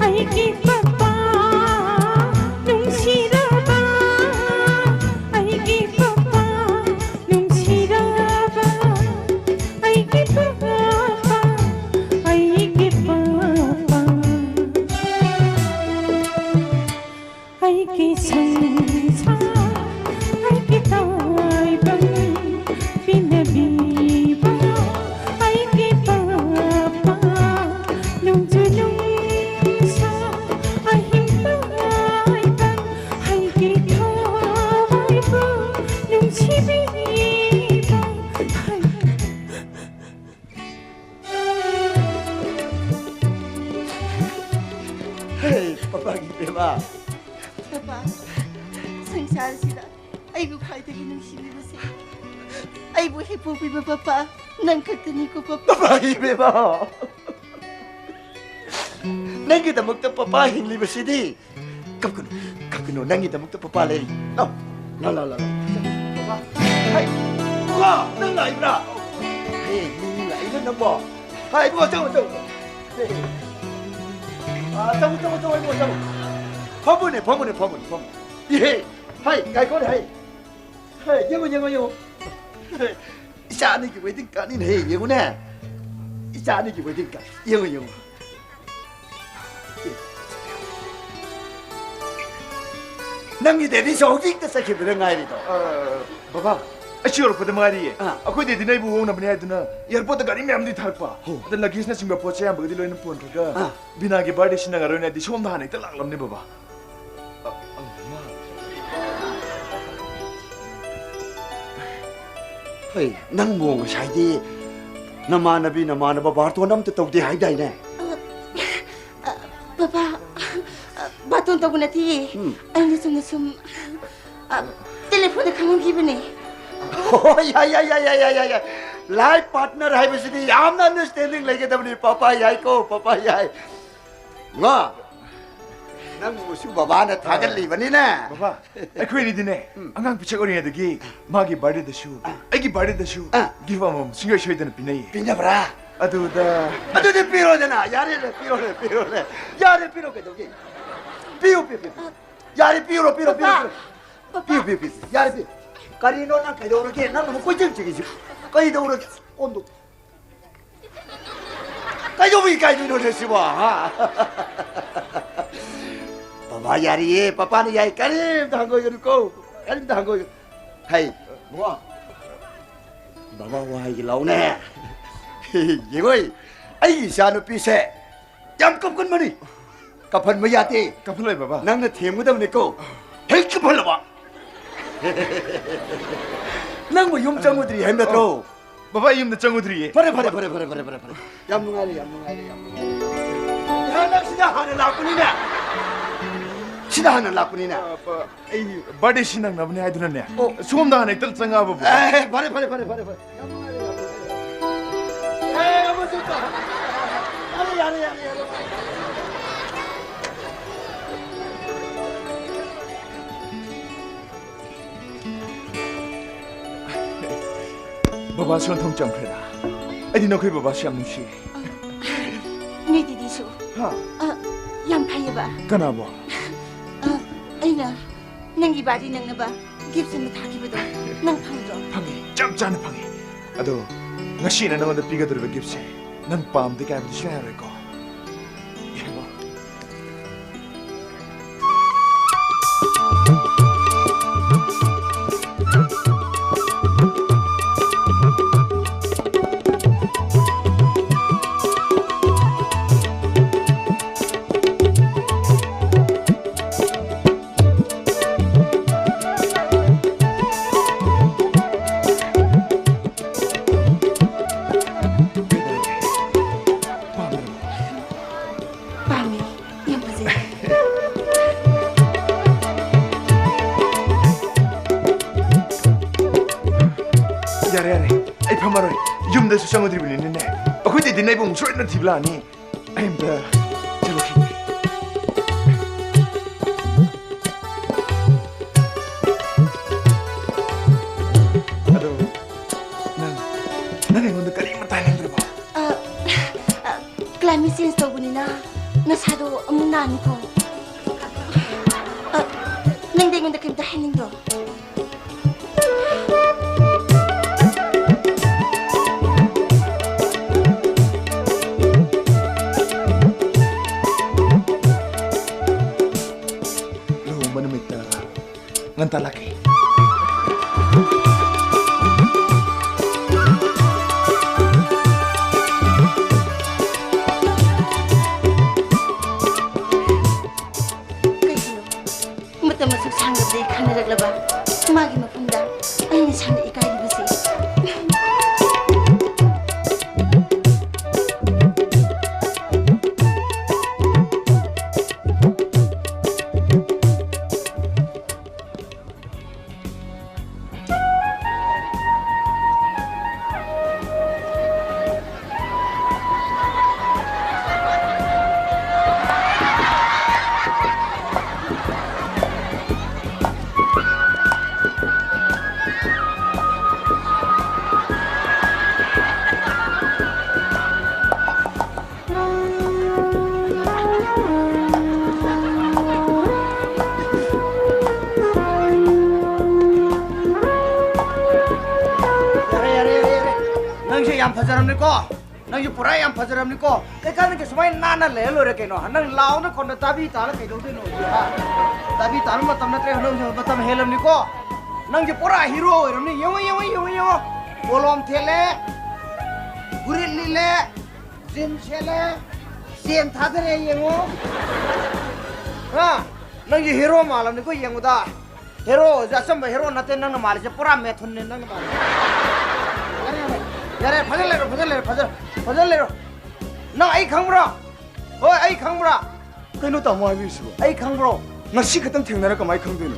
ꯑꯩꯒꯤ ꯄꯄꯥ, ꯅꯨꯡꯁꯤꯔꯕ ꯑꯩꯒꯤ ꯄꯄꯥ, ꯅꯨꯡꯁꯤꯔꯕ ꯑꯩꯒꯤ ꯄꯄꯥ, ꯑꯩꯒꯤ ꯄꯄꯥ꯫ ꯑꯩꯒꯤ ꯁꯪꯁꯥꯔ, ꯑꯩꯒꯤ ꯇꯥꯏꯕꯪ ꯄꯤꯅꯕꯤꯕ, ꯑꯩꯒꯤ ꯄꯄꯥ, ꯅꯣꯡꯖꯨ ꯅꯨꯡꯁꯥ, ꯑꯍꯤꯡ ꯇꯥꯏꯕꯪ, ꯑꯩꯒꯤ ꯊꯋꯥꯏꯕꯨ ꯅꯨꯡꯁꯤꯕꯤꯕ, ꯍꯦ, ꯄꯄꯥꯒꯤ ꯏꯕꯦꯝꯃ꯫ ꯄꯄꯥ, ꯁꯪꯁꯥꯔꯁꯤꯗ ꯑꯩꯕꯨ ꯈ꯭ꯋꯥꯏꯗꯒꯤ ꯅꯨꯡꯁꯤꯕꯤꯕꯁꯦ ꯑꯩꯕꯨ ꯍꯦꯛ ꯄꯣꯛꯄꯤꯕ ꯄꯄꯥ ꯅꯪ ꯈꯛꯇꯅꯤꯀꯣ ꯄꯄꯥ꯫ ꯄꯄꯥꯒꯤ ꯏꯕꯦꯝꯃ꯫ ꯅꯪꯒꯤꯗꯃꯛꯇ ꯄꯄꯥ ꯍꯤꯡꯂꯤꯕꯁꯤꯗꯤ꯫ ꯀꯞꯀꯅꯨ, ꯀꯞꯀꯅꯨ, ꯅꯪꯒꯤꯗꯃꯛꯇ ꯄꯄꯥ ꯂꯩꯔꯤ꯫ ꯂꯥꯎ꯫ ꯂꯥꯎ, ꯂꯥꯎ, ꯂꯥꯎ, ꯂꯥꯎ꯫ ꯄꯄꯥ꯫ ꯍꯥꯏ꯫ ꯄꯄꯥ, ꯅꯪ ꯂꯥꯛꯏꯕ꯭ꯔꯥ? ꯍꯦ, ꯃꯤ ꯂꯥꯛꯏꯔ ꯅꯪꯕꯣ? ꯍꯥꯏ, ꯏꯕꯨꯡꯉꯣ, ꯆꯪꯉꯣ, ꯆꯪꯉꯣ꯫ ꯍꯦ, ꯍꯦ꯫ ꯑꯥ, ꯆꯪꯉꯣ, ꯆꯪꯉꯣ, ꯆꯪꯉꯣ, ꯏꯕꯨꯡꯉꯣ, ꯆꯪꯉꯣ꯫ ꯐꯝꯃꯨꯅꯦ, ꯐꯝꯃꯨꯅꯦ, ꯐꯝꯃꯨꯅꯦ, ꯐꯝꯃꯨꯅꯦ꯫ ꯏꯍꯦ, ꯍꯥꯏ, ꯉꯥꯏꯈꯣꯅꯦ, ꯍꯥꯏ꯫ ꯍꯥꯏ, ꯌꯦꯡꯉꯣ, ꯌꯦꯡꯉꯣ, ꯌꯦꯡꯉꯣ꯫ ꯏꯆꯥ ꯑꯅꯤꯒꯤ wedding cardꯅꯤꯅꯦꯍꯦ, ꯌꯦꯡꯉꯨꯅꯦ꯫ ꯏꯆꯥ ꯑꯅꯤꯒꯤ wedding card꯫ ꯌꯦꯡꯉꯨ, ꯌꯦꯡꯉꯨ꯫ ꯅꯪꯒꯤ daddyꯁꯨ ꯍꯧꯖꯤꯛꯇ ꯆꯠꯈꯤꯕꯗ ꯉꯥꯏꯔꯤꯗꯣ꯫ ꯑ, ꯕꯕꯥ, ꯑꯩꯁꯨ ꯌꯧꯔꯛꯄꯗ ꯉꯥꯏꯔꯤꯌꯦ꯫ ꯑꯥ꯫ ꯑꯩꯈꯣꯏ daddyꯅ ꯑꯩꯕꯨ ꯑꯣꯡꯅꯕꯅꯦ ꯍꯥꯏꯗꯨꯅ airportꯇ ꯒꯥꯔꯤ ꯃꯌꯥꯝꯗꯤ ꯊꯥꯔꯛꯄ꯫ ꯍꯣ꯫ ꯑꯗ luggageꯅꯆꯤꯡꯕ ꯄꯣꯠ ꯆꯩ ꯑꯌꯥꯝꯕꯒꯗꯤ ꯂꯣꯏꯅ ꯄꯨꯍꯟꯈ꯭ꯔꯒ ꯑꯥ꯫ ꯕꯤꯅꯥꯒꯤ birthday ꯁꯤꯟꯅꯉꯔꯣꯏꯅꯗꯤ ꯁꯣꯝꯗ ꯍꯥꯟꯅ ꯍꯦꯛꯇ ꯂꯥꯛꯂꯝꯅꯦ, ꯕꯕꯥ꯫ ꯑ, ꯑ, ꯃꯥ꯫ ꯍꯣꯏ, ꯅꯪꯕꯨ ꯉꯁꯥꯏꯗꯤ ꯅꯃꯥꯟꯅꯕꯤ ꯅꯃꯥꯟꯅꯕ ꯕꯥꯔꯇꯣꯟ ꯑꯝꯇ ꯇꯧꯗꯦ ꯍꯥꯏꯗꯥꯏꯅꯦ? ꯑ, ꯕꯕꯥ, ꯑ, ꯕꯥꯔꯇꯣꯟ ꯇꯧꯕ ꯅꯠꯇꯤꯌꯦ꯫ ꯎꯝ꯫ ꯑꯩꯅ ꯆꯨꯝꯅ ꯁꯨꯝ, ꯑ, ꯇꯦꯂꯤꯐꯣꯟꯗ ꯈꯪꯍꯧꯈꯤꯕꯅꯦ꯫ ꯑꯣ, ꯌꯥꯏ, ꯌꯥꯏ, ꯌꯥꯏ꯫ Life partner ꯍꯥꯏꯕꯁꯤꯗꯤ ꯌꯥꯝꯅ understanding ꯂꯩꯒꯗꯕꯅꯤ꯫ ꯄꯄꯥ ꯌꯥꯏꯀꯣ, ꯄꯄꯥ ꯌꯥꯏ꯫ ꯉꯥ, ꯅꯪꯕꯨꯁꯨ ꯕꯕꯥꯅ ꯊꯥꯒꯠꯂꯤꯕꯅꯤꯅꯦ꯫ ꯕꯕꯥ, ꯑꯩꯈꯣꯏꯅꯤꯗꯤꯅꯦ, ꯎꯝ꯫ ꯑꯉꯥꯡ ꯄꯤꯁꯛ ꯑꯣꯏꯔꯤꯉꯩꯗꯒꯤ ꯃꯥꯒꯤ birthdayꯗꯁꯨ, ꯑꯥ꯫ ꯑꯩꯒꯤ birthdayꯗꯁꯨ ꯑꯥ꯫ Gift ꯑꯃꯃꯝ ꯁꯨꯡꯁꯣꯏ ꯁꯣꯏꯗꯅ ꯄꯤꯅꯩꯌꯦ꯫ ꯄꯤꯅꯕ꯭ꯔꯥ? ꯑꯗꯨꯗ ꯑꯗꯨꯗꯤ ꯄꯤꯔꯣꯗꯅ, ꯌꯥꯔꯦꯅꯦ, ꯄꯤꯔꯣꯅꯦ, ꯄꯤꯔꯣꯅꯦ꯫ ꯌꯥꯔꯦ, ꯄꯤꯔꯣ, ꯀꯩꯗꯧꯒꯦ? ꯄꯤꯌꯨ, ꯄꯤꯌꯨ, ꯄꯤꯌꯨ, ꯄꯤꯌꯨ꯫ ꯌꯥꯔꯦ, ꯄꯤꯔꯣ, ꯄꯤꯔꯣ, ꯄꯤꯔꯣ, ꯄꯄꯥ, ꯄꯤꯔꯣ꯫ ꯄꯄꯥ꯫ ꯄꯤꯌꯨ, ꯄꯤꯌꯨ, ꯄꯤꯌꯨ꯫ ꯌꯥꯔꯦ, ꯄꯤꯌꯨ꯫ ꯀꯔꯤꯅꯣ ꯅꯪ ꯀꯩꯗꯧꯔꯒꯦ? ꯅꯪ ꯑꯃꯨꯛ ꯀꯣꯏꯆꯦꯟ ꯆꯦꯜꯂꯤꯁꯤ ꯀꯩꯗꯧꯔꯒꯦ? ꯑꯣꯟꯗꯣ꯫ ꯀꯩꯗꯧꯕ ꯏꯀꯥꯏꯗꯣꯏꯅꯣꯅꯦ ꯁꯤꯕꯣ, ꯍꯥ? ꯕꯕꯥ ꯌꯥꯔꯤꯌꯦ, ꯄꯄꯥꯅ ꯌꯥꯏ, ꯀꯔꯤꯝꯇ ꯍꯪꯒꯣꯏꯒꯅꯨꯀꯣ, ꯀꯔꯤꯝꯇ ꯍꯪꯒꯣꯏꯒꯅꯨ꯫ ꯍꯩ, ꯕꯕꯥ, ꯕꯕꯥ ꯋꯥ ꯍꯥꯏꯒꯦ ꯂꯥꯎꯅꯦ꯫ ꯌꯦꯡꯉꯣꯏ, ꯑꯩꯒꯤ ꯏꯆꯥꯅꯨꯄꯤꯁꯦ ꯌꯥꯝ ꯀꯞꯀꯟꯕꯅꯤ꯫ ꯀꯞꯍꯟꯕ ꯌꯥꯗꯦ꯫ ꯀꯞꯍꯜꯂꯣꯏ, ꯕꯕꯥ꯫ ꯅꯪꯅ ꯊꯦꯝꯒꯗꯕꯅꯤꯀꯣ꯫ ꯍꯦꯛ ꯀꯞꯍꯜꯂꯕ꯫ ꯅꯪꯕꯨ ꯌꯨꯝ ꯆꯪꯉꯨꯗ꯭ꯔꯤ ꯍꯥꯏꯕ ꯅꯠꯇ꯭ꯔꯣ? ꯕꯕꯥ, ꯑꯩ ꯌꯨꯝꯗ ꯆꯪꯉꯨꯗ꯭ꯔꯤꯌꯦ꯫ ꯐꯔꯦ, ꯐꯔꯦ, ꯐꯔꯦ꯫ ꯌꯥꯝ ꯅꯨꯡꯉꯥꯏꯔꯦ, ꯌꯥꯝ ꯅꯨꯡꯉꯥꯏꯔꯦ, ꯌꯥꯝ ꯅꯨꯡꯉꯥꯏꯔꯦ꯫ ꯏꯍꯥ, ꯅꯪ ꯁꯤꯗ ꯍꯥꯟꯅ ꯂꯥꯛꯄꯅꯤꯅꯦ꯫ ꯁꯤꯗ ꯍꯥꯟꯅ ꯂꯥꯛꯄꯅꯤꯅꯦ꯫ ꯑ, ꯕ-, ꯑꯩ birthdayꯁꯤ ꯅꯪꯅꯕꯅꯦ ꯍꯥꯏꯗꯨꯅꯅꯦ꯫ ꯑꯣ꯫ ꯁꯣꯝꯗ ꯍꯥꯟꯅ ꯍꯦꯛꯇ ꯆꯪꯉꯛꯑꯕ, ꯕꯕꯥ꯫ ꯑꯦ, ꯐꯔꯦ, ꯐꯔꯦ, ꯐꯔꯦ, ꯐꯔꯦ, ꯐꯔꯦ꯫ ꯌꯥꯝ ꯅꯨꯡꯉꯥꯏꯔꯦ, ꯌꯥꯝ ꯅꯨꯡꯉꯥꯏꯔꯦ꯫ ꯑꯦ, ꯑꯃꯁꯨ ꯇꯧ-, ꯌꯥꯔꯦ, ꯌꯥꯔꯦ, ꯌꯥꯔꯦ, ꯌꯥꯔꯦ꯫ ꯕꯕꯥꯁꯨ ꯑꯣꯟꯊꯣꯡ ꯆꯪꯈ꯭ꯔꯦꯗ꯫ ꯑꯩꯗꯤ ꯅꯈꯣꯏ ꯕꯕꯥꯁꯨ ꯌꯥꯝ ꯅꯨꯡꯁꯤꯌꯦ꯫ ꯅꯣꯏ ꯗꯤꯗꯤꯁꯨ꯫ ꯍꯥ? ꯑ, ꯌꯥꯝ ꯐꯩꯌꯦꯕ꯫ ꯀꯅꯥꯕꯣ? ꯑ, ꯑꯩꯅ ꯅꯪꯒꯤ birthday ꯅꯪꯅꯕ gift ꯑꯃ ꯊꯥꯈꯤꯕꯗꯣ ꯅꯪ ꯐꯪꯗ꯭ꯔꯣ? ꯐꯪꯉꯦ, ꯆꯞ ꯆꯥꯅ ꯐꯪꯉꯦ꯫ ꯑꯗꯣ ꯉꯁꯤꯅ ꯅꯉꯣꯟꯗ ꯄꯤꯒꯗꯧꯔꯤꯕ giftꯁꯦ ꯅꯪ ꯄꯥꯝꯗꯦ ꯀꯥꯏꯕꯗꯤ ꯁꯨꯡꯌꯥ ꯌꯥꯔꯣꯏꯀꯣ? ꯌꯦꯡꯉꯣ꯫ ꯌꯥꯔꯣꯏ, ꯌꯨꯝꯗꯁꯨ ꯆꯪꯉꯨꯗ꯭ꯔꯤꯕꯅꯤꯅꯅꯦ, ꯑꯩꯈꯣꯏꯗꯩꯗꯤ ꯅꯪꯕꯨ ꯑꯃꯨꯛ ꯁꯣꯏꯗꯅ ꯊꯤꯕ ꯂꯥꯛꯑꯅꯤ꯫ ꯑꯩ ꯑꯝꯇ ꯆꯠꯂꯨꯈꯤꯒꯦ꯫ ꯑꯗꯣ ꯅꯪ, ꯅꯪ ꯑꯩꯉꯣꯟꯗ ꯀꯔꯤꯃꯠꯇ ꯍꯥꯏꯅꯤꯡꯗ꯭ꯔꯕꯣ? ꯑ, ꯑ, climate change ꯇꯧꯕꯅꯤꯅ ꯅꯁꯥꯗꯣ ꯑꯃꯨꯛ ꯅꯥꯅꯤꯀꯣ꯫ ꯑ, ꯅꯪꯗꯤ ꯑꯩꯉꯣꯟꯗ ꯀꯩꯝꯇ ꯍꯥꯏꯅꯤꯡꯗ꯭ꯔꯣ? ꯂꯨꯍꯣꯡꯕ ꯅꯨꯃꯤꯠꯇ ꯉꯟꯇꯥ ꯂꯥꯛꯀꯦ꯫ ꯀꯩꯒꯤꯅꯣ? ꯃꯇꯝ ꯑꯁꯨꯛ ꯁꯥꯡꯂꯕꯗꯒꯤ ꯈꯪꯅꯔꯛꯂꯕ ꯃꯥꯒꯤ ꯃꯐꯝꯗ ꯑꯩꯅ ꯁꯥꯟꯅ ꯏꯀꯥꯏꯔꯤꯕꯁꯤ꯫ ꯌꯥꯔꯦ, ꯌꯥꯔꯦ, ꯌꯥꯔꯦ, ꯌꯥꯔꯦ꯫ ꯅꯪꯁꯦ ꯌꯥꯝ ꯐꯖꯔꯝꯅꯤꯀꯣ꯫ ꯅꯪꯁꯦ ꯄꯨꯔꯥ ꯌꯥꯝ ꯐꯖꯔꯝꯅꯤꯀꯣ꯫ ꯀꯩꯀꯥꯟꯗꯒꯤ ꯁꯨꯃꯥꯏꯅ ꯅꯥꯟꯅ ꯂꯩꯔ ꯂꯣꯏꯔꯦ ꯀꯩꯅꯣ꯫ ꯅꯪ ꯂꯥꯎꯅ ꯈꯣꯟꯗ ꯇꯥꯕꯤ ꯇꯥꯔ ꯀꯩꯗꯧꯗꯣꯏꯅꯣ ꯍꯧꯖꯤꯛ, ꯍꯥ? ꯇꯥꯕꯤ ꯇꯥꯔ ꯃꯇꯝ ꯅꯠꯇ꯭ꯔꯦ, ꯅꯪꯁꯦ ꯃꯇꯝ ꯍꯦꯜꯂꯝꯅꯤꯀꯣ꯫ ꯅꯪꯁꯦ ꯄꯨꯔꯥ ꯍꯤꯔꯣ ꯑꯣꯏꯔꯝꯅꯤ꯫ ꯌꯦꯡꯉꯣ, ꯌꯦꯡꯉꯣ, ꯌꯦꯡꯉꯣ, ꯌꯦꯡꯉꯣ꯫ ꯄꯣꯂꯣꯝ ꯊꯦꯠꯂꯦ, ꯐꯨꯔꯤꯠ ꯂꯤꯠꯂꯦ, ꯖꯤꯟ ꯁꯦꯠꯂꯦ, ꯆꯦꯟ ꯊꯥꯗꯔꯦ, ꯌꯦꯡꯉꯣ꯫ ꯍꯥ? ꯅꯪꯁꯦ ꯍꯤꯔꯣ ꯃꯥꯜꯂꯝꯅꯤꯀꯣ ꯌꯦꯡꯕꯗ꯫ ꯍꯦꯔꯣꯁꯦ ꯑꯆꯝꯕ ꯍꯦꯔꯣ ꯅꯠꯇꯦ ꯅꯪꯅ ꯃꯥꯜꯂꯤꯁꯦ, ꯄꯨꯔꯥ ꯃꯦꯊꯨꯟꯅꯦ ꯅꯪꯅ ꯃꯥꯜꯂꯤꯁꯦ꯫ ꯌꯥꯔꯦ, ꯌꯥꯔꯦ, ꯌꯥꯔꯦ, ꯐꯖꯅ ꯂꯩꯔꯣ, ꯐꯖꯅ ꯂꯩꯔꯣ, ꯐꯖꯅ, ꯐꯖꯅ ꯂꯩꯔꯣ꯫ ꯅꯪ ꯑꯩ ꯈꯪꯕ꯭ꯔꯣ? ꯍꯣꯏ, ꯑꯩ ꯈꯪꯕ꯭ꯔꯥ? ꯀꯩꯅꯣ ꯇꯥꯃꯣ ꯍꯥꯏꯕꯤꯔꯤꯁꯤꯕꯣ? ꯑꯩ ꯈꯪꯕ꯭ꯔꯣ? ꯉꯁꯤ ꯈꯛꯇꯪ ꯊꯦꯡꯅꯔ ꯀꯃꯥꯏꯅ ꯈꯪꯗꯣꯏꯅꯣ?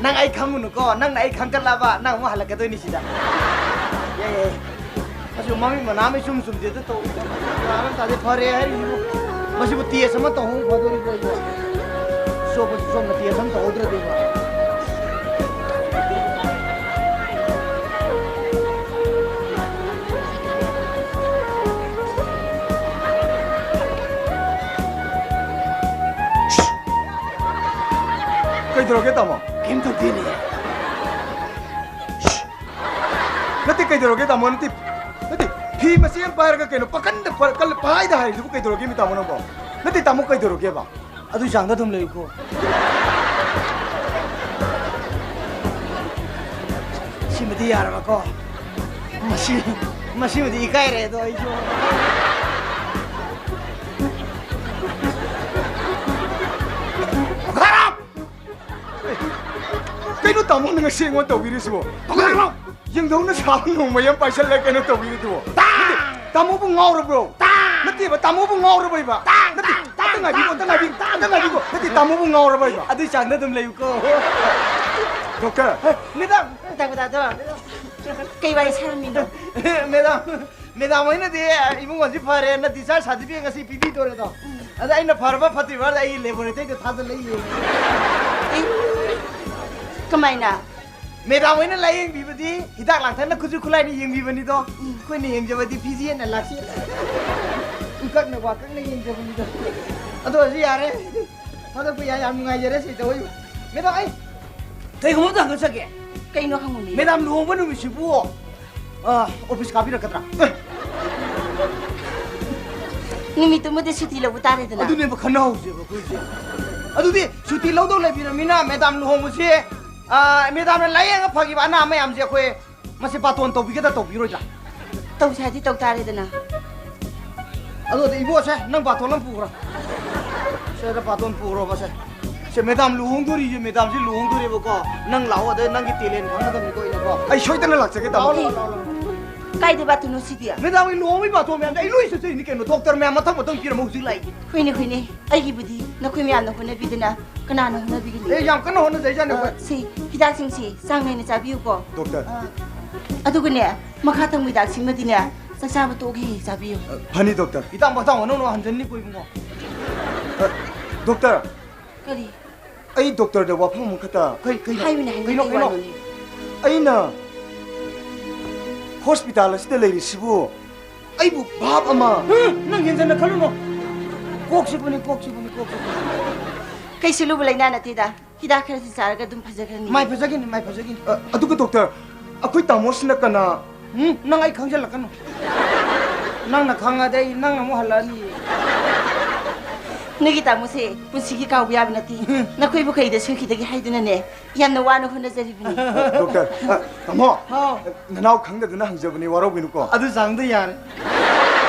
ꯅꯪ ꯑꯩ ꯈꯪꯉꯨꯅꯨꯀꯣ, ꯅꯪꯅ ꯑꯩ ꯈꯪꯒꯠꯂꯕ, ꯅꯪ ꯑꯃꯨꯛ ꯍꯜꯂꯛꯀꯗꯣꯏꯅꯤ ꯁꯤꯗ꯫ ꯌꯥꯏ, ꯌꯥꯏ꯫ ꯃꯁꯤꯕꯨ ꯃꯃꯤꯠ ꯃꯅꯥ ꯑꯃ ꯏꯆꯨꯝ ꯆꯨꯝꯗꯦꯗ ꯇꯧꯏ꯫ ꯌꯥꯔ ꯇꯥꯗꯦ, ꯐꯔꯦ ꯍꯥꯏꯔꯤꯕꯨ꯫ ꯃꯁꯤꯕꯨ ꯇꯦꯁ ꯑꯃ ꯇꯧꯍꯧ ꯐꯗꯣꯔꯤꯕ꯭ꯔꯥ ꯑꯩꯕꯣ? ꯁꯣꯞꯄꯁꯨ ꯁꯣꯝꯅ ꯇꯦꯁ ꯑꯃ ꯇꯧꯍꯧꯗ꯭ꯔꯗꯤꯕ꯫ ꯀꯩꯗꯧꯔꯒꯦ, ꯇꯥꯃꯣ? ꯀꯩꯝ ꯇꯧꯗꯦꯅꯦ꯫ ꯅꯠꯇꯦ, ꯀꯩꯗꯧꯔꯒꯦ, ꯇꯥꯃꯣ? ꯅꯠꯇꯦ, ꯅꯠꯇꯦ, ꯐꯤ ꯃꯆꯦꯠ ꯑꯃ ꯄꯥꯏꯔꯒ ꯀꯩꯅꯣ ꯄꯥꯀꯟꯗ ꯄꯥ-, ꯀꯜ-, ꯄꯥꯏꯗ ꯍꯥꯏꯔꯤꯗꯨꯕꯨ ꯀꯩꯗꯧꯔꯒꯦ, ꯃꯤ ꯇꯥꯃꯣ ꯅꯪꯕꯣ? ꯅꯠꯇꯦ, ꯇꯥꯃꯣ, ꯀꯩꯗꯧꯔꯒꯦꯕ? ꯑꯗꯨꯏ ꯆꯥꯡꯗ ꯑꯗꯨꯝ ꯂꯩꯌꯨꯀꯣ꯫ ꯁꯤꯃꯗꯤ ꯌꯥꯔꯕꯀꯣ? ꯃꯁꯤ, ꯃꯁꯤꯃꯗꯤ ꯏꯀꯥꯏꯔꯦ ꯑꯗꯣ ꯑꯩꯁꯨ꯫ ꯄꯨꯈꯥꯔꯥꯝ! ꯀꯩꯅꯣ ꯇꯥꯃꯣꯅ ꯉꯁꯤ ꯑꯩꯉꯣꯟꯗ ꯇꯧꯕꯤꯔꯤꯁꯤꯕꯣ? ꯄꯨꯈꯥꯔꯥꯝ! ꯌꯦꯡꯗꯧꯅ ꯁꯥꯕ ꯅꯣꯡꯃꯩ ꯑꯃ ꯄꯥꯏꯁꯜꯂꯒ ꯀꯩꯅꯣ ꯇꯧꯕꯤꯔꯤꯗꯨꯕꯣ? ꯇꯥꯡ! ꯅꯠꯇꯦ, ꯇꯥꯃꯣꯕꯨ ꯉꯥꯎꯔꯕ꯭ꯔꯣ? ꯇꯥꯡ! ꯅꯠꯇꯦꯕ, ꯇꯥꯃꯣꯕꯨ ꯉꯥꯎꯔꯕꯩꯕ? ꯇꯥꯡ! ꯅꯠꯇꯦ, ꯇꯥꯡ! ꯑꯝꯇ ꯉꯥꯏꯕꯤꯀꯣ, ꯑꯝꯇ ꯉꯥꯏꯕꯤꯀꯣ, ꯑꯝꯇ ꯉꯥꯏꯕꯤꯀꯣ꯫ ꯅꯠꯇꯦ, ꯇꯥꯃꯣꯕꯨ ꯉꯥꯎꯔꯕꯩꯕ? ꯑꯗꯨꯏ ꯆꯥꯡꯗ ꯑꯗꯨꯝ ꯂꯩꯌꯨꯀꯣ꯫ ꯗꯣꯛꯇꯔ! ꯃꯦꯗꯥꯝ! ꯇꯥꯛꯄ ꯇꯥꯗꯣ꯫ ꯀꯩ ꯋꯥꯔꯤ ꯁꯥꯔꯝꯃꯤꯅꯣ? ꯃꯦꯗꯥꯝ, ꯃꯦꯗꯥꯝ ꯍꯣꯏꯅꯗꯤ ꯏꯕꯨꯡꯉꯣꯁꯤ ꯐꯔꯦꯅ discharge certificate ꯉꯁꯤ ꯄꯤꯕꯤꯗꯣꯔꯦꯗꯣ꯫ ꯑꯗ ꯑꯩꯅ ꯐꯔꯕ ꯐꯠꯇ꯭ꯔꯤꯕ ꯑꯩꯒꯤ laboratoryꯗ ꯊꯥꯖꯤꯜꯂ ꯌꯦꯡꯉꯤ꯫ ꯑꯦ, ꯀꯃꯥꯏꯅ? ꯃꯦꯗꯥꯝ ꯍꯣꯏꯅ ꯂꯥꯌꯦꯡꯕꯤꯕꯗꯤ ꯍꯤꯗꯥꯛ ꯂꯥꯡꯊꯛꯅ ꯈꯨꯠꯁꯨ ꯈꯨꯠꯂꯥꯏꯅ ꯌꯦꯡꯕꯤꯕꯅꯤꯗꯣ꯫ ꯑꯩꯈꯣꯏꯅ ꯌꯦꯡꯖꯕꯗꯤ ꯐꯤꯖꯦꯠꯅ ꯂꯥꯛꯁꯦꯠ ꯎꯀꯛꯅ ꯋꯥꯀꯛꯅ ꯌꯦꯡꯖꯕꯅꯤꯗꯣ꯫ ꯑꯗꯨ ꯑꯣꯏꯔꯁꯨ ꯌꯥꯔꯦ꯫ ꯊꯥꯗꯣꯛꯄ ꯌꯥꯏ, ꯌꯥꯝ ꯅꯨꯡꯉꯥꯏꯖꯔꯦ ꯁꯤ ꯇꯧꯕꯩ꯫ ꯃꯦꯗꯥꯝ, ꯑꯩ ꯀꯩꯒꯨꯝꯕ ꯑꯝꯇ ꯍꯪꯖꯒꯦ꯫ ꯀꯩꯅꯣ ꯍꯪꯉꯨꯅꯦ꯫ ꯃꯦꯗꯥꯝ ꯂꯨꯍꯣꯡꯕ ꯅꯨꯃꯤꯠꯁꯤꯕꯨ, ꯑ, office ꯀꯥꯕꯤꯔꯛꯀꯗ꯭ꯔꯥ? ꯑꯦ! ꯅꯨꯃꯤꯠꯇꯨꯃꯗꯤ ꯁꯨꯇꯤ ꯂꯧꯕ ꯇꯥꯔꯦꯗꯅ꯫ ꯑꯗꯨꯅꯦꯕ ꯈꯟꯅꯍꯧꯁꯦꯕ ꯑꯩꯈꯣꯏꯁꯦ꯫ ꯑꯗꯨꯗꯤ ꯁꯨꯇꯤ ꯂꯧꯗꯧ ꯂꯩꯕꯤꯔꯝꯃꯤꯅ ꯃꯦꯗꯥꯝ ꯂꯨꯍꯣꯡꯕꯁꯤ, ꯑ, ꯃꯦꯗꯥꯝꯅ ꯂꯥꯌꯦꯡꯉ ꯐꯈꯤꯕ ꯑꯅꯥ ꯃꯌꯥꯝꯁꯦ ꯑꯩꯈꯣꯏ ꯃꯁꯤ ꯕꯥꯇꯣꯟ ꯇꯧꯕꯤꯒꯗ꯭ꯔꯥ ꯇꯧꯕꯤꯔꯣꯏꯗ꯭ꯔꯥ? ꯇꯧꯁꯦ ꯍꯥꯏꯗꯤ ꯇꯧ ꯇꯥꯔꯦꯗꯅ꯫ ꯑꯗꯨꯗꯤ ꯏꯕꯣꯁꯦ, ꯅꯪ ꯕꯥꯇꯣꯟ ꯑꯃ ꯄꯨꯈ꯭ꯔꯣ꯫ ꯁꯤꯗ ꯕꯥꯇꯣꯟ ꯄꯨꯈ꯭ꯔꯣꯕ ꯁꯦ꯫ ꯁꯦ, ꯃꯦꯗꯥꯝ ꯂꯨꯍꯣꯡꯗꯣꯔꯤꯁꯦ, ꯃꯦꯗꯥꯝꯁꯦ ꯂꯨꯍꯣꯡꯗꯣꯔꯦꯕꯀꯣ꯫ ꯅꯪ ꯂꯥꯛꯑꯣ, ꯑꯗ ꯅꯪꯒꯤ talent ꯈꯪꯒꯗꯕꯅꯤꯀꯣ ꯑꯩꯅꯀꯣ꯫ ꯑꯩ ꯁꯣꯏꯗꯅ ꯂꯥꯛꯆꯒꯦ, ꯇꯥꯃꯣ꯫ ꯂꯥꯛꯑꯣ, ꯂꯥꯛꯑꯣ, ꯂꯥꯛꯑꯣ, ꯂꯥꯛꯑꯣ꯫ ꯀꯥꯏꯗ ꯕꯥꯇꯣꯟꯅꯣ ꯁꯤꯗꯤ? ꯃꯦꯗꯥꯝꯒꯤ ꯂꯨꯍꯣꯡꯕꯒꯤ ꯕꯥꯇꯣꯟ ꯃꯌꯥꯝꯗꯣ ꯑꯩ ꯂꯣꯏ ꯆꯠꯆꯩꯅꯤ ꯀꯩꯅꯣ꯫ ꯗꯣꯛꯇꯔ ꯃꯌꯥꯝ ꯃꯊꯪ ꯃꯊꯪ ꯄꯤꯔꯝꯃ ꯍꯧꯖꯤꯛ ꯂꯥꯛꯏ꯫ ꯍꯣꯏꯅꯦ, ꯍꯣꯏꯅꯦ꯫ ꯑꯩꯒꯤꯕꯨꯗꯤ ꯅꯈꯣꯏ ꯃꯌꯥꯝꯅ ꯍꯣꯠꯅꯕꯤꯗꯅ ꯀꯅꯥꯅ ꯍꯣꯠꯅꯕꯤꯒꯅꯤ? ꯑꯦ, ꯌꯥꯝ ꯀꯟꯅ ꯍꯣꯠꯅꯖꯩꯖꯥꯠꯅꯤ ꯑꯩꯈꯣꯏ꯫ ꯑ, ꯁꯤ ꯍꯤꯗꯥꯛꯁꯤꯡꯁꯤ ꯆꯥꯡ ꯅꯥꯏꯅ ꯆꯥꯕꯤꯌꯨꯀꯣ꯫ ꯗꯣꯛꯇꯔ꯫ ꯑ, ꯑꯗꯨꯒꯅꯦ, ꯃꯈꯥ ꯊꯪꯕ ꯍꯤꯗꯥꯛꯁꯤꯃꯗꯤꯅꯦ, ꯆꯥꯛ ꯆꯥꯕ ꯇꯣꯛꯑꯒ ꯍꯦꯛ ꯆꯥꯕꯤꯌꯨ꯫ ꯑ, ꯐꯅꯤ ꯗꯣꯛꯇꯔ꯫ ꯍꯤꯗꯥꯛ ꯃꯆꯥ ꯑꯣꯟꯅꯧꯅꯣ ꯍꯟꯖꯟꯅꯤꯀꯣ ꯏꯕꯨꯡꯉꯣ꯫ ꯑ, ꯗꯣꯛꯇꯔ꯫ ꯀꯔꯤ? ꯑꯩ ꯗꯣꯛꯇꯔꯗ ꯋꯥꯐꯝ ꯑꯃꯈꯛꯇ꯫ ꯀꯩ, ꯀꯩꯅꯣ? ꯍꯥꯏꯌꯨꯅꯦ, ꯍꯥꯏꯌꯨꯅꯦ, ꯀꯩꯅꯣ, ꯀꯩ ꯀꯩꯅꯣ? ꯋꯥꯅꯣꯅꯦ? ꯑꯩꯅ ꯍꯣꯁꯄꯤꯇꯥꯜ ꯑꯁꯤꯗ ꯂꯩꯔꯤꯁꯤꯕꯨ ꯑꯩꯕꯨ ꯚꯥꯞ ꯑꯃ꯫ ꯍꯨꯝ, ꯅꯪ ꯍꯦꯟꯖꯟꯅ ꯈꯜꯂꯨꯅꯨ꯫ ꯀꯣꯛꯁꯤꯕꯨꯅꯤ, ꯀꯣꯛꯁꯤꯕꯨꯅꯤ, ꯀꯣꯛꯁꯤꯕꯨꯅꯤ꯫ ꯀꯩꯁꯨ ꯂꯨꯕ ꯂꯩꯅꯥ ꯅꯠꯇꯦꯗ꯫ ꯍꯤꯗꯥꯛ ꯈꯔꯁꯤ ꯆꯥꯔꯒ ꯑꯗꯨꯝ ꯐꯖꯈ꯭ꯔꯅꯤ꯫ ꯃꯥꯏ ꯐꯖꯈꯤꯅꯤ, ꯃꯥꯏ ꯐꯖꯈꯤꯅꯤ꯫ ꯑ, ꯑꯗꯨꯒ ꯗꯣꯛꯇꯔ, ꯑꯩꯈꯣꯏ ꯇꯥꯃꯣꯁꯤꯅ ꯀꯅꯥ? ꯎꯝ, ꯅꯪ ꯑꯩ ꯈꯪꯖꯜꯂꯛꯀꯅꯨ꯫ ꯅꯪꯅ ꯈꯪꯉꯗꯤ ꯑꯩ ꯅꯪ ꯑꯃꯨꯛ ꯍꯜꯂꯛꯑꯅꯤ꯫ ꯅꯣꯏꯒꯤ ꯇꯥꯃꯣꯁꯦ ꯄꯨꯟꯁꯤꯒꯤ ꯀꯥꯎꯕ ꯌꯥꯕ ꯅꯠꯇꯦ꯫ ꯎꯝ꯫ ꯅꯈꯣꯏꯕꯨ ꯀꯩꯗ ꯁꯣꯏꯈꯤꯗꯒꯦ ꯍꯥꯏꯗꯨꯅꯅꯦ, ꯌꯥꯝꯅ ꯋꯥꯅ ꯍꯣꯠꯅꯖꯔꯤꯕꯅꯤ꯫ ꯗꯣꯛꯇꯔ, ꯑ, ꯇꯥꯃꯣ, ꯍꯥꯎ꯫ ꯅꯅꯥꯎ ꯈꯪꯗꯗꯨꯅ ꯍꯪꯖꯕꯅꯤ, ꯋꯥꯔꯧꯕꯤꯅꯨꯀꯣ꯫ ꯑꯗꯨ ꯆꯥꯡꯗ ꯌꯥꯔꯦ꯫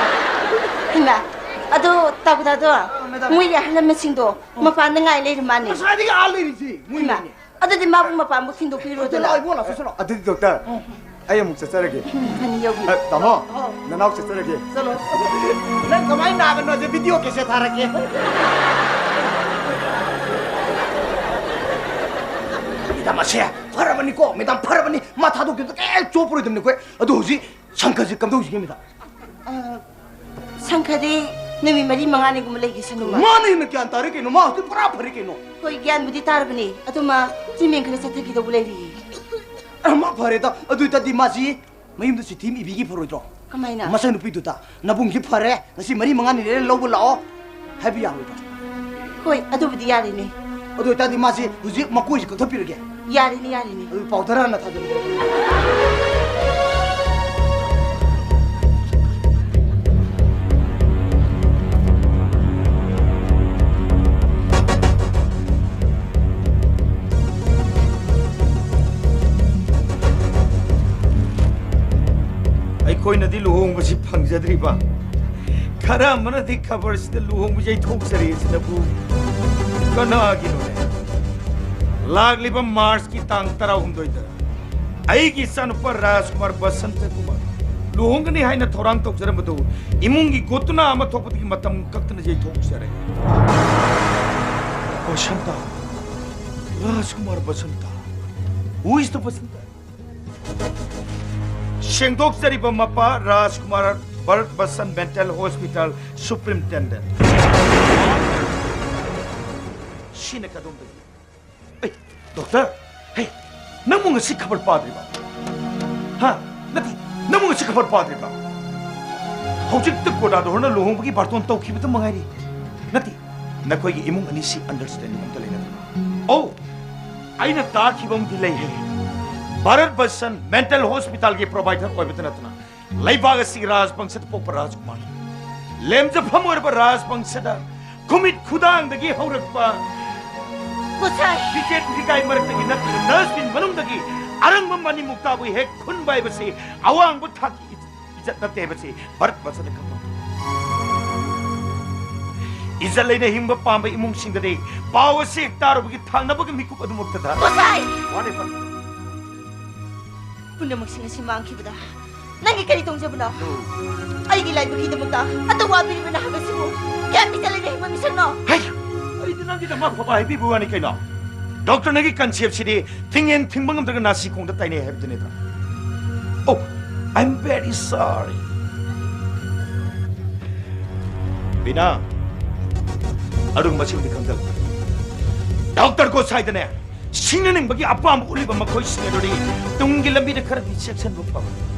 ꯍꯩꯃꯥ, ꯑꯗꯣ ꯇꯥꯀꯨꯗꯥꯗꯣ, ꯑ, ꯃꯦꯗꯥꯝ꯫ ꯃꯣꯏꯒꯤ ꯑꯍꯜ ꯂꯃꯟꯁꯤꯡꯗꯣ ꯃꯄꯥꯟꯗ ꯉꯥꯏ ꯂꯩꯔ ꯃꯥꯅꯦ꯫ ꯉꯁꯥꯏꯗꯒꯤ ꯑꯥ ꯂꯩꯔꯤꯁꯤ ꯃꯣꯏ ꯍꯩꯃꯥ, ꯂꯩꯅꯦ꯫ ꯑꯗꯨꯗꯤ ꯃꯥꯕꯨ ꯃꯄꯥꯟꯕꯨ ꯊꯤꯟꯗꯣꯛꯄꯤꯔꯣꯗꯅ꯫ ꯂꯥꯛꯑꯣ ꯏꯕꯨꯡꯉꯣ, ꯂꯥꯛꯑꯣ, ꯆꯠꯁꯤꯔꯣ? ꯑꯗꯨꯗꯤ ꯗꯣꯛꯇꯔ, ꯎꯝ꯫ ꯑꯩ ꯑꯃꯨꯛ ꯆꯠꯆꯔꯒꯦ꯫ ꯎꯝ, ꯐꯅꯤ ꯌꯧꯕꯤꯔꯣ꯫ ꯑ, ꯇꯥꯃꯣ, ꯑꯧ꯫ ꯅꯅꯥꯎ ꯆꯠꯆꯔꯒꯦ꯫ ꯆꯠꯂꯣ꯫ ꯅꯪ ꯀꯃꯥꯏꯅ ꯅꯥꯕꯅꯣꯁꯦ ꯚꯤꯗꯤꯑꯣ ꯀꯦꯁꯦꯠ ꯊꯥꯔꯛꯀꯦ꯫ ꯃꯦꯗꯥꯝ ꯑꯁꯦ ꯐꯔꯕꯅꯤꯀꯣ, ꯃꯦꯗꯥꯝ ꯐꯔꯕꯅꯤ꯫ ꯃꯥ ꯊꯥꯗꯣꯛꯈꯤꯕꯗ ꯀꯩꯝ ꯆꯣꯞꯄꯔꯣꯏꯗꯕꯅꯤ ꯑꯩꯈꯣꯏ꯫ ꯑꯗꯣ ꯍꯧꯖꯤꯛ ꯁꯪꯀꯔꯁꯦ ꯀꯝꯗꯧꯁꯤꯒꯦ, ꯃꯦꯗꯥꯝ? ꯑ, ꯁꯪꯀꯔꯗꯤ ꯅꯨꯃꯤꯠ ꯃꯔꯤ ꯃꯉꯥꯅꯤꯒꯨꯝꯕ ꯂꯩꯈꯤꯁꯅꯨ ꯃꯥ꯫ ꯃꯥꯅ ꯍꯦꯟꯅ ꯒ꯭ꯌꯥꯟ ꯇꯥꯔꯦ ꯀꯩꯅꯣ, ꯃꯥ ꯍꯧꯖꯤꯛ ꯄꯨꯔꯥ ꯐꯔꯦ ꯀꯩꯅꯣ꯫ ꯍꯣꯏ, ꯒ꯭ꯌꯥꯟꯕꯨꯗꯤ ꯇꯥꯔꯕꯅꯤ, ꯑꯗꯨ ꯃꯥ treatment ꯈꯔ ꯆꯠꯊꯈꯤꯗꯧꯕ ꯂꯩꯔꯤꯌꯦ꯫ ꯑ, ꯃꯥ ꯐꯔꯦꯗ, ꯑꯗꯨ ꯑꯣꯏꯇꯥꯗꯤ ꯃꯥꯁꯤ ꯃꯌꯨꯝꯗ ꯆꯤꯊꯤ ꯑꯃ ꯏꯕꯤꯒꯤ ꯐꯔꯣꯏꯗ꯭ꯔꯣ? ꯀꯃꯥꯏꯅ? ꯃꯆꯥꯅꯨꯄꯤꯗꯨꯗ, "ꯅꯕꯨꯡꯁꯤ ꯐꯔꯦ, ꯉꯁꯤ ꯃꯔꯤ ꯃꯉꯥꯅꯤ ꯂꯩꯔ ꯂꯧꯕ ꯂꯥꯛꯑꯣ" ꯍꯥꯏꯕ ꯌꯥꯔꯣꯏꯗ꯭ꯔꯣ? ꯍꯣꯏ, ꯑꯗꯨꯕꯨꯗꯤ ꯌꯥꯔꯤꯅꯦ꯫ ꯑꯗꯨ ꯑꯣꯏꯇꯥꯔꯗꯤ ꯃꯥꯁꯤ ꯍꯧꯖꯤꯛ ꯃꯀꯣꯏꯁꯤ ꯀꯛꯊꯠꯄꯤꯔꯒꯦ꯫ ꯌꯥꯔꯤꯅꯦ, ꯌꯥꯔꯤꯅꯦ꯫ ꯑꯗꯨ ꯄꯥꯎꯗꯔ ꯍꯥꯟꯅ ꯊꯥꯖꯤꯜꯂꯨ꯫ ꯑꯩꯈꯣꯏꯅꯗꯤ ꯂꯨꯍꯣꯡꯕꯁꯤ ꯐꯪꯖꯗ꯭ꯔꯤꯕ, ꯈꯔ ꯑꯃꯅꯗꯤ ꯈꯕꯔꯁꯤꯗ ꯂꯨꯍꯣꯡꯕ ꯌꯩꯊꯣꯛꯆꯔꯤ ꯑꯁꯤꯅꯕꯨ ꯀꯅꯥꯒꯤꯅꯣꯅꯦ? ꯂꯥꯛꯂꯤꯕ ꯃꯥꯔꯆꯀꯤ ꯇꯥꯡ ꯇꯔꯥꯍꯨꯝꯗꯣꯏꯗ ꯑꯩꯒꯤ ꯏꯆꯥꯅꯨꯄꯥ ꯔꯥꯖꯀꯨꯃꯥꯔ ꯕꯁꯟꯇ ꯀꯨꯃꯥꯔ ꯂꯨꯍꯣꯡꯒꯅꯤ ꯍꯥꯏꯅ ꯊꯧꯔꯥꯡ ꯇꯧꯖꯔꯝꯕꯗꯨ ꯏꯃꯨꯡꯒꯤ ꯒꯣꯇꯨꯅꯥ ꯑꯃ ꯊꯣꯛꯄꯗꯒꯤ ꯃꯇꯝ ꯀꯛꯇꯅ ꯌꯩꯊꯣꯛꯆꯔꯦ꯫ ꯕꯁꯟꯇ, ꯔꯥꯖꯀꯨꯃꯥꯔ Basanta, who is the Basanta? ꯁꯦꯡꯗꯣꯛꯆꯔꯤꯕ ꯃꯄꯥ ꯔꯥꯖꯀꯨꯃꯥꯔ, ꯚꯥꯔꯠ ꯕꯁꯟ ꯃꯦꯟꯇꯦꯜ ꯍꯣꯁꯄꯤꯇꯥꯜ ꯁꯨꯄ꯭ꯔꯤꯟꯇꯦꯟꯗꯦꯟ꯫ ꯁꯤꯅ ꯀꯗꯣꯝꯗꯒꯤ? ꯑꯩ, ꯗꯣꯛꯇꯔ, ꯍꯦ, ꯅꯪꯕꯨ ꯉꯁꯤ ꯈꯕꯔ ꯄꯥꯗ꯭ꯔꯤꯕ? ꯍꯥ? ꯅꯠꯇꯦ, ꯅꯪꯕꯨ ꯉꯁꯤ ꯈꯕꯔ ꯄꯥꯗ꯭ꯔꯤꯕ? ꯍꯧꯖꯤꯛꯇ ꯀꯣꯗꯥꯗꯣꯔꯅ ꯂꯨꯍꯣꯡꯕꯒꯤ ꯕꯥꯔꯇꯣꯟ ꯇꯧꯈꯤꯕꯗ ꯃꯉꯥꯏꯔꯤ꯫ ꯅꯠꯇꯦ, ꯅꯈꯣꯏꯒꯤ ꯏꯃꯨꯡ ꯑꯅꯤꯁꯤ ꯑꯟꯗꯔꯁ꯭ꯇꯦꯟꯗꯤꯡ ꯑꯝꯇ ꯂꯩꯅꯗ꯭ꯔꯕ? ꯑꯧ, ꯑꯩꯅ ꯇꯥꯈꯤꯕ ꯑꯃꯗꯤ ꯂꯩꯍꯦ꯫ ꯚꯥꯔꯠ ꯕꯁꯟ ꯃꯦꯟꯇꯦꯜ ꯍꯣꯁꯄꯤꯇꯥꯜꯒꯤ ꯄ꯭ꯔꯣꯚꯥꯏꯗꯔ ꯑꯣꯏꯕꯇ ꯅꯠꯇꯅ ꯂꯩꯕꯥꯛ ꯑꯁꯤꯒꯤ ꯔꯥꯖꯕꯪꯁꯗ ꯄꯣꯛꯄ ꯔꯥꯖꯀꯨꯃꯥꯔ, ꯂꯦꯝꯖꯐꯝ ꯑꯣꯏꯔꯕ ꯔꯥꯖꯕꯪꯁꯗ ꯈꯨꯃꯤꯠ ꯈꯨꯗꯥꯡꯗꯒꯤ ꯍꯧꯔꯛꯄ ꯒꯣꯁꯥꯏ! ꯐꯤꯖꯦꯠ ꯐꯤꯒꯥꯏ ꯃꯔꯛꯇꯒꯤ ꯅꯠꯇ꯭ꯔꯒ ꯗꯁꯕꯤꯟ ꯃꯅꯨꯡꯗꯒꯤ ꯑꯔꯪꯕ ꯃꯅꯤ ꯃꯨꯛꯇꯥꯕꯨ ꯍꯦꯛ ꯈꯨꯟꯕ ꯍꯥꯏꯕꯁꯤ ꯑꯋꯥꯡꯕ ꯊꯥꯛꯀꯤ ꯏꯖꯠ ꯅꯠꯇꯦ ꯍꯥꯏꯕꯁꯤ ꯚꯥꯔꯠ ꯕꯁꯟꯗ ꯈꯪꯍꯧ꯫ ꯏꯖꯠ ꯂꯩꯅ ꯍꯤꯡꯕ ꯄꯥꯝꯕ ꯏꯃꯨꯡꯁꯤꯡꯗꯗꯤ ꯄꯥꯎ ꯑꯁꯤ ꯍꯦꯛ ꯇꯥꯔꯨꯕꯒꯤ ꯊꯥꯡꯅꯕꯒꯤ ꯃꯤꯀꯨꯞ ꯑꯗꯨꯃꯛꯇꯗ ꯒꯣꯁꯥꯏ! Whatever. ꯄꯨꯝꯅꯃꯛꯁꯤꯡ ꯑꯁꯤ ꯃꯥꯡꯈꯤꯕꯗ ꯅꯪꯒꯤ ꯀꯔꯤ ꯇꯣꯡꯖꯕꯅꯣ? ꯑꯩꯒꯤ ꯂꯥꯏꯕꯛꯀꯤꯗꯃꯛꯇ ꯑꯇꯧ ꯋꯥꯕꯤꯔꯤꯕ ꯅꯍꯥꯛ ꯑꯁꯤꯕꯨ ꯀꯌꯥꯝ ꯏꯖꯠ ꯂꯩꯅ ꯍꯤꯡꯕ ꯃꯤꯁꯛꯅꯣ? ꯍꯩ! ꯑꯩꯗꯤ ꯅꯪꯒꯤꯗꯃꯛ ꯑꯐꯕ ꯍꯥꯏꯕꯤꯕ ꯋꯥꯅꯤ ꯀꯩꯅꯣ꯫ ꯗꯣꯛꯇꯔ, ꯅꯪꯒꯤ ꯀꯟꯁꯦꯞꯁꯤꯗꯤ ꯊꯤꯡꯉꯦꯟ ꯊꯤꯡꯕ ꯉꯝꯗ꯭ꯔꯒ ꯅꯥꯁꯤ ꯈꯣꯡꯗ ꯇꯥꯏꯅꯩ ꯍꯥꯏꯕꯗꯨꯅꯤꯗ꯫ Oh, I'm very sorry. Bina, ꯑꯗꯨꯒꯨꯝꯕꯁꯤꯡꯗꯤ ꯈꯪꯖꯜꯂꯨ꯫ ꯗꯣꯛꯇꯔ ꯒꯣꯁꯥꯏꯗꯅꯦ, ꯁꯤꯡꯅꯅꯤꯡꯕꯒꯤ ꯑꯄꯥꯝꯕ ꯎꯠꯂꯤꯕ ꯃꯈꯣꯏꯁꯤꯡ ꯑꯗꯨꯗꯤ ꯇꯨꯡꯒꯤ ꯂꯝꯕꯤꯗ ꯈꯔꯗꯤ ꯆꯦꯛꯁꯤꯟꯕ ꯐꯕꯅꯤ꯫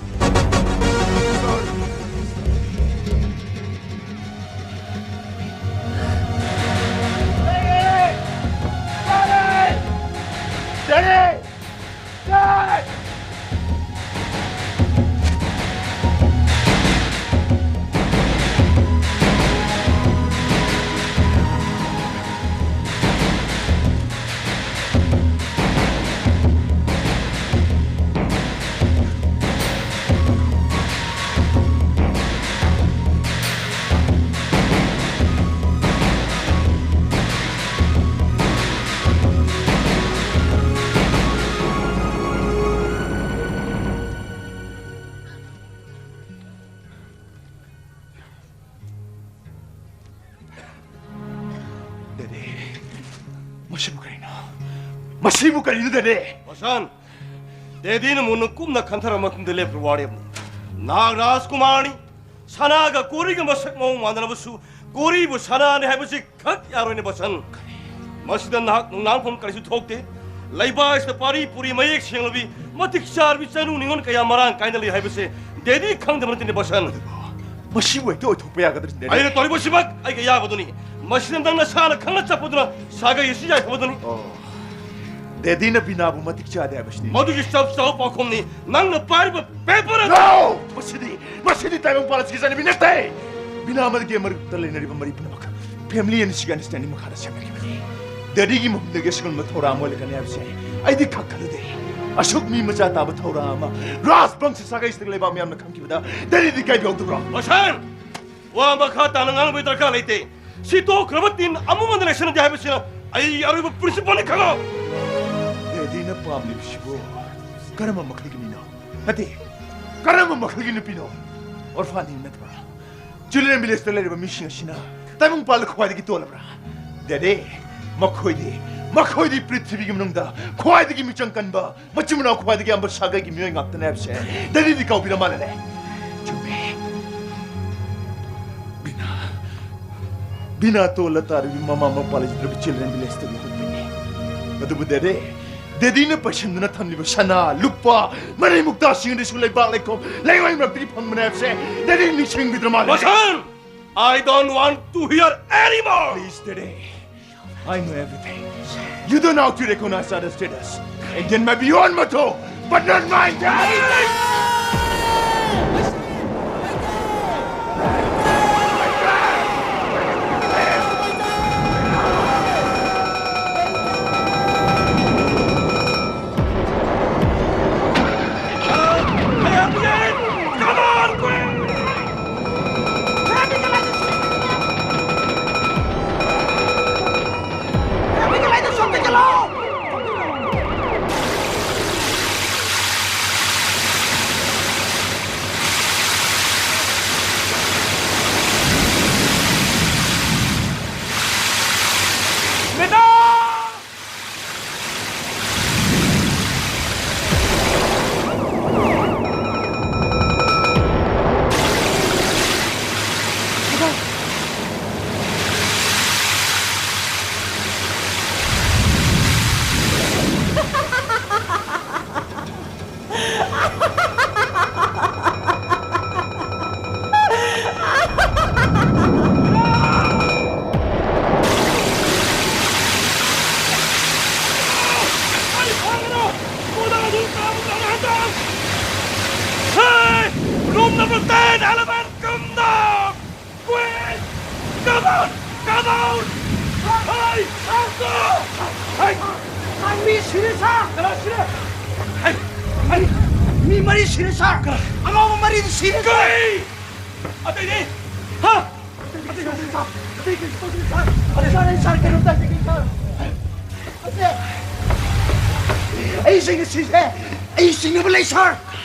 ꯃꯁꯤꯕꯨ ꯀꯔꯤꯅꯣ? ꯃꯁꯤꯕꯨ ꯀꯔꯤꯅꯣ, ꯗꯦꯗꯤ? ꯃꯁꯥꯟ, ꯗꯦꯗꯤꯅ ꯃꯨꯟꯅ ꯀꯨꯞꯅ ꯈꯟꯊꯔꯕ ꯃꯇꯨꯡꯗ ꯂꯦꯞꯄ ꯋꯥꯔꯦꯞꯅꯤ꯫ ꯅꯍꯥꯛ ꯔꯥꯖꯀꯨꯃꯥꯔꯅꯤ꯫ ꯁꯅꯥꯒ ꯀꯣꯔꯤꯒ ꯃꯁꯛ ꯃꯑꯣꯡ ꯃꯥꯟꯅꯔꯕꯁꯨ ꯀꯣꯔꯤꯕꯨ ꯁꯅꯥꯅꯤ ꯍꯥꯏꯕꯁꯤ ꯈꯛ ꯌꯥꯔꯣꯏꯅꯦ ꯕꯁꯟ꯫ ꯃꯁꯤꯗ ꯅꯍꯥꯛ ꯅꯨꯡꯅꯥꯡꯐꯝ ꯀꯔꯤꯁꯨ ꯊꯣꯛꯇꯦ꯫ ꯂꯩꯕꯥꯛ ꯑꯁꯤꯗ ꯄꯥꯔꯤ ꯄꯨꯔꯤ ꯃꯌꯦꯛ ꯁꯦꯡꯂꯕꯤ ꯃꯇꯤꯛ ꯆꯥꯔꯕꯤ ꯆꯅꯨ ꯅꯤꯉꯣꯜ ꯀꯌꯥ ꯃꯔꯥꯡ ꯀꯥꯏꯅ ꯂꯩ ꯍꯥꯏꯕꯁꯦ ꯗꯦꯗꯤ ꯈꯪꯗꯕ ꯅꯠꯇꯦꯅꯦ ꯕꯁꯟ꯫ ꯃꯁꯤꯕꯨ ꯍꯦꯛꯇ ꯑꯣꯏꯊꯣꯛꯄ ꯌꯥꯒꯗ꯭ꯔꯅꯦ? ꯑꯩꯅ ꯇꯧꯔꯤꯕꯁꯤꯃꯛ ꯑꯩꯒꯤ ꯑꯌꯥꯕꯗꯨꯅꯤ꯫ ꯃꯁꯤꯗ ꯅꯪ ꯅꯁꯥꯅ ꯈꯪꯅ ꯆꯠꯄꯗꯨꯅ ꯁꯥꯒꯩ ꯑꯁꯤ ꯌꯥꯏꯐꯕꯗꯨꯅꯤ꯫ ꯑꯣ, ꯗꯦꯗꯤꯅ ꯕꯤꯅꯥꯕꯨ ꯃꯇꯤꯛ ꯆꯥꯗꯦ ꯍꯥꯏꯕꯁꯤꯅꯤ꯫ ꯃꯗꯨꯒꯤ ꯆꯞ ꯆꯥꯕ ꯄꯥꯎꯈꯨꯝꯅꯤ ꯅꯪꯅ ꯄꯥꯏꯔꯤꯕ ꯄꯦꯄꯔ ꯑꯗꯨ꯫ No! ꯃꯁꯤꯗꯤ, ꯃꯁꯤꯗꯤ ꯇꯥꯏꯕꯪ ꯄꯥꯜ ꯑꯁꯤꯒꯤ ꯆꯠꯅꯕꯤ ꯅꯠꯇꯦ꯫ ꯕꯤꯅꯥ ꯑꯃꯗꯤ ꯒꯦꯝ ꯃꯔꯛꯇ ꯂꯩꯅꯔꯤꯕ ꯃꯔꯤ ꯄꯨꯝꯅꯃꯛ family and misunderstanding ꯃꯈꯥꯗ ꯁꯦꯝꯅꯈꯤꯕꯅꯤ꯫ ꯗꯦꯗꯤꯒꯤ ꯃꯐꯝꯗꯒꯤ ꯑꯁꯤꯒꯨꯝꯕ ꯊꯧꯔꯥꯡ ꯑꯃ ꯑꯣꯏꯔꯛꯀꯅꯤ ꯍꯥꯏꯕꯁꯦ ꯑꯩꯗꯤ ꯈꯛ ꯈꯜꯂꯨꯗꯦ꯫ ꯑꯁꯨꯛ ꯃꯤ ꯃꯆꯥ ꯇꯥꯕ ꯊꯧꯔꯥꯡ ꯑꯃ ꯔꯥꯖꯕꯪꯁ ꯁꯥꯒꯩꯁꯤꯗ ꯂꯩꯕꯥꯛ ꯃꯤꯌꯥꯝꯅ ꯈꯪꯈꯤꯕꯗ ꯗꯦꯗꯤꯗꯤ ꯏꯀꯥꯏꯕ ꯌꯥꯎꯗꯕ꯭ꯔꯣ? ꯕꯁꯟ! ꯋꯥ ꯃꯈꯥ ꯇꯥꯅ ꯉꯥꯡꯕꯒꯤ ꯗꯔꯀꯥꯔ ꯂꯩꯇꯦ꯫ ꯁꯤ ꯇꯣꯛꯈ꯭ꯔꯕ ꯇꯤꯟ ꯑꯃꯨꯛ ꯍꯟꯅ ꯂꯩꯁꯟꯅꯗꯦ ꯍꯥꯏꯕꯁꯤꯅ ꯑꯩꯒꯤ ꯑꯔꯣꯏꯕ principle ꯅꯤ, ꯈꯪꯉꯣ꯫ ꯗꯦꯗꯤꯅ ꯄꯥꯝꯂꯤꯕꯁꯤꯕꯨ ꯀꯔꯝꯕ ꯃꯈꯜꯒꯤ ꯃꯤꯅꯣ? ꯅꯠꯇꯦ, ꯀꯔꯝꯕ ꯃꯈꯜꯒꯤ ꯅꯨꯄꯤꯅꯣ? Orphan ꯅꯠꯇ꯭ꯔꯣ? Children village ꯇ ꯂꯩꯔꯤꯕ ꯃꯤꯁꯤꯡ ꯑꯁꯤꯅ ꯇꯥꯏꯕꯪꯄꯥꯜꯗ ꯈ꯭ꯋꯥꯏꯗꯒꯤ ꯇꯣꯜꯂꯕ꯭ꯔꯥ? ꯗꯦꯗꯤ, ꯃꯈꯣꯏꯗꯤ, ꯃꯈꯣꯏꯗꯤ ꯄ꯭ꯔꯤꯊꯤꯕꯤꯒꯤ ꯃꯅꯨꯡꯗ ꯈ꯭ꯋꯥꯏꯗꯒꯤ ꯃꯤꯆꯪ ꯀꯟꯕ, ꯃꯆꯤꯟ ꯃꯅꯥꯎ ꯈ꯭ꯋꯥꯏꯗꯒꯤ ꯌꯥꯝꯕ ꯁꯥꯒꯩꯒꯤ ꯃꯤꯑꯣꯏ ꯉꯥꯛꯇꯅꯦ ꯍꯥꯏꯕꯁꯦ ꯗꯦꯗꯤꯗꯤ ꯀꯥꯎꯕꯤꯔ ꯃꯥꯜꯂꯦ꯫ ꯆꯨꯝꯃꯦ꯫ ꯕꯤꯅꯥ, ꯕꯤꯅꯥ ꯇꯣꯜꯂ ꯇꯥꯔꯤꯕꯤ ꯃꯃꯥ ꯃꯄꯥ ꯂꯩꯖꯗ꯭ꯔꯕ children village ꯇꯒꯤ ꯍꯧꯔꯛꯄꯅꯤ꯫ ꯑꯗꯨꯕꯨ ꯗꯦꯗꯤ, ꯗꯦꯗꯤꯅ ꯄꯩꯁꯟꯗꯨꯅ ꯊꯝꯂꯤꯕ ꯁꯅꯥ, ꯂꯨꯄꯥ, ꯃꯅꯤ ꯃꯨꯛꯇꯥꯁꯤꯡ ꯑꯗꯨꯁꯨ ꯂꯩꯕꯥꯛ ꯂꯩꯈꯣꯝ, ꯂꯩꯉꯣꯏ ꯃꯔꯛꯇꯒꯤ ꯐꯪꯕꯅꯦ ꯍꯥꯏꯕꯁꯦ ꯗꯦꯗꯤ ꯅꯤꯡꯁꯤꯡꯕꯤꯗ꯭ꯔ ꯃꯥꯜꯂꯦ꯫ ꯕꯁꯟ! I don't want to hear anymore! Please, daddy. I know everything. You don't know how to recognize other status. Indian may be your motto, but not mine, Dad! Ten, eleven, come down! Quick! Come on! Come on! Hey! Hey! Hey! ꯃꯤ ꯁꯤꯔꯦ, ꯁꯥꯔ! ꯀꯅꯥ ꯁꯤꯔꯦ? ꯍꯩ! ꯍꯩ! ꯃꯤ ꯃꯔꯤ ꯁꯤꯔꯦ, ꯁꯥꯔ! ꯀꯅꯥ? ꯑꯉꯥꯎꯕ ꯃꯔꯤꯗꯤ ꯁꯤꯔꯦ, ꯁꯥꯔ! ꯀꯔꯤ? ꯑꯇꯩꯗꯤ? ꯍꯥ? ꯑꯇꯩ ꯀꯩꯁꯨ ꯇꯧꯗꯦ, ꯁꯥꯔ! ꯑꯇꯩ ꯀꯩꯁꯨ ꯇꯧꯗꯦ, ꯁꯥꯔ! ꯑꯇꯩ, ꯁꯥꯔ, ꯑꯩ, ꯁꯥꯔ, ꯀꯩꯅꯣꯝꯇ ꯍꯥꯏꯖꯒꯦ, ꯁꯥꯔ! ꯑꯇꯩ! ꯑꯩꯁꯦ ꯉꯁꯤꯁꯦ ꯑꯩ ꯆꯤꯡꯅꯕ ꯂꯩ, ꯁꯥꯔ!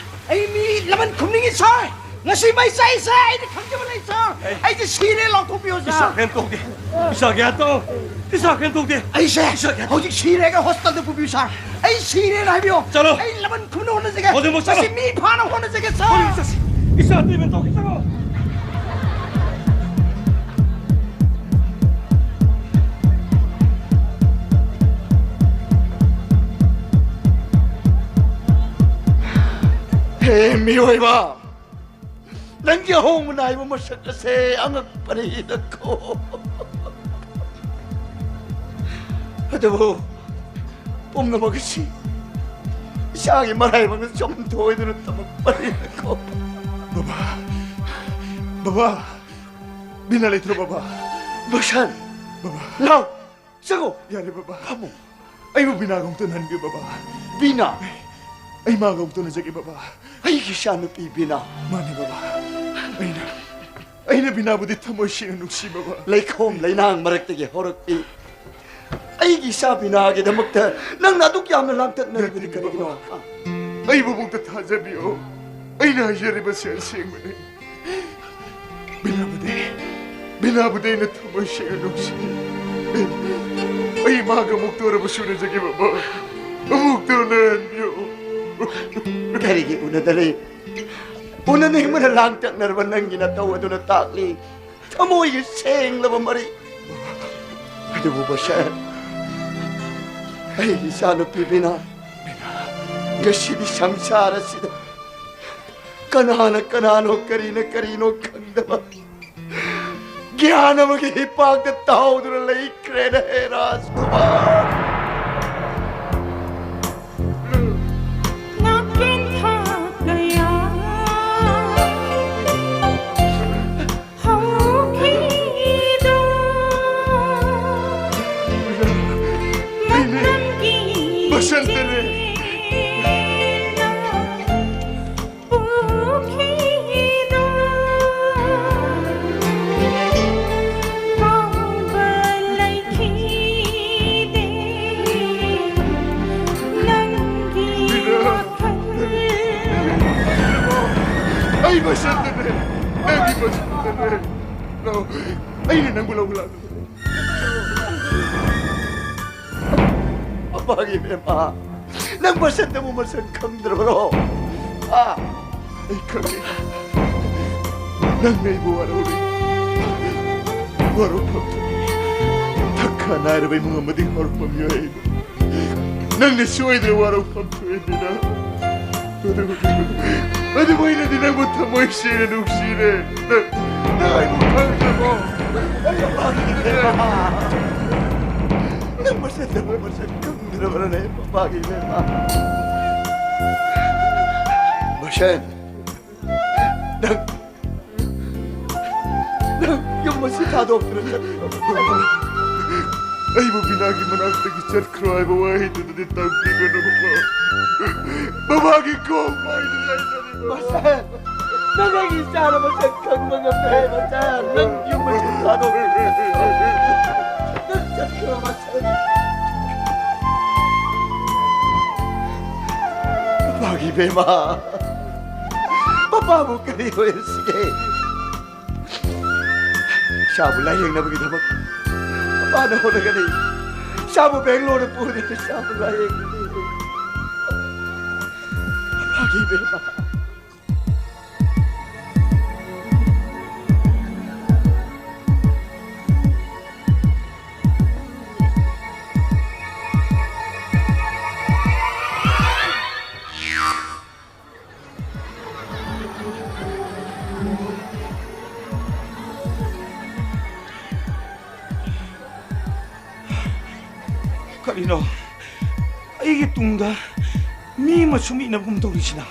ꯑꯩ ꯃꯤ ꯂꯃꯟ ꯈꯨꯝꯅꯤꯡꯉꯤ, ꯁꯥꯔ! ꯉꯁꯤ ꯃꯩ ꯆꯥꯛꯏꯁꯦ ꯑꯩꯅ ꯈꯪꯖꯕ ꯂꯩ, ꯁꯥꯔ! ꯑꯩ ꯑꯩꯁꯦ ꯁꯤꯔꯦ ꯂꯥꯎꯊꯣꯛꯄꯤꯌꯣ, ꯏꯁꯥ ꯁꯥꯔ! ꯀꯩꯝ ꯇꯧꯗꯦ꯫ ꯏꯁꯥ ꯒ꯭ꯌꯥꯟ ꯇꯧ꯫ ꯏꯁꯥ ꯀꯩꯝ ꯇꯧꯗꯦ꯫ ꯑꯩꯁꯦ ꯏꯁꯥ ꯒ꯭ꯌꯥꯟ ꯇꯧ꯫ ꯍꯧꯖꯤꯛ ꯁꯤꯔꯦꯒ ꯍꯣꯁꯄꯤꯇꯥꯜꯗ ꯄꯨꯕꯤꯌꯨ, ꯁꯥꯔ! ꯑꯩ ꯁꯤꯔꯦꯅ ꯍꯥꯏꯕꯤꯌꯣ꯫ ꯆꯠꯂꯣ꯫ ꯑꯩ ꯂꯃꯟ ꯈꯨꯝꯅ ꯍꯣꯠꯅꯖꯒꯦ꯫ ꯍꯧꯖꯤꯛꯃꯛ ꯆꯠꯂꯣ꯫ ꯃꯁꯤ ꯃꯤ ꯐꯥꯅ ꯍꯣꯠꯅꯖꯒꯦ, ꯁꯥꯔ! ꯍꯧꯖꯤꯛ ꯆꯠꯁꯤ꯫ ꯏꯁꯥ ꯇ꯭ꯔꯤꯠꯃꯦꯟ ꯇꯧꯈꯤ, ꯆꯠꯂꯣ꯫ ꯍꯦ, ꯃꯤꯑꯣꯏꯕ! ꯅꯪꯒꯤ ꯑꯍꯣꯡꯕ ꯅꯥꯏꯕ ꯃꯁꯛ ꯑꯁꯦ ꯑꯉꯛꯄꯅꯤꯗꯀꯣ꯫ ꯑꯗꯨꯕꯨ ꯄꯨꯝꯅꯃꯛ ꯑꯁꯤ ꯏꯁꯥꯒꯤ ꯃꯔꯥꯏꯕꯛꯅ ꯆꯨꯝꯊꯣꯛꯑꯣꯏꯗꯨꯅ ꯇꯝꯃꯛꯄꯅꯤꯗꯀꯣ꯫ ꯕꯕꯥ, ꯕꯕꯥ, ꯕꯤꯅꯥ ꯂꯩꯇ꯭ꯔꯣ, ꯕꯕꯥ? ꯕꯁꯟ! ꯕꯕꯥ! ꯂꯥꯎ! ꯆꯪꯉꯣ! ꯌꯥꯔꯦ, ꯕꯕꯥ꯫ ꯐꯝꯃꯣ꯫ ꯑꯩꯕꯨ ꯕꯤꯅꯥꯒ ꯑꯃꯨꯛꯇ ꯎꯅꯍꯟꯕꯤꯌꯨ, ꯕꯕꯥ꯫ ꯕꯤꯅꯥ? ꯑꯩ ꯃꯥꯒ ꯑꯃꯨꯛꯇ ꯎꯅꯖꯒꯦ, ꯕꯕꯥ꯫ ꯑꯩꯒꯤ ꯏꯆꯥꯅꯨꯄꯤ ꯕꯤꯅꯥ? ꯃꯥꯅꯦ, ꯕꯕꯥ꯫ ꯑꯩꯅ, ꯑꯩꯅ ꯕꯤꯅꯥꯕꯨꯗꯤ ꯊꯃꯣꯏ ꯁꯦꯡꯅ ꯅꯨꯡꯁꯤ, ꯕꯕꯥ꯫ ꯂꯩꯈꯣꯝ ꯂꯩꯅꯥꯡ ꯃꯔꯛꯇꯒꯤ ꯍꯧꯔꯛꯄꯤ ꯑꯩꯒꯤ ꯏꯆꯥ ꯕꯤꯅꯥꯒꯤꯗꯃꯛꯇ ꯅꯪꯅ ꯑꯗꯨꯛ ꯌꯥꯝꯅ ꯂꯥꯡꯇꯛꯅꯔꯤꯕꯗꯤ ꯅꯠꯇꯦ, ꯀꯔꯤꯒꯤꯅꯣ? ꯕꯕꯥ꯫ ꯑꯩꯕꯨ ꯑꯃꯨꯛꯇ ꯊꯥꯖꯕꯤꯌꯨ꯫ ꯑꯩꯅ ꯍꯥꯏꯖꯔꯤꯕꯁꯤ ꯑꯁꯦꯡꯕꯅꯤ꯫ ꯕꯤꯅꯥꯕꯨꯗꯤ, ꯕꯤꯅꯥꯕꯨꯗꯤ ꯑꯩꯅ ꯊꯃꯣꯏ ꯁꯦꯡꯅ ꯅꯨꯡꯁꯤ꯫ ꯑꯩ ꯃꯥꯒ ꯑꯃꯨꯛꯇ ꯑꯣꯏꯔꯕꯁꯨ ꯎꯅꯖꯒꯦ, ꯕꯕꯥ꯫ ꯑꯃꯨꯛꯇ ꯎꯅꯍꯟꯕꯤꯌꯨ꯫ ꯀꯔꯤꯒꯤ ꯎꯅꯗꯔꯦ? ꯎꯅꯅꯤꯡꯕꯅ ꯂꯥꯡꯇꯛꯅꯔꯕ ꯅꯪꯒꯤ ꯅꯇꯧ ꯑꯗꯨꯅ ꯇꯥꯛꯂꯤ ꯊꯃꯣꯏꯒꯤ ꯁꯦꯡꯂꯕ ꯃꯔꯤ꯫ ꯑꯗꯨꯕꯨ ꯕꯁꯟ, ꯑꯩꯒꯤ ꯏꯆꯥꯅꯨꯄꯤ ꯕꯤꯅꯥ, ꯉꯁꯤꯗꯤ ꯁꯪꯁꯥꯔ ꯑꯁꯤꯗ ꯀꯅꯥꯅ ꯀꯅꯥꯅꯣ, ꯀꯔꯤꯅ ꯀꯔꯤꯅꯣ ꯈꯪꯗꯕ ꯒ꯭ꯌꯥꯟ ꯑꯃꯒꯤ ꯍꯤꯄꯥꯛꯇ ꯇꯥꯎꯗꯨꯅ ꯂꯩꯈ꯭ꯔꯦꯅꯦ, ꯍꯦ ꯔꯥꯖꯀꯨꯃꯥꯔ꯫ ꯅꯥꯀꯦꯟꯊ ꯀꯌꯥ ꯑꯩ ꯃꯁꯟꯗꯅꯦ, ꯅꯪꯒꯤ ꯃꯁꯟꯗꯅꯦ꯫ ꯂꯥꯛꯑꯣ, ꯑꯩꯅ ꯅꯪꯕꯨ ꯂꯧꯕ ꯂꯥꯛꯀꯅꯤ꯫ ꯃꯄꯥꯒꯤ ꯏꯕꯦꯝꯃ, ꯅꯪ ꯃꯁꯟꯗꯕꯨ ꯃꯁꯟ ꯈꯪꯗ꯭ꯔꯕ꯭ꯔꯣ? ꯑꯥ, ꯑꯩ ꯈꯪꯉꯤ꯫ ꯅꯪꯅ ꯑꯩꯕꯨ ꯋꯥꯔꯧꯔꯤ꯫ ꯋꯥꯔꯧꯐꯝ ꯊꯣꯛꯏ꯫ ꯊꯛ ꯈꯥ ꯅꯥꯏꯔꯕ ꯏꯃꯨꯡ ꯑꯃꯗꯒꯤ ꯍꯧꯔꯛꯄ ꯃꯤꯑꯣꯏ ꯑꯩꯕꯨ ꯅꯪꯅ ꯁꯣꯏꯗꯅ ꯋꯥꯔꯧꯐꯝ ꯊꯣꯛꯏ, ꯃꯤꯅ꯫ ꯑꯗꯨꯕꯨ, ꯑꯗꯨꯕꯨ ꯑꯩꯅꯗꯤ ꯅꯪꯕꯨ ꯊꯃꯣꯏ ꯁꯦꯡꯅ ꯅꯨꯡꯁꯤꯔꯦ꯫ ꯅꯪ, ꯅꯪ ꯑꯩꯕꯨ ꯈꯪꯗ꯭ꯔꯕꯣ? ꯅꯪ ꯃꯁꯛ, ꯅꯪ ꯃꯁꯛ ꯈꯪꯗ꯭ꯔꯕ꯭ꯔꯅꯦ, ꯃꯄꯥꯒꯤ ꯏꯕꯦꯝꯃ? ꯃꯁꯛ, ꯅꯪ ꯅꯪ ꯌꯨꯝ ꯑꯁꯤ ꯊꯥꯗꯣꯛꯇꯨꯅ ꯆꯠꯈ꯭ꯔꯕ? ꯑꯩꯕꯨ ꯕꯤꯅꯥꯒꯤ ꯃꯅꯥꯛꯇꯒꯤ ꯆꯠꯈ꯭ꯔꯣ ꯍꯥꯏꯕ ꯋꯥꯍꯩꯗꯨꯗꯤ ꯇꯝꯕꯤꯒꯅꯨꯀꯣ꯫ ꯃꯃꯥꯒꯤ ꯈꯣꯡ ꯄꯥꯏꯗꯨꯅ ꯂꯩꯖꯔꯤꯕ꯫ ꯃꯁꯟ! ꯅꯪ ꯑꯩꯒꯤ ꯏꯆꯥꯅ ꯃꯁꯛ ꯈꯪꯕ ꯉꯝꯗꯦ, ꯃꯁꯟ! ꯅꯪ ꯌꯨꯝ ꯑꯁꯤ ꯊꯥꯗꯣꯛꯇꯨꯅ ꯆꯠꯈ꯭ꯔꯣ꯫ ꯅꯪ ꯆꯠꯈ꯭ꯔꯣ, ꯃꯁꯟ! ꯃꯄꯥꯒꯤ ꯏꯕꯦꯝꯃ! ꯃꯄꯥꯕꯨ ꯀꯔꯤ ꯑꯣꯏꯔꯁꯤꯒꯦ? ꯏꯆꯥꯕꯨ ꯂꯥꯌꯦꯡꯅꯕꯒꯤꯗꯃꯛ ꯃꯄꯥꯅ ꯍꯣꯠꯅꯒꯅꯤ꯫ ꯏꯆꯥꯕꯨ ꯕꯦꯡꯒ꯭ꯂꯣꯔꯗ ꯄꯨꯗꯨꯅ ꯏꯆꯥꯕꯨ ꯂꯥꯌꯦꯡꯒꯅꯤ꯫ ꯃꯄꯥꯒꯤ ꯏꯕꯦꯝꯃ꯫ ꯀꯔꯤꯅꯣ? ꯑꯩꯒꯤ ꯇꯨꯡꯗ ꯃꯤ ꯑꯃ ꯁꯨꯝ ꯏꯟꯅꯕꯒꯨꯝ ꯇꯧꯔꯤꯁꯤꯅ?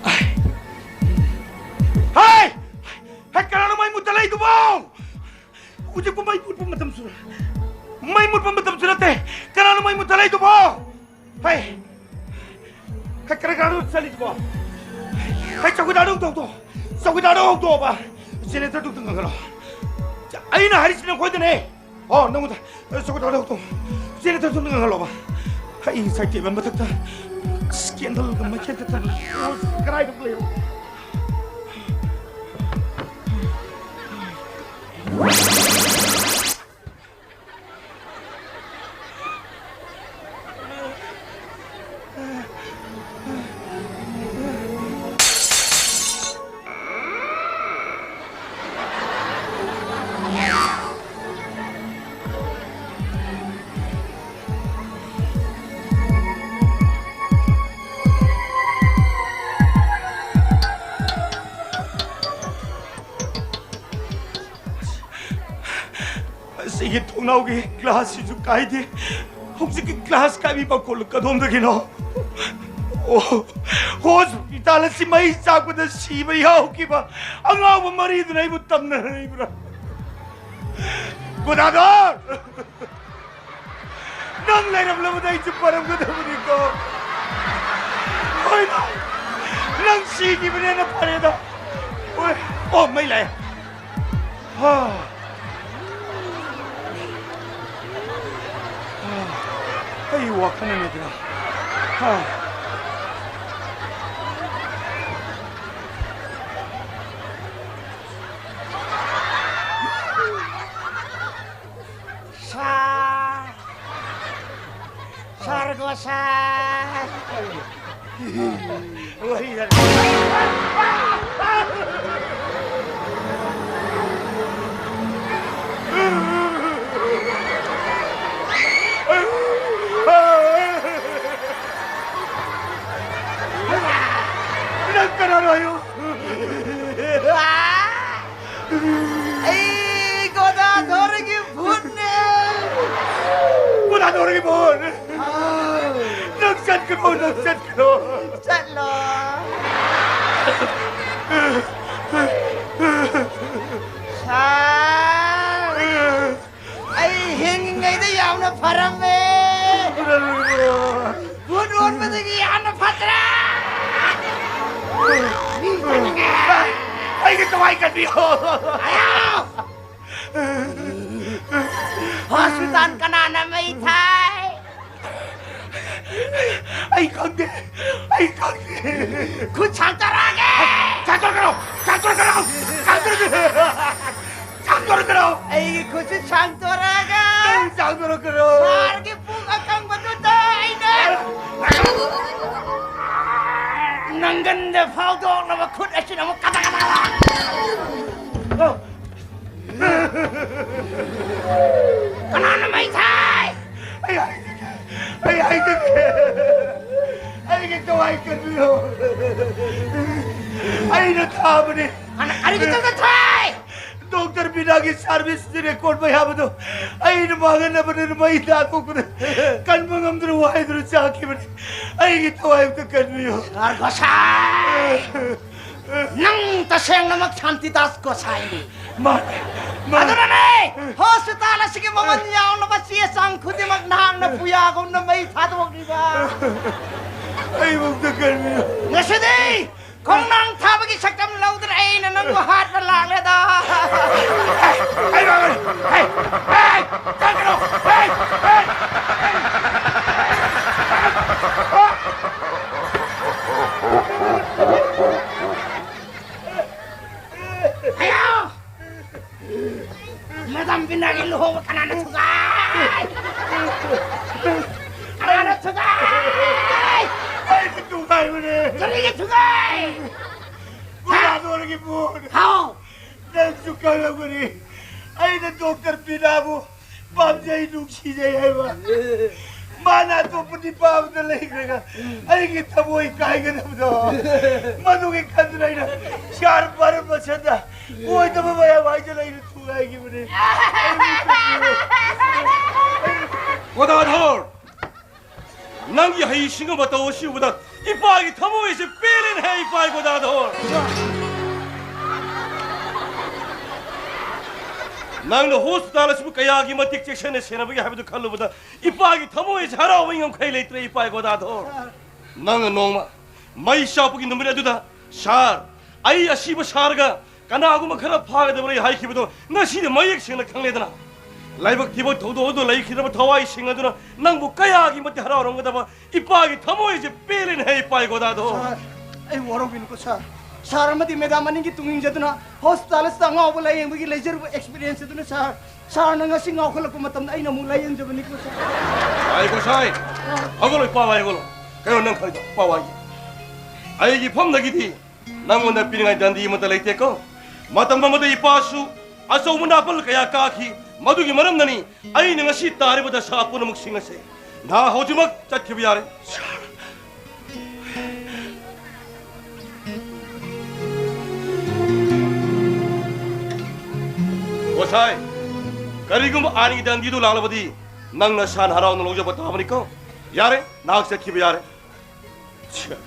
ꯍꯥꯏ! ꯍꯥꯏ! ꯀꯅꯥꯅꯣ ꯃꯩ ꯃꯨꯠꯇ ꯂꯩꯗꯨꯕꯣ? ꯍꯧꯖꯤꯛꯄꯨ ꯃꯩ ꯃꯨꯠꯄ ꯃꯇꯝꯁꯨ, ꯃꯩ ꯃꯨꯠꯄ ꯃꯇꯝꯁꯨ ꯅꯠꯇꯦ꯫ ꯀꯅꯥꯅꯣ ꯃꯩ ꯃꯨꯠꯇ ꯂꯩꯗꯨꯕꯣ? ꯍꯩ! ꯍꯩ, ꯀꯔꯤ ꯀꯔꯥꯅꯣ ꯆꯠꯂꯤꯗꯨꯕꯣ? ꯍꯩ, ꯆꯧꯀꯤꯗꯥꯔꯗꯣ ꯍꯧꯗꯣꯛꯑꯣ꯫ ꯆꯧꯀꯤꯗꯥꯔꯗꯣ ꯍꯧꯗꯣꯛꯑꯣꯕ꯫ ꯖꯦꯅꯦꯔꯦꯇꯔꯗꯨ ꯑꯝꯇ ꯉꯪꯍꯜꯂꯣ꯫ ꯑꯩꯅ ꯍꯥꯏꯔꯤꯁꯤ ꯅꯈꯣꯏꯗꯅꯦ꯫ ꯑꯣ, ꯅꯪꯉꯣꯟꯗ꯫ ꯆꯧꯀꯤꯗꯥꯔꯗꯣ ꯍꯧꯗꯣꯛꯑꯣ꯫ ꯖꯦꯅꯦꯔꯦꯇꯔꯗꯨ ꯑꯝꯇ ꯉꯪꯍꯜꯂꯣꯕ꯫ ꯍꯩ, ꯉꯁꯥꯏ ꯇꯦꯕꯜ ꯃꯊꯛꯇ ꯁ꯭ꯀꯦꯟꯗꯜꯒ ꯃꯩꯈꯦꯠꯀ ꯊꯥꯟꯕ꯫ ꯑꯣ, ꯀꯗꯥꯏꯗ ꯂꯩꯔꯣ? ꯑꯁꯤꯒꯤ ꯊꯣꯡꯅꯥꯎꯒꯤ ꯒ꯭ꯂꯥꯁꯁꯤꯁꯨ ꯀꯥꯏꯗꯦ꯫ ꯍꯧꯖꯤꯛꯀꯤ ꯒ꯭ꯂꯥꯁ ꯀꯥꯏꯕꯤ ꯃꯈꯣꯜ ꯀꯗꯣꯝꯗꯒꯤꯅꯣ? ꯑꯣ, ꯍꯣꯁꯄꯤꯇꯥꯜ ꯑꯁꯤ ꯃꯩ ꯆꯥꯛꯄꯗ ꯁꯤꯕ ꯌꯥꯎꯈꯤꯕ ꯑꯉꯥꯎꯕ ꯃꯔꯤꯗꯨꯅ ꯑꯩꯕꯨ ꯇꯝꯅꯔꯛꯏꯕ꯭ꯔꯥ? ꯒꯣꯗꯥꯗꯣꯔ! ꯅꯪ ꯂꯩꯔꯝꯂꯕꯗꯤ ꯑꯩꯁꯨ ꯐꯔꯝꯒꯗꯕꯅꯤꯀꯣ꯫ ꯍꯣꯏꯗ, ꯅꯪ ꯁꯤꯈꯤꯕꯅꯦꯅ ꯐꯔꯦꯗ꯫ ꯍꯣꯏ꯫ ꯑꯣ, ꯃꯩ ꯂꯥꯛꯑꯦ꯫ ꯍꯥ꯫ ꯍꯥ꯫ ꯑꯩ ꯋꯥꯈꯜꯅꯅꯦꯗꯅ꯫ ꯍꯥ꯫ ꯁꯥ-, ꯁꯥꯔꯒꯣ ꯁꯥ-, ꯋꯥꯔꯤ ꯁꯥꯔ-, ꯅꯪ ꯀꯅꯥꯅꯣ ꯍꯥꯏꯌꯨ? ꯑꯩ ꯒꯣꯗꯥꯗꯣꯔꯒꯤ ꯚꯨꯠꯅꯦ꯫ ꯒꯣꯗꯥꯗꯣꯔꯒꯤ ꯚꯨꯠ? ꯑꯥ꯫ ꯅꯪ ꯆꯠꯈ꯭ꯔꯣ, ꯅꯪ ꯆꯠꯈ꯭ꯔꯣ꯫ ꯆꯠꯂꯣ꯫ ꯁꯥꯔ, ꯑꯩ ꯍꯤꯡꯉꯤꯉꯩꯗ ꯌꯥꯝꯅ ꯐꯔꯝꯃꯦ꯫ ꯒꯣꯗꯥꯗꯣꯔꯒꯤ ꯚꯨꯠ꯫ ꯚꯨꯠ ꯑꯣꯟꯕꯗꯒꯤ ꯌꯥꯝꯅ ꯐꯠꯇ꯭ꯔꯦ꯫ ꯃꯤ ꯆꯠꯅꯤꯡꯉꯦ꯫ ꯑꯩꯒꯤ ꯊꯋꯥꯏ ꯀꯟꯕꯤꯌꯨ꯫ ꯑꯌꯥ! ꯍꯣꯁꯄꯤꯇꯥꯜ ꯀꯅꯥꯅ ꯃꯩ ꯊꯥꯏ? ꯑꯩ ꯈꯪꯗꯦ꯫ ꯑꯩ ꯈꯪꯗꯦ꯫ ꯈꯨꯠ ꯁꯥꯡꯗꯣꯔꯛꯑꯒꯦ! ꯁꯥꯡꯗꯣꯔꯛꯀꯅꯣ! ꯁꯥꯡꯗꯣꯔꯛꯀꯅꯣ! ꯁꯥꯡꯗꯣꯔꯛꯀꯅꯣ! ꯁꯥꯡꯗꯣꯔꯛꯀꯅꯣ! ꯑꯩꯒꯤ ꯈꯨꯠꯁꯤ ꯁꯥꯡꯗꯣꯔꯛꯑꯒ ꯅꯪ ꯁꯥꯡꯗꯣꯔꯛꯀꯅꯣ! ꯁꯥꯔꯒꯤ ꯄꯨꯛ ꯑꯀꯪꯕꯗꯨꯗ ꯑꯩꯅ ꯅꯪꯒꯟꯗ ꯐꯥꯎꯗꯣꯛꯅꯕ ꯈꯨꯠ ꯑꯁꯤꯅ ꯑꯃꯨꯛ ꯀꯗꯥ ꯀꯗꯥ ꯀꯅꯥꯅ ꯃꯩ ꯊꯥꯏ? ꯑꯩ ꯍꯥꯏꯖꯒꯦ, ꯑꯩ ꯍꯥꯏꯖꯒꯦ꯫ ꯑꯩꯒꯤ ꯊꯋꯥꯏ ꯀꯟꯕꯤꯌꯨ꯫ ꯑꯩꯅ ꯊꯥꯕꯅꯤ꯫ ꯀꯅꯥ, ꯀꯔꯤꯒꯤꯗꯃꯛꯇ ꯊꯥꯏ? ꯗꯣꯛꯇꯔ ꯕꯤꯅꯥꯒꯤ ꯁꯥꯔꯚꯤꯁꯀꯤ ꯔꯦꯀꯣꯔꯗ ꯃꯌꯥꯝꯗꯣ ꯑꯩꯅ ꯃꯥꯡꯍꯟꯅꯕꯅꯤꯅ ꯃꯩ ꯊꯥꯗꯣꯛꯄꯗ ꯀꯟꯕ ꯉꯝꯗꯅ ꯋꯥꯏꯗꯨꯅ ꯆꯥꯛꯈꯤꯕꯅꯤ꯫ ꯑꯩꯒꯤ ꯊꯋꯥꯏ ꯑꯝꯇ ꯀꯟꯕꯤꯌꯨ꯫ ꯁꯥꯔ ꯒꯣꯁꯥꯏ! ꯅꯪ ꯇꯁꯦꯡꯅꯃꯛ ꯁꯥꯟꯇꯤꯗꯥꯁ ꯒꯣꯁꯥꯏꯅꯤ꯫ ꯃꯥꯅꯦ, ꯃꯥꯅꯦ꯫ ꯑꯗꯨꯅꯅꯦ, ꯍꯣꯁꯄꯤꯇꯥꯜ ꯑꯁꯤꯒꯤ ꯃꯃꯜ ꯌꯥꯎꯅꯕ ꯆꯦ ꯆꯥꯡ ꯈꯨꯗꯤꯡꯃꯛ ꯅꯍꯥꯛꯅ ꯄꯨꯌꯥꯒꯨꯝꯅ ꯃꯩ ꯊꯥꯗꯣꯛꯂꯤꯕ꯫ ꯑꯩꯕꯨ ꯑꯝꯇ ꯀꯟꯕꯤꯌꯨ꯫ ꯉꯁꯤꯗꯤ ꯈꯣꯡꯅꯥꯡ ꯊꯥꯕꯒꯤ ꯁꯛꯇꯝ ꯂꯧꯗꯨꯅ ꯑꯩꯅ ꯅꯪꯕꯨ ꯍꯥꯠꯄ ꯂꯥꯛꯂꯦꯗ꯫ ꯑꯩ ꯂꯥꯛꯂꯦ꯫ ꯍꯩ! ꯍꯩ! ꯆꯠꯀꯅꯨ! ꯍꯩ! ꯍꯩ! ꯍꯩꯌꯥ! ꯃꯦꯗꯥꯝ ꯕꯤꯅꯥꯒꯤ ꯂꯨꯍꯣꯡꯕ ꯀꯅꯥꯅ ꯊꯨꯒꯥꯏ? ꯀꯅꯥꯅ ꯊꯨꯒꯥꯏ? ꯑꯩꯅ ꯊꯨꯒꯥꯏꯕꯅꯦ꯫ ꯀꯔꯤꯒꯤ ꯊꯨꯒꯥꯏ? ꯒꯣꯗꯥꯗꯣꯔꯒꯤ ꯄꯣꯠ꯫ ꯍꯥꯎ꯫ ꯅꯪꯁꯨ ꯈꯪꯂꯝꯒꯅꯤ꯫ ꯑꯩꯅ ꯗꯣꯛꯇꯔ ꯕꯤꯅꯥꯕꯨ ꯄꯥꯝꯖꯩ, ꯅꯨꯡꯁꯤꯖꯩ ꯍꯥꯏꯕ꯫ ꯃꯥꯅ ꯑꯇꯣꯞꯄ ꯅꯨꯄꯥ ꯑꯃꯗ ꯂꯩꯈ꯭ꯔꯒ ꯑꯩꯒꯤ ꯊꯃꯣꯏ ꯀꯥꯏꯒꯗꯕꯗꯣ꯫ ꯃꯗꯨꯒꯤ ꯈꯟꯗꯨꯅ ꯑꯩꯅ ꯁꯥꯔ ꯕꯔꯃꯁꯟꯗ ꯑꯣꯏꯗꯕ ꯃꯌꯥꯝ ꯍꯥꯏꯖꯜꯂ ꯑꯩꯅ ꯊꯨꯒꯥꯏꯈꯤꯕꯅꯤ꯫ ꯒꯣꯗꯥꯙꯣꯔ! ꯅꯪꯒꯤ ꯍꯩꯁꯤꯡꯕ ꯃꯇꯧ ꯑꯁꯤ ꯎꯕꯗ ꯏꯄꯥꯒꯤ ꯊꯃꯣꯏꯁꯦ ꯄꯦꯜꯂꯦꯅꯦꯍꯦ, ꯏꯄꯥ ꯒꯣꯗꯥꯙꯣꯔ! ꯅꯪꯅ ꯍꯣꯁꯄꯤꯇꯥꯜ ꯑꯁꯤꯕꯨ ꯀꯌꯥꯒꯤ ꯃꯇꯤꯛ ꯆꯦꯛꯁꯤꯟꯅ ꯁꯦꯟꯅꯕꯒꯦ ꯍꯥꯏꯕꯗꯨ ꯈꯜꯂꯨꯕꯗ ꯏꯄꯥꯒꯤ ꯊꯃꯣꯏꯁꯦ ꯍꯔꯥꯎꯕ ꯉꯝꯈꯩ ꯂꯩꯇ꯭ꯔꯦ, ꯏꯄꯥ ꯒꯣꯗꯥꯙꯣꯔ! ꯅꯪꯅ ꯅꯣꯡꯃ ꯃꯩ ꯆꯥꯛꯄꯒꯤ ꯅꯨꯃꯤꯠ ꯑꯗꯨꯗ, "ꯁꯥꯔ, ꯑꯩ ꯑꯁꯤꯕ ꯁꯥꯔꯒ ꯀꯅꯥꯒꯨꯝꯕ ꯈꯔ ꯐꯥꯒꯗꯕ ꯂꯩ" ꯍꯥꯏꯈꯤꯕꯗꯣ ꯉꯁꯤꯗꯤ ꯃꯌꯦꯛ ꯁꯦꯡꯅ ꯈꯪꯂꯦꯗꯅ꯫ ꯂꯥꯏꯕꯛ ꯊꯤꯕ ꯊꯧꯗꯣꯛ ꯑꯗꯨ ꯂꯩꯈꯤꯗ꯭ꯔꯕ ꯊꯋꯥꯏꯁꯤꯡ ꯑꯗꯨꯅ ꯅꯪꯕꯨ ꯀꯌꯥꯒꯤ ꯃꯇꯤꯛ ꯍꯔꯥꯎꯔꯝꯒꯗꯕ꯫ ꯏꯄꯥꯒꯤ ꯊꯃꯣꯏꯁꯦ ꯄꯦꯜꯂꯦꯅꯦ, ꯏꯄꯥ ꯒꯣꯗꯥꯗꯣ꯫ ꯁꯥꯔ, ꯑꯩ ꯋꯥꯔꯧꯕꯤꯅꯨꯀꯣ, ꯁꯥꯔ꯫ ꯁꯥꯔ ꯑꯃꯗꯤ ꯃꯦꯗꯥꯝ ꯑꯅꯤꯒꯤ ꯇꯨꯡ ꯏꯟꯖꯗꯨꯅ ꯍꯣꯁꯄꯤꯇꯥꯜ ꯑꯁꯤꯗ ꯑꯉꯥꯎꯕ ꯂꯥꯌꯦꯡꯕꯒꯤ ꯂꯩꯖꯔꯨꯕ ꯑꯦꯛꯁꯄꯤꯔꯤꯌꯦꯟꯁ ꯑꯗꯨꯅ, ꯁꯥꯔ, ꯁꯥꯔꯅ ꯉꯁꯤ ꯉꯥꯎꯈꯠꯂꯛꯄ ꯃꯇꯝꯗ ꯑꯩꯅ ꯑꯃꯨꯛ ꯂꯥꯌꯦꯡꯖꯕꯅꯤꯀꯣ, ꯁꯥꯔ꯫ ꯉꯥꯏꯈꯣ, ꯁꯥꯏ꯫ ꯍꯧꯒꯠꯂꯣ, ꯏꯄꯥ, ꯍꯧꯒꯠꯂꯣ꯫ ꯀꯩꯅꯣ ꯅꯪ ꯈꯜꯂꯤꯗꯣ, ꯏꯄꯥ ꯋꯥꯏꯒꯤ? ꯑꯩꯒꯤ ꯐꯝꯗꯒꯤꯗꯤ ꯅꯪꯉꯣꯟꯗ ꯄꯤꯅꯤꯡꯉꯥꯏ ꯗꯟꯗꯤ ꯑꯃꯠꯇ ꯂꯩꯇꯦꯀꯣ꯫ ꯃꯇꯝ ꯑꯃꯗ ꯏꯄꯥꯁꯨ ꯑꯆꯧꯕ ꯅꯥꯄꯜ ꯀꯌꯥ ꯀꯥꯈꯤ꯫ ꯃꯗꯨꯒꯤ ꯃꯔꯝꯅꯅꯤ ꯑꯩꯅ ꯉꯁꯤ ꯇꯥꯔꯤꯕ ꯗꯁꯥ ꯄꯨꯝꯅꯃꯛꯁꯤꯡ ꯑꯁꯦ꯫ ꯅꯍꯥꯛ ꯍꯧꯖꯤꯛꯃꯛ ꯆꯠꯈꯤꯕ ꯌꯥꯔꯦ꯫ ꯒꯣꯁꯥꯏ, ꯀꯔꯤꯒꯨꯝꯕ ꯑꯥꯏꯟꯒꯤ ꯗꯟꯗꯤꯗꯨ ꯂꯥꯛꯂꯕꯗꯤ ꯅꯪ ꯅꯁꯥꯅ ꯍꯔꯥꯎꯅ ꯂꯧꯖꯕ ꯇꯥꯕꯅꯤꯀꯣ꯫ ꯌꯥꯔꯦ, ꯅꯍꯥꯛ ꯆꯠꯈꯤꯕ ꯌꯥꯔꯦ꯫ ꯁꯥꯔ,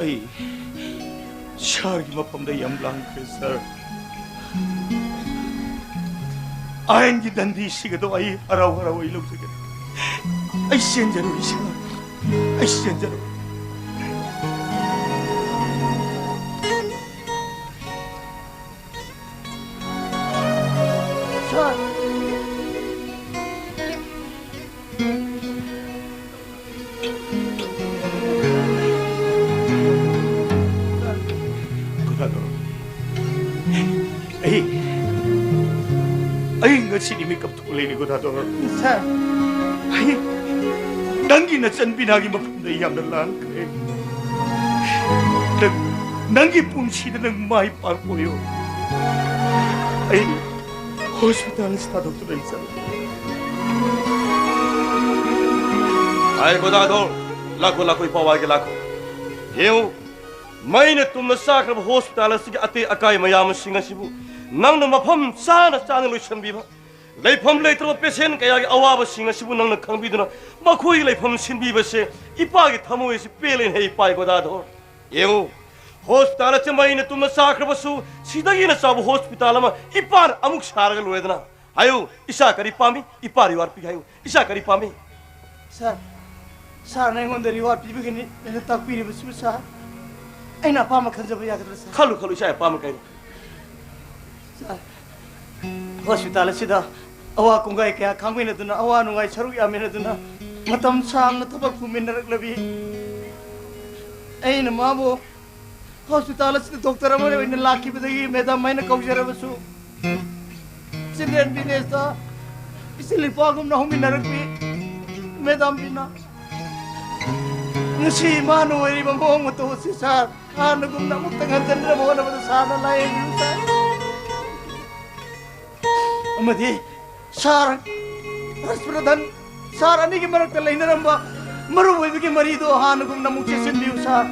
ꯑꯩ ꯁꯥꯔꯒꯤ ꯃꯐꯝꯗ ꯌꯥꯝ ꯂꯥꯟꯈ꯭ꯔꯦ, ꯁꯥꯔ꯫ ꯑꯥꯏꯟꯒꯤ ꯗꯟꯗꯤꯁꯤꯡ ꯑꯗꯣ ꯑꯩ ꯍꯔꯥꯎ ꯍꯔꯥꯎ ꯑꯩ ꯂꯧꯖꯒꯦ꯫ ꯑꯩ ꯆꯦꯟꯖꯔꯨꯏ, ꯁꯥꯔ꯫ ꯑꯩ ꯆꯦꯟꯖꯔꯨꯏ꯫ ꯁꯥꯔ꯫ ꯒꯣꯗꯥꯗꯣ, ꯑꯩ, ꯑꯩ ꯉꯁꯤꯗꯤ ꯃꯤꯀꯞ ꯊꯣꯛꯂꯛꯏꯅꯦ, ꯒꯣꯗꯥꯗꯣ꯫ ꯁꯥꯔ꯫ ꯑꯩ ꯅꯪꯒꯤ ꯅꯆꯟꯕꯤꯅꯥꯒꯤ ꯃꯐꯝꯗ ꯑꯩ ꯌꯥꯝꯅ ꯂꯥꯟꯈ꯭ꯔꯦ꯫ ꯅꯪ, ꯅꯪꯒꯤ ꯄꯨꯟꯁꯤꯗ ꯅꯪ ꯃꯥꯏ ꯄꯥꯛꯄ ꯑꯣꯏꯌꯣ꯫ ꯑꯩ ꯍꯣꯁꯄꯤꯇꯥꯜ ꯑꯁꯤ ꯊꯥꯗꯣꯛꯇꯨꯅ ꯑꯩ ꯆꯠꯂꯒꯦ꯫ ꯑꯩ ꯒꯣꯗꯥꯗꯣ, ꯂꯥꯛꯈꯣ, ꯂꯥꯛꯈꯣ, ꯏꯄꯥ ꯋꯥꯏꯒꯦ, ꯂꯥꯛꯈꯣ꯫ ꯌꯦꯡꯉꯨ, ꯃꯩꯅ ꯇꯨꯝꯅ ꯆꯥꯈ꯭ꯔꯕ ꯍꯣꯁꯄꯤꯇꯥꯜ ꯑꯁꯤꯒꯤ ꯑꯇꯦꯛ ꯑꯀꯥꯏ ꯃꯌꯥꯝꯁꯤꯡ ꯑꯁꯤꯕꯨ ꯅꯪꯅ ꯃꯐꯝ ꯆꯥꯅ ꯆꯥꯅ ꯂꯣꯏꯁꯤꯟꯕꯤꯕ, ꯂꯩꯐꯝ ꯂꯩꯇ꯭ꯔꯕ ꯄꯦꯁꯦꯟ ꯀꯌꯥꯒꯤ ꯑꯋꯥꯕꯁꯤꯡ ꯑꯁꯤꯕꯨ ꯅꯪꯅ ꯈꯪꯕꯤꯗꯨꯅ ꯃꯈꯣꯏꯒꯤ ꯂꯩꯐꯝ ꯁꯤꯟꯕꯤꯕꯁꯦ ꯏꯄꯥꯒꯤ ꯊꯃꯣꯏ ꯑꯁꯤ ꯄꯦꯜꯂꯦꯅꯦ, ꯏꯄꯥ ꯒꯣꯗꯥꯗꯣ꯫ ꯌꯦꯡꯉꯨ, ꯍꯣꯁꯄꯤꯇꯥꯜ ꯑꯁꯤ ꯃꯩꯅ ꯇꯨꯝꯅ ꯆꯥꯈ꯭ꯔꯕꯁꯨ, ꯁꯤꯗꯒꯤ ꯍꯦꯟꯅ ꯆꯥꯎꯕ ꯍꯣꯁꯄꯤꯇꯥꯜ ꯑꯃ ꯏꯄꯥꯅ ꯑꯃꯨꯛ ꯁꯥꯔꯒ ꯂꯣꯏꯔꯦꯗꯅ꯫ ꯍꯥꯏꯌꯨ, ꯏꯆꯥ ꯀꯔꯤ ꯄꯥꯝꯃꯤ? ꯏꯄꯥ ꯔꯤꯋꯥꯔꯗ ꯄꯤꯒꯦ ꯍꯥꯏꯌꯨ꯫ ꯏꯆꯥ ꯀꯔꯤ ꯄꯥꯝꯃꯤ? ꯁꯥꯔ, ꯁꯥꯔꯅ ꯑꯩꯉꯣꯟꯗ ꯔꯤꯋꯥꯔꯗ ꯄꯤꯕꯒꯤꯅꯤ ꯑꯩꯅ ꯇꯥꯛꯄꯤꯔꯤꯕꯁꯤꯕꯨ, ꯁꯥꯔ꯫ ꯑꯩꯅ ꯑꯄꯥꯝꯕ ꯈꯟꯖꯕ ꯌꯥꯒꯗ꯭ꯔꯥ, ꯁꯥꯔ? ꯈꯜꯂꯨ, ꯈꯜꯂꯨ, ꯏꯆꯥ ꯑꯄꯥꯝꯕ ꯀꯩꯅꯣ? ꯁꯥꯔ, ꯍꯣꯁꯄꯤꯇꯥꯜ ꯑꯁꯤꯗ ꯑꯋꯥ ꯀꯨꯡꯒꯥꯏ ꯀꯌꯥ ꯈꯥꯡꯃꯤꯟꯅꯗꯨꯅ, ꯑꯋꯥ ꯅꯨꯡꯉꯥꯏ ꯁꯔꯨꯛ ꯌꯥꯃꯤꯟꯅꯗꯨꯅ, ꯃꯇꯝ ꯁꯥꯡꯅ ꯊꯕꯛ ꯄꯨꯃꯤꯟꯅꯔꯛꯂꯕꯤ ꯑꯩꯅ ꯃꯥꯕꯨ ꯍꯣꯁꯄꯤꯇꯥꯜ ꯑꯁꯤꯗ ꯗꯣꯛꯇꯔ ꯑꯃ ꯑꯣꯏꯅ ꯂꯥꯛꯈꯤꯕꯗꯒꯤ ꯃꯦꯗꯥꯝ ꯍꯥꯏꯅ ꯀꯧꯖꯔꯕꯁꯨ, ꯆꯤꯜꯗ꯭ꯔꯦꯟ ꯚꯤꯂꯦꯖꯇ ꯏꯆꯤꯜ ꯏꯄꯥꯒꯨꯝꯅ ꯍꯧꯃꯤꯟꯅꯔꯛꯄꯤ ꯃꯦꯗꯥꯝ ꯕꯤꯅꯥ꯫ ꯉꯁꯤ ꯏꯃꯥꯅ ꯑꯣꯏꯔꯤꯕ ꯃꯑꯣꯡ ꯃꯇꯧ ꯑꯁꯤ ꯁꯥꯔ, ꯍꯥꯟꯅꯒꯨꯝꯅ ꯑꯃꯨꯛꯇꯪ ꯍꯟꯖꯤꯟꯅꯕ ꯍꯣꯠꯅꯕꯗ ꯁꯥꯔꯅ ꯂꯥꯏꯌꯦꯡꯕꯤꯌꯨ ꯁꯥꯔ꯫ ꯑꯃꯗꯤ ꯁꯥꯔ ꯍꯔꯁꯄ꯭ꯔꯙꯟ, ꯁꯥꯔ ꯑꯅꯤꯒꯤ ꯃꯔꯛꯇ ꯂꯩꯅꯔꯝꯕ ꯃꯔꯨꯞ ꯑꯣꯏꯕꯒꯤ ꯃꯔꯤꯗꯣ ꯍꯥꯟꯅꯒꯨꯝꯅ ꯑꯃꯨꯛ ꯆꯦꯠꯁꯤꯟꯕꯤꯌꯨ ꯁꯥꯔ꯫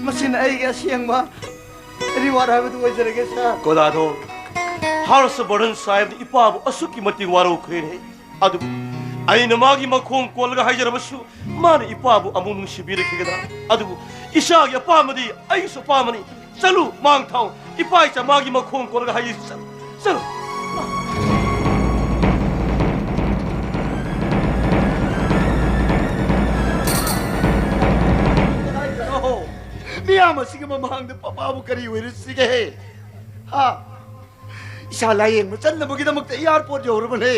ꯃꯁꯤꯅ ꯑꯩꯒꯤ ꯑꯁꯦꯡꯕ ꯔꯤꯋꯥꯔꯗ ꯍꯥꯏꯕꯗꯨ ꯑꯣꯏꯖꯔꯒꯦ ꯁꯥꯔ꯫ ꯀꯣꯗꯥꯗꯣ, ꯍꯔꯁꯕꯔꯙꯟ ꯁꯥꯍꯦꯕꯅ ꯏꯄꯥꯕꯨ ꯑꯁꯨꯛꯀꯤ ꯃꯇꯤꯛ ꯋꯥꯔꯧꯈ꯭ꯔꯦꯅꯦ꯫ ꯑꯗꯨꯕꯨ ꯑꯩꯅ ꯃꯥꯒꯤ ꯃꯈꯣꯡ ꯀꯣꯜꯂꯒ ꯍꯥꯏꯖꯔꯕꯁꯨ, ꯃꯥꯅ ꯏꯄꯥꯕꯨ ꯑꯃꯨꯛ ꯅꯨꯡꯁꯤꯕꯤꯔꯛꯈꯤꯒꯗ꯭ꯔꯥ? ꯑꯗꯨꯕꯨ ꯏꯆꯥꯒꯤ ꯑꯄꯥꯝꯕꯗꯤ ꯑꯩꯒꯤꯁꯨ ꯑꯄꯥꯝꯕꯅꯤ꯫ ꯆꯠꯂꯨ, ꯃꯥꯡ ꯊꯥꯎ꯫ ꯏꯄꯥ ꯏꯆꯥ ꯃꯥꯒꯤ ꯃꯈꯣꯡ ꯀꯣꯜꯂꯒ ꯍꯥꯏꯖꯤ꯫ ꯆꯠꯂꯨ, ꯆꯠꯂꯨ꯫ ꯃꯤꯌꯥꯝ ꯑꯁꯤꯒꯤ ꯃꯃꯥꯡꯗ ꯄꯄꯥꯕꯨ ꯀꯔꯤ ꯑꯣꯏꯔꯁꯤꯒꯦ? ꯍꯥ? ꯏꯁꯥ ꯂꯥꯌꯦꯡꯕ ꯆꯠꯅꯕꯒꯤꯗꯃꯛꯇ ꯑꯦꯌꯥꯔꯄꯣꯔꯠ ꯌꯧꯔꯕꯅꯦ꯫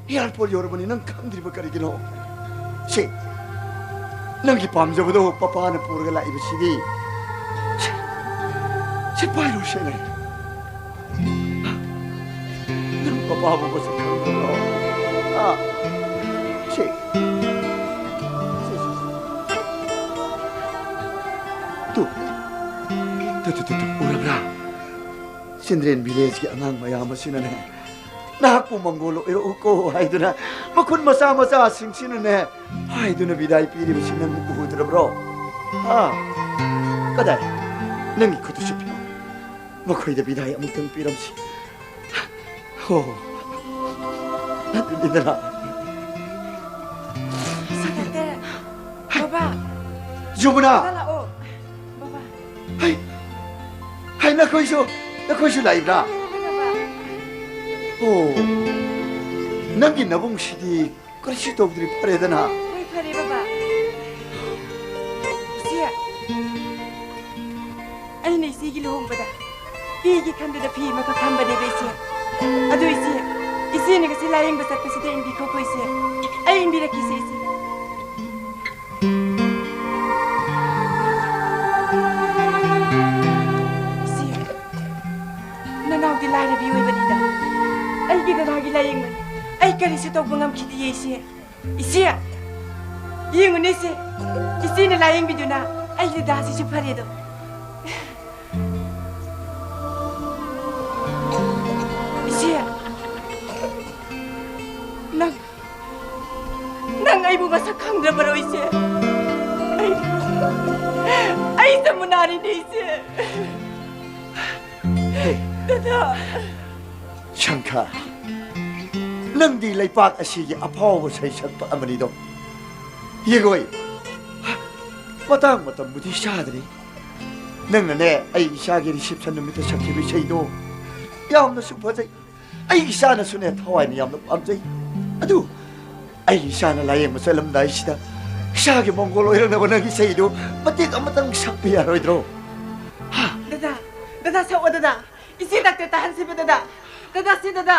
ꯑꯦꯌꯥꯔꯄꯣꯔꯠ ꯌꯧꯔꯕꯅꯤ, ꯅꯪ ꯈꯪꯗ꯭ꯔꯤꯕ ꯀꯔꯤꯒꯤꯅꯣ? ꯁꯦ, ꯅꯪꯒꯤ ꯄꯥꯝꯖꯕꯗꯣ ꯄꯄꯥꯅ ꯄꯨꯔꯒ ꯂꯥꯛꯏꯕꯁꯤꯗꯤ꯫ ꯁꯦ, ꯁꯦ ꯄꯥꯏꯔꯣ, ꯁꯦ ꯂꯩ꯫ ꯅꯪ ꯄꯄꯥꯕꯨ ꯃꯁꯛ ꯈꯪꯗ꯭ꯔꯣ? ꯑꯥ, ꯁꯦ꯫ ꯁꯦ, ꯁꯦ, ꯁꯦ꯫ ꯇꯨ, ꯇꯨ, ꯇꯨ, ꯇꯨ, ꯇꯨ, ꯎꯔꯕ꯭ꯔꯥ? ꯆꯤꯜꯗ꯭ꯔꯦꯟ ꯚꯤꯂꯦꯖꯀꯤ ꯑꯉꯥꯡ ꯃꯌꯥꯝ ꯑꯁꯤꯅꯅꯦ, ꯅꯍꯥꯛꯄꯨ ꯃꯪꯒꯣꯜ ꯑꯣꯏꯔꯛꯎꯀꯣ ꯍꯥꯏꯗꯨꯅ, ꯃꯈꯨꯟ ꯃꯆꯥ ꯃꯆꯥꯁꯤꯡꯁꯤꯅꯅꯦ ꯍꯥꯏꯗꯨꯅ ꯕꯤꯗꯥꯏ ꯄꯤꯔꯤꯕꯁꯤ ꯅꯪ ꯎꯗ꯭ꯔꯕ꯭ꯔꯣ? ꯍꯥ? ꯀꯗꯥꯏ? ꯅꯪꯒꯤ ꯈꯨꯠꯇꯨ ꯆꯨꯞꯄꯤꯌꯨ꯫ ꯃꯈꯣꯏꯗ ꯕꯤꯗꯥꯏ ꯑꯃꯨꯛꯇꯪ ꯄꯤꯔꯝꯁꯤ꯫ ꯍꯣ꯫ ꯑꯗꯨꯅꯤꯗꯅ꯫ ꯁꯤ ꯗꯥꯛꯇꯔ꯫ ꯕꯕꯥ꯫ ꯖꯨꯃꯨꯅꯥ! ꯕꯕꯥ ꯂꯥꯛꯑꯣ꯫ ꯕꯕꯥ꯫ ꯍꯩ! ꯍꯩ, ꯅꯈꯣꯏꯁꯨ, ꯅꯈꯣꯏꯁꯨ ꯂꯥꯛꯏꯕ꯭ꯔꯥ? ꯍꯣꯏ, ꯕꯕꯥ꯫ ꯑꯣ, ꯅꯪꯒꯤ ꯅꯕꯨꯡꯁꯤꯗꯤ ꯀꯔꯤꯁꯨ ꯇꯧꯗ꯭ꯔꯤ, ꯐꯔꯦꯗꯅ? ꯍꯣꯏ, ꯐꯔꯦ, ꯕꯕꯥ꯫ ꯏꯆꯦ, ꯑꯩꯅ ꯏꯆꯦꯒꯤ ꯂꯨꯍꯣꯡꯕꯗ ꯄꯤꯒꯦ ꯈꯟꯕꯗ ꯐꯤ ꯑꯃꯈꯛ ꯊꯝꯕꯅꯦꯕ, ꯏꯆꯦ꯫ ꯑꯗꯨ ꯏꯆꯦ, ꯏꯆꯦꯅ ꯉꯁꯤ ꯂꯥꯌꯦꯡꯕ ꯆꯠꯄꯁꯤꯗ ꯏꯟꯕꯤꯈꯣꯀꯣ ꯏꯆꯦ꯫ ꯑꯩ ꯏꯟꯕꯤꯔꯛꯀꯦꯁꯦ ꯏꯆꯦ꯫ ꯏꯆꯦ, ꯅꯅꯥꯎꯗꯤ ꯂꯥꯏꯔꯕꯤ ꯑꯣꯏꯕꯅꯤꯗ꯫ ꯑꯩꯒꯤ ꯗꯗꯥꯒꯤ ꯂꯥꯌꯦꯡꯕꯅꯤ꯫ ꯑꯩ ꯀꯔꯤꯁꯨ ꯇꯧꯕ ꯉꯝꯈꯤꯗꯤꯌꯦ ꯏꯆꯦ꯫ ꯏꯆꯦ, ꯌꯦꯡꯉꯨꯅꯦ ꯏꯆꯦ꯫ ꯏꯆꯦꯅ ꯂꯥꯌꯦꯡꯕꯤꯗꯨꯅ ꯑꯩꯒꯤ ꯗꯗꯥꯁꯤꯁꯨ ꯐꯔꯦꯗꯣ꯫ ꯏꯆꯦ, ꯅꯪ, ꯅꯪ ꯑꯩꯕꯨ ꯃꯁꯛ ꯈꯪꯗ꯭ꯔꯕꯔꯣ ꯏꯆꯦ? ꯑꯩ, ꯑꯩ ꯖꯃꯨꯅꯥꯔꯤꯅꯦ ꯏꯆꯦ꯫ ꯍꯦ, ꯗꯗꯥ꯫ ꯁꯪꯈꯥ, ꯅꯪꯗꯤ ꯂꯩꯄꯥꯛ ꯑꯁꯤꯒꯤ ꯑꯐꯥꯎꯕ ꯁꯩꯁꯛꯄ ꯑꯃꯅꯤꯗꯣ꯫ ꯌꯦꯡꯉꯣꯏ, ꯃꯇꯥꯡ ꯃꯇꯝꯕꯨꯗꯤ ꯆꯥꯗ꯭ꯔꯤ꯫ ꯅꯪꯅꯅꯦ, ꯑꯩ ꯏꯆꯥꯒꯤ reception ꯅꯨꯃꯤꯠꯇ ꯁꯛꯈꯤꯕ ꯏꯁꯩꯗꯣ ꯌꯥꯝꯅꯁꯨ ꯐꯖꯩ꯫ ꯑꯩ ꯏꯆꯥꯅꯁꯨꯅꯦ, ꯊꯋꯥꯏꯅ ꯌꯥꯝꯅ ꯄꯥꯝꯖꯩ꯫ ꯑꯗꯨ ꯑꯩ ꯏꯆꯥꯅ ꯂꯥꯌꯦꯡꯕ ꯆꯠꯂꯝꯗꯥꯏꯁꯤꯗ ꯏꯆꯥꯒꯤ ꯃꯪꯒꯣꯜ ꯑꯣꯏꯔꯛꯅꯕ ꯅꯪꯒꯤ ꯏꯁꯩꯗꯨ ꯃꯇꯦꯛ ꯑꯃꯇꯪ ꯁꯛꯄ ꯌꯥꯔꯣꯏꯗ꯭ꯔꯣ? ꯍꯥ? ꯗꯗꯥ, ꯗꯗꯥ, ꯁꯛꯑꯣ ꯗꯗꯥ꯫ ꯏꯆꯦ ꯗꯥꯛꯇꯔ ꯇꯥꯍꯟꯁꯤꯕ ꯗꯗꯥ꯫ ꯗꯗꯥ, ꯁꯤ ꯗꯗꯥ꯫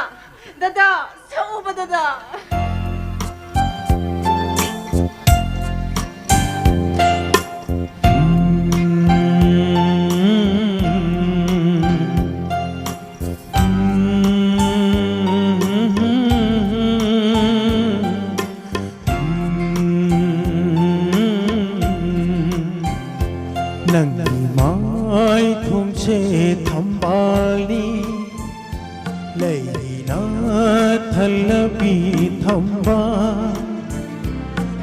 ꯗꯗꯥ, ꯁꯛꯑꯣꯕ ꯗꯗꯥ꯫ ꯅꯪꯒꯤ ꯃꯥꯏꯊꯣꯡꯁꯦ ꯊꯝꯕꯥꯜꯅꯤ, ꯂꯩꯅ ꯊꯜꯂꯕꯤ ꯊꯝꯕꯥꯜ,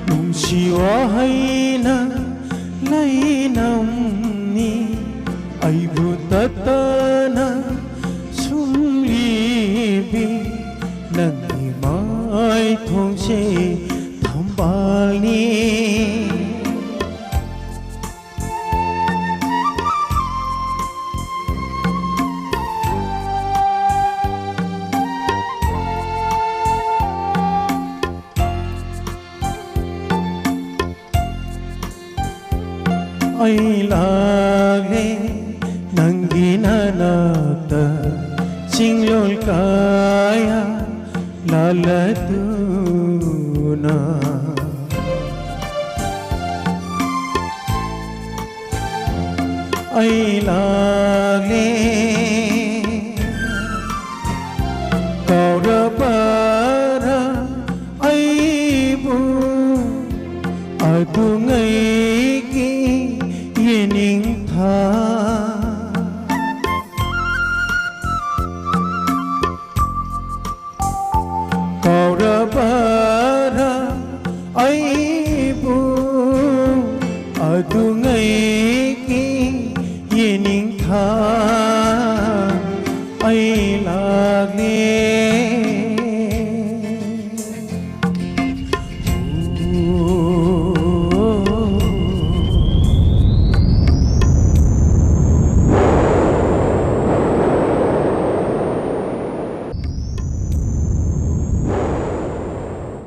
ꯅꯨꯡꯁꯤ ꯋꯥꯍꯩꯅ ꯂꯩꯅꯝꯅꯤ, ꯑꯩꯕꯨ ꯇꯠꯇꯅ ꯁꯨꯝꯂꯤꯕꯤ ꯅꯪꯒꯤ ꯃꯥꯏꯊꯣꯡꯁꯦ ꯊꯝꯕꯥꯜꯅꯤ꯫ ꯑꯩ ꯂꯥꯛꯂꯦ ꯅꯪꯒꯤ ꯅꯥꯅꯥꯛꯇ, ꯆꯤꯡꯂꯣꯜ ꯀꯌꯥ ꯆꯥꯂꯗꯨꯅ ꯑꯩ ꯂꯥꯛꯂꯦ꯫ ꯀꯧꯔꯕꯔꯥ ꯑꯩꯕꯨ ꯑꯗꯨꯉꯩꯒꯤ ꯌꯦꯅꯤꯡꯊꯥ